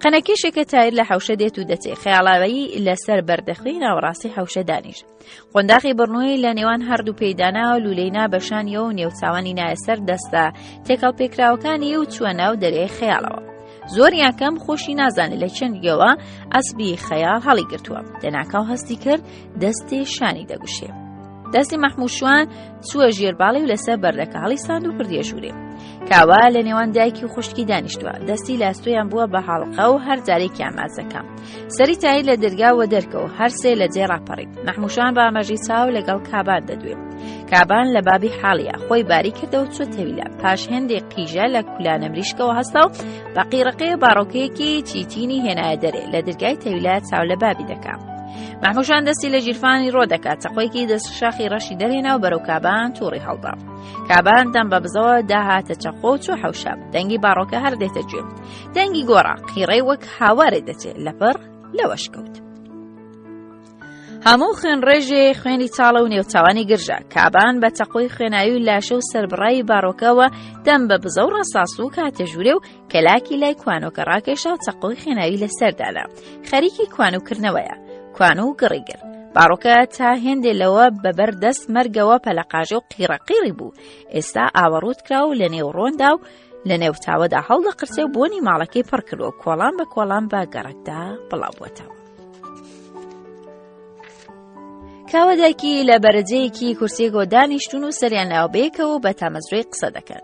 A: قەنەکێشێکە تایر لە حەوشە دێت و دەچێ خەیاڵاوی لەسەر بەردەخی ناوەڕاستی حەوشە دانیشت قۆنداغی بڕنووی لە نێوان هەردوو پێیدانا و لولەی نا بەشانیەوە و نێوچاوانی نایە سەر دەستە تێکەڵ پێکراوەکانی و چووە ناو دەرێ خەیاڵەوە. زۆر یان کەم خۆشی نازانێت لە چەندگەوە ئەسبی خەیاڵ هەڵی گرتووە دەناکاو هەستی کرد دەستێ شانی دەگوشێ. دەستی مەحموود شوان چووە ژێرباڵی و لەسەر بەردەکە هەڵیساند و کردیە ژوورێ. کاوە لە نێوان دایکی و خوشکی دانیشتووە دەستی لاستۆیان بووە بە هەڵقە و هەر جارێکیان مازەکە. سەری تایی لە دەرگا وە دەرکە و هەرسێ لە جێ ڕاپەڕی مەحموشان بە ئاماژەی چاو لەگەڵ کابان دەدوێ کابان لە بابی حاڵیە خۆی باری کردەوە چۆ تەویلە پاش هێندێک قیژە لە کولانە مریشکەوە هەستا و بە قیڕەقێ باڕۆکەیەکی چیتینی هێنایە دەرێ لە دەرگای تەویلە چاو لە بابی دەکا مەحموشان دەستی لە ژیرفانی ڕۆ دەکات چەقۆیەکی دەست شاخی ڕەشی دەرهێنا و بەرەو کابان توڕی هەڵدا کابان دەم بە بزەوە داهاتە چەقۆ و چۆ حەوشە دەنگی باڕۆکە هەر دێتە گوێ دەنگی گۆڕا قیڕەی وەک هاوارێ دەچێ لەپڕ لەوەش کەوت. هەموو خوێن ڕێژێ خوێنی چاڵە و نێوچاوانی گرژە کابان بە چەقۆی خوێناوی و لاشە و سربڕای باڕۆکەوە دەم بە بزە و ڕەساس و کاتە ژوورێ و کەلاکی لای کوانۆکە ڕاکێشا و چەقۆی خوێناوی لەسەردانا خەریکی کوانوکردنەوەیە کوانو و گڕی گرت باڕۆکە تا هێندێ لەوە بەبەر دەست مەرگەوە پەلەقاژە و قیڕەقیڕی بوو ئێستا ئاوەڕوت کرا و لە نێو ڕۆندا و لە نێو تاوەدا هەڵدەقرچێ و بۆنی ماڵەکەی پڕ کردووە کۆڵان بە کۆڵان بە گەڕەکدا بڵاو بووەتەوە. کاوە دایکی لە بەرەجەیەکی کورسیەکەوە دانیشتون و سەریان ناوە بەیەکەوە و بە تامەزرۆی قسە دەکەن.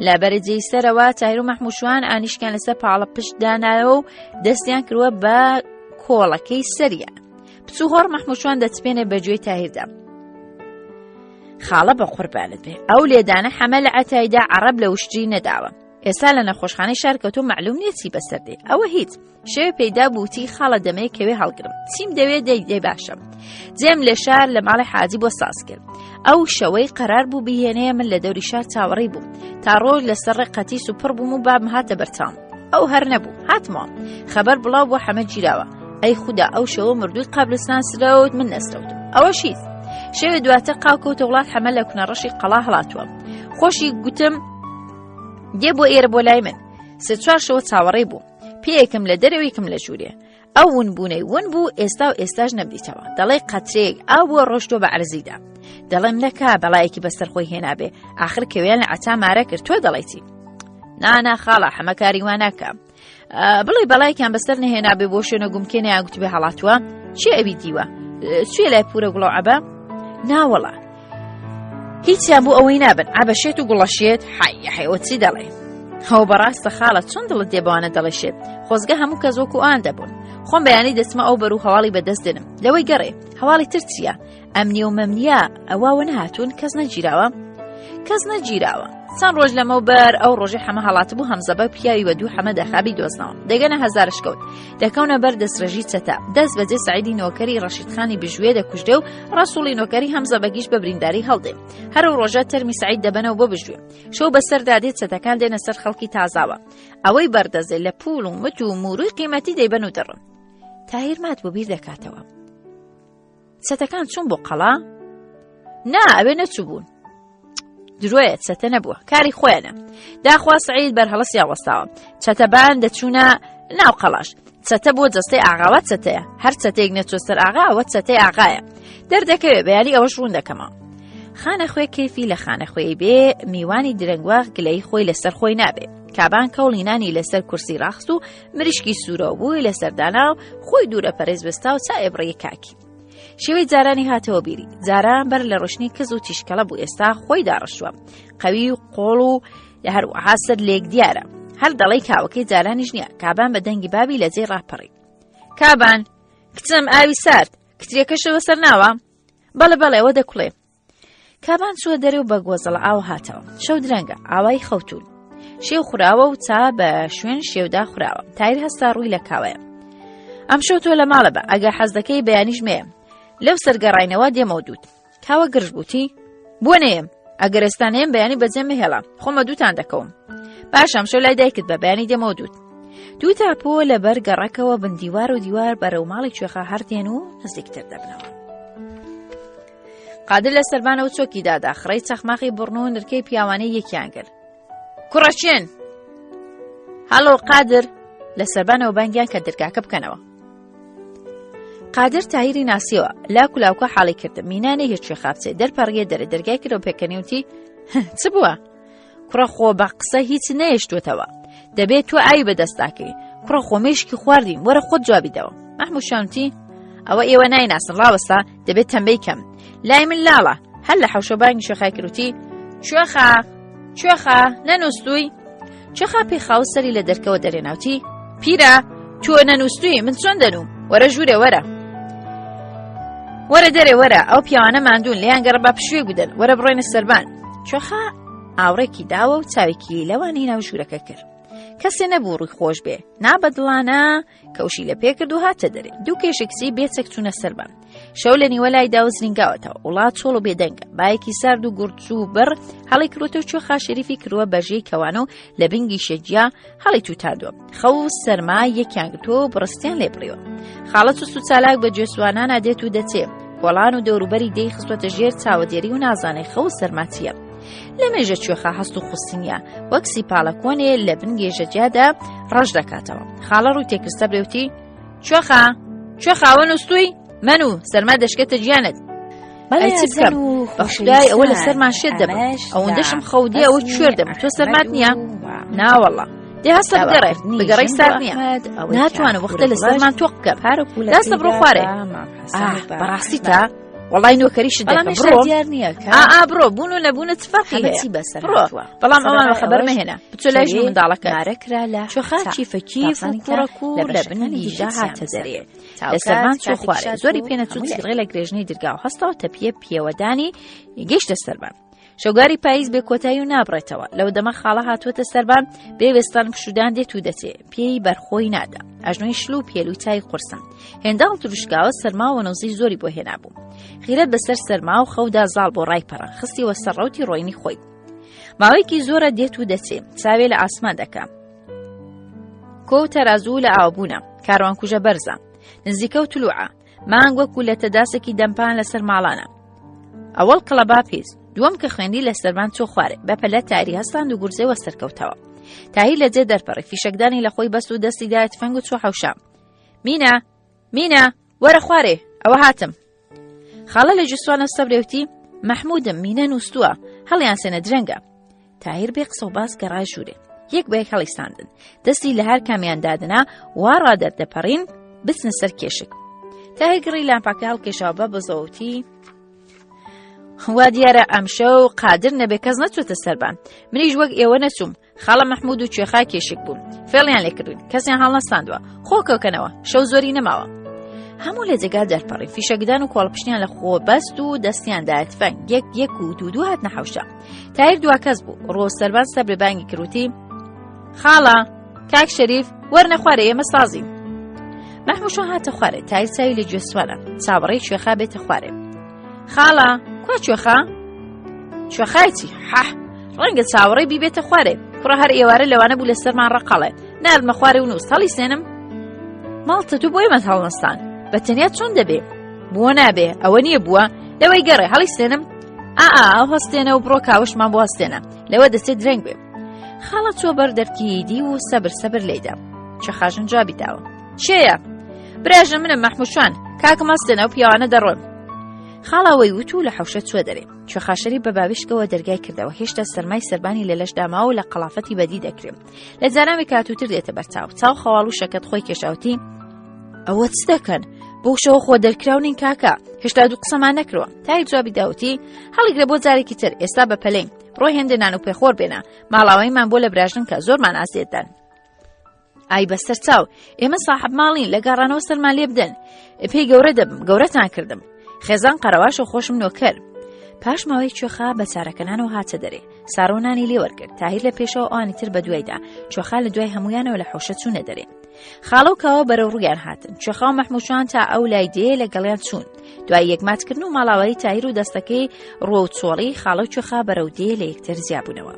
A: لە بەرەجەی سەرەوە تاهیر و مەحموشوان ئانیشکیان لەسەر پاڵە پشت دانایەوە و دەستیان کردووە بە کۆڵەکەی سەریان. پچوهۆڕ مەحموشوان دەچپێنێ بە گوێی تاهیردا. خاڵە بە قوربانت بێ ئەو لێدانە حەمە لە عەتایدا عەڕەب لە وشتری نەداوە. ئێستا لە نەخۆشخانەی شار کەوتوو مەعلوم نییە چی بەسەر دێ. ئەوە هیچ. شەوێ پەیدا بووتی خاڵە دەمێ کەوێ هەڵگرم چیم دەوێ دەی دەی باشە جێم لە شار لە ماڵی حاجی بۆ ساز کرد ئەو شەوەی قەرار بوو بهێنێ من لە دەوری شار چاوەڕێی بووم تا ڕۆژ لەسەر ڕێ قەتیس و پڕ بووم و بابم هاتە بەرچاوم ئەو هەر نەبوو هاتمەوە خەبەر بڵاو بۆ حەمە گیراوە ئەی خودا ئەو شەوە مردووی قابلستان سرەوت من نەسرەوتم ئەوەش هیچ شەوێ دواتر قاو کەوتە وڵات حەمە لە کونەڕەشی قەڵا هەڵاتووە خۆشی گوتم دێ بۆ ئێرە بۆ لای من سێ چوار شەوە چاوەڕێی بوو پێیەکم لە دەرەوەیکم لە ژوورێ ئەو ون بوونەی ون بوو ئێستا و ئێستاش نەمدیتەوە دەڵێ قەترەیەک ئاو بووە ڕۆشتووە بە عەرزیدا دەڵێم نەکا بەڵایەکی بەسەر خۆی هێنابێ ئاخر کەویان لە عەتا مارە کرد تۆ دەڵێتی نانا خاڵە حەمەکاری وا ناکە بڵێ بەڵایکیان بەسەر نەهێنابێ بۆ شوێنە گومکێنیان گوتبێ هەڵاتووە چی ئەوی دیوە چیە لای پورە گوڵەو عەبە ناوەڵا هیچیان بۆ ئەوەی نابن عەبە شێت و گوڵە شێت حەی حەیەوە چی دەڵێ هەو بەڕاستە خاڵە چۆن دڵت دێ بەوانە دەڵێ شێت خۆزگە هەموو کەس وەکو ئان دەبوون خۆم بەیانی دەچمە ئەو بەر و هەواڵی بەدەست دێنم لەوەی گەڕێ هەواڵی تر چییە ئەمنی و مەمنیە ئەواوە نەهاتوون کەس نەگیراوە کەس نەگیراوە چەند ڕۆژ لەمەوبەر ئەو ڕۆژەی حەمە هەڵاتبوو هەمزەبە پیاوی بە دوو حەمە دەخابی دۆزنەوە دەگەنە هەزارشکەوت دەکەونە بەر دەستڕێژی چەتە دەست بەجێ سعیدی نۆکەری ڕەشیدخانی بژوێ دەکوژرێ و ڕەسوڵی نۆکەری هەمزە بەگیش بە برینداری هەڵدێ هەر ئەو ڕۆژە تەرمی سعید دەبەنەوە بۆ بژوێ شەو بەسەردا دێت چەتەکان دێنە سەر خەڵکی تازاوە ئەوەی بەردەزێ لە پوڵ و مت و موروی قیمەتی دەیبەن و دەڕن تاهیر مات بۆ بیر دەکاتەوە چەتەکان چوون بۆ قەڵا؟ نا ئەوێ نەچووبوون درۆیە چەتە نەبووە کاری خۆیانە داخوا سعید بەرهەڵسیا وەستاوە چەتەبان دەچوونە ناو قەڵاش چەتە بۆ جەستەی ئاغاوە چەتەیە هەر چەتەیەک نەچۆ سەر ئاغا ئەوە چەتەی ئاغایە دەردەکەوێ بەیانی ئەوەش ڕوون دەکەمەوە خانە خوێ کەیفی لە خانە خوێی بێ میوانی درەنگواخ گلەی خۆی لەسەر خۆی نابێ کابان کەوڵی نانی لەسەر کورسی ڕاخست و مریشکی سوورەوە بووی لەسەر دانا و خۆی دوورە پەرێز وێستا و چاوێ بڕیە کاکی شێوەی جارانی هاتەوە بیری جاران بەر لە ڕۆشنی کز و تیشکەڵە بوو ئێستا خۆی داڕشتووە قەوی و قۆڵ و لە هەروەها سەر لێک دیارە هەر دەڵێی کاوەکەی جارانیش نییە کابان بە دەنگی بابی لە جێی ڕاپەڕی کابان کچم ئاوی سارد کترێکەشەوە سەر ناوە بەڵێ بەڵێ ئەوە دەکوڵێ کابان چووە دەرێ و بە گۆزەڵە ئاو هاتەوە شەو درەنگە ئاوای خەوتون شێو خوراوە و چا بە شوێن شێودا خوراوە تایر هەستا ڕووی لە کاوەیە ئەم شەو تۆ لە ماڵە بە ئەگە حەز دەکەی بەیانیش مێ لەو سەرگەڕینەوە دێمەوە دووت کاوە گرژ بووتی بۆ نەیەم ئەگەر ئێستا نەیەم بەیانی بەجێ مەهێڵە خۆمە دووتان دەکەوم باشە ئەمشەو لای دایکت بە بەیانی دێمەوە دووت دوو تاپۆ لەبەر گەڕەکەوە بن دیوار و دیوار بەرەو ماڵی کوێخا هەردێن و نزیکتر دەبنەوە. قادر لە سەربانەوە چۆکی دادا خڕەی چەخماخی بڕن و نرکەی پیاوانەی یەکیان کرد کوڕە چێن هەڵۆ قادر لە سەربانەوە بانگیان کە دەرگاکە بکەنەوە قادر تاهیری ناسیەوە لاک و لاوکە حاڵی کردم مینانەی هێچ کوێخا بچێ دەرپەڕیە دەرێ دەرگای کردەوە پێکەنیوتی چ بووە کوڕە خۆ بە قسە هیچ نەیشتوتەوە دەبێت تۆ ئاوی بەدەستاکەی کوڕە خۆ مێشکی خواردین وەرە خۆت جوابی دەوە مەحموو شانتی ئەوە ئێوە نایناسن ڕاوەستا دەبێت تەمبەی کەم لای من لاڵە هەر لە حەوشە بانگی شێخای کروتی کوێخا کوێخا نەنووسوی کوێخا پێخاو سەری لە دەرکەوە دەرێناوتی پیرە تۆ نەنووسوی من چۆن دەنوم وەرە ژوورێ وەرە وەرە دەرێ وەرە ئەو پیاوانە ماندوون لێیان گەڕە با پشوێک بدەن وەرە بڕۆینە سەربان کوێخا ئاوڕێکی داوە و چاوێکی لەوانی ناو ژوورەکە کرد کەسێ نەبوو ڕووی خۆش بێ نابەدڵانە کەوشی لە پێ کرد و هاتە دەرێ دوو کێشکسی بێچەک چوونە سەربان شەو لە نیوە لای دا و زرینگاوەتەوە وڵات چۆڵ و بێدەنگە باەکی سارد و گورج و بڕ هەڵی کروتە و چۆ خاشریفی کردووە بەژێی کەوانە و لە بنگی شەجیا هەڵی توتاندووە خەو و سەرما یەکیان گرتووە و بڕستیان لێ بڕیوە خاڵە چوست و چالاک بە گوێسوانانا دێت و دەچێ کۆڵان و دەوروبەری دێی خستوەتە ژێر چاوەدێری و نازانێ خەو و سەرما چییە لە مێژە کوێخا هەست و خوستنیە وەک سیپاڵە کۆنێ لە بن گێژەجیادا ڕەش دەکاتەوە خاڵە ڕووی تێکرستە برێوتی کوێخا کوێخاوە نووسوی من و سەرما دەشکێتە گیانت ئەی چ بکەم بە خودای ئەوە لەسەرمان شێت دەبم ئەوەندەشم خەو دێ ئەوە کوێر دەبم تۆ سەرمات نییە ناوەڵا دێ هەستە بگەڕێ بگەڕێی سارد نییە ناتوانم وەختە لەسەرمان تۆق بکەم دەستە بڕۆ خوارێ بەڕاستی تا؟ وەڵای نۆکەریشت
B: بەڵام
A: دەکەم
B: هێشتا
A: بڕۆ
B: دیار نییە کە
A: ئا ئا بڕۆ بوون و نەبوونت چ فەرقی
B: هەمە
A: هەیە
B: چی بەسەر
A: بڕۆ
B: هاتووە.
A: بەڵام ئەوان
B: سەرەڕای
A: خەبەر
B: ئەوەش
A: مەهێنە بچۆ لای ژن و
B: کەوێ
A: منداڵەکەت
B: مارە کرا لە
A: چۆخا
B: هەتا.
A: چیفە کیف و
B: تاسانی کە
A: کوڕەک و
B: لە
A: لە بن
B: بەشەکانی
A: دیژە
B: دیکە
A: هاتە
B: چیان
A: دەرێ
B: بەسەر.
A: لە سەربان چۆ
B: کاتێک
A: خوارێ
B: شاد
A: زۆری
B: بوو،
A: پێ نەچوو
B: هەموو
A: چیڕێ لە گرێژنەی درگا و هەستا و تەپیە پێوەدانی گەیشتە سەربان شەوگاری پاییز بێ کۆتایی و نابڕێتەوە لەو دەمە خاڵە هاتووەتە سەربان بێ وێستان پشودان دێت و دەچێ پێی بەرخۆی نادا ئەژنۆی شل و پێلوی چای قورسە هێنداڵ تروشکاوە سەرما و نەوزی زۆری بۆ هێنابوو غیرەت بەسەر سەرما و خەودا زاڵ بۆ ڕای پەڕە خستیوە سەر ڕوتی ڕۆینی خۆی ماوەیەکی زۆرە دێت و دەچێ چاوێ لە ئاسمان دەکا کۆ و تەرازوو لە ئاوبوونە کاروان کوژە بەرزە نزیکە و تلوعە مانگ وەکو لە تەداسێکی دەمپان لەسەر ماڵانە ئەوەڵ کڵەبا پیس دووەم کە خوێندی لە سەربان چۆ خوارێ بە پەلە تاری هەستاند و گورزێوە سەرکەوتەوە تاهیر لە جێ دەرپەڕی فیشەکدانی لە خۆی بەست و دەستی دایە تفەنگ و چۆ حەوشە مینا مینا وەرە خوارێ ئەوە هاتم خاڵە لە جوسوانە سەبرێوتی مەحمودم مینە نووسووە هەڵیان سێنە درەنگە تاهیر بێ قسە و باس گەڕای ژوورێ یەک بە یەک هەڵیساندن دەستی لە هەر کامیان دادنا وا ڕادەردەپەڕین بچنە سەر کێشک تاهیر گڕی لامپاکە هەڵکێشاوە بە بەزەوتی وا دیارە ئەمشەو قادر نەبێ کەس نەچۆتە سەربان منیش وەک ئێوە نەچووم خاڵە مەحمود و کوێخا کێشک بوون فێڵیان لێکردوین کەسیان هەڵنەستاندووە خۆ کۆکەنەوە شەو زۆری نەماوە هەموو لە جێگا دەرپەڕی فیشەکدان و کۆڵپشتیان لە خۆ بەست و دەستیان دایە تفەنگ یەک یەک و دوو دوو هاتنە حەوشە تایر دوا کەس بوو ڕۆ سەربان سەبرێ بانگی کروتی خاڵە کاک شەریف وەرنە خوارێ ئێمە سازین مەحموشۆ هاتە خوارێ تایر چاوی لە گوێسوانە چاوەڕێی کوێخا بێتە خوارێ خاڵە کوا کوێخا کوێخای چی حە ڕەنگە چاوەڕێی بیبێتە خوارێ کوڕە هەر ئێوارە لەوانە بوو لە سەرمان ڕەقەڵێ ناردمە خوارێ و نووس هەڵی سێنم ماڵتە تو بۆ ئێمەت هەڵنەستان بە تەنیا چۆن دەبێ بووە نابێ ئەوە نییە بووە لەوەی گەڕێ هەڵی سێنم ئا ئەو هەستێنە و بڕۆ کاوشمان بۆ هەستێنە لەوە دەچێت درەنگ بێ خاڵە چۆ بەر دەرکی دی و سەبر سەبر لێدا چەخاژن جوابی داوە چێیە براژە منە مەحموشان کاکم هەستێنە و پیاوانە دەڕۆن خاڵاوەی وت و لە حەوشە چوە دەرێ چۆخاشەری بە باویشکەوە دەرگای کردەوە هێشتا سەرمای سەربانی لە لەش داماوە لە قەڵافەتی بەدی دەکرێت لە جاراوی کاتوتر دێتە بەرچاو چاو خەواڵ و شەکەت خۆی کێشاوتی ئەوە چ دەکەن بۆ شەوە خۆ دەرکراو نین کاکە هێشتا دوو قسەمان نەکرەوە تای جوابی داوتی هەڵیگرە بۆ جارێکی تر ئێستا بە پەلین ڕۆ هێندە نان و پێخۆر بێنە ماڵاواییمان بۆ لە براژن کە زۆرمان ئازیێتدان ئای بەسەر چاو ئێمە ساحب ماڵین لە گەڕانەوە سەرمان لێ بدەن پێی گەورە دەبم گەورەتان کردم خێزان قەرەواش و خۆشم نۆکەر پاش ماوەی کوێخا بە چارەکەنانەوە هاتە دەرێ سارۆ نانی لێ وەرگرت تاهیر لە پێشەوە ئەوانی تر بە دوایدا کوێخا لە دوای هەمویانەوە لە حوشە چوونە دەرێ خاڵە و کاوە بەرەو ڕوویان هاتن کوێخا و مەحموچان تا ئەو لای دێ لەگەڵیان چوون دوای یەکماتکردن و ماڵاوایی تاهیر و دەستەکەی ڕوە و چۆڵی خاڵە و کوێخا بەرەو دێ لە یەکتر زیابوونەوە.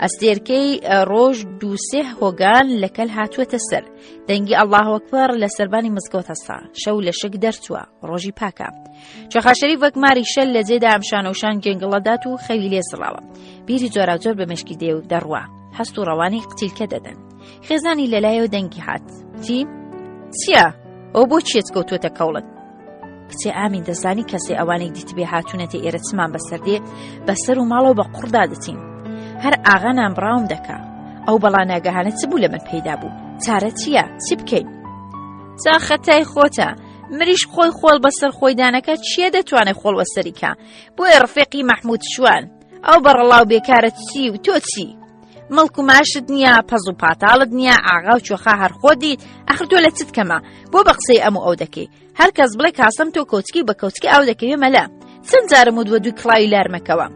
A: ئەستێرکەی ڕۆژ دووسێ هۆگان لەکەل هاتووەتە سەر دەنگی ئەڵڵاهوەکبەر لە سەربانی مزگەوت هەستا شەو لە شک دەرچووە ڕۆژی پاکە چەخاشەری وەک ماری شەل لە جێدا ئەمشانەوشان گێنگڵەدات و خەوی لێ زڕاوە بیری جۆراوجۆر بە مشکی دێ و دەڕوا هەست و ڕەوانی قتیلکە دەدەن خێزانی لەلایەوە دەنگی هات چی چییە ئەو بۆ چێت کەوتووەتە کەوڵت کچێ ئامین دەزانی کەسێ ئەوانەی دیتبێ هاتوونەتە ئێرە چمان بەسەر دێ بەسەر و ماڵەوە بە قوڕدا دەچین هەر ئاغا نانبڕاوم دەکا ئەو بەڵا ناگەهانە چ بوو لە من پەیدا بوو چارە چییە چی بکەین جا خەتای خۆتە مریش خۆی خۆڵ بەسەر خۆیدانەکە چییە دەتوانێت خۆڵ وەسەریکە بۆیە ڕفێقی مەحمود شوان ئەو بەڕەڵاو بێکارە چی و تۆ چی مڵک و ماشت نییە پەز و پاتاڵت نییە ئاغا و چۆخا هەر خۆ دیت ئەخر تۆ لە چت کەمە بۆ بە قسەی ئەم و ئەو دەکەی هەر کەس بڵێ کاسەم تۆ کەوچکی بە کەوچکی ئاو دەکەوێ مەلا چەند جارم و دووە دووی کڵاوی لارمەکەوە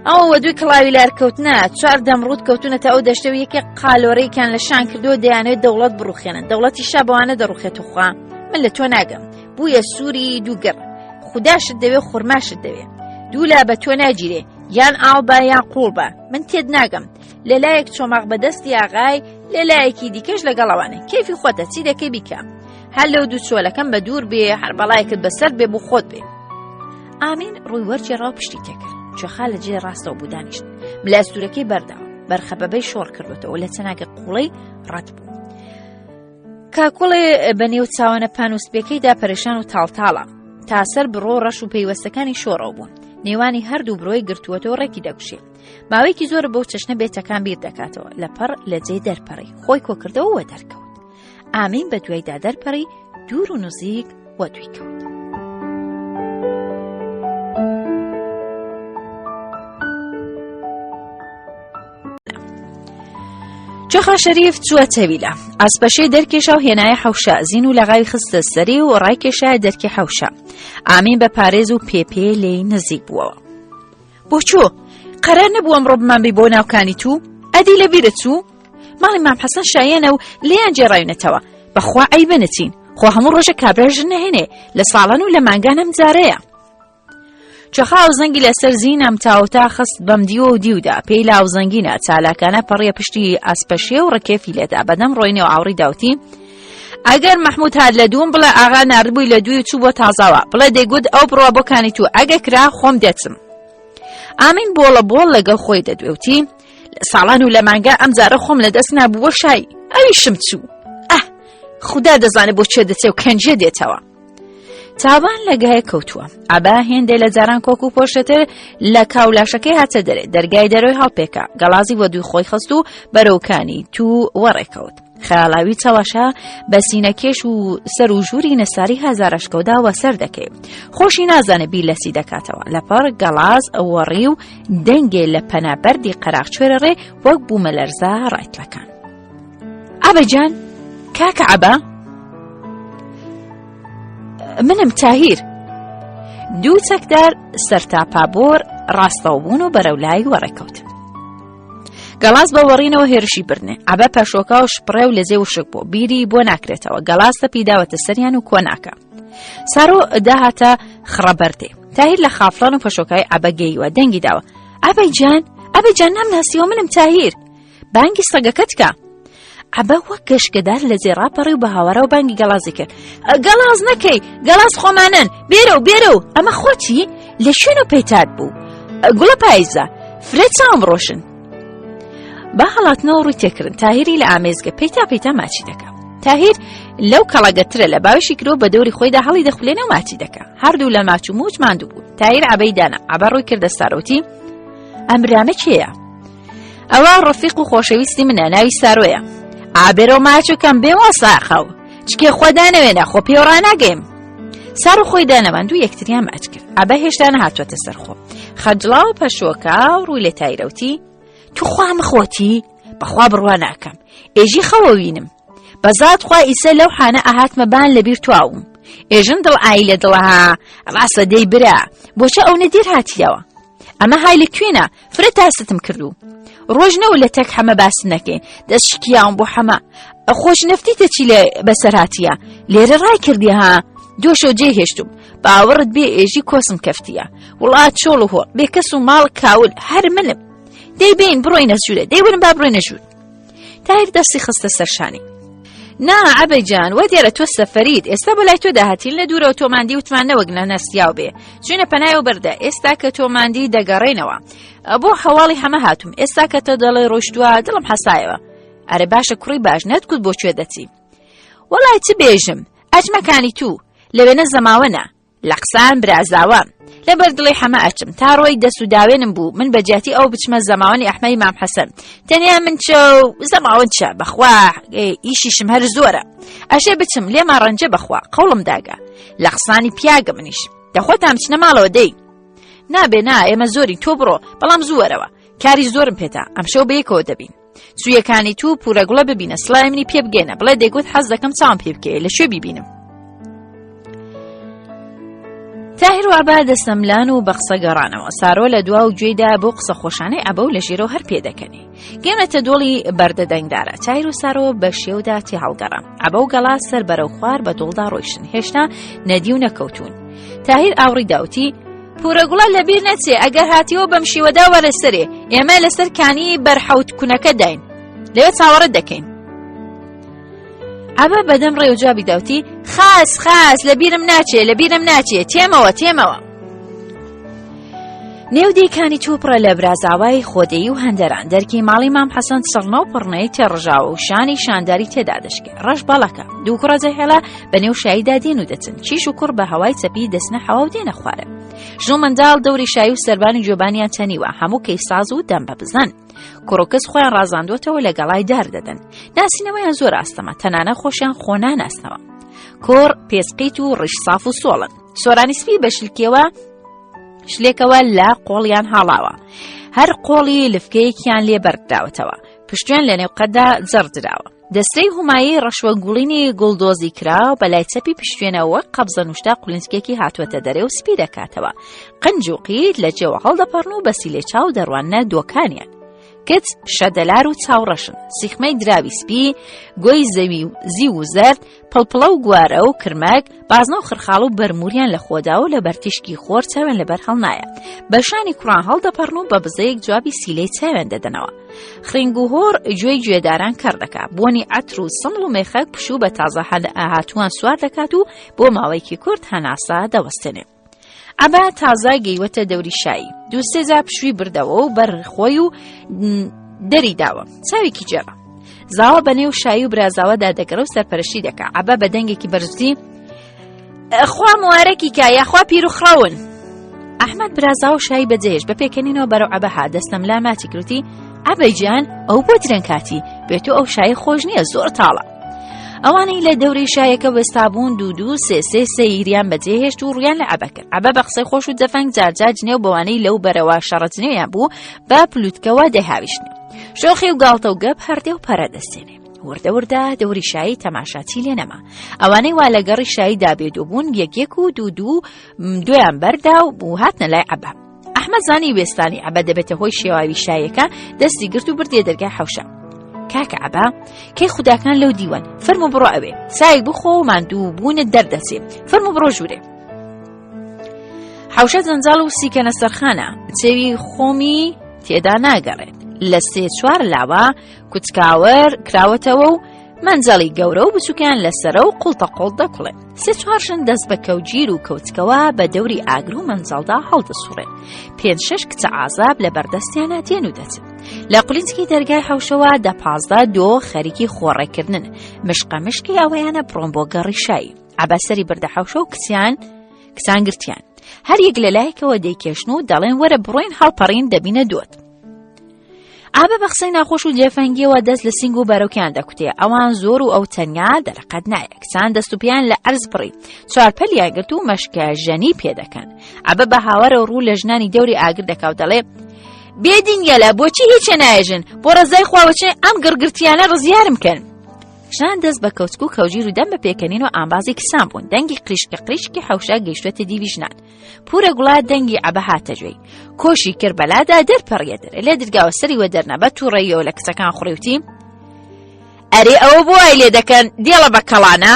A: ئەوە وە دووی کڵاوی لار کەوتنە چوار دەم ڕوت کەوتونەتە ئەو دەشتە و یەکێک قالۆرەیەکیان لە شان کردووە دەیانەوێت دەوڵەت بڕوخێنن دەوڵەتی شا بەوانە دەڕوخێت توخوا من لە تۆ ناگەم بوویە سووری دووگەڕ خوداشت دەوێ خورماشت دەوێ دوولا بە تۆ ناگیرێ یان ئاڵ بە یان قوڵ بە من تێت ناگەم لەلایەک چۆماق بەدەستی ئاغای لەلایەکی دیکەش لەگەڵەوانە کەیفی خۆتە چی دەکەی بیکە هەر لەو دوو چۆلەکەم بە دوور بێ هەر بەڵایەکت بەسەر بێ بۆ خۆت بێ ئامین ڕووی وەرگێڕا و پشتی تێکرد چۆخا لە جێ ڕاستەوە بوو دانیشت ملاستورەکەی بەرداوە بەرخەبەبەی شۆڕ کردوێتەوە لە چەناگە قوڵەی ڕەت بوو کاکوڵێ بە نێو چاوانە پانوسپێکەیدا پەرێشان و تاڵتاڵە تا سەر بڕۆ ڕەش و پەیوەستەکانی شۆڕەوە بوون نێوانی هەردوو برۆی گرتووەتەوە ڕێکی دەکوشێ ماوەیەکی زۆر بەو چەشنە بێتەکان بیر دەکاتەوە لە پەڕ لە جێ دەرپەڕی خۆی کۆکردەوە وە دەرکەوت ئامین بە دوایدا دەرپەڕی دوور و نزیک وە دوی کەوت. چۆخا شەریف چووە تەویلە ئاسپەشەی دەرکێشا و هێنایە حەوشە زین و لەغاوی خستە سەری و ڕایکێشایە دەرکی حەوشە ئامین بە پارێز و پێپێ لێی نزیک بووەوە بۆ چۆ قەرار نەبوو ئەمڕۆ بمان بی بۆ ناوکانی تو ئەدی لە بیرە چوو ماڵی مام حەسەن شایەنە و لێیان جێڕاوینەتەوە بەخوا عەیبە نەچین خۆ هەموو ڕۆژە کابرا ژن نەهێنێ لە ساڵان و لە مانگان ئەم جارەیە چەخا و زەنگی لەسەر زینم تاوتا خست بەم دیوە و دیودا پێی لاو زەنگینە چالاکانە پەڕیە پشتی ئاسپەشێ و ڕکێفی لێدا بەدەم ڕۆینێ و ئاوڕی داوتی ئەگەر مەحمود هات لە دووم بڵێ ئاغا ناردبووی لە دووی چوو بۆ تازاوە بڵێ دەیگوت ئەو بڕوا بۆ کانی تو ئەگە کرا خۆم دەچم ئامین بۆڵە بۆڵ لەگەڵ خۆی دەدوێوتی لە ساڵان و لە مانگا ئەم جارە خۆم لە دەست نابووە شای ئەویشم چوو ئەه خودا دەزانێت بۆ چێ دەچێ و کەنجێ دێتەوە تاوان لە گایە کەوتووە ئەبا هێندێ لە جاران کۆک و پۆشتر لە کاولاشەکەی هاتە دەرێ دەرگای دەرۆی هەڵپێکا گەڵازی بۆ دوی خۆی خست و بەرەوکانی تو وەڕێکەوت خەیاڵاوی چەواشە بە سینەکێش و سەر و ژووری نەساری هەزارەشکەودا وەسەر دەکەی خۆشی نازانێ بیر لەسی دەکاتەوە لەپڕ گەڵاز وەڕی و دەنگێ لە پەنابەردی قەراغ کوێرە ڕێ وەک بوومەلەرزە ڕایتلەکان عەبە جان کاکە عەبە منم تاهیر دوو چەکدار سەرتاپابۆر ڕاستەوە بوون و بەرەو لای وەڕێکەوتن گەڵاس بە وەڕینەوە هێرشی بردنێ عەبە پەشۆکا و شپڕێ و لەجێ وشک بوو بیری بۆ ناکرێتەوە گەڵاس تەپی داوەتە سەریان و کۆ ناکە سارۆ داهاتە خڕەبەردێ تاهیر لە خافڵان و پەشۆکای عەبە گەیوە دەنگی داوە عەبەی جان عەبەی جان نامناسیەوە منم تاهیر بانگی سەگەکەت کە عەبە وەک گەشکەدار لە جێ ڕاپەڕی و بە هاوارەوە بانگی گەڵازی کرد گەڵاز نەکەی گەڵاز خۆمانن بێرە و بێرە و ئەمە خۆتی لە شوێن و پەیتات بوو گوڵە پایزە فرە چاوم ڕۆشن با هەڵاتنەوە ڕووی تێکردن تاهیری لە ئامێزگە پەیتا پەیتا ماچی دەکا تاهیر لەو کەڵەگەترە لە باوشی کرۆ بە دەوری خۆیدا هەڵی دەخولێنە و ماچی دەکا هەردوو لە ماچ و موچ ماندوو بوو تاهیر عەبەی دانا عەبە ڕووی کردە سارۆتی ئەمرانە کێیە ئەوە ڕەفیق و خۆشەویستی منە ناوی سارۆیە ئابێرەوە ماچەکەم بێ واساخەو چکێ خوا دانەوێنە خۆ پێوە ڕاناگەیم سارۆ خۆی دانەواند و یەکتریان ماچ کرد ئەبە هێشتا نەهاتووەتە سەر خۆ خەجڵا و پەشۆکا و ڕووی لە تایرەوتی توخوا مخۆتی بەخوا بڕوا ناکەم ئێژی خەوەوینم بەزات خوا ئیسە لەو حانە ئەهاتمە بان لەبیر تواوم ئێژن دڵ ئای لە دڵەها ڕاستە دەی برا بۆچە ئەو نەدیر هاتیەوە ئەمە های لە کوێنە فرە تاستم کردو ڕۆژ نەوە لە تەک حەمە باس نەکەین دەست شکیاوم بۆ حەمە خۆش نەفتیتە چی لێ بەسەر هاتیە لێرە ڕای کردی ها دۆشۆ جێ هێشتم باوەڕت بێ ئێژی کۆسم کەفتیە وڵات چۆڵ و هۆ بێکەس و ماڵ کاول هەر منم دەی بین بڕۆینە ژوورە دەی ورم با بڕۆینە ژوور تاهیر دەستی خستە سەر شانی نا عەبەی جان وە دیارە تۆ سەفەریت ئێستا بۆ لای تۆ داهاتین لە دوورەوە تۆماندی وتمان نەوەک نە نەستیاو بێ چوینە پەنای و بەردە ئێستا کە تۆماندی دەگەڕێنەوە بۆ هەواڵی هەمە هاتوم ئێستا کە تۆ دەڵێ ڕۆیشتووە دڵم حەسایەوە ئەرێ باشە کوڕی باش نەتکوت بۆ کوێ دەچی وەڵای چ بێژم ئەجمەکانی تو لەوێنە زەماوەنە لە قسان برازاوە لەبەر دڵی حەمە ئەچم تا ڕۆی دەس و داوێنم بوو من بە جیاتی ئەو بچمە زەماوەنی ئەحمەی مام حەسەن تەنیا من چە و زەماوەن چە بەخوا ئیشیشم هەر زۆرە ئەشێ بچم لێما ڕەنجە بەخوا قەوڵم داگە لە قسانی پیاگە منیش دەخۆتان بچنە ماڵەوە دەی نابێ نا ئێمە زۆری تۆ بڕۆ بەڵام زووەرەوە کاری زۆرم پێتا ئەمشەو بەیەکەوە دەبین سویەکانی تو پورەگوڵە ببینە سڵای منی پێ بگەێنە بڵێ دەیگوت حەز دەکەم چاوم پێ بکەوێ لە کوێ بیبینم تاهیر و عەبا دەسەملان و بە قسە گەڕانەوە سارۆ لە دوا و گوێیدا بۆ قسە خۆشانەی عەبە و لە ژێرەوە هەر پێدەکەنی گەمەتە دۆڵی بەردە دەنگدارە تاهیر و سارۆ بە شێودا تێ هەڵگەڕان عەبە و گەڵا سەر بەرەو خوار بە دۆڵدا ڕۆیشتن هێشتا نەدی و نەکەوتون تاهیر ئاوڕی داوتی پورەگوڵە لەبیر نەچێ ئەگەر هاتیەوە بەم شیوەدا وەرە سەرێ ئێمە لەسەر کانی بەرحەوت کونەکە داین لەوێ چاوەڕێت دەکەین ئەمە بەدەم ڕێ و جوابی داوتی خاس خاس لەبیرم ناچێ لەبیرم ناچێ تێمەوە تێمەوە نێو دێکانی چوپڕە لە برازاوای خۆدەیی و هەندەران دەرکی ماڵی مام حەسەن سڕنە و پڕنەی تێڕژاوە و شانی شانداری تێدا دەشکێ ڕەش باڵەکە دوو کوڕە جەهێڵە بە نێو شاییدا دێن و دەچن کیش و کوڕ بە هەوای چەپی دەچنە حەوا و دێنە خوارە ژن و منداڵ دەوری شایی و سەربانی جۆبانیان چەنیوە هەموو کەیساز و دەم بە بزن کوڕ و کەس خۆیان ڕازاندوەتەوە لە گەڵای دار دەدەن ناسینەوەیان زۆر ئاستەمە تەنانە خۆشیان خۆ ناناسنەوە کوڕ پێسقیت و ڕیش ساف و سۆڵن سۆرانی سپی بە شلکیەوە. شلێکەوە لە قۆڵیان هاڵاوە هەر قۆڵی لفکەیەکیان لێ بەردراوەتەوە پشتیان لە نێو قەدا جەڕدراوە دەستەی هومایی ڕەشوە گوڵینی گوڵدۆزی کرا بە لای چەپی پشتێنەوە وەک قەبزە نوشتا قولینچکێکی هاتووەتە دەرێ و سپی دەکاتەوە قنج و قیت لە جێوە هەڵدەپەڕن و بەسی لێ چاو دەڕواننە دۆکانیان کچ شەدەلار و چاوڕەشن سیخمەی دراوی سپی گۆی زەوی و زیو و زەرد پڵپڵە و گوارە و کرمەک، بازنە و خرخاڵ و بەرموریان لە خۆدا و لە بەر تیشکی خۆر چاویان لەبەر هەڵنایە. بە شانی کوڕان هەڵدەپەڕن و بە بزەیەک جوابی سیلەی چاویان دەدەنەوە. خرینگ و هۆڕ گوێی گوێداران کەڕ دەکا. بۆنی عەتر و سمڵ و مێخەک پشوو بە تازە هاتووان سوار دەکات و بۆ ماوەیەکی کورت هەناسە دەوەستێنێ. عەبا تازە گەیوەتە دەوری شایی دوو سێ جار پشووی بردەوە و بەر خۆی و دەری داوە چاوێکی جێڕە زاوە بە نێو شایی و برازاوەدا دەگەڕە و سەرپەرشتی دەکا عەبا بە دەنگێکی بەرزی خوا موارەکی کا یاخوا پیر و خڕەون ئەحمەد برازاوە شایی بەجێهێشت بە پێکەنینەوە بەرەو عەبە هات دەستەم لا ماچی کردی عەبەی گیان ئەو بۆ درەنگ هاتی بێتۆ ئەو شایی خۆش نییە زۆر تاڵە ئەوانەی لە دەورەی شایەکە وێستابوون دوو دوو سێ سێ سەیریان بەجێهێشت و ڕویان لە عەبە کرد عەبە بە قسەی خۆش و دەفەنگ جارجار جنێو بەوانەی لەو بەرەوە شەڕە جنێویان بوو بە پلوتکەوە دەهاویشتن شۆخی و گاڵتە و گەپ هەردێ و پەرە دەستێنێ وردە وردە دەوری شایی تەماشاچی لێ نەما ئەوانەی وا لە گەڕی شایی دابێدۆ بوون یەک یەک و دوو دوو دویان بەردا و هاتنە لای عەبە ئەحمەد زانی وێستانی عەبە دەبێتە هۆی شێواوی شایەکە دەستی گرت و بردیە دەرگای حەوشە کاکە عەبە کەی خوداکان لەو دیوەن فەرمو بڕۆ ئەوێ سایەک بخۆ و ماندوو بوونت دەردەچێ فەرمو بڕۆ ژوورێ حەوشە جەنجاڵ و سیکەنە سەرخانە چێوی خۆمی تێدا ناگەڕێت لە سێ چوار لاوە کوچکاوەر کراوەتەوە و مەنجەڵی گەورە و بچووکیان لەسەرە و قوڵتە قوڵ دەکوڵێن سێ چوار ژن دەست بە کەوگیر و کەوچکەوە بە دەوری ئاگر و مەنجەڵدا هەڵدەسوڕێن پێنج شەش کچە ئازاب لە بەردەستیانە دێن و دەچن لە قولینچکی دەرگای حەوشەوە دە 15 دۆ خەریکی خۆڕێکردنن مشقە مشکی ئەوەیانە بڕۆن بۆ گەڕی شایی عەبا سەری بردە حەوشە و کچیان کچان گرتیان هەر یەک لە لایەکەوە دەیکێشن و دەڵێن وەرە بڕۆین هەڵپەڕین دەبینە دۆت ئابە بە قسەی ناخۆش و جێفەنگیەوە دەست لە سینگ و بەرەوکیان دەکوتێ ئەوان زۆر و ئەو تەنیا دەرەقەت نایە کچان دەست و پیان لە ئەرز بڕی چوارپەلیان گرت و مەشکە ژەنی پێدەکەن ئەبە بە هاوارەوە ڕوو لە ژنانی دەوری ئاگر دەکا و دەڵێ بێدینگەلە بۆچی هیچە نایژن بۆ ڕزای خواوەچێ ئەم گڕگرتیانە ڕزیارم کەن ژنان دەست بە کەوچک و کەوجیر و دەم بە پێکەنین و ئامبازی کچان بوون دەنگی قریشکە قریشکی حەوشە گەیشتوەتە دیوی ژنان پورە گوڵا دەنگی عەبە هاتە گوێی کۆشی کرد بەلادا دەرپەڕیە دەرێ لە درگاوە سەری وەدەرنا بە تووڕەیەوە لە کچەکان خوڕیوتی ئەرێ ئەوە بۆ وای لێ دەکەن دێڵە بە کەڵانە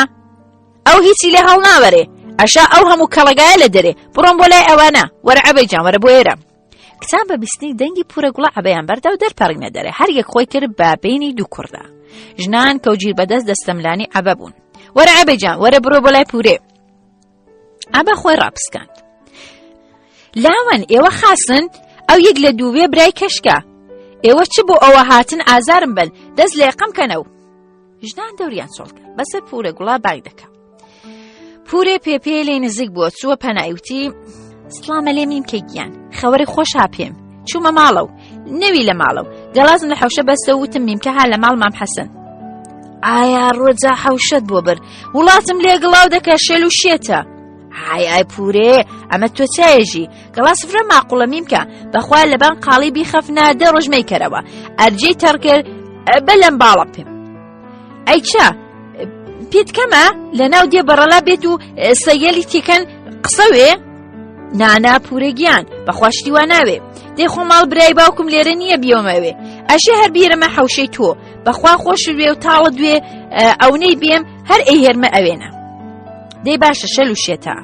A: ئەو هیچی لێ هەڵناوەرێ ئەشا ئەو هەموو کەڵەگایە لە دەرێ بڕۆم بۆ لای ئەوانە وەرە عەبەی جان وەرە بۆ ئێرە کچان بە بیستنی دەنگی پورە گوڵە عەبەیان بەردا و دەرپەڕینە دەرێ هەر یەک خۆی کرد بە بینی دوو کوڕدا ژنان کەوجیر بەدەست دەستەملانی عەبە بوون وەرە عەبەی جان وەرە بڕۆ بۆ لای پورێ ئەبە خۆی ڕاپسکاند لاوەن ئێوە خاسن ئەو یەک لە دووێ برای کەشکە ئێوە چ بۆ ئەوە هاتن ئازارم بن دەست لە یەقەم کەنەو ژنان دەوریان چۆڵ کرد بەسەر پورە گوڵا بای دەکا پورێ پێپێ لێ نزیک بووە چووە پەنایوتی سڵامە لێ میم کە گیان خەوەری خۆشا پێم چوومە ماڵە و نەوی لە ماڵە و گەڵازم لە حەوشە بەستە وتم میمکە ها لە ماڵ مام حەسەن ئایا ڕۆجا حەوشەت بۆ بر وڵاتم لێ گڵاو دەکە شێل و شێتە های ئای پورێ ئەمە تۆ چایەژی گەڵا سفرە ماقوڵە میمکە بەخوا لەبان قاڵی بیخەفنە دە ڕۆژ مەیکەرەوە ئەرجەی تەڕکرد بەلەم باڵە پێم ئەی چا پێت کەمە لە ناو دێ بەڕەلا بێت و سەیەلی تێکەن قسەوێ نانا پورە گیان بەخواشتی وا ناوێ دێ خۆ ماڵ برای باوکم لێرە نییە بیۆمەوێ ئەشێ هەر بیرەمە حەوشەی تۆ بەخوا خۆش وێ و تاڵە دوێ ئەونەی بێم هەر ئەیهێرمە ئەوێنە دەی باشە شەل و شێتە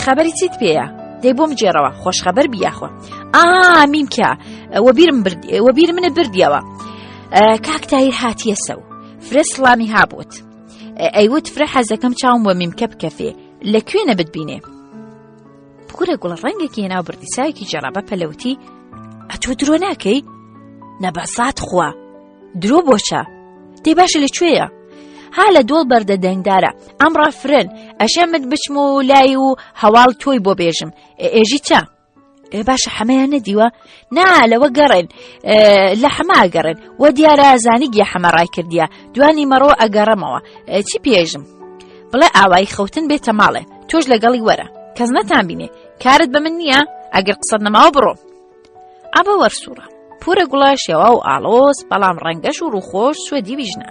A: خەبەری چیت پێیە دەی بۆم جێڕەوە خۆش خەبەر بیاخۆ ئا میمکە وەبیرم برد وەبیر منە بردیەوە کاک تایر هاتیەسەو فرە سڵامی هابوت ئەیوت فرە حەزەکەم چاوم وە میمکە بکەفێ لە کوێ نەبت بینێ بکورە گوڵە ڕەنگێکی هێناو بردی ساوێکی جێڕا بە پەلەوتی ئەتۆ درۆ ناکەی نەبەسات خوا درۆ بۆچە دەی باشە لە کوێیە ها لە دۆڵ بەردە دەنگدارە ئەمڕا فرن ئەشێ من بچم و لای و هەواڵ تۆی بۆ بێژم ئێژی چە ئێ باشە حەمەیان نەدیوە نا لەوە گەڕێن لە حەما گەڕێن وە دیارە زانی گیە حەمە ڕای کردیە دوانی مەڕۆ ئەگەڕەمەوە چی پێژم بڵێ ئاوایی خەوتن بێتە ماڵێ تۆش لەگەڵی وەرە. کەس نەتان بینێ کارت بە من نییە ئەگەر قسەت نەماوە بڕۆ ئەبە وەرسوڕە پورە گوڵە شێوا و ئاڵۆز بەڵام ڕەنگەش و ڕووخۆش چوە دیوی ژنە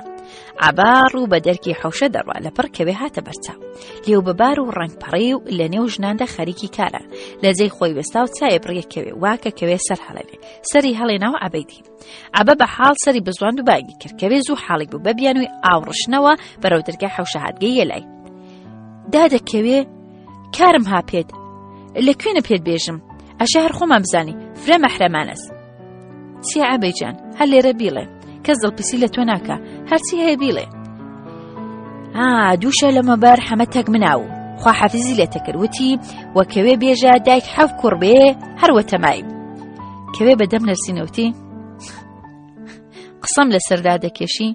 A: عەبا ڕوو بە دەرکی حەوشە دەڕوا لە پڕ کەوێ هاتە بەرچاو لێو بەبار و ڕەنگ پەڕی و لە نێو ژناندا خەریکی کارە لە جێی خۆی وێستا و چاوێ بڕیە کەوێ واکە کەوێ سەر هەڵێنێ سەری هەڵێنا و عەبەی دی عەبە بە حاڵ سەری بزواند و باگی کرد کەوێ زوو حاڵی بوو بە بیانووی ئاوڕشنەوە بەرەو دەرگای حەوشە هاتگەیە لای دادە کەوێ کارم ها پێت لە کوێنە پێت بێژم ئەشە هەر خۆمان بزانی فرە مەحرەمانەس چیە عەبەی جان هەر لێرە بیڵێ کەس دڵپیسی لە تۆ ناکە هەرچی هەیە بیڵێ ئا دووشە لەمەبەر حەمە تەک مناو خوا حەفیزی لێ تەکرد وتی وەکەوێ بێژە دایک حەف کوڕ بێ هەر وەتەمای کەوێ بەدەم نەرسینەوتی قسەم لەسەردا دەکێشی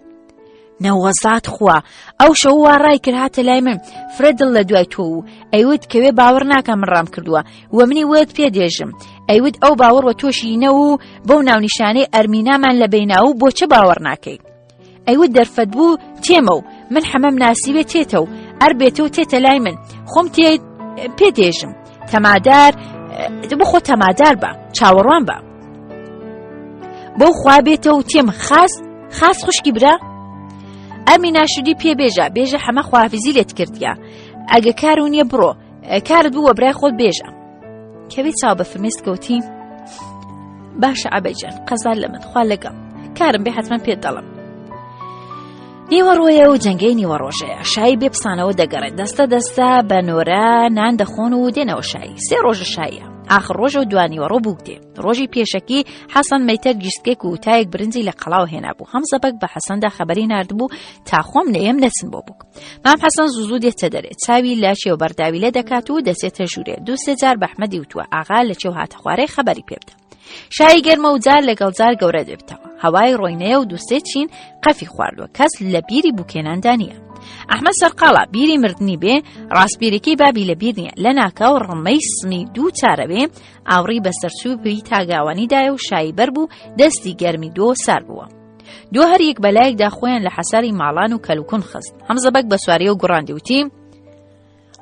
A: نەوەزات خوا ئەو شەو وا ڕای کرد هاتە لای من فرە دڵ لە دوای تۆ و ئەیوت کەوێ باوەڕ ناکە من ڕام کردووە و منی وت پێ دێژم ئەیوت ئەو باوەڕ وە تۆشی نە و بەو ناونیشانەی ئەرمینامان لە بەینا و بۆ چ باوەڕ ناکەی ئەیوت دەرفەت بوو تێمە و من حەمەم ناسیوێ تێتە و ئەر بێتە و تێتە لای من خۆم تێ پێ دێژم تەمادار بخۆ تەمادار بە چاوەڕوان بە بەو خوا بێتەوە تێم خاس خاس خوشکی برا ئەمی ناشودی پێ بێژە بێژە حەمە خوافیزی لێت کردیا ئەگە کار و نییە بڕۆ کارت بووە برای خۆت بێژە کەوی چاو بە فرمێست کەوتی باشە عەبەجان قەزار لە من خوا لەگەڵ کارم بێ حتمما پێت دەڵم نیوەڕۆیە و جەنگەی نیوەڕۆژەیە شایی بێ پسانەوە دەگەڕێت دەستە دەستە بە نۆرە نان دەخۆن و دێنەوە شایی سێ ڕۆژە شاییە ئاخر ڕۆژە و دوانیوەڕۆ بووک دێ ڕۆژی پێشەکی حەسەن مەیتەر گیسکێک و تایەک برنجی لە قەڵاو هێنابوو هەمزە بەگ بە حەسەندا خەبەری ناردبوو تا خۆم نەیەم نەچن بۆ بووک مام حەسەن زوو دێتە دەرێ چاوی لە چێو بەرداوی لێ دەکات و دەچێتە ژوورێ دوو سێ جار بە ئەحمەدی وتووە ئاغا لە چێو هاتە خوارێ خەبەری پێ بدە شایی گەرمە و جار لەگەڵ جار گەورە دەبێتەوە هەوای ڕۆینەیە و دووسێ چین قەفی خواردووە کەس لە بیری بوکێناندا نییە ئەحمەد سەرقاڵە بیری مردنی بێ ڕاستبیرەکەی بابی لە بیر نییە لە ناکاو ڕمەی سمی دوو چارەوێ ئاوڕی بەسەرچوو تاگاوانی دایە و شایی بەر بوو دەستی گەرمی دۆ سار بووە. دو هەر یەک بەلایەکدا خۆیان لە حەساری ماڵان و کەلوکون خست هەمزە بەگ بە سواریە و گوڕاندی وتی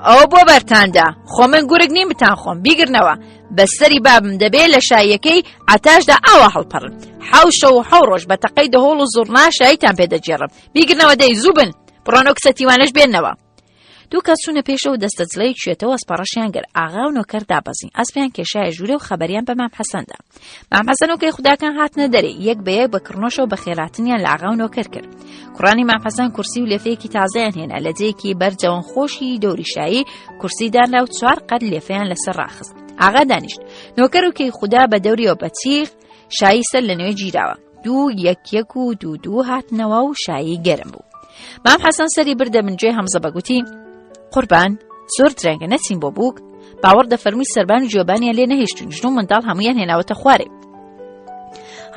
A: ئەوە بۆ بەرتاندا خۆ من گورگ نیم بتان خۆم بیگرنەوە بەسەری بابم دەبێ لە شاییەکەی عتاشدا ئاوا هەڵپەڕن حەو شەو و حەو ڕۆژ بە تەقەی دەهۆڵ و زوڕنا شاییتان پێ دەگێڕم بیگرنەوە دەی زوو بن بڕۆنەوە کچە تیوانەش بێنەوە دوو کەس چوونە پێشەوە دەستە جڵەی کوێتەوە ئەسپەڕەشیان گەر ئاغا و نۆکەر دابەزین ئەسپیان کێشایە ژوورێ و خەبەریان بە مام حەسەن دا مام حەسەن و کەی خوداکان هاتنە دەرێ یەک بە یەک بە کڕنۆشەوە بە خێراتنیان لە ئاغا و نۆکەر کرد کوڕانی مام حەسەن کورسی و لێفەیەکی تازەیان هێنا لە جێیەکی بەرجەوەن خۆشی دەوری شایی کورسی دانرا و چوار قەد لێفەیان لەسەر ڕاخست ئاغا دانیشت نۆکەر و کەی خودا بە دەوریەوە بە چیغ شایی سەر لە نوێ گیراوە دوو یەک یەک و دوو دوو هاتنەوە و شایی گەرم بوو مام حەسەن سەری بردە من گوێ هەمزە بەگوتی قوربان زۆر درەنگە نەچین بۆ بووک باوەڕ دەفەرمووی سەربان و جۆبانیان لێ نەهێشتون ژن و منداڵ هەمویان هێناوەتە خوارێ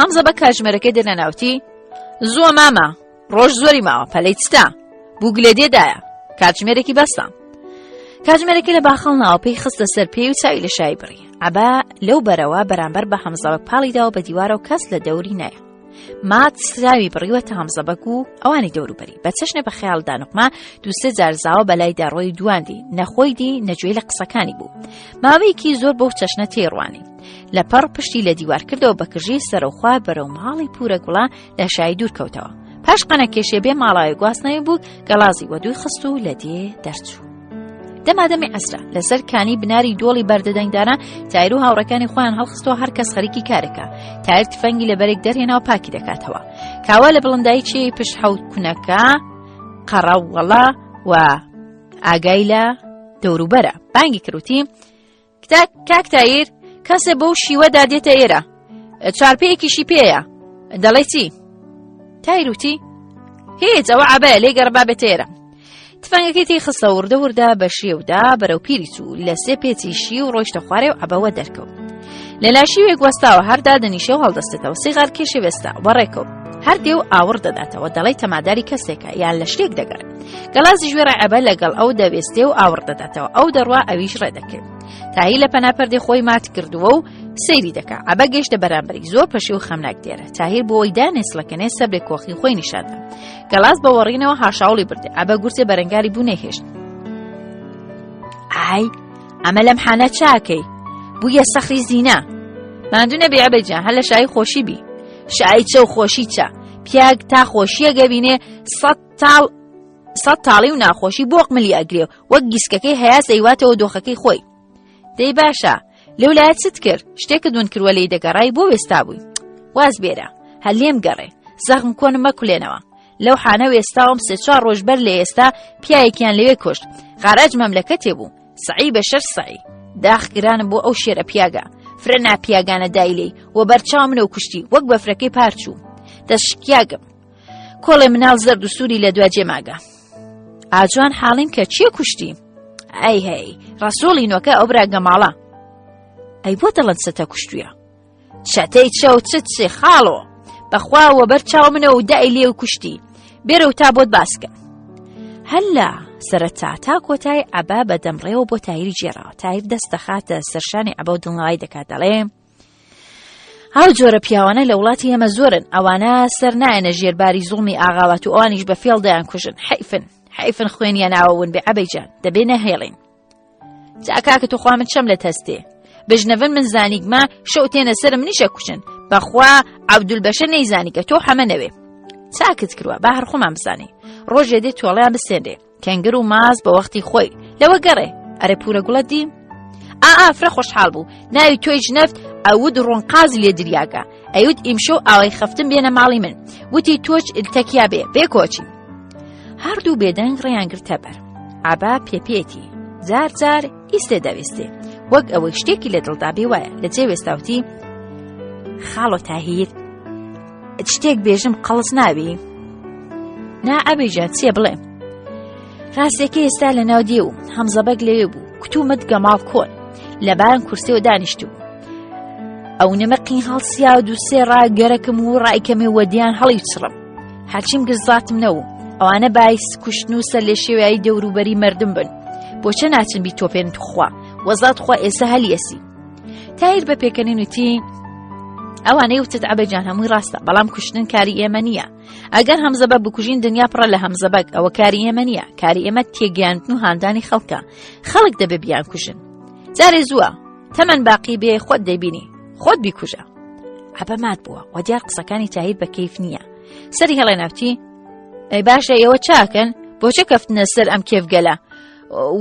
A: هەمزە بە کاژمێرەکەی دەنەناوتی زووە مامە ڕۆژ زۆری ماوە پەلەی چتا بووک لێ دێدایە کاتژمێرێکی بەسە کاتژمێرەکە لە باخەڵ ناوە پێی خستە سەر پێی و چاوی لە شای بڕی عەبا لەو بەرەوە بەرامبەر بە هەمزەوە پاڵی داوە بە دیوارە و کەس لە دەوری نایە مات سراوی بڕیوەتە هەمزەبەک و ئەوانی دەوروبەری بە چەشنە بە خەیاڵ دانوقما دووسێ جار زاوە بەلای داڕۆی دواندی نەخۆی دی نەگوێی لە قسەکانی بوو ماوەیەکی زۆر بەو چەشنە تێڕوانی لە پەڕ پشتی لە دیوار کردەوە بە کژی سەرەوخوا بەرەو ماڵی پورە گوڵە لە شای دوور کەوتەوە پاش قەنە کێشێ بێ ماڵاوی گواستنەوەی بوو گەڵازی وە دووی خست و لە دێ دەرچوو. دەمادەمی عەسرە لەسەر کانی بناری دۆڵی بەردەدەنگدانە تایر و هاوڕەکانی خۆیان هەڵخستەوە هەر کەس خەریکی کارێکە تایر تفەنگی لە بەرێک دەرهێنا و پاکی دەکاتەوە کاوە لە بڵندایی چێی پشت حەوت کونەکە قەڕەوەڵا و ئاگای لە دەوروبەرە بانگی کروتی کاک تایر کەسێ بەو شیوەدا دێتە ئێرە چارپەیەکیشی پێیە دەڵێ چی تایروتی هیچ ئەوە عبەیە لێ گەڕبا بێتە ئێرە تفەنگەکەی تی خستە وردە وردە بە شێودا بەرەو پیری چوو لە سێ پێچی شی و ڕۆیشتە خوارێ و عەبەوە دەرکەوت لە لاشیوێک وەستاوە هەردا دەنیشە و هەڵدەستێتەوە سیغار کێشێ وێستا بەڕێکەوت هەر دێ و ئاوڕ دەداتەوە دەڵێی تەماداری کەسێکە یان لە شتێک دەگەڕێ گەڵازیش وێڕای عەبە لەگەڵ ئەو دەوێستێ و ئاوڕ دەداتەوە ئەو دەڕوا ئەویش ڕێ دەکرد تایی لە پەنا پەردێ خۆی مات کردووە و سەیری دەکا عەبە گەیشتە بەرامبەری زۆر پەشی و خەمناک دێرە تاهیر بۆ ئەوی دانێ سڵەکەنێ سەبرێک کۆخی خۆی نیشاندا گەڵاز بە وەڕینەوە هاشاوڵی بردێ عەبە گورجێ بەرەنگاری بوو نەیهێشت ئای. ئەمە لەم حانە چاکەی بوویە سەخری زینا ماندوو نەبی عەبەجان هەر لە شایی خۆشی بی شایی چە و خۆشی چە پیاگ تا خۆشیە گەبینێ سە تاڵ سە تاڵی و ناخۆشی بۆق ملی ئەگرێ وەک گیسکەکەی هەیاس ئەیواتەوە دۆخەکەی خۆی دەی باشە لەو لایە چت کرد شتێکت ون کردوە لێی دەگەڕای بۆ وێستا بووی واز بێرە هەر لێم گەڕێ زەغم کۆنم مەکولێنەوە لەو حانە وێستاوم سێ چوار ڕۆژ بەر لە ئێستا پیاوێکیان لەوێ کوشت غاراج مەملەکەتێ بوو سەعی بە شەر سەعی داخ گرانم بۆ ئەو شێرە پیاگە فرە ناپیاگانە دای لێی و بەرچاو منەوە کوشتی وەک بەفرەکەی پارچوو دەست شکیاگم کۆڵێ مناڵ زەرد و سووری لە دوا جێماگە ئاجوان حاڵیم کە چیە کوشتی ئەی هەی ڕەسوڵی نۆکە ئەو برا گەماڵە ئەی بۆ دەڵێن سەتە کوشتویە چەتەی چەو چ چ خاڵۆ بەخوا وەبەر چاو منە و دای لێ و کوشتی بێرە و تا بۆت باسکە هەلا سەرەتا تا کۆتای عەبا بە دەمڕێوە بۆ تاهیری گێڕاوە تاهیر دەست دەخاتە سەرشانی عەبا و دڵنەوای دەکات دەڵێ ئەو جۆرە پیاوانە لە وڵاتی ئێمە زۆرن ئەوانە سەر نایەنە ژێرباری زوڵمی ئاغاوات و ئەوانیش بە فێڵ دەیان کوژن حیفن حیفن خوێنیان ناوە ون بێ عەبەی جان دەبێ نەهێڵین جا کاکە توخوا من چەم لە تەستێ بژنەڤن من زانیگمە شەو تێنە سەرم منیشە کوشن بەخوا عەبدول بەشە نەیزانی کە تۆ حەمە نەوێ چاکت کروە با هەر خۆمان بزانین ڕۆژێ دێ تۆڵیان بسێنرێ کەنگر و ماز بە وەختی خۆی لەوە گەڕێ ئەرێ پورە گوڵە دیم ئا فرە خۆشحاڵ بوو ناوی تۆی ژنەفت ئەود ڕۆنقاز لێ دریاگە ئەیوت ئیمشەو ئاوای خەفتن بێنە ماڵی من وتی تۆچ تەکیا بێ بێ کۆچی هەردوو بێدەنگ ڕێیان گرتە بەر عبا پێپێتی جار جار ئیستێ دەویستێ وەک ئەوەی شتێکی لە دڵدا بێ وایە لە جێ وێستاوتی خاڵۆ تاهیر شتێک بێژم قەڵس ناوی نا ئەبیجا چیە بڵێ ڕاستەکە ئێستا لە ناو دێ و هەمزەبەگ لەوێ بوو کتومت گەماڵ کۆن لەبان کورسێ و دانیشت بوو ئەو نەمە قین هەڵسیا و دووسێ ڕا گەرەکم و ڕایکەمێ وەدیان هەڵی چڕم هەرچیم گرت زاتم نەبوو ئەوانە بایس کوشتن و سەر لێ شێوایی دەوروبەری مردم بن بۆچە ناچن بی تۆپێن توخوا وەزات خوا ئێستا هەلیەسی تایر بە پێکەنین وتی ئەوانەی وتت عەبەجان هەمووی ڕاستە بەڵام کوشتن کاری ئێمە نییە ئەگەر هەمزەبە بکوژین دنیا پڕە لە هەمزەبەگ ئەوە کاری ئێمە نییە کاری ئێمە تێگەیاندن و هاندانی خەڵکە خەڵک دەبێ بیان کوژن جارێ زووە تەمەن باقی بێ خۆت دەبینی خۆت بیکوژە عەبە مات بووە و دیار قسەکانی تاهیر بە کەیف نییە سەری هەڵێ ناوتی ئەی باشە ئێوە چاکەن بۆچە کەفتنە سەر ئەم کێفگەلە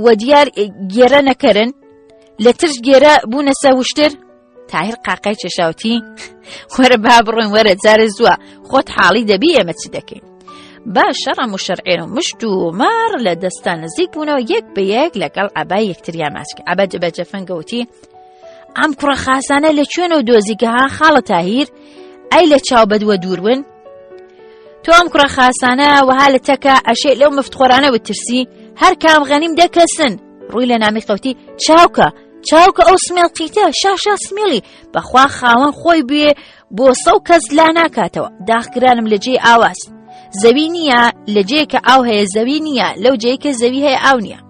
A: وە دیار گێرە نەکەرن لە ترس گێرە بوونە سە وشتر تاهیر قاقای چێشاوتی وەرە با بڕۆین وەرە جارێ زووە خۆت حاڵی دەبی ئێمە چی دەکەین با شەڕە مشەرعێن و مشت و مار لە دەستان نزیک بوونەوە یەک بە یەک لەگەڵ عەبای یەکتریان ماچ کرد عەبە بە جەفەنگەوتی ئەم کوڕە خاسانە لە کوێنەوە دۆزیگەها خاڵە تاهیر ئەی لە چاو بەدووە دوورون تۆ ئەم کوڕە خاسانە وەها لە تەکە ئەشێ لەو مفتخۆرانە وترسی هەر کام غەنیم دەکەسن ڕووی لە نامی قەوتی چاوکە چاوکە ئەو سمێڵ قیتە شاشا سمێڵی بەخوا خاوەن خۆی بێ بۆ سەو کەس لا ناکاتەوە داخگرانم لە جێی ئاواز زەوی نییە لە جێ کە ئاو هەیە زەوی نییە لەو جێی کە زەوی هەیە ئاو نییە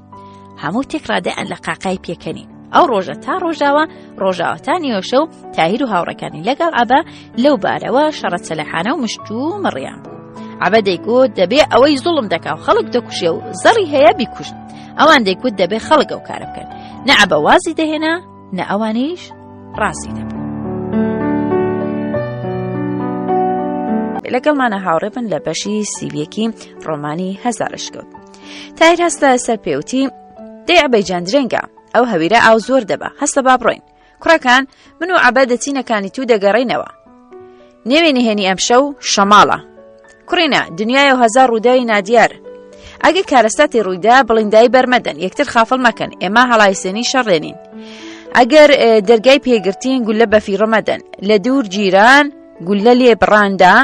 A: هەموو تێکڕادەیان لە قاقای پێکەنین ئەو ڕۆژە تا ڕۆژاوە ڕۆژاوە تا نیۆشە و تاهیر و هاوڕەکانی لەگەڵ عەبە لەو بارەوە شەڕە چەلەحانە و مشت و مڕیان بوو عەبە دەیگوت دەبێ ئەوەی زوڵم دەکا و خەڵک دەکوژێ و زەڕی هەیە بیکوژن ئەوان دەیگوت دەبێ خەڵک ئەو کارە بکەن نە عەبە وازی دەهێنا نە ئەوانیش ڕازی دەبوو. لەگەڵمانە هاوڕێ بن لە بەشی سیویەکی ڕۆمانی هەزارشکەوت. تایر هەستە سەر پێوتی دەی عەبەی جان درێنگە ئەو هەویرە ئاو زۆر دەبە هەستە با بڕۆین کوڕەکان من و عەبە دەچینە کانی تو دەگەڕێینەوە نێوێ نهێنی ئەمشەو شەماڵە کوڕینە دنیای و هەزار ڕووداوی نادیار ئەگە کارەساتی ڕوویدا بڵندایی بەرمەدەن یەکتر خافڵ مەکەن ئێمە هەڵایسێنی شەڕێنین ئەگەر دەرگای پێگرتین گولە بە فیڕە مەدەن لە دوور جیران گولە لێ بڕاندا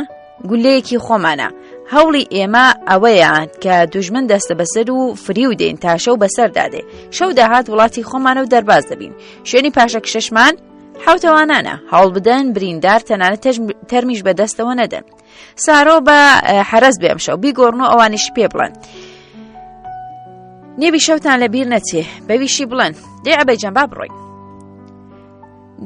A: گولەیەکی خۆمانە هەوڵی ئێمە ئەوەیە کە دوژمن دەستە بەسەر و فریو دێن تا شەو بەسەردا دێ شەو داهات وڵاتی خۆمانە و دەرباز دەبین شوێنی پاشەکشەشمان حوتەوانانە هەوڵ بدەن بریندار تەنانەت تەرمیش بەدەستەوە نەدەن سارۆ بە حەرەز بێم شەو بیگۆڕن و ئەوانیش پێ بڵێن نێوی شەوتان لە بیر نەچێ بەویشی بڵێن دێ عەبەی جان با بڕۆین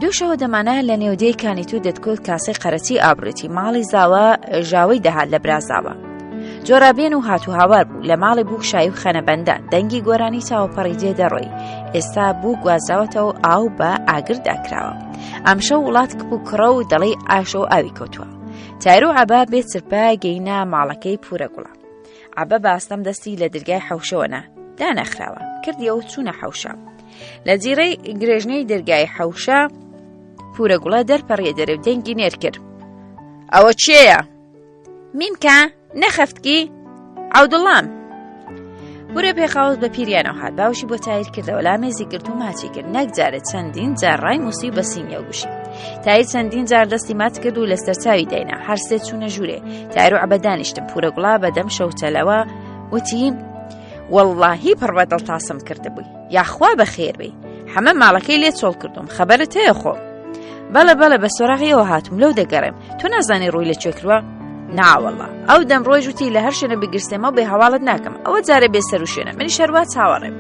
A: دوو شەوە دەمانە لە نێودێی کانیتو دەتکوت کاسەی قەرەچی ئابڕێتی ماڵی زاوە ژاوەی دەهات لە برازاوە. جۆرابێن و هات و هاوار بوو لە ماڵی بووک شایی و خەنەبەندان دەنگی گۆرانی چاوەپەڕی جێ دەڕۆی ئێستا بوو گوازراوەتەوە ئاو بە ئاگردا کراوە ئەمشەو وڵات کپ و کڕە و دەڵێی ئاشە و ئاوی کەوتووە تایر و عەبا بێ چرپە گەینە ماڵەکەی پورە گوڵە عەبە باستەم دەستی لە درگای حەوشەوە نا دانەخراوە کردیەوە چوونە حەوشە لە جیرەی گرێژنەی دەرگای حەوشە پورە گوڵە دەرپەڕیە دەرێ و دەنگی نێر کرد ئەوە چێیە؟ میمکە نەخەفتکی عەودوڵام پورە پێخاوس بە پیریانەوە هات باوشی بۆ تایر کردەوە لامێزی گرت و ماچی کرد نەک جارێ چەندین جار ڕای موسی و بەسینیە و گوشی تایر چەندین جار دەستی ماچ کرد و لەسەر چاوی داینا هەرسێ چوونە ژوورێ تایر و عەبە دانیشتن پورە گوڵا بەدەم شەوچەلەوە وتی وەڵڵاهی پڕ بە دڵ تاسم کردبووی یاخوا بەخێر بێی حەمە ماڵەکەی لێ چۆڵ کردوم خەبەرت هەیە خۆ بەڵێ بەڵێ بە سۆراغیەوە هاتوم لەو دەگەڕێم تۆ نازانی ڕووی لە کوێ کردووە ناوەڵا ئەو دەم ڕۆژ وتی لە هەر شوێنە بگرسێمەوە بێ هەواڵت ناکەم ئەوە جارێ بێ سەر و شوێنە منیش هەروا چاوەڕێم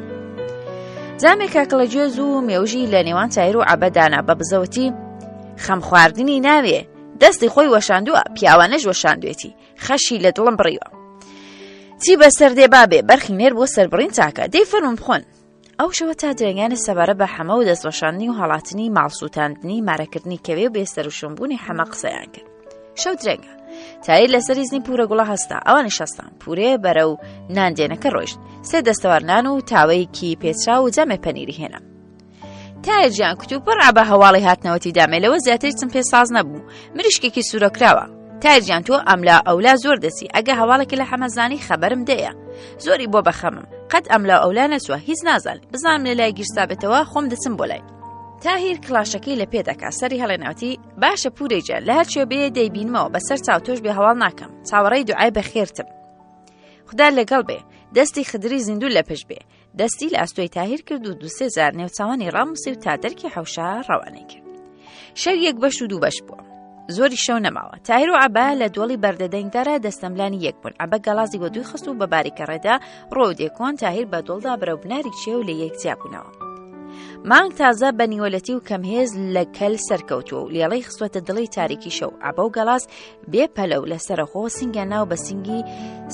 A: جامێک کاکڵە گوێز و مێوژی لە نێوان تایر و عەبەدانا بە بزەوتی خەم خواردنی ناوێ دەستی خۆی وەشاندووە پیاوانەش وەشاندوێتی خەشی لە دڵم بڕیوە چی بەسەر دێ بابێ بەرخی نێر بۆ سەربڕین چاکە دەی فەرموم بخۆن ئەو شەوە تا درەنگانە سەبارە بە حەمە و دەستوەشاندنی و هەڵاتنی ماڵ سووتاندنی مارەکردنی کەوێ و بێسەروشوێنبوونی حەمە قسەیان کرد شەو درەنگە تایر لەسەر ئیزنی پورە گوڵە هەستا ئەوانیش هەستان پورێ بەرەو ناندێنەکە ڕۆیشت سێ دەستەوار نان و تاوەیەکی پێچراو و جامێ پەنیری هێنا تایر گیان کتوپڕ عەبە هەواڵی هاتنەوەتی دامێ لەوە زیاتر هیچم پێ ساز نەبوو مریشکێکی سوورەکراوە تایر گیان تۆ ئەملا ئەولا زۆر دەچی ئەگە هەواڵێکی لە حەمەزانی خەبەرم دەیە زۆری بۆ بەخەمم قەت ئەملا ئەولا نەچووە هیچ نازانێ بزانم لە لای گیرسابێتەوە خۆم دەچم بۆ لای تاهیر کڵاشەکەی لە پێ دەکا سەری هەڵێناوتی باشە پورەی گیان لە هەرچێ بێ دەیبینمەوە بەسەر چاو تۆش بێ هەواڵ ناکەم چاوەڕێی دوعای بەخێرتم خودا لەگەڵ بێ دەستی خدری زیندوو لە پشت بێ دەستی لە ئەستۆی تاهیر کرد و دووسێ جار نێوچاوانی ڕاموسی و تا دەرکی حەوشە ڕەوانەی کرد شەو یەک بەش و دوو بەش بووە زۆری شەو نەماوە تاهیر و عەبا لە دۆڵی بەردەدەنگدارە دەستەملانی یەک بوون عەبە گەڵازی وە دووی خست و بە باریکەڕێدا ڕۆ دێکۆن تاهیر بە دۆڵدا بەرەو بناری چێ و لە یەک جیابوونەوە مانگ تازە بە نیوەلەتی و کەمهێز لە کەل سەرکەوتووە و لێڵەی خستوەتە دڵی تاریکی شەو عەبە و گەڵاز بێ پەلە و لەسەرەخۆ سنگە ناو بە سنگی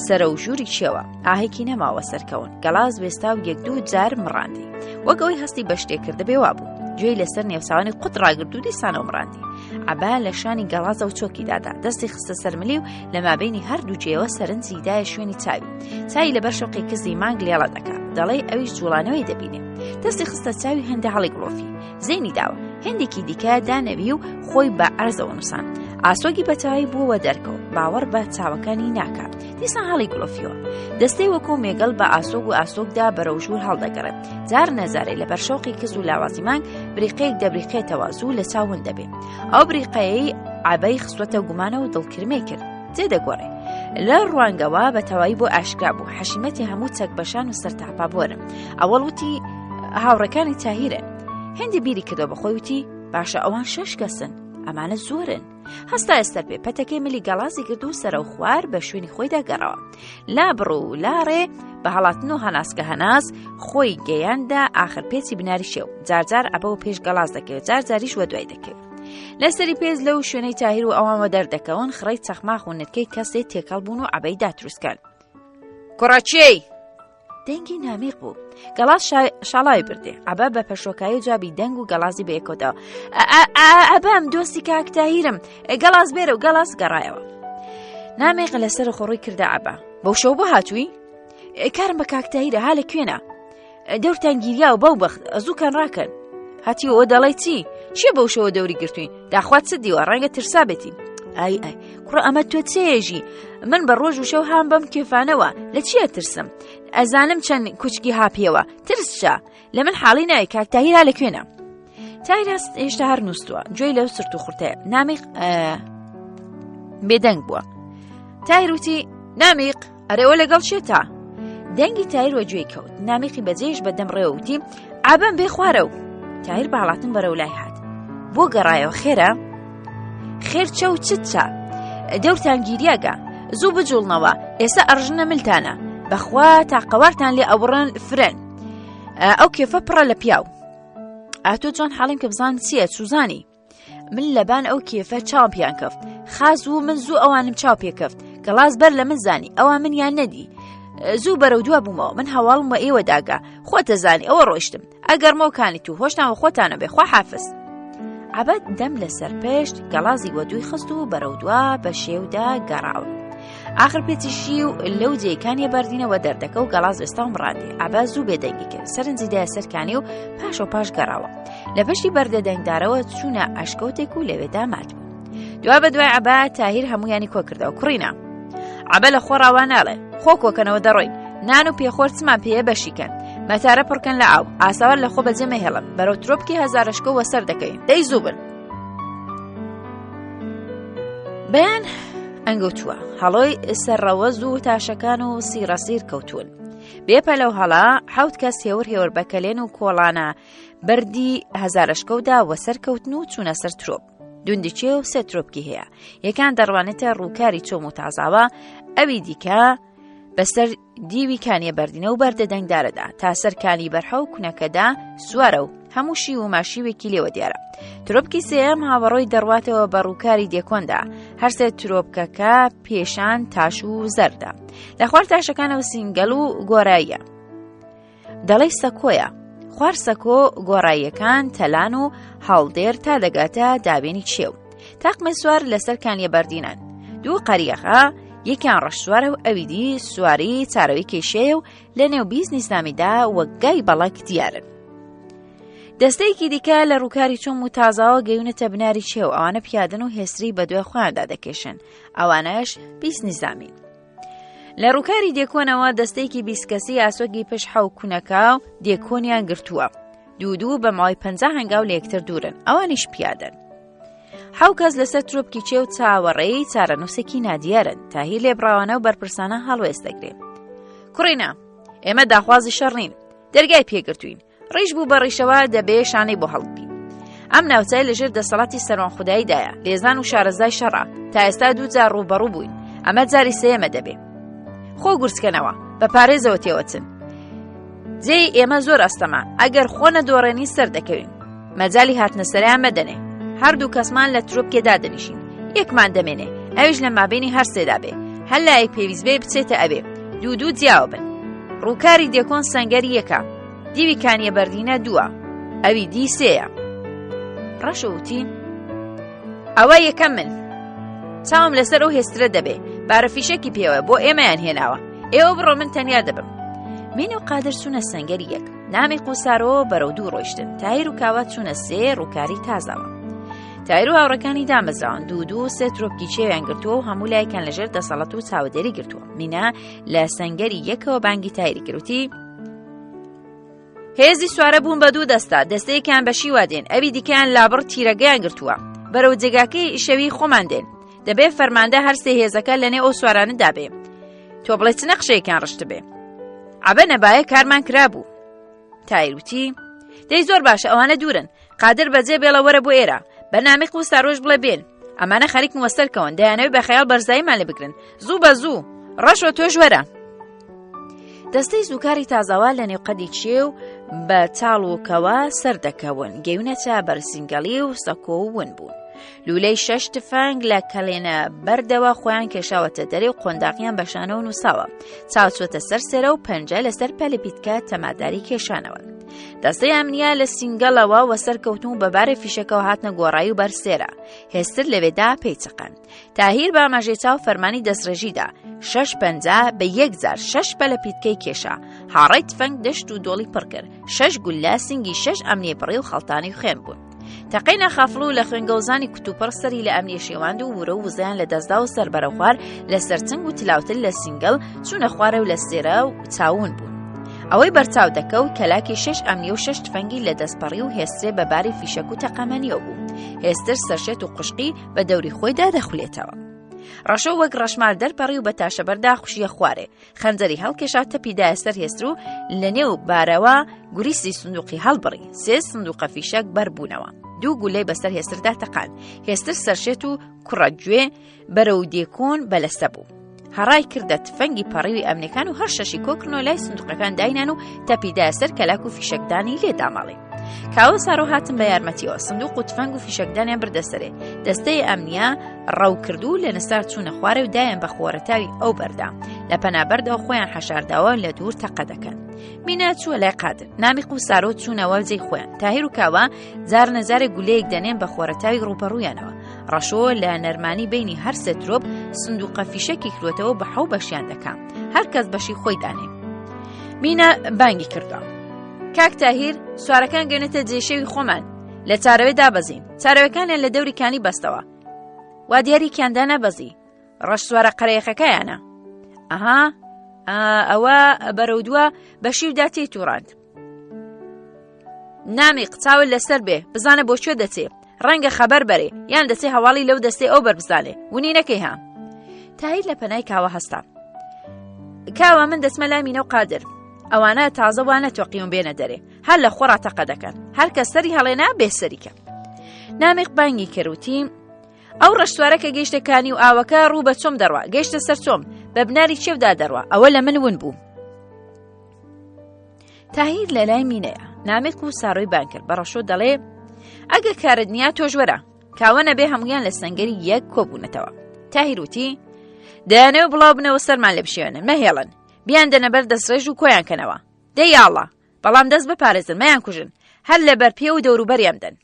A: سەرە و ژووری چێوە ئاهێکی نەماوە سەرکەون گەڵاز وێستا و یەک دوو جار مڕاندی وەک ئەوەی هەستی بە شتێک کردە بێ وابوو گوێی لەسەر نێوچاوانی قوت ڕاگرت و دیسانەوە مڕاندی عەبا لە شانی گەڵازە و چۆکی دادا دەستی خستە سەر ملی و لە مابینی هەردوو جێوە سەرنجی دایە شوێنی چاوی چاوی لەبەر شەوقی کزی مانگ لێڵە دەکا دەڵێ ئەویش جوڵانەوەی دەبینێ دەستی خستە چاوی هەندە هەڵی گڵۆفی زەینی داوە هێندێکی دیکە دانەوی و خۆی بە عەرزەوە نووسان ئاسۆگی بەتەواوی بووەوە دەرکەوت باوەڕ بە چاوەکانی ناکا دیسان هەڵی گڵۆفیەوە دەستەی وەکو مێگەڵ بە ئاسۆگ و ئاسۆکدا بەرەو ژوور هەڵدەگەڕێ جار نەزارێ لەبەر شەوقی کز و لاوازی مانگ بریقەیەک دەبریقێتەوە زوو لە چاو ون دەبێ ئەو بریقەیەی عەبەی خستوەتە گومانە و دڵکرمەی کرد تێدەگۆڕێ لە ڕوانگەوە بە تەواوی بۆ ئاشکرا بوو حەشیمەتی هەموو چەک بەشان و سەرتاپا بۆرن ئەوەڵ وتی هاوڕەکانی تاهیرن هێندی بیری کردەوە بەخۆی وتی باشە ئەوان شەش کەسن ئەمانە زۆرن هەستا ئێستا پێ پەتەکەی ملی گەڵازی کرد و سەرەو خوار بە شوێنی خۆیدا گەڕاوە لا بڕ و لاڕێ بە هەڵاتن و هەناسکە هەناس خۆی گەیاندە ئاخر پێچی بناری شێو جارجار ئەبەوە پێش گەڵاز دەکەوێت جار جاریش وە دوای دەکەوێت لەسەری پێز لەو شوێنەی تاهیر و ئەوانوە دەردەکەون خڕی چەخماخ و نرکەی کەسێ تێکەڵ بوون و عەبەی داتروسکان کوڕە کێی؟ دەنگی نامیق بوو گەڵاز شاڵاوی بردێ عەبە بە پەشۆکایی و جوابی دەنگ و گەڵازی بە یەکەوتەوە ئەبەم دۆستی کاک تاهیرم گەڵاز بێرە و گەڵاز گەڕایەوە نامیق لەسەر خۆڕی کردە عەبە بەو شەو بۆ هاتووی کارم بە کاک تاهیرە ها لە کوێنە دەورتان گیریا و بەو بەخت زووکان ڕاکەن هەتی ئەوە دەڵێ چی چیە بەو شەوە دەوری گرتوین داخوا چ دیوە ڕەنگە ترسا بێتی ئای ئای کوڕە ئەمە تۆ چێژی من بە ڕۆژ و شەو هام بەم کێفانەوە لە چییە ترسم ئەزانم چەند کوچکی ها پێوە ترس چە لە من حاڵی نای کاک تاهیرا لە کوێنە تاهیر هێشتا هەر نووسووە گوێی لەو سرت و خورتەیە نامیق بێدەنگ بووە تاهیر وتی نامیق ئەرێوە لەگەڵ شێتا دەنگی تایر وە گوێی کەوت نامیقی بەجێش بە دەم ڕێوە وتی عابم بێ خوارە و تایر باڵاتن بەرەو لای هات بۆ گەڕایەوە خێرە خێر چە و چت چە دەورتان گیریاگە زوو بجوڵنەوە ئێستا ئەڕژنە ملتانە بەخوا تاقەوارتان لێ ئەوڕن فرەن ئەو کێفە پڕە لە پیاو ئاتۆ جوان حاڵیم کە بزان چییە چوزانی من لەبان ئەو کێفە چاوم پیان کەفت خاز و من زوو ئەوانم چاو پێکەفت. گەڵاز بەر لە من زانی ئەوە منیان نەدی زوو بەرەو دوا بوومەوە من هەواڵم وە ئێوە داگا خۆتەزانی ئەوە ڕۆیشتم ئەگەر مۆکانی تو هۆشتان وە خۆتانە بێ خوا حافز. عەبەد دەم لەسەر پشت گەڵازی وە دووی خست و بەرەو دوا بە شێودا گەڕاوە. ئاخر پێچیشی و لەو جێکانیە بەردینەوە دەردەکە و گەڵاز وێستا و مڕاندی عەبا زوو بێدەنگی کرد سەرنجی دایە سەرکانی و پاش و پاش گەڕاوە لە پشتی بەردە دەنگدارەوە چوونە ئەشکەوتێک و لەوێدا مات بوو. دوا بە دوای عەبا تاهیر هەمویانی کۆ کردەوە کوڕینە عەبە لە خۆ ڕاوا ناڵێ خۆ کۆکەنەوە دەڕۆین نان و پێخۆر چمان پێیە بەشیکەن مەتارە پڕکەن لە ئاو ئاسەوار لە خۆ بەجێ مەهێڵن بەرەو ترۆپکی هەزارشکە وەسەر دەکەین دەی زوو بن بەیان ئەنگوتووە هەڵۆی سەرڕەوەز و تاشەکان و سیڕەسیر کەوتون بێ پەلەو هەڵا حەوت کەس هێور هێور بە کەلێن و کۆڵانە بەردی هەزارەشکەودا وەسەر کەوتن و چوونە سەر ترۆپ دوندی چێو سێ ترۆپکی هەیە یەکان دەڕوانێتە ڕووکاری چۆم و تازاوە ئەوی دیکە بەسەر دیوی کانیە بەردینە و بەردە دەنگدارەدا تا سەر کانی بەرحە و کونەکەدا سوارە و هەموو شیو و ماشیوێکی لێوە دیارە ترۆپکی سێیەم هاوەڕۆی دەڕواتەوە بە ڕووکاری دێکۆندا هەرسێ ترۆپکەکە پێشان تاش و زەردە لە خوار تاشەکانەوە سینگەل و گۆراییە دەڵێی سەکۆیە. خوار سەکۆ گۆڕاییەکان تەلان و هەڵدێر تا دەگاتە داوێنی چێو. تاقمە سوار لەسەر کانیە بەردینان. دوو قەریەغە یەکیان ڕەش سوارە و ئەوی دی سواری چارەوی کێشەیە و لە نێو بیست نیزامیدا وەک گای بەڵەک دیارن. دەستەیەکی دیکە لە ڕووکاری چۆم و تازاوە گەیونەتە بناری چێو ئەوانە پیادن و هێستری بەدوای خۆیاندا دەکێشن ئەوانەش 20 نیزامین. لە ڕووکاری دێکۆنەوە دەستەیەکی بیست کەسی ئاسۆگی پشت حەو کونەکە و دێکۆنیان گرتووە. دوو دوو بە ماوەی 50 هەنگاو لە یەکتر دوورن ئەوانیش پیادەن. حەو کەس لەسەر ترۆپکی چێ و چاوەڕێی چارەنووسێکی نادیارن تاهیر لێبڕاوانە و بەرپرسانە هەڵوێست دەگرێ. کوڕینە ئێمە داخوازی شەڕ نین دەرگای پێگرتوین ڕیش بوو بە ڕیشەوە دەبێ شانەی بۆ هەڵگرین. ئەم ناوچەیە لەژێر دەسەڵاتی سەروان خوداییدایە، لێزان و شارەزای شەڕە، تا ئێستا دوو جار ڕووبەڕوو بووین، ئەمە جاری سێیەمە دەبێ. خۆ گورجکەنەوە، بە پارێزەوە تێوەچن. جێی ئێمە زۆر ئەستەمە، ئەگەر خۆ نەدۆڕێنین سەر دەکەوین. مەجالی هاتنە سەریان مەدەنێ. هەردوو کەسمان لە ترۆپکێ دادەنیشین. یەکمان دەمێنێ، ئەویش لە مابینی هەر سێدا بێ. هەر لایەک پێویست بێ بچێتە ئەوێ. دوو دوو جیاوە بن. ڕووکاری دێکۆن سەنگەری یەکە. دیوی کانیە بەردینە دووە ئەوی دی سێیە ڕەشە وتی ئەوە یەکەم من چاوم لەسەر ئەو هێسترە دەبێ بارە فیشەکی پێوە بۆ ئێمەیان هێناوە ئێوە بڕۆ من تەنیا دەبم مین و قادر چوونە سەنگەری یەک نامی قوسارۆ بەرەو دوو ڕۆیشتن تایر و کاوە چوونە سێ ڕووکاری تازەوە تایر و هاوڕەکانی دامەزراون دوو دوو سێ ترۆپکی چێویان گرتووە و هەموو لایکان لەژێر دەسەڵات و چاودێری گرتووە مینا لە سەنگەری یەکەوە بانگی تایری کردوتی هێزی سوارە بوون بە دوو دەستە دەستەیەکیان بە شیوا دێن ئەوی دیکەیان لابڕ تیرەگەیان گرتووە بەرەو جێگاکەی شەوی خۆمان دێن دەبێ فەرماندە هەرسێ هێزەکە لەنێ ئەو سوارانە دابێ تۆ بڵێ چ نەخشەیەکیان ڕشت بێ عەبە نەبایە کارمان کرابوو تایروتی دەی زۆر باشە ئەوانە دوورن قادر بەجێ بێڵە وەرە بۆ ئێرە بە نامیق و سارۆژ بڵێ بێن ئەمانە خەریکن وەسەرکەون دەیانەوێت بە خەیاڵ بەرزاییمان لێ بگرن زوو بە زوو ڕەشۆ تۆش وەرە دەستەی زووکاری تازەوە لە نێو قەدی چێ و بە چاڵ و کەوە سەردەکەون گەیونەتە بەرسینگەڵی و سەکۆ و ون بوون. لولەی شەش تفەنگ لە کەلێنە بەردەوە خۆیان کێشاوەتە دەرێ و قۆنداقیان بە شانەوە نووساوە چاوچۆتە سەر سێرە و پەنجە لەسەر پەلەپیتکە تەماداری کێشانەوە. دەستەی ئەمنیە لە سینگەڵەوە وەسەر کەوتن و بەبارێ فیشەکەوە هاتنە گۆڕایی و بەر سێرە هێستر لەوێدا پێی چەقان. تاهیر بە ئاماژەی چاو فەرمانی دەستڕێژی دا. شەش پەنجا بە یەک جار شەش پەلەپیتکەی کێشا. هاڕەی تفەنگ دەشت و دۆڵی پڕ کرد. شەش گوللە سینگی شەش ئەمنیە بڕی و خەڵتانی خوێن بوون. تەقەی ناخافڵ و لە خوێنگەوزانی کوتوپڕ سەری لە ئەمنیە شێواند و ورە و وزەیان لە دەستدا و سەر بەرەوخوار لە سەرچنگ و تلاوتل لە سینگەڵ چوونە خوارە و لە سێرە و چاوون بوون. ئەوەی بەرچاو دەکەوت کەلاکی شەش ئەمنیە و شەش تفەنگی لە دەستپەڕی و هێسترێ بە باری فیشەک و تەقەمەنیەوە بوو. هێستر سەرشێت و قشقی بە دەوری خۆیدا دەخولێتەوە. ڕەشۆ وەک ڕەشمار دەرپەڕی و بە تاشەبەردا خوشیە خوارێ خەنجەری هەڵکێشا تەپی دایە سەر هێستر و لە نێو بارەوە گوریسی سندوقی هەڵبڕی سێ سندوقە فیشەک بەربوونەوە دوو گولەی بەسەر هێستردا تەقان هێستر سەرشێت و کوڕە گوێ بەرەو دێکۆن بەلەسە بوو. هەڕای کردە تفەنگی پەڕیوی ئەمنەکان و هەر شەشی کۆکردنەوە لای سندوقەکان داینان و تەپیدا سەر کەلاک و فیشەکدانی لێ داماڵی. کاوە سارۆ هاتن بە یارمەتیەوە سندوق و تفەنگ و فیشەکدانیان بردە سەرێ دەستەی ئەمنیە ڕەو کرد و لە نسار چوونە خوارێ و دایان بە خۆرەتاوی ئەو بەردا لە پەنابەردەوە خۆیان حەشارداوە لە دوور تەقە دەکەن. مینا چووە لای قادر نامیق و سارۆ چوونەوە جێی خۆیان تاهیر و کاوە جار نەجارێک گولەیەک دەنێن بە خۆرەتاوی ڕووبەڕوویانەوە ڕەشۆ لە نەرمانی بینی هەر سێ ترۆب سندوقە فیشەکی کردوێتەوە بە حەو بەشیان دەکا هەر کەس بەشی خۆی دانێ مینا بانگی کردووە کاک تاهیر سوارەکان گەنێتە جێشەوی خۆمان لە چارەوێ دابەزین چارەوەکانیان لە دەوری کانی بەستەوە وا دیاریکیاندا نەبەزی ڕەش سوارە قەرەیەخەکەیانە ئەها ئەوە بەرەو دووە بەشیودا تێی تووڕاند نامی قچاوت لەسەر بێ بزانە بۆ کوێ دەچێ ڕەنگە خەبەر بەرێ یان دەچێ هەواڵی لەو دەستێ ئەو بەربزانێ ونی نەکەی ها تاهیر لە پەنای کاوە هەستا کاوە من دەچمە لای مینە و قادر ئەوانە تازە وانە تۆقیون بێنە دەرێ هەر لە خۆڕا تەقە دەکەن هەر کە سەری هەڵێنا بێ سەریکە نامیق بانگی کەروتی ئەو ڕەشسوارە کە گەیشتە کانی و ئاوەکە ڕوو بە چۆم دەڕوا گەیشتە سەر چۆم بە بناری چێودا دەڕوا ئەوە لە من ون بوو تاهیر لە لای مینەیە نامێک و سارۆی بان کرد بە ڕەشۆ دەڵێ ئەگە کارت نییە تۆش وەرە کاوە نەبێ هەمویان لە سنگەری یەک کۆبوونەتەوە تاهیر وتی دەیانەوە بڵاو بنەوە سەرمان لێ بشێوێنن مەهێڵن بیان دەنە بەر دەستڕێژ و کۆیان کەنەوە دەی یاڵا بەڵام دەست بپارێزن مەیان کوژن هەر لەبەر پێ و دەوروبەریان بدەن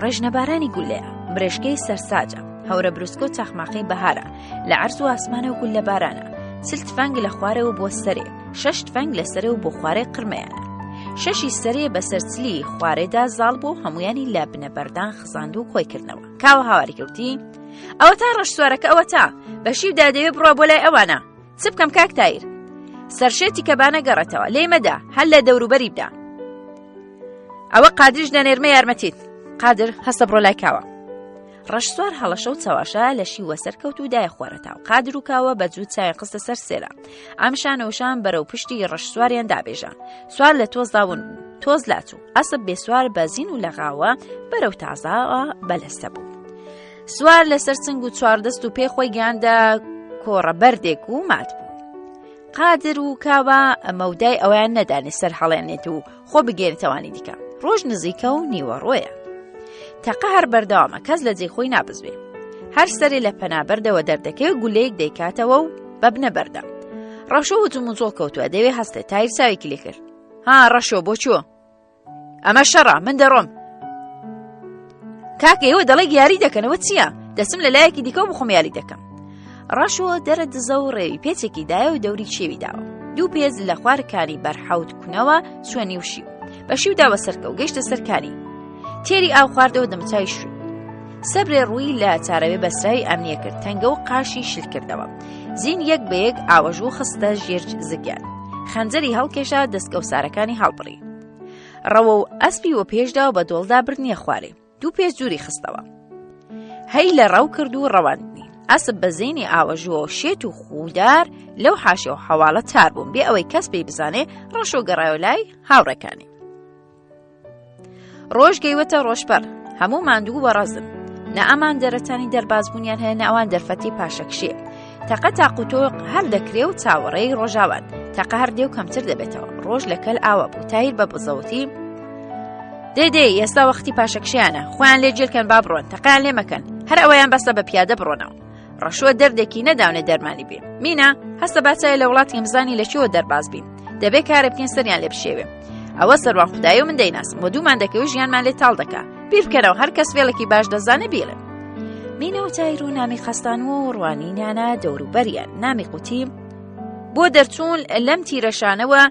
A: ڕێژنەبارانی گولەیە، برێشکەی سەرساجە، هەورە بروسکە و چاخماقەی بەهارە، لە عەرز و ئاسمانەوە گوللە بارانە، چل تفەنگ لە خوارەوە بۆ سەرێ، شەش تفەنگ لە سەرێ و بۆ خوارێ قرمەیانە. شەشی سەرێ بەسەر چلی خوارێدا زاڵ بوو هەمویانی لە بنەبەردان خزاند و کۆی کردنەوە. کاوە هاواری کەوتی، ئەوەتا ڕەشسوارەکە ئەوەتا، بە شیودا دەوێ بڕوا بۆ لای ئەوانە. چ بکەم کاک تایر؟ سەرشێتی کەبانە گەڕێتەوە، لێی مەدە، هەر لە دەوروبەری بدە. ئەوە قادریش دەنێرمە یارمەتیت قادر هەستە بڕۆ لای کاوە ڕەشسوار هەڵەشە و چەواشە لەشی وەسەر کەوت و دایە خوارەتاو قادر و کاوە بە جووت چاویان خستە سەر سێرە ئەم شانەوشان بەرەو پشتی ڕەشسواریان دابێژە سوار لە تۆزدا ون بوو تۆز لاچوو ئەسپ بێ سوار بە زین و لەغاوە بەرەو تازاوە بەلەستە بوو سوار لەسەر سنگ و چواردەست و پێ خۆی گەیاندە کۆڕە بەردێک و مات بوو قادر و کاوە مەودای ئەویان نەدانێ سەر هەڵێنێت و خۆ بگەێنێتەوانی دیکە ڕۆژ نزیکە و نیوەڕۆیە تەقە هەر بەردەوامە کەس لە جێی خۆی نابزوێ هەر سەرێ لە پەنابەردەوە دەردەکەوێ گولەیەک دەیکاتەوە و بەبنە بەردە ڕەشۆ و جموجۆڵ کەوتووە دەوێ هەستێ تایر چاوێکی لێ کرد ها ڕەشۆ بۆ چووە ئەمە شەڕە من دەڕۆم کاکە ئێوە دەڵێ یاری دەکەنەوە چییە دەچم لە لایەکی دیکەوە بخۆم یاری دەکەم ڕەشۆ دەرە دزە و ڕێوی پێچێکی دایە و دەوری چێوی داوە دوو پێز لە خوار کانی بەر حەوت کونەوە چوە نیو شیو بە شیو داوە سەرکە و گەیشتە سەرکانی تێری ئاو خواردەوە دەمچوی شوو سەبرێ ڕووی لە چارەوێ بەسراوی ئەمنیە کرد تەنگە و قاشی شل کردەوە زین یەک بە یەک ئاوەژوو خستە ژێر زگیان خەنجەری هەڵکێشا دەستکەوسارەکانی هەڵبڕی ڕەوە و ئەسپی وە پێشدا و بە دۆڵدا بردنیە خوارێ دوو پێ زوری خستەوە هەی لە ڕەو کرد و ڕەواندنی ئەسپ بە زەینی ئاوەژووە شێت و خوودار لەو حاشێ و حەواڵە تار بوون بێ ئەوەی کەس پێی بزانێ ڕەشۆ گەڕایەوە لای هاوڕێکانی ڕۆژ گەیوەتە ڕۆژپەر هەموو ماندوو بە ڕەزن نە ئەمان دەرەتانی دەربازبوونیان هەیە نە ئەوان دەرفەتی پاشەکشێ تەقە تاقوتۆق هەر دەکرێ و چاوەڕێی ڕۆژاوان تەقە هەر دێ و کەمتر دەبێتەوە ڕۆژ لە کەل ئاوا بوو تاهیر بە بزەوتی دێ دێ ئێستا وەختی پاشەکشیانە خۆیان لێ جێلکەن با بڕۆن تەقیان لێ مەکەن هەر ئەوەیان بەسە بە پیادە بڕۆنەوە ڕەشوە دەردێکی نەداونێ دەرمانی بێ مینا هەستە باچای لە وڵاتی بزانی لە چیوە دەرباز بین دەبێ کارە بکەین سەریان لێ بشێوێ ئەوە سەروان خودایی و من دەیناسم و دوومان دەکەوی ژیانمان لێ تاڵ دەکا بیر بکەنەوە هەر کەس فێڵێکی باش دەزانێ بیڵێ مینە و تایر و نامی خەستان و ڕوانینیانە دەوروبەریان نامی قوتی بۆ دەرچوون لەم تیرەشانەوە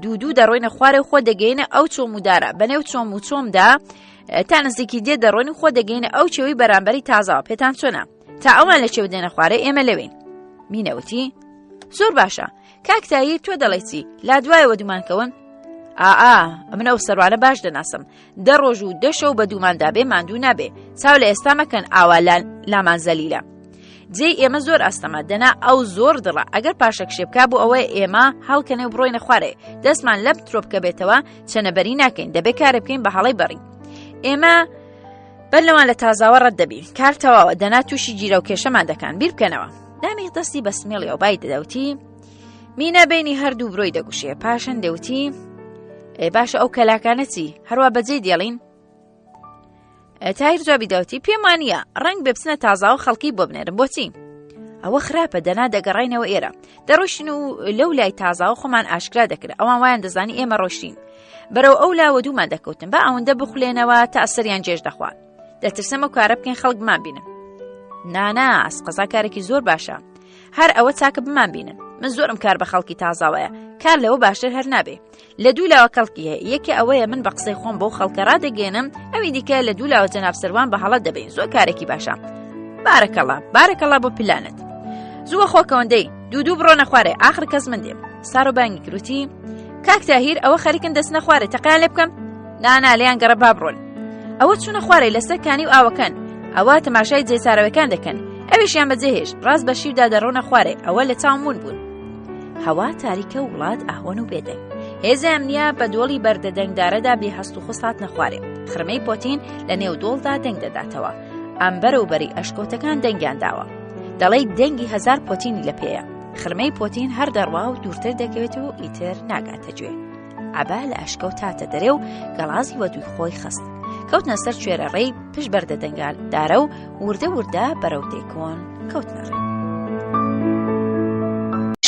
A: دوو دوو دەڕۆینە خوارێ خۆ دەگەینە ئەو چۆم و دارە بەنێو چۆم و چۆمدا تا نزیکی دێ دەڕۆین و خۆ دەگەینە ئەو چێوی بەرامبەری تازەوە پێتان چۆنە تا ئەوان لە چێو دێنە خوارێ ئێمە لەوێین مینەوتی زۆر باشە کاک تایر تۆ دەڵێ چی لا دوایەوە دومان کەون ئا من ئەو سەروانە باش دەناسم دە ڕۆژ و دە شەو بە دووماندا بێ ماندوو نابێ چاو لە ئێستا مەکەن ئاوا لامان زەلیلە جێی ئێمە زۆر ئەستەمە دەنا ئەو زۆر دڵە ئەگەر پاشەکشێ بکا بۆ ئەوەی ئێمە هەڵکەنێ و بڕۆینە خوارێ دەستمان لەم ترۆپکە بێتەوە چەنەبەری ناکەین دەبێ کارێ بکەین بە هەڵەی بەڕین ئێمە بەر لەوان لە تازاوە ڕەت دەبین کار تەواوە دەنا تووشی گیرە و کێشەمان دەکان بیر بکەنەوە. نامیق دەستی بە سمێڵی ئەوبای دەدەوتی مینا بینی هەردوو برۆی دەگوشێ پاشن دەوتی ئێ باشە ئەو کەلاکانە چی هەروە بەجێ دێڵین تایر جوابی داوتی پێم وانە ڕەنگ بێ بچنە تازاوە خەڵکی بۆ بنێرم بۆچی ئەوە خراپە دەنا دەگەڕینەوە ئێرە دەڕۆشتین و لەو لای تازاوە خۆمان ئاشکرا دەکرد ئەوان وایان دەزانی ئێمە ڕۆشتین بەرەو ئەو لاوە دوومان دەکەوتن بە ئەوەندە بخولێنەوە تا سەریان جێژ دەخوات دەترسم ئەو کارە بکەین خەڵک بمان بینن نانا ئەسقەزا کارێکی زۆر باشە هەر ئەوە چاکە بمان بینن من زۆرم کار بە خەڵکی تازاوەیە کار لەوە باشتر هەر نابێ لە دوو لاوە کەڵکی هەیە یەکێ ئەوەیە من بە قسەی خۆم بۆ خەڵکە ڕادەگەێنم ئەوی دیکە لە دوو لاوە جەناب سەروان بە هەڵە دەبین زۆر کارێکی باشە بارەکەڵا بارەکەڵا بۆ پلانت زووە خۆکەوەندەی دوو دوو بڕۆنە خوارێ ئاخر کەس من دێم سارۆ بانگی کروتی کاک تاهیر ئەوە خەریکن دەستنە خوارێ تەقیان لێ بکەم نانا لێیان گەڕە با بڕۆن ئەوە چوونە خوارێ لەسەر کانی و ئاوەکان ئەوە تەماشای جێسارەوەکان دەکەن ئەویشیان بەجێهێشت ڕاست بە شیودا دەڕۆنە خوارێ ئەوە لە چاوم ون بوون هەوا تاریکە و وڵات ئاهوەن و بێدەنگ. هێزە ئەمنیە بە دۆڵی بەردە دەنگدارەدا بێ هەست و خوست هاتنە خوارێ. خرمەی پۆتین لە نێو دۆڵدا دەنگ دەداتەوە. ئەمبەر و بەری ئەشکەوتەکان دەنگیان داوە. دەڵێی دەنگی هەزار پۆتینی لە پێیە. خرمەی پۆتین هەر دەڕوا و دوورتر دەکەوێت و ئیتر ناگاتە گوێ. عەبا لە ئەشکەوت هاتە دەرێ و گەڵازی وەدووی خۆی خست. کەوتنە سەر کوێرە ڕێی پشت بەردە دەنگدارە و وردە وردە بەرەو دێکۆن کەوتنە ڕێ.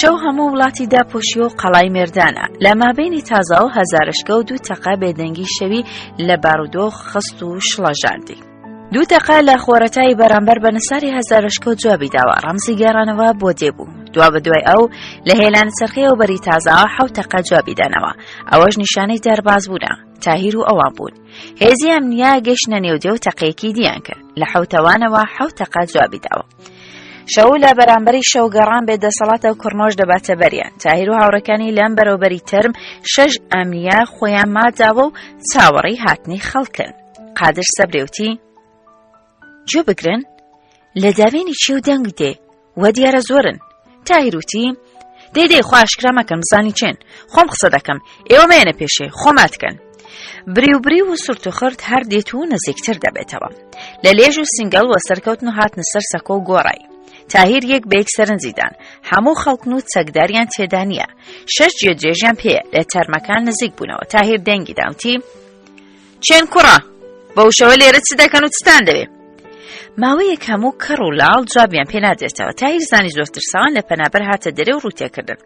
A: شەو هەموو وڵاتی داپۆشیوە و قەڵای مێردانە لە مابینی تازە و هەزارشکە و دوو تەقە بێدەنگی شەوی لە بارودۆخ خست و شڵەژاندی. دوو تەقە لە خۆرەتایی بەرامبەر بە نساری هەزارشکە و جوابی داوە ڕەمزی گەڕانەوە بۆ دێ بوو دوا بە دوای ئەو لە هێلان چرخەیەوە بەری تازەوە حەوت تەقە جوابی دانەوە ئەوەش نیشانەی دەرباز بوونە تاهیر و ئەوان بوون هێزی ئەمنیە گەشتنە نێودێ و تەقەیەکی دیان کرد لە حەوتەوانەوە حەوت تەقە جوابی داوە. شەو لە بەرامبەری شەو گەڕان بێ دەسەڵاتە و کڕنۆش دەباتە بەریان تاهیر و هاوڕەکانی لەم بەرەوبەری تەرم شەش ئەمنیە خۆیان ماداوە و چاوەڕێی هاتنی خەڵکن قادر سەبرێوتی گوێ بگرن لە داوێنی چێو دەنگ دێ وە دیارە زۆرن تاهیر وتی دەی دەی خوا ئاشکرا مەکەن بزانی چێن خۆم قسە دەکەم ئێوە مێنە پێشێ خۆمات کەن بری و بری و سرت و خرت هەر دێت و نزیکتر دەبێتەوە لە لێژ و سنگەڵ وە سەرکەوتن و هاتنە سەر سەکۆ و گۆڕای تاهیر یەک بە یەک سەرنجیدان هەموو خەڵکن و چەکداریان تێدا نییە شەش جێ درێژیان پێیە لە تەرمەکان نزیک بوونەوە تاهیر دەنگی داوتی چێن کوڕە بەو شەوە لێرە چ دەکەن و چتان دەوێ ماوەیەک هەموو کەڕ و لاڵ جوابیان پێ نادرێتەوە تاهیر زانی زۆر ترساوان لە پەنابەر هاتە دەرێ و ڕووتێکردن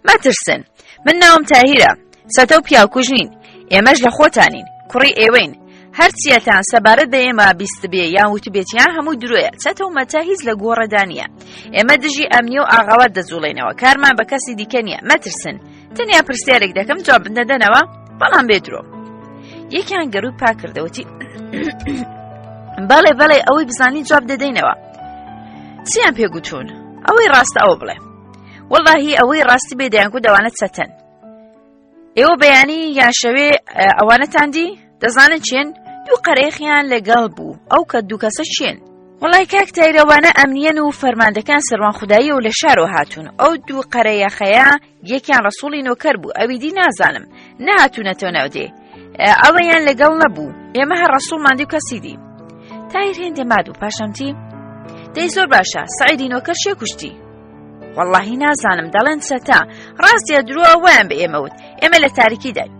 A: مەترسن من ناوم تاهیرە سەتە و پیاوکوژ نین ئێمەش لە خۆتانین کوڕی ئێوەین هەرچیەتان سەبارەت بە ئێمە بیستبێ یان وتبێتیان هەموو درۆیە چەتە و مەتە هیچ لە گۆڕەدا نییە ئێمە دژی ئەمنی و ئاغاوات دەجوڵێنەوە کارمان بە کەسی دیکە نییە مەترسن تەنیا پرسیارێک دەکەم جواب دەدەنەوە بەڵام بێ درۆ یەکیان گەروی پاکردەوەتی بەڵێ بەڵێ ئەوەی بزانی جواب دەدەینەوە چیان پێگوتون ئەوەی ڕاستە ئەوە بڵێ وەڵاهی ئەوەی ڕاستی بێ دەیانگو دەوانە چەتەن ئێوە بەیانی یان شەوێ ئەوانەتان دی دەزانن چێن دوو قەرێخیان لەگەڵ بوو ئەو کە دوو کەسە چێن وڵای کاک تایرەوانە ئەمنیەن و فەرماندەکان سەروان خودایی و لە شارۆ هاتوون ئەو دوو قەرەیەخەیە یەکیان ڕسوڵی نۆکەر بوو ئەوی دی نازانم نەهاتوونەتەوە ناودێ ئەوەیان لەگەڵ نەبوو ئێمە هەر ڕسوڵمان دی و کەسی دی تایر هێندێ ماد و پاشەمتی دەی زۆر باشە سعیدی نۆکەر شێ کوشتی وەڵاهی نازانم دەڵێن چەتە ڕاستە درۆ وایان بە ئێمە وت ئێمە لە تاریکی دای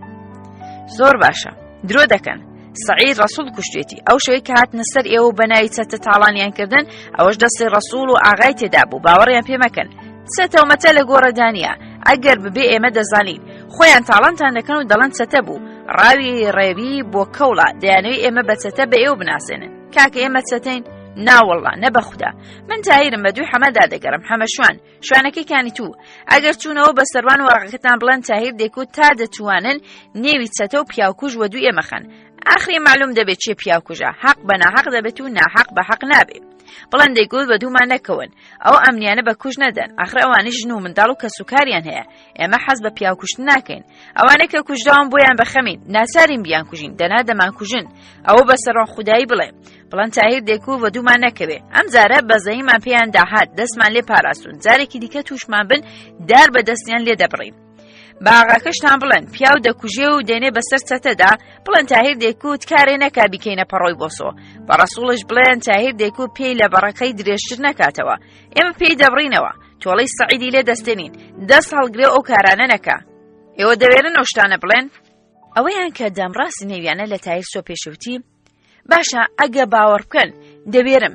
A: زۆر باشە درۆ دەکەن سعید ڕسوڵ کوشتێتی ئەو شەوەی کە هاتنە سەر ئێوە بە ناوی چەتە تاڵانیان کردن ئەوەش دەستی ڕسوڵ و ئاغای تێدا بوو باوەڕیان پێ مەکەن چەتە و مەتە لە گۆڕەدانە ئەگەر ببێ ئێمە دەزانین خۆیان تاڵانتان دەکەن و دەڵەن چەتە بوو ڕاوی ڕێوی بۆ کەوڵە دەیانەوەی ئێمە بە چەتە بە ئێوە بناسێنن کاکە ئێمە چەتەین ناوەڵا نە بە خودا من تاهیرم بە دووی حەمەدا دەگەڕم حەمە شوان شوانەکەی کانی تو ئەگەر چوونەوە بە سەروان واقعەکەتان بڵێن تاهیر دێکوت تا دەتوانن نێوی چەتە و پیاوکوژ وە دوو ئێمە خەن ئاخری معلوم دەبێت چێ پیاوکوژە حەق بە ناحەق دەبێت و ناحەق بە حەق نابێ بڵێن دەیگوت بە دوومان نەکەون ئەو ئەمنیانە بە کوژ نەدەن ئاخر ئەوانی ژن و منداڵ و کەسوکاریان هەیە ئێمە حەز بە پیاوکوشتن ناکەین ئەوانە کە کوژراون بۆیان بەخەمین ناچارین بیانکوژین دەنا دەمانکوژن ئەوە بە سەرۆن خودایی بڵێ بڵێن تاهیر دێکو و دوومان نەکەوێ ئەم جارە بەزەیمان پێیان داهات دەستمان لێ پاراستون جارێکی دیکە تووشمان بن دار بە دەستیان لێ دەبڕین. بە ئاغاکەشتان بڵێن پیاو دەکوژێ و دێنێ بەسەر چەتەدا بڵێن تاهیر دەیکوت کارێ نەکا بیکەینە پەڕۆی بۆسۆ بە ڕەسوڵش بڵێن تاهیر دەیکوت پێی لە بەڕەکەی درێژتر نەکاتەوە ئێمە پێی دەبڕینەوە تۆڵەی سەعیدی لێ دەستێنین دەست هەڵگرێ ئەو کارانە نەکا ئێوە دەوێرن ئەو شتانە بڵێن ئەوەیان کە دەمڕاستی نێویانە لە تایر سۆ پێشوتی باشە ئەگە باوەڕ بکەن دەوێرم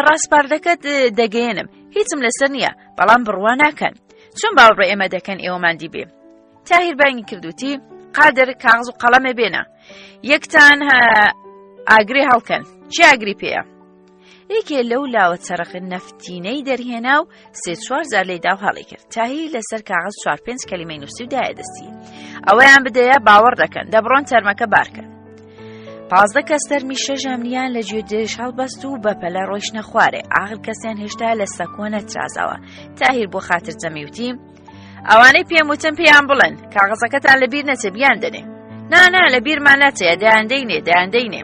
A: ڕاسپاردەکەت دەگەیەنم هیچم لەسەر نییە بەڵام بڕوا ناکەن چۆن باوەڕ بە ئێمە دەکەن ئێوەماندی بێ تاهیر بانگی کردوتی قادر کاغز و قەڵەمێ بێنە یەکتان ئاگری هەڵکەن چی ئاگری پێیە یەکێ لەو لاوە چەرخ نەفتینەی دەرهێنا و سێ چوار جار لێدا و هەڵی کرد تاهیر لەسەر کاغەز چوار پێنج کەلیمەی نووسی و دایە دەستی ئەوەیان بدەیە باوەڕ دەکەن دەبڕۆن تەرمەکە بارکەن 15 کەس تەرمی شەش ئەمنیان لە گوێ درێژ هەڵبەست و بەپەلە ڕۆیشتنە خوارێ ئاخر کەسیان هێشتا لە سەکۆ نەترازاوە تاهیر بۆ خاتر جەمیوتی ئەوانەی پێم وتن پێیان بڵێن کاغەزەکەتان لەبیر نەچێ بیان دەنێ نانا لە بیرمان ناچێ دەیاندەینێ دەیاندەینێ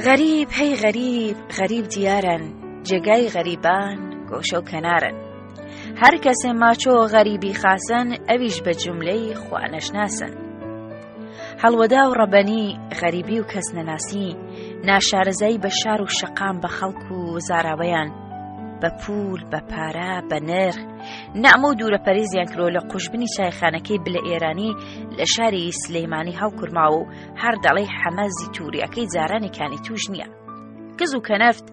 A: غەریب هەی غەریب غەریب دیارن جێگای غەریبان گۆشە و کەنارن هەر کەسێ ماچۆ غەریبی خاسن ئەویش بە جوملەی خوانەشناسن هەڵوەدا و ڕەبەنی غەریبی و کەس نەناسی ناشارەزایی بە شار و شەقام بە خەڵک و زاراوەیان بە پول بە پارە بە نرخ نەعمە و دوورە پەریزیان کرۆ لە قوژبنی چایخانەکەی بلە ئێرانی لە شاری سلەیمانی هەڵکورماوە و هەر دەڵێی حەمە زیتوریەکەی جارانی کانی توش نییە کز و کەنەفت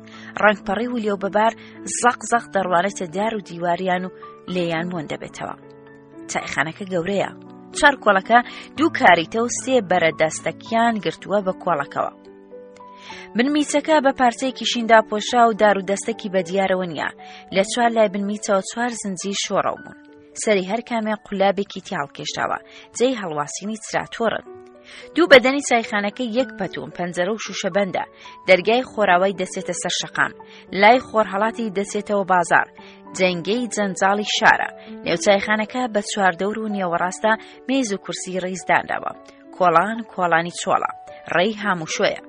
A: ڕەنگپەڕی و لێو بەبار زەق زەق دەڕوانێتە دار و دیواریان و لێیان مۆن دەبێتەوە چایخانەکە گەورەیە چوار کۆڵەکە دوو کاریتە و سێ بەرە دەستەکیان گرتووە بە کۆڵەکەوە بنمیچەکە بە پارچەیەکی شیندا پۆشا و دار و دەستەکی بە دیارەوە نییە لە چوار لای بنمیچەوە چوار زنجیر شۆڕەو بوون سەری هەر کامیان قولابێکی تیا هەڵکێشراوە جێی هەڵواسینی چراتۆڕن دوو بەدەنی چایخانەکە یەک پەتوون پەنجەرە و شوشە بەندە دەرگای خۆراوای دەچێتە سەر شەقام لای خۆرهەڵاتی دەچێتەوە بازار جەنگەی جەنجاڵی شارە نێو چایخانەکە بە چواردەور و نێوەڕاستە مێز و کورسی ڕیزدانراوە کۆڵان کۆڵانی چۆڵە ڕێی هاموشۆیە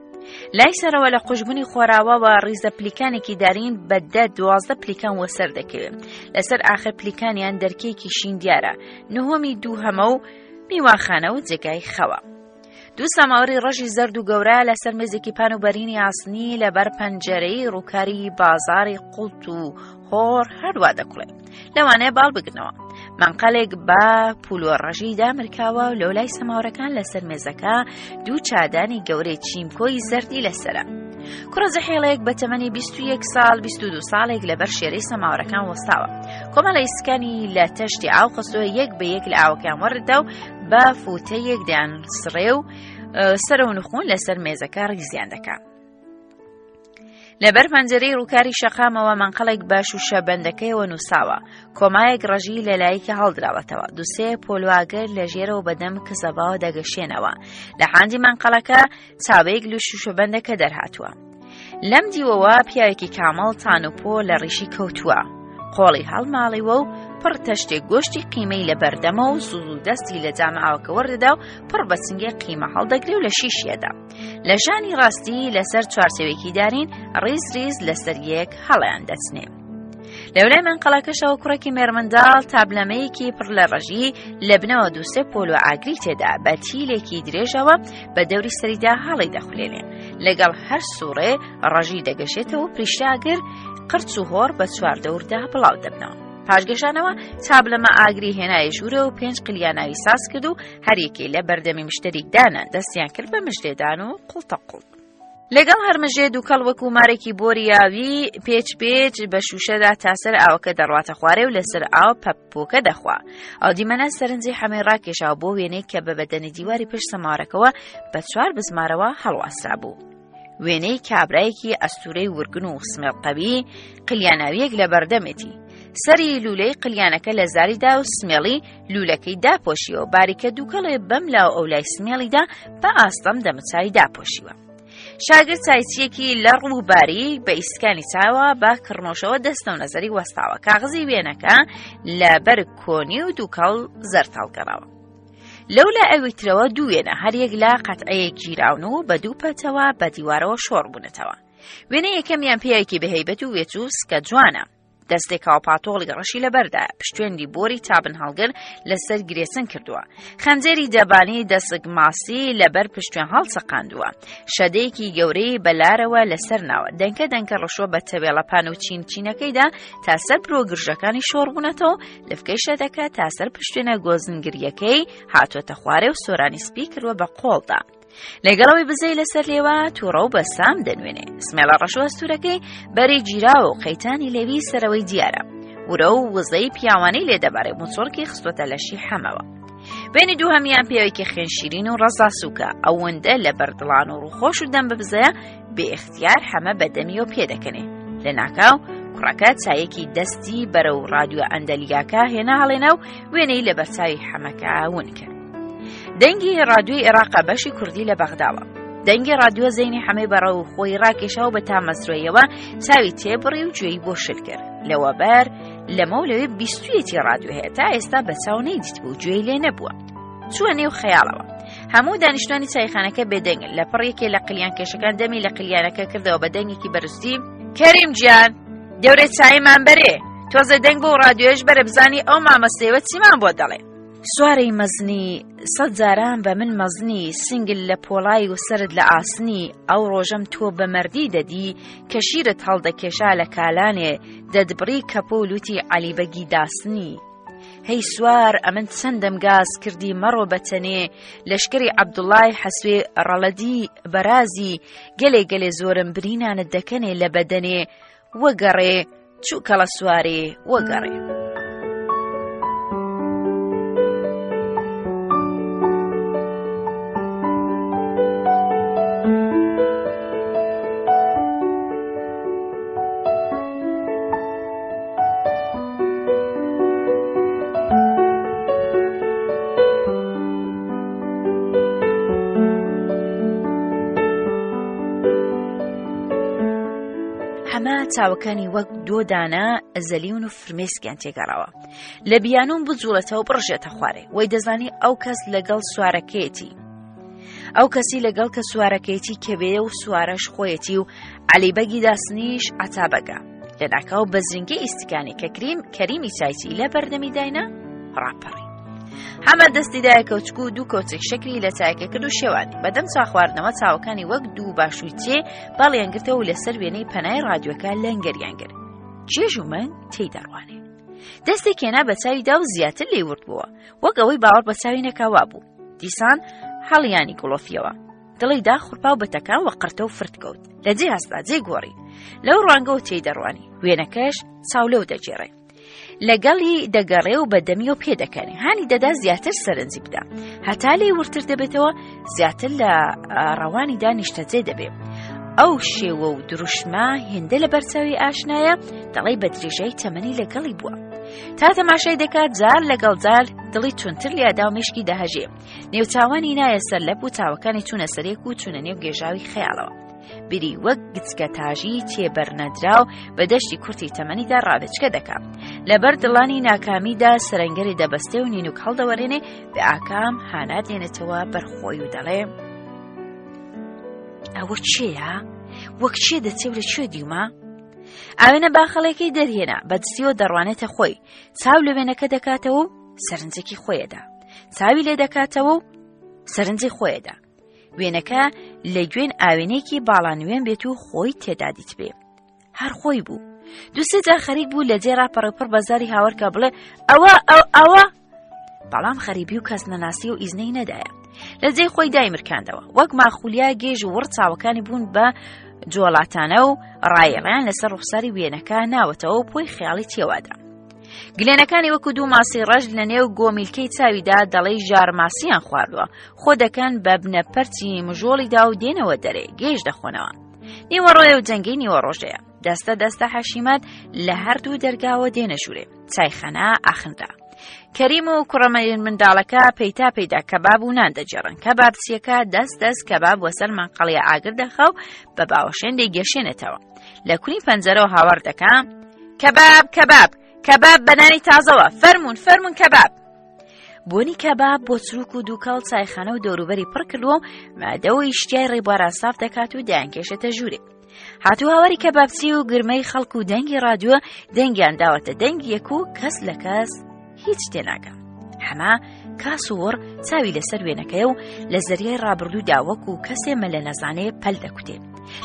A: لای سەرەوە لە قوژبنی خۆراواوە ڕیزە پلیکانێکی دارین بە دە 12 پلیکان وەسەر دەکەوێت لەسەر ئاخر پلیکانیان دەرکێکی شین دیارە نهۆمی دووهەمە و میوانخانە و جێگای خەوە. دوو ساماوەری ڕەشی زەرد و گەورە لەسەر مێزێکی پان و بەرینی ئاسنی لەبەر پەنجەرەی ڕووکاری بازاری قوڵت و هۆڕ هەروە دەکوڵێ لەوانەیە باڵ بگرنەوە مەنقەلێک بە پولۆ ڕەژی دامرکاوە و لەولای سەماورەکان لەسەر مێزەکە دوو چادانی گەورەی چیمکۆی زەردی لەسرە. کوڕە زەحێڵێک بە تەمەنی 21 ساڵ 22 ساڵێک لەبەر شێرەی سەماورەکان وەستاوە. کۆمەڵە ئیسکانی لە تەشتی ئاو خستووە یەک بە یەک لە ئاوەکەیان وەردا و بە فوتەیەک دەیان سڕێ و سەرە و نخون لەسەر مێزەکە ڕیزیان دەکا. لەبەر پەنجەرەی ڕووکاری شەقامەوە مەنقەڵێک بە شوشە بەندەکەیەوە نووساوە کۆمایەک ڕەژی لە لایەکی هەڵدراوەتەوە دوسێ پۆلواگر لە ژێرەوە بەدەم کزەباوە دەگەشێنەوە لە حاندی مەنقەڵەکە چاوەیەک لە شوشە بەندەکە دەرهاتووە لەم دیوەوە پیاوێکی کامڵ تان و پۆ لە ڕیشی کەوتووە قۆڵی هەڵماڵیوە و پڕ تەشتێک گۆشتی قیمەی لە بەردەمە و زوو دەستی لە جامە ئاوەکە وەردەدا و پڕ بە چنگێ قیمە هەڵدەگرێ و لە شیشیەدا لە ژانی ڕاستی لەسەر چوارچێوێکی دارین ڕیز ڕیز لەسەر یەک هەڵیان دەچنێ. لەولای مەنقەڵەکەشەوە کوڕێکی مێرمنداڵ تابلەمەیەکی پڕ لە ڕەژی لە بنەوە دووسێ پۆل و ئاگری تێدا بە تیلێکی درێژەوە بە دەوری سەریدا هەڵی دەخولێنێ لەگەڵ هەر سوڕێ ڕەژی دەگەشێتەوە پریشتاگر قرچ و هۆڕ بە چواردەوردا بڵاو دەبنەوە. پاشگەشانەوە تابلەمە ئاگری هێنایە ژوورە و پێنج قلیاناوی ساز کرد و هەریەکەی لە بەردەمی مشتەریک دانا دەستیان کرد بە مژلێدان و قوڵتە قوڵ. لەگەڵ هەرمژێ دووکەڵ وەکو مارێکی بۆریاوی پێچ پێچ بە شوشەدا تاسەر ئاوەکە دەڕواتە خوارێ و لەسەر ئاو پەپۆکە دەخوا. ئەو دیمەنە سەرنجی حەمەی ڕاکێشا بۆ وێنەی کە بە بەدەنی دیواری پشت سەمارەکەوە بە چوار بزمارەوە هەڵواسرابوو. وێنەی کابرایەکی ئەستورەی ورگن و سمێڵقەوی قلیاناویەک لە بەردەمێتی. سەری لولەی قلیانەکە لە زاریدا و سمێڵی لولەکەی داپۆشیوە باریکە دووکەڵێ بەم لاو ئەو لای سمێڵیدا بە ئاستەم دەمەچوی داپۆشیوە. شاگرد چایچیەکی لە ڕووباری بە ئیسکانی چاوە بە کڕنۆشەوە دەستە و نەزەری وەستاوە کاغزی وێنەکە لە بەر کۆنی و دووکەڵ زەرد هەڵگەڕاوە. لەولا ئەوی ترەوە دوو وێنە هەریەک لە قەتعەیەک گیراون و بە دوو پەتەوە بە دیوارەوە شۆڕ بوونەتەوە. وێنە یەکەمیان پیاوێکی بەهەیبەت و وێچ و سکە جوانە. دەستێک کاوپاتۆڵی ڕەشی لەبەردایە، پشتێندی بۆری تابن هەڵگر لەسەر گرێسن کردووە. خەنجەری دەبانی دەسک ماسی لەبەر پشتێن هەڵچەقاندووە. شەدەیەکی گەورەی بەلارەوە لەسەر ناوە. دەنکە دەنکە ڕشوە بە تەوێڵە پان و چین چینەکەیدا تا سەر برۆ گرژەکانی شۆڕ بوونەتەوە، لفکەی شەدەکە تا سەر پشتێنە گۆزنگریەکەی هاتووەتە خوارێ و سۆرانی سپی کردووە بە قۆڵدا. لەگەڵەوەی بزەی لەسەر لێوە تووڕە و بەسام دەنوێنێ سمێڵە ڕەش و ئەستوورەکەی بەری گیراوە و قەیتانی لێوی سەرەوەی دیارە ورە و وزەی پیاوانەی لێ دەبارێ موچڕکی خستۆتە لەشی حەمەوە بینی دووهەمیان پیاوێکی خوێنشیرین و ڕەزا سووکە ئەوەندە لە بەردڵان و ڕووخۆش و دەم ببزەیە بێ ئیختیار حەمە بە دەمیەوە پێدەکەنێ لە ناکاو کوڕەکە چایەکی دەستی بەرەو ڕادیۆ ئەندەلیاکە هێنا هەڵێنا و وێنەی لە بەرچاوی حەمەکە ون کرد دەنگی ڕادیۆی عێراقە بەشی کوردی لە بەغداوە دەنگی ڕادیۆ زەینی حەمەی بەڕەو خۆی ڕاکێشا و بە تامەزرۆیەوە چاوی تێبڕی و گوێی بۆ شل کرد لەوەبەر لەمە و لەوێ بیستویەتی ڕادیۆ هەیە تا ئێستا بە چاو نەیدیتبوو گوێی لێ نەبووە چووە نێو خەیاڵەوە هەموو دانیشتوانی چایخانەکە بێدەنگن لە پڕ یەکێ لە قلیان کێشەکان دەمی لە قلیانەکە کردەوە بە دەنگێکی بەرزی کەریم گیان دەورێ چایمان بەرێ تۆزە دەنگ بۆ ڕادیۆش بەرە بزانی ئەو مامەسێوە چیمان بۆ دەڵێ سوارەی مەزنی سەد جاران بە من مەزنی سنگل لە پۆڵای و سەرت لە ئاسنی ئەو ڕۆژەم تۆ بە مەردی دەدی کە شیرت هەڵدەکێشا لە کالانێ دەتبڕی کەپۆ و لوتی عەلی بەگی داسنی هەی سوار ئەمن چەندەم گاز کردی مەڕۆ بە تەنێ لەشکری عەبدوڵای حەسوێ ڕەڵەدی بەرازی گەلێ گەلێ زۆرم برینانت دەکەنێ لە بەدەنێ وەگەڕێ چووکەڵە سوارێ وەگەڕێ. حەمە چاوەکانی وەک دۆ دانە زەلیون و فرمێسکیان تێگەڕاوە لە بیانوم بجوڵێتەوە بڕژێتە خوارێ وەی دەزانی ئەو کەس لەگەڵ سوارەکەیەتی ئەو کەسی لەگەڵ کە سوارەکەیەتی کەوێیە و سوارەش خۆیەتی و عەلی بەگی داسنیش عەتابەگە لەناکاو بە زرینگەی ئیستکانی کە کریم کەریمی چایچی لە بەردەمی داینا ڕاپەڕی حەمە دەستی دایە کەوچک و دوو کەوچک شەکری لە چایەکە کرد و شێوانی بەدەم چاخواردنەوە چاوەکانی وەک دوو باشووی چێ باڵیان گرتەوە و لەسەر وێنەی پەنای ڕادیۆکە لەنگەریان کرد چێژ و من تێی دەڕوانێ دەستێک هێنا بە چاویدا و زیاتر لێی ورد بووە وەک ئەوەی باوەڕ بە چاوی نەکا وابوو دیسان هەڵیانی گوڵۆفیەوە دڵی داخورپا و بەتەکان وە قرتە و فرت کەوت لە جێ هەستا جێ گۆڕی لەو ڕوانگەوە تێی دەڕوانی وێنەکەش چاو لەو دەگێڕێ لەگەڵی دەگەڕێ و بە دەمی و پێدەکەنێ هانی دەدا زیاتر سەرنجی بدا هەتا لێی ورتر دەبێتەوە زیاتر لە ڕەوانیدا نیشتەجێ دەبێ. ئەو شێوە و دروشمە هێندە لە بەرچاوی ئاشنایە دەڵێی بە درێژای تەمەنی لەگەڵی بووە. تا تەماشای دەکات جار لەگەڵ جار دڵی تونتر لیادا و مشکی دەهەژێ. نێوچاوانی نایە سەر لەپ و چاوەکانی چوونە سەرێک و چوونە نێو گێژاوی خەیاڵەوە. بیری وەک گچکە تاژی تێبەرنەدراو بە دەشتی کورتی تەمەنیدا ڕاوێچکە دەکا. لەبەر دڵانی ناکامیدا سەرەنگەری دەبەستێ و نینوک هەڵدەوەرێنێ بە ئاکام هانا دێنێتەوە بەر خۆی و دەڵێ ئەوە چێیە؟ وەک چێ دەچێ و لە کوێ دیومە؟ ئاوێنە باخەڵێکی دەرهێنا بە دزیەوە دەڕوانێتە خۆی چاو لە وێنەکە دەکاتەوە و سەرنجێکی خۆیەدا چاوی لێ دەکاتەوە و سەرنجی خۆیەدا وێنەکە لە گوێن ئاوێنێکی باڵانوێن بێت و خۆی تێدا دیتبێ هەر خۆی بوو دوسێ جار خەریک بوو لە جێ ڕاپەڕێ پڕ بەزاری هاوەرکە بڵێ ئەوە ئەو ئەوە بەڵام خەریبی و کەس نەناسی و ئیزنەی نەدایە لە جێی خۆی دایمرکاندەوە وەک ماخولیا گێژ و وڕ چاوەکانی بوون بە جۆڵاتانە و ڕایەڵیان لەسەر ڕوخساری وێنەکە ناوەتەوە و پۆی خەیاڵی تێوادا گلێنەکانی وەکو دوو ماسی ڕەش لە نێو گۆمیلکەی چاویدا دەڵێی ژارماسییان خواردووە خۆ دەکەن بە بنەپەرچی مژۆڵیدا و دێنەوە دەرێ گێژ دەخۆنەوە نیوەڕۆیە و جەنگەی نیوەڕۆژەیە دەستە دەستە حەشیمەت لە هەردوو دەرگاوە دێنە ژوورێ چایخەنا ئاخنرا کەریم و کوڕەمەین منداڵەکە پەیتا پەیدا کەباب و نان دەجێڕن کەبابچیەکە دەست دەست کەباب وەسەر مەنقەڵیە ئاگر دەخا و بە باوەشێن دەیگەشێنێتەوە لە کونی پەنجەرەوە هاوار دەکا کەباب کەباب کەباب بە نانی تازەوە فەرمونون فەرمونون کەباب بۆنی کەباب بۆ چروک و دووکەڵ چایخانە و دەوروبەری پڕ کردووە و مادە و ئیشتیای ڕێبواران ساف دەکات و دەیانکێشێتە ژوورێ. هاتوو هاواری کەبابچی و گرمەی خەڵک و دەنگی ڕادیۆ دەنگیان داوەتە دەنگی یەک و کەس لە کەس هیچ تێناگا. حەمە کاس و وڕ چاوی لەسەر وێنەکەیە و لە زەریای ڕابردوودا وەکو کەسێ مەلە نەزانێ پەل دەکوتێ.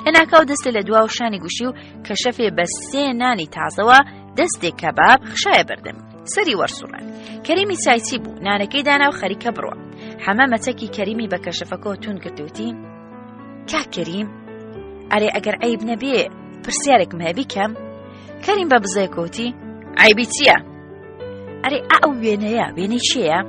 A: لە ناکاو دەستێ لە دوا و شانی گوشی و کەشەفێ بە سێ نانی تازەوە دەستێ کەباب خشایە بەردەمی. سەری وەرسوڕان. کەریمی چایچی بوو، نانەکەی دانا و خەریکە بڕوا. حەمە مەچەکی کەریمی بە کەشەفەکەوە توند گرت وتی، کاک کەریم ئەرێ ئەگەر عەیب نەبێ پرسیارێکم هەیە بیکەم؟ کەریم بە بزەیەک وتی، عەیبی چییە؟ ئەرێ ئا ئەو وێنەیە وێنەی کێیە؟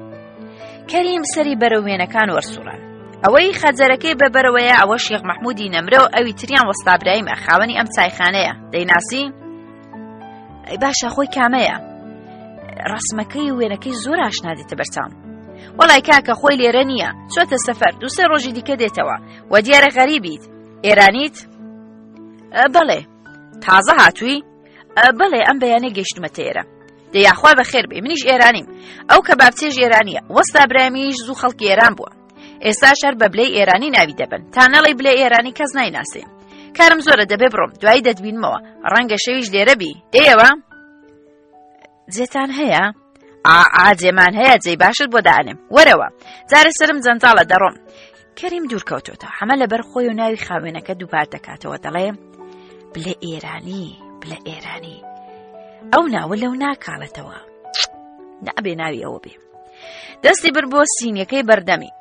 A: کەریم سەری بەرەو وێنەکان وەرسوڕان. ئەوەی خەجەرەکەی بە بەرەوەیە ئەوە شێخ مەحموودی نەمرە و ئەوی تریان وەستا برایمە خاوەنی ئەم چایخانەیە دەیناسی؟ ئەی باشە خۆی کامەیە؟ ڕسمەکەی و وێنەکەی زۆر ئاشنا دێتە بەرچاوم. وەڵای کاکە خۆی لێرە نییە چۆتە سەفەر دووسێ ڕۆژی دیکە دێتەوە وە دیارە غەریبیت ئێرانیت؟ بەڵێ تازە هاتووی؟ بەڵێ ئەم بەیانە گەیشتمەتە ئێرە دە یاخوا بەخێر بێ منیش ئێرانیم ئەو کەبابچێژ ئێرانیە وەستا برایمیش زوو خەڵکی ئێران بووە ئێستا شەر بە بلەی ئێرانی ناوی دەبن تا نەڵی بلێ ئێرانی کەس نایناسێ کارم زۆرە دەبێ بڕۆم دوایی دەتبینمەوە ڕەنگە شەویش لێرە بی دێیەوە جێتان هەیە؟ ئا جێمان هەیە جێی باشت بۆ دانێم وەرەوە جارێ سەرم جەنجاڵە دەڕۆم کەریم دوور کەوتۆتەوە حەمە لەبەر خۆی و ناوی خاوێنەکە دووپات دەکاتەوە دەڵێ بلە ئێرانی بلە ئێرانی ئەو ناوە لەو ناکاڵێتەوە نابێ ناوی ئەوە بێ دەستی بر بۆ سینیەکەی بەردەمی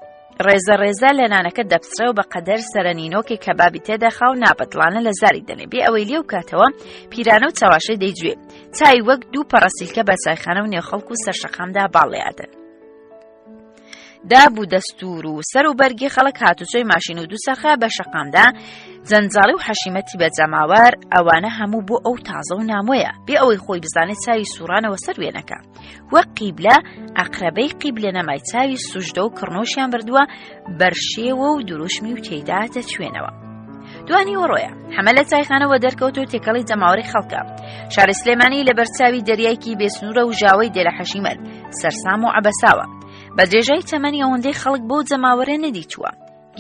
A: ڕێزە ڕێزە لە نانەکە دەپچڕێ و بە قەدەر سەرەنینۆکی کەبابی تێدەخا و نابەدڵانە لە زاری دەنێ بێ ئەوەی لێو کاتەوە پیرانە و چاواشەی دەیجوێ چای وەک دوو پەڕەسیلکە بە چایخانە و نێوخەڵک و سەرشەقامدا باڵێادن. داب و دەستور و سەر و بەرگی خەڵک هاتوچۆی ماشین و دووسەرخە بە شەقامدا جەنجاڵی و حەشیمەتی بە جەماوەر ئەوانە هەموو بۆ ئەو تازە و نامۆیە بێ ئەوەی خۆی بزانێت چاوی سوڕانەوە سەر وێنەکە وەک قیبلە ئەقرەبەی قیبلە نەمای چاوی سوژدە و کڕنۆشیان بردووە بەرشێوە و دروشمی و تێیدا دەچوێنەوە. دوانی وەڕۆیە حەمە لە چایخانەوە دەرکەوت و تێکەڵی جەماوەری خەڵکە شاری سلێمانی لە بەرچاوی دەریایکی بێسنوورە و ژاوەی دێرە حەشیمەت سەرسام و عەبەساوە بە درێژای تەمەنی ئەوەندەی خەڵک بۆ جەماوەرە نەدیتووە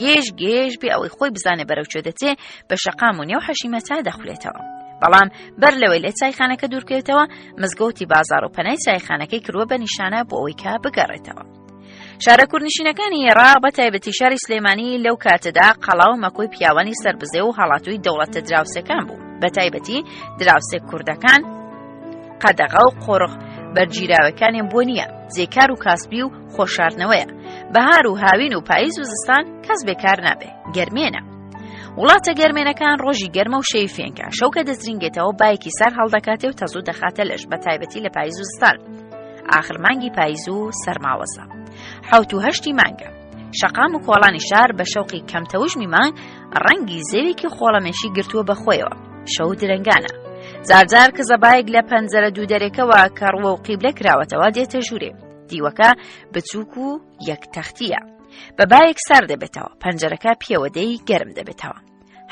A: گێژ گێژ بێ ئەوەی خۆی بزانێ بەرەو کوێ دەچێ بە شەقام و نێو حەشیمەتا دەخولێتەوە. بەڵام بەر لەوەی لە چایخانەکە دوورکەوێتەوە مزگەوتی بازار و پەنای چایخانەکەی کردووە بە نیشانە بۆ ئەوەی کە بگەڕێتەوە. شارە کوردنشینەکانی عێراق بە تایبەتی شاری سلێمانی لەو کاتەدا قەڵا و مەکۆی پیاوانی سەربزێ و هەڵاتووی دەوڵەتە دراوسێکان بوو بە تایبەتی دراوسێ کوردەکان قەدەغە و قۆرخ بەرگیراوەکانیان بۆ نییە جێکار و کاسبی و خۆشاردنەوەیە بەهار و هاوین و پاییز و زستان کەس بێکار نابێ گەرمێنە وڵاتە گەرمێنەکان ڕۆژی گەرمە و شەوی فێنکە شەوکە دەزرینگێتەوە بایەکی سار هەڵدەکاتێ و تەزوو دەخاتە لەش بە تایبەتی لە پاییز و زستان ئاخر مانگی پاییز و سەرماوەزە حەوت و هەشتی مانگە شەقام و کۆڵانی شار بە شەوقی کەم تەوژمی مانگ ڕەنگی زەوێکی خۆڵەمێشی گرتووە بە خۆیەوە شەو درەنگانە جارجار کزەبایەک لە پەنجەرە دوو دەرێکەوە کە ڕووە و قیبلە کراوەتەوە دێتە ژوورێ دیوەکە بچووک و یەک تەختیە بە بایەک سار دەبێتەوە پەنجەرەکە پێوەدەی گەرم دەبێتەوە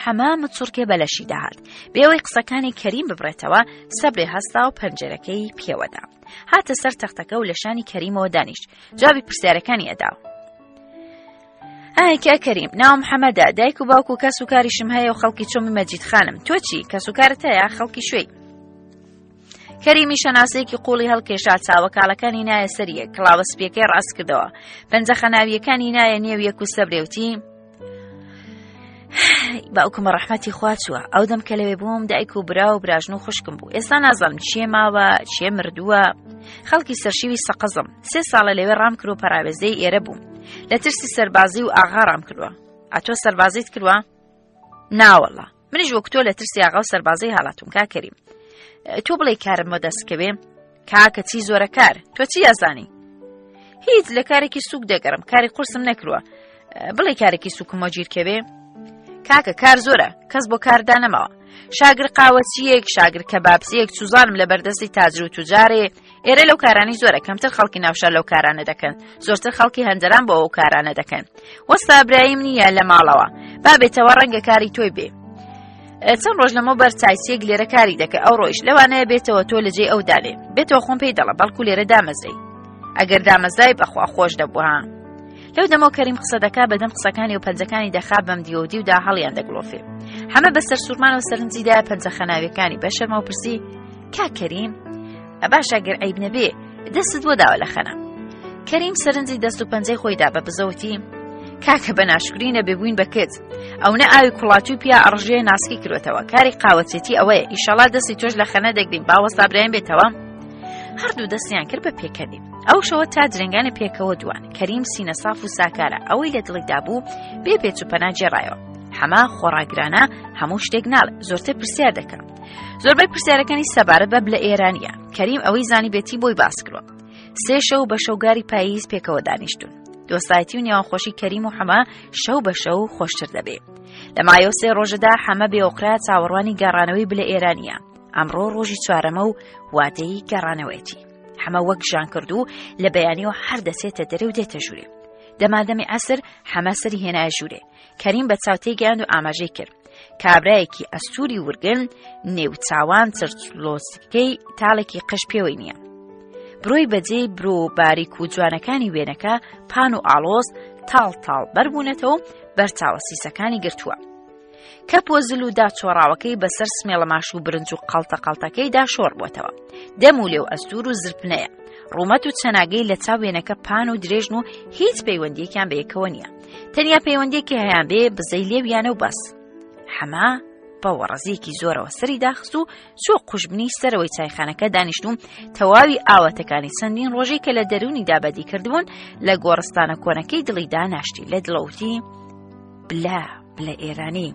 A: حەمە مچڕکێ بە لەشی داهات بێەوەی قسەکانی کەریم ببڕێتەوە سەبرێ هەستا و پەنجەرەکەی پێوەدا هاتە سەر تەختەکە و لە شانی کەریمەوە دانیشت جوابی پرسیارەکانی ئەدا ئای کاک کەریم ناوم حەمەدە دایک و باوک و کەس و کاریشم هەیە و خەڵکی چۆمی مەجید خانم تۆ چی کەس و کارت هەیە خەڵکی شوێی کەریمی شەناسەیەکی قوڵی هەڵکێشا چاوە کاڵەکانی نایە سەریە کڵاوە سپیەکەی ڕاست کردەوە پەنجە خەناویەکانی نایە نێو یەک و سەبرێوتی باوکمە ڕەحمەتی خوا چووە ئەو دەم کە لەوێ بووم دایک و برا و براژن و خوشکم بوو ئێستا نازانم چێ ماوە چێ مردووە خەڵکی سەرشیوی سەقزم سێ ساڵە لەوێ ڕام کرد و پەراوێزەی ئێرە بووم لە ترسی سەربازی و ئاغا ڕام کردووە ئەتۆ سەربازیت کردووە ناوەڵا منیش وەک تۆ لە ترسی ئاغا و سەربازی هاڵاتوم کا کەریم تۆ بڵێ کارم بۆ دەستکەوێ کاکە چی زۆرە کار تۆ چی ئەزانی هیچ لە کارێکی سوک دەگەڕم کاری قورسم نەکردووە بڵێ کارێکی سوکمەوە گیرکەوێ کاکە کار زۆرە کەس بۆ کاردا نەماوە شاگر قاوەچیەک شاگر کەبابسیەک چوزانم لە بەردەستی تاجر و توجارێ ئێرە لەو کارانی زۆرە کەمتر خەڵکی ناوشار لەو کارانە دەکەن زۆرتر خەڵکی هەندەران بۆ ئەو کارانە دەکەن وەستا برایم نییە لە ماڵەوە بابێتەوە ڕەنگە کاری تۆی بێ چەند ڕۆژ لەمە بەر چایسیەک لێرە کاری دەکە ئەو ڕۆیش لەوانەیە بێتەوە تۆ لە جێی ئەو دالێ بێتەوە خۆم پێی دەڵە بەڵکو لێرە دامەزرێی ئەگەر دامەزرای بەخوا خۆش دەبوو ها لەو دەمەوە کەریم قسە دەکا بەدەم قسەکانی و پەنجەکانی دەخا بەم دیۆدی و دا هەڵیان دەگڵۆفێ. حەمە بە سەرسوورمانەوە سەرنجی دایە پەنجە خەناویەکانی بە شەرمەوە پرسی کاک کەریم باشە گەر عەیب نەبێ دەستت بۆ داوە لە خەنە کەریم سەرنجی دەست و پەنجەی خۆیدا بە بزەوتی کاکە بە ناشکری نەبێ بووین بە کچ ئەو نە ئاوی کوڵاتوی پیا ئەڕژێ ناسکی کرۆتەوە کاری قاوەچێتی ئەوەیە ئیشەڵا دەستی تۆش لە خەنە دەگرین باوەستا برایم بێتەوە هەردوو دەستیان کرد بە پێکەنین ئەو شەوە تا درەنگانە پێکەوە دوان کەریم سینە ساف و ساکارە ئەوەی لە دڵیدا بوو بێ پێچ و پەنا جێڕایەوە حەما خۆڕاگرانە هەموو شتێک ناڵێ زۆرتر پرسیار دەکا زۆربەی پرسیارەکانی سەبارەت بە بلە ئێرانیە کەریم ئەوەی زانی بێتی بۆی باس کردوە سێ شەو بە شەوگاری پاییز پێکەوە دانیشتون دۆستایەتی و نێوانخۆشی کەریم و حەمە شەو بە شەو خۆشتر دەبێ لە مایۆ سێ ڕۆژەدا حەمە بێئۆقرە چاوەڕوانی گەڕانەوەی بلە ئێرانیە ئەمڕۆ ڕۆژی چوارەمە و وادەی گەڕانەوەیەتی حەمە وەک ژان کرد و لە بەیانیەوە هەر دەچێتە دەرێ و دێتە ژوورێ دەمادەمی عەسر حەمە سەری هێنایە ژوورێ کەریم بە چاو تێگەیاند و ئاماژەی کرد کابرایەکی ئەستوری ورگن نێوچاوان چرچلۆسکەی تاڵێکی قژ پێوەی نییە برۆی بەجێی برۆ و باریک و جوانەکانی وێنەکە پان و ئاڵۆز تاڵ تاڵ بەربوونەتەوە و بەرچاوە سیسەکانی گرتووە کە پۆزل و داچۆڕاوەکەی بەسەر سمێڵە ماش و برنج و قەڵتە قەڵتەکەیدا شۆڕ بۆتەوە دەم و لێو ئەستور و زرپنەیە ڕوومەت و چەناگەی لە چاو وێنەکە پان و درێژن و هیچ پەیوەندیەکیان بە یەکەوە نییە تەنیا پەیوەندیەکی هەیان بێ بزەی لێویانە و بەس حەما بە وەڕەزیەکی زۆرەوە سەری داخست و چوە قوژبنی سەرەوەی چایخانەکە دانیشت و تەواوی ئاواتەکانی چەندین ڕۆژەی کە لە دەروونیدا بەدی کردبوون لە گۆڕستانە کۆنەکەی دڵیدا ناشتی لە دڵەوتی بلە بلە ئێرانی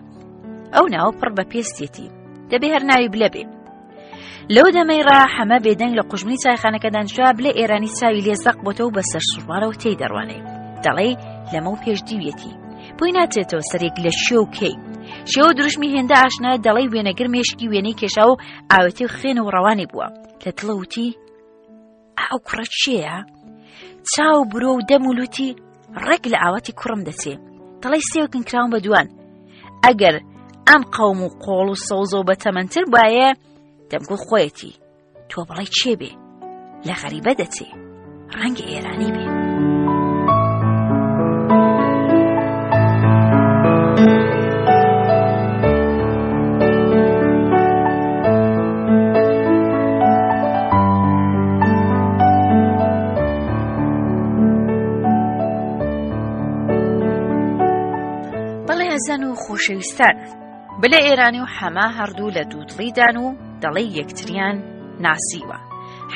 A: ئەو ناوە پڕ بە پێستێتی دەبێ هەر ناوی بلە بێ لەو دەمەی ڕا حەمە بێدەنگ لە قوژمنی چایخانەکە دانیشتوە بلە ئێرانی چاوی لێ زەق بۆتەوە بە سەر سوڕمانەوە تێی دەڕوانێ دەڵێ لەمە و پێش دیویەتی بۆی ناچێتەوە سەرێک لە شێ و کەی شێوە دروشمی هێندە ئاشنا دەڵێ وێنەگر مێشکی وێنەی کێشا و ئاوێتی و خوێن و ڕەوانی بووە لە دڵەوتی ئەو کوڕە کێیە؟ چاو برۆ و دەم و لوتی ڕێک لە ئاواتی کوڕم دەچێ دەڵێی سێوکن کراون بە دوان ئەگەر ئەم قەوم و قۆڵ و سەوزە و بەتەمەنتر بایە دەمگوت خۆیەتی تۆ بڵێ چێ بێ لە غەریبە دەچێ ڕەنگە ئێرانی بێ. بەڵێ ئەزان و خۆشەویستان بلە ئێرانی و حەما هەردوو لە دوودڵیدان و دەڵێ یەکتریان ناسیوە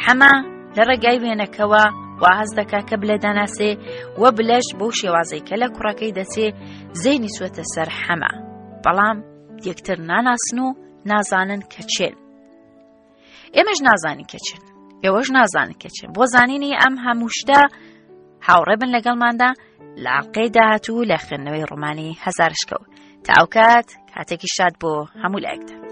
A: حەما لە ڕێگای وێنەکەوە وا هەست دەکا کە بلە داناسێ و بلەش بەو شێوازەی کە لە کوڕەکەی دەچێ زەینی چووەتە سەر حەما بەڵام یەکتر ناناسن و نازانن کە چێن ئێمەش نازانین کە چێن ئێوەش نازانن کە چێن بۆ زانینی ئەم هەموو شتە هاوڕێ بن لەگەڵماندا لە ئەڵقەی داهاتوو لە خوێندنەوەی ڕۆمانی هەزارشکەوت تا ئەو کات کاتێکی شاد بۆ هەموو لایەکتان.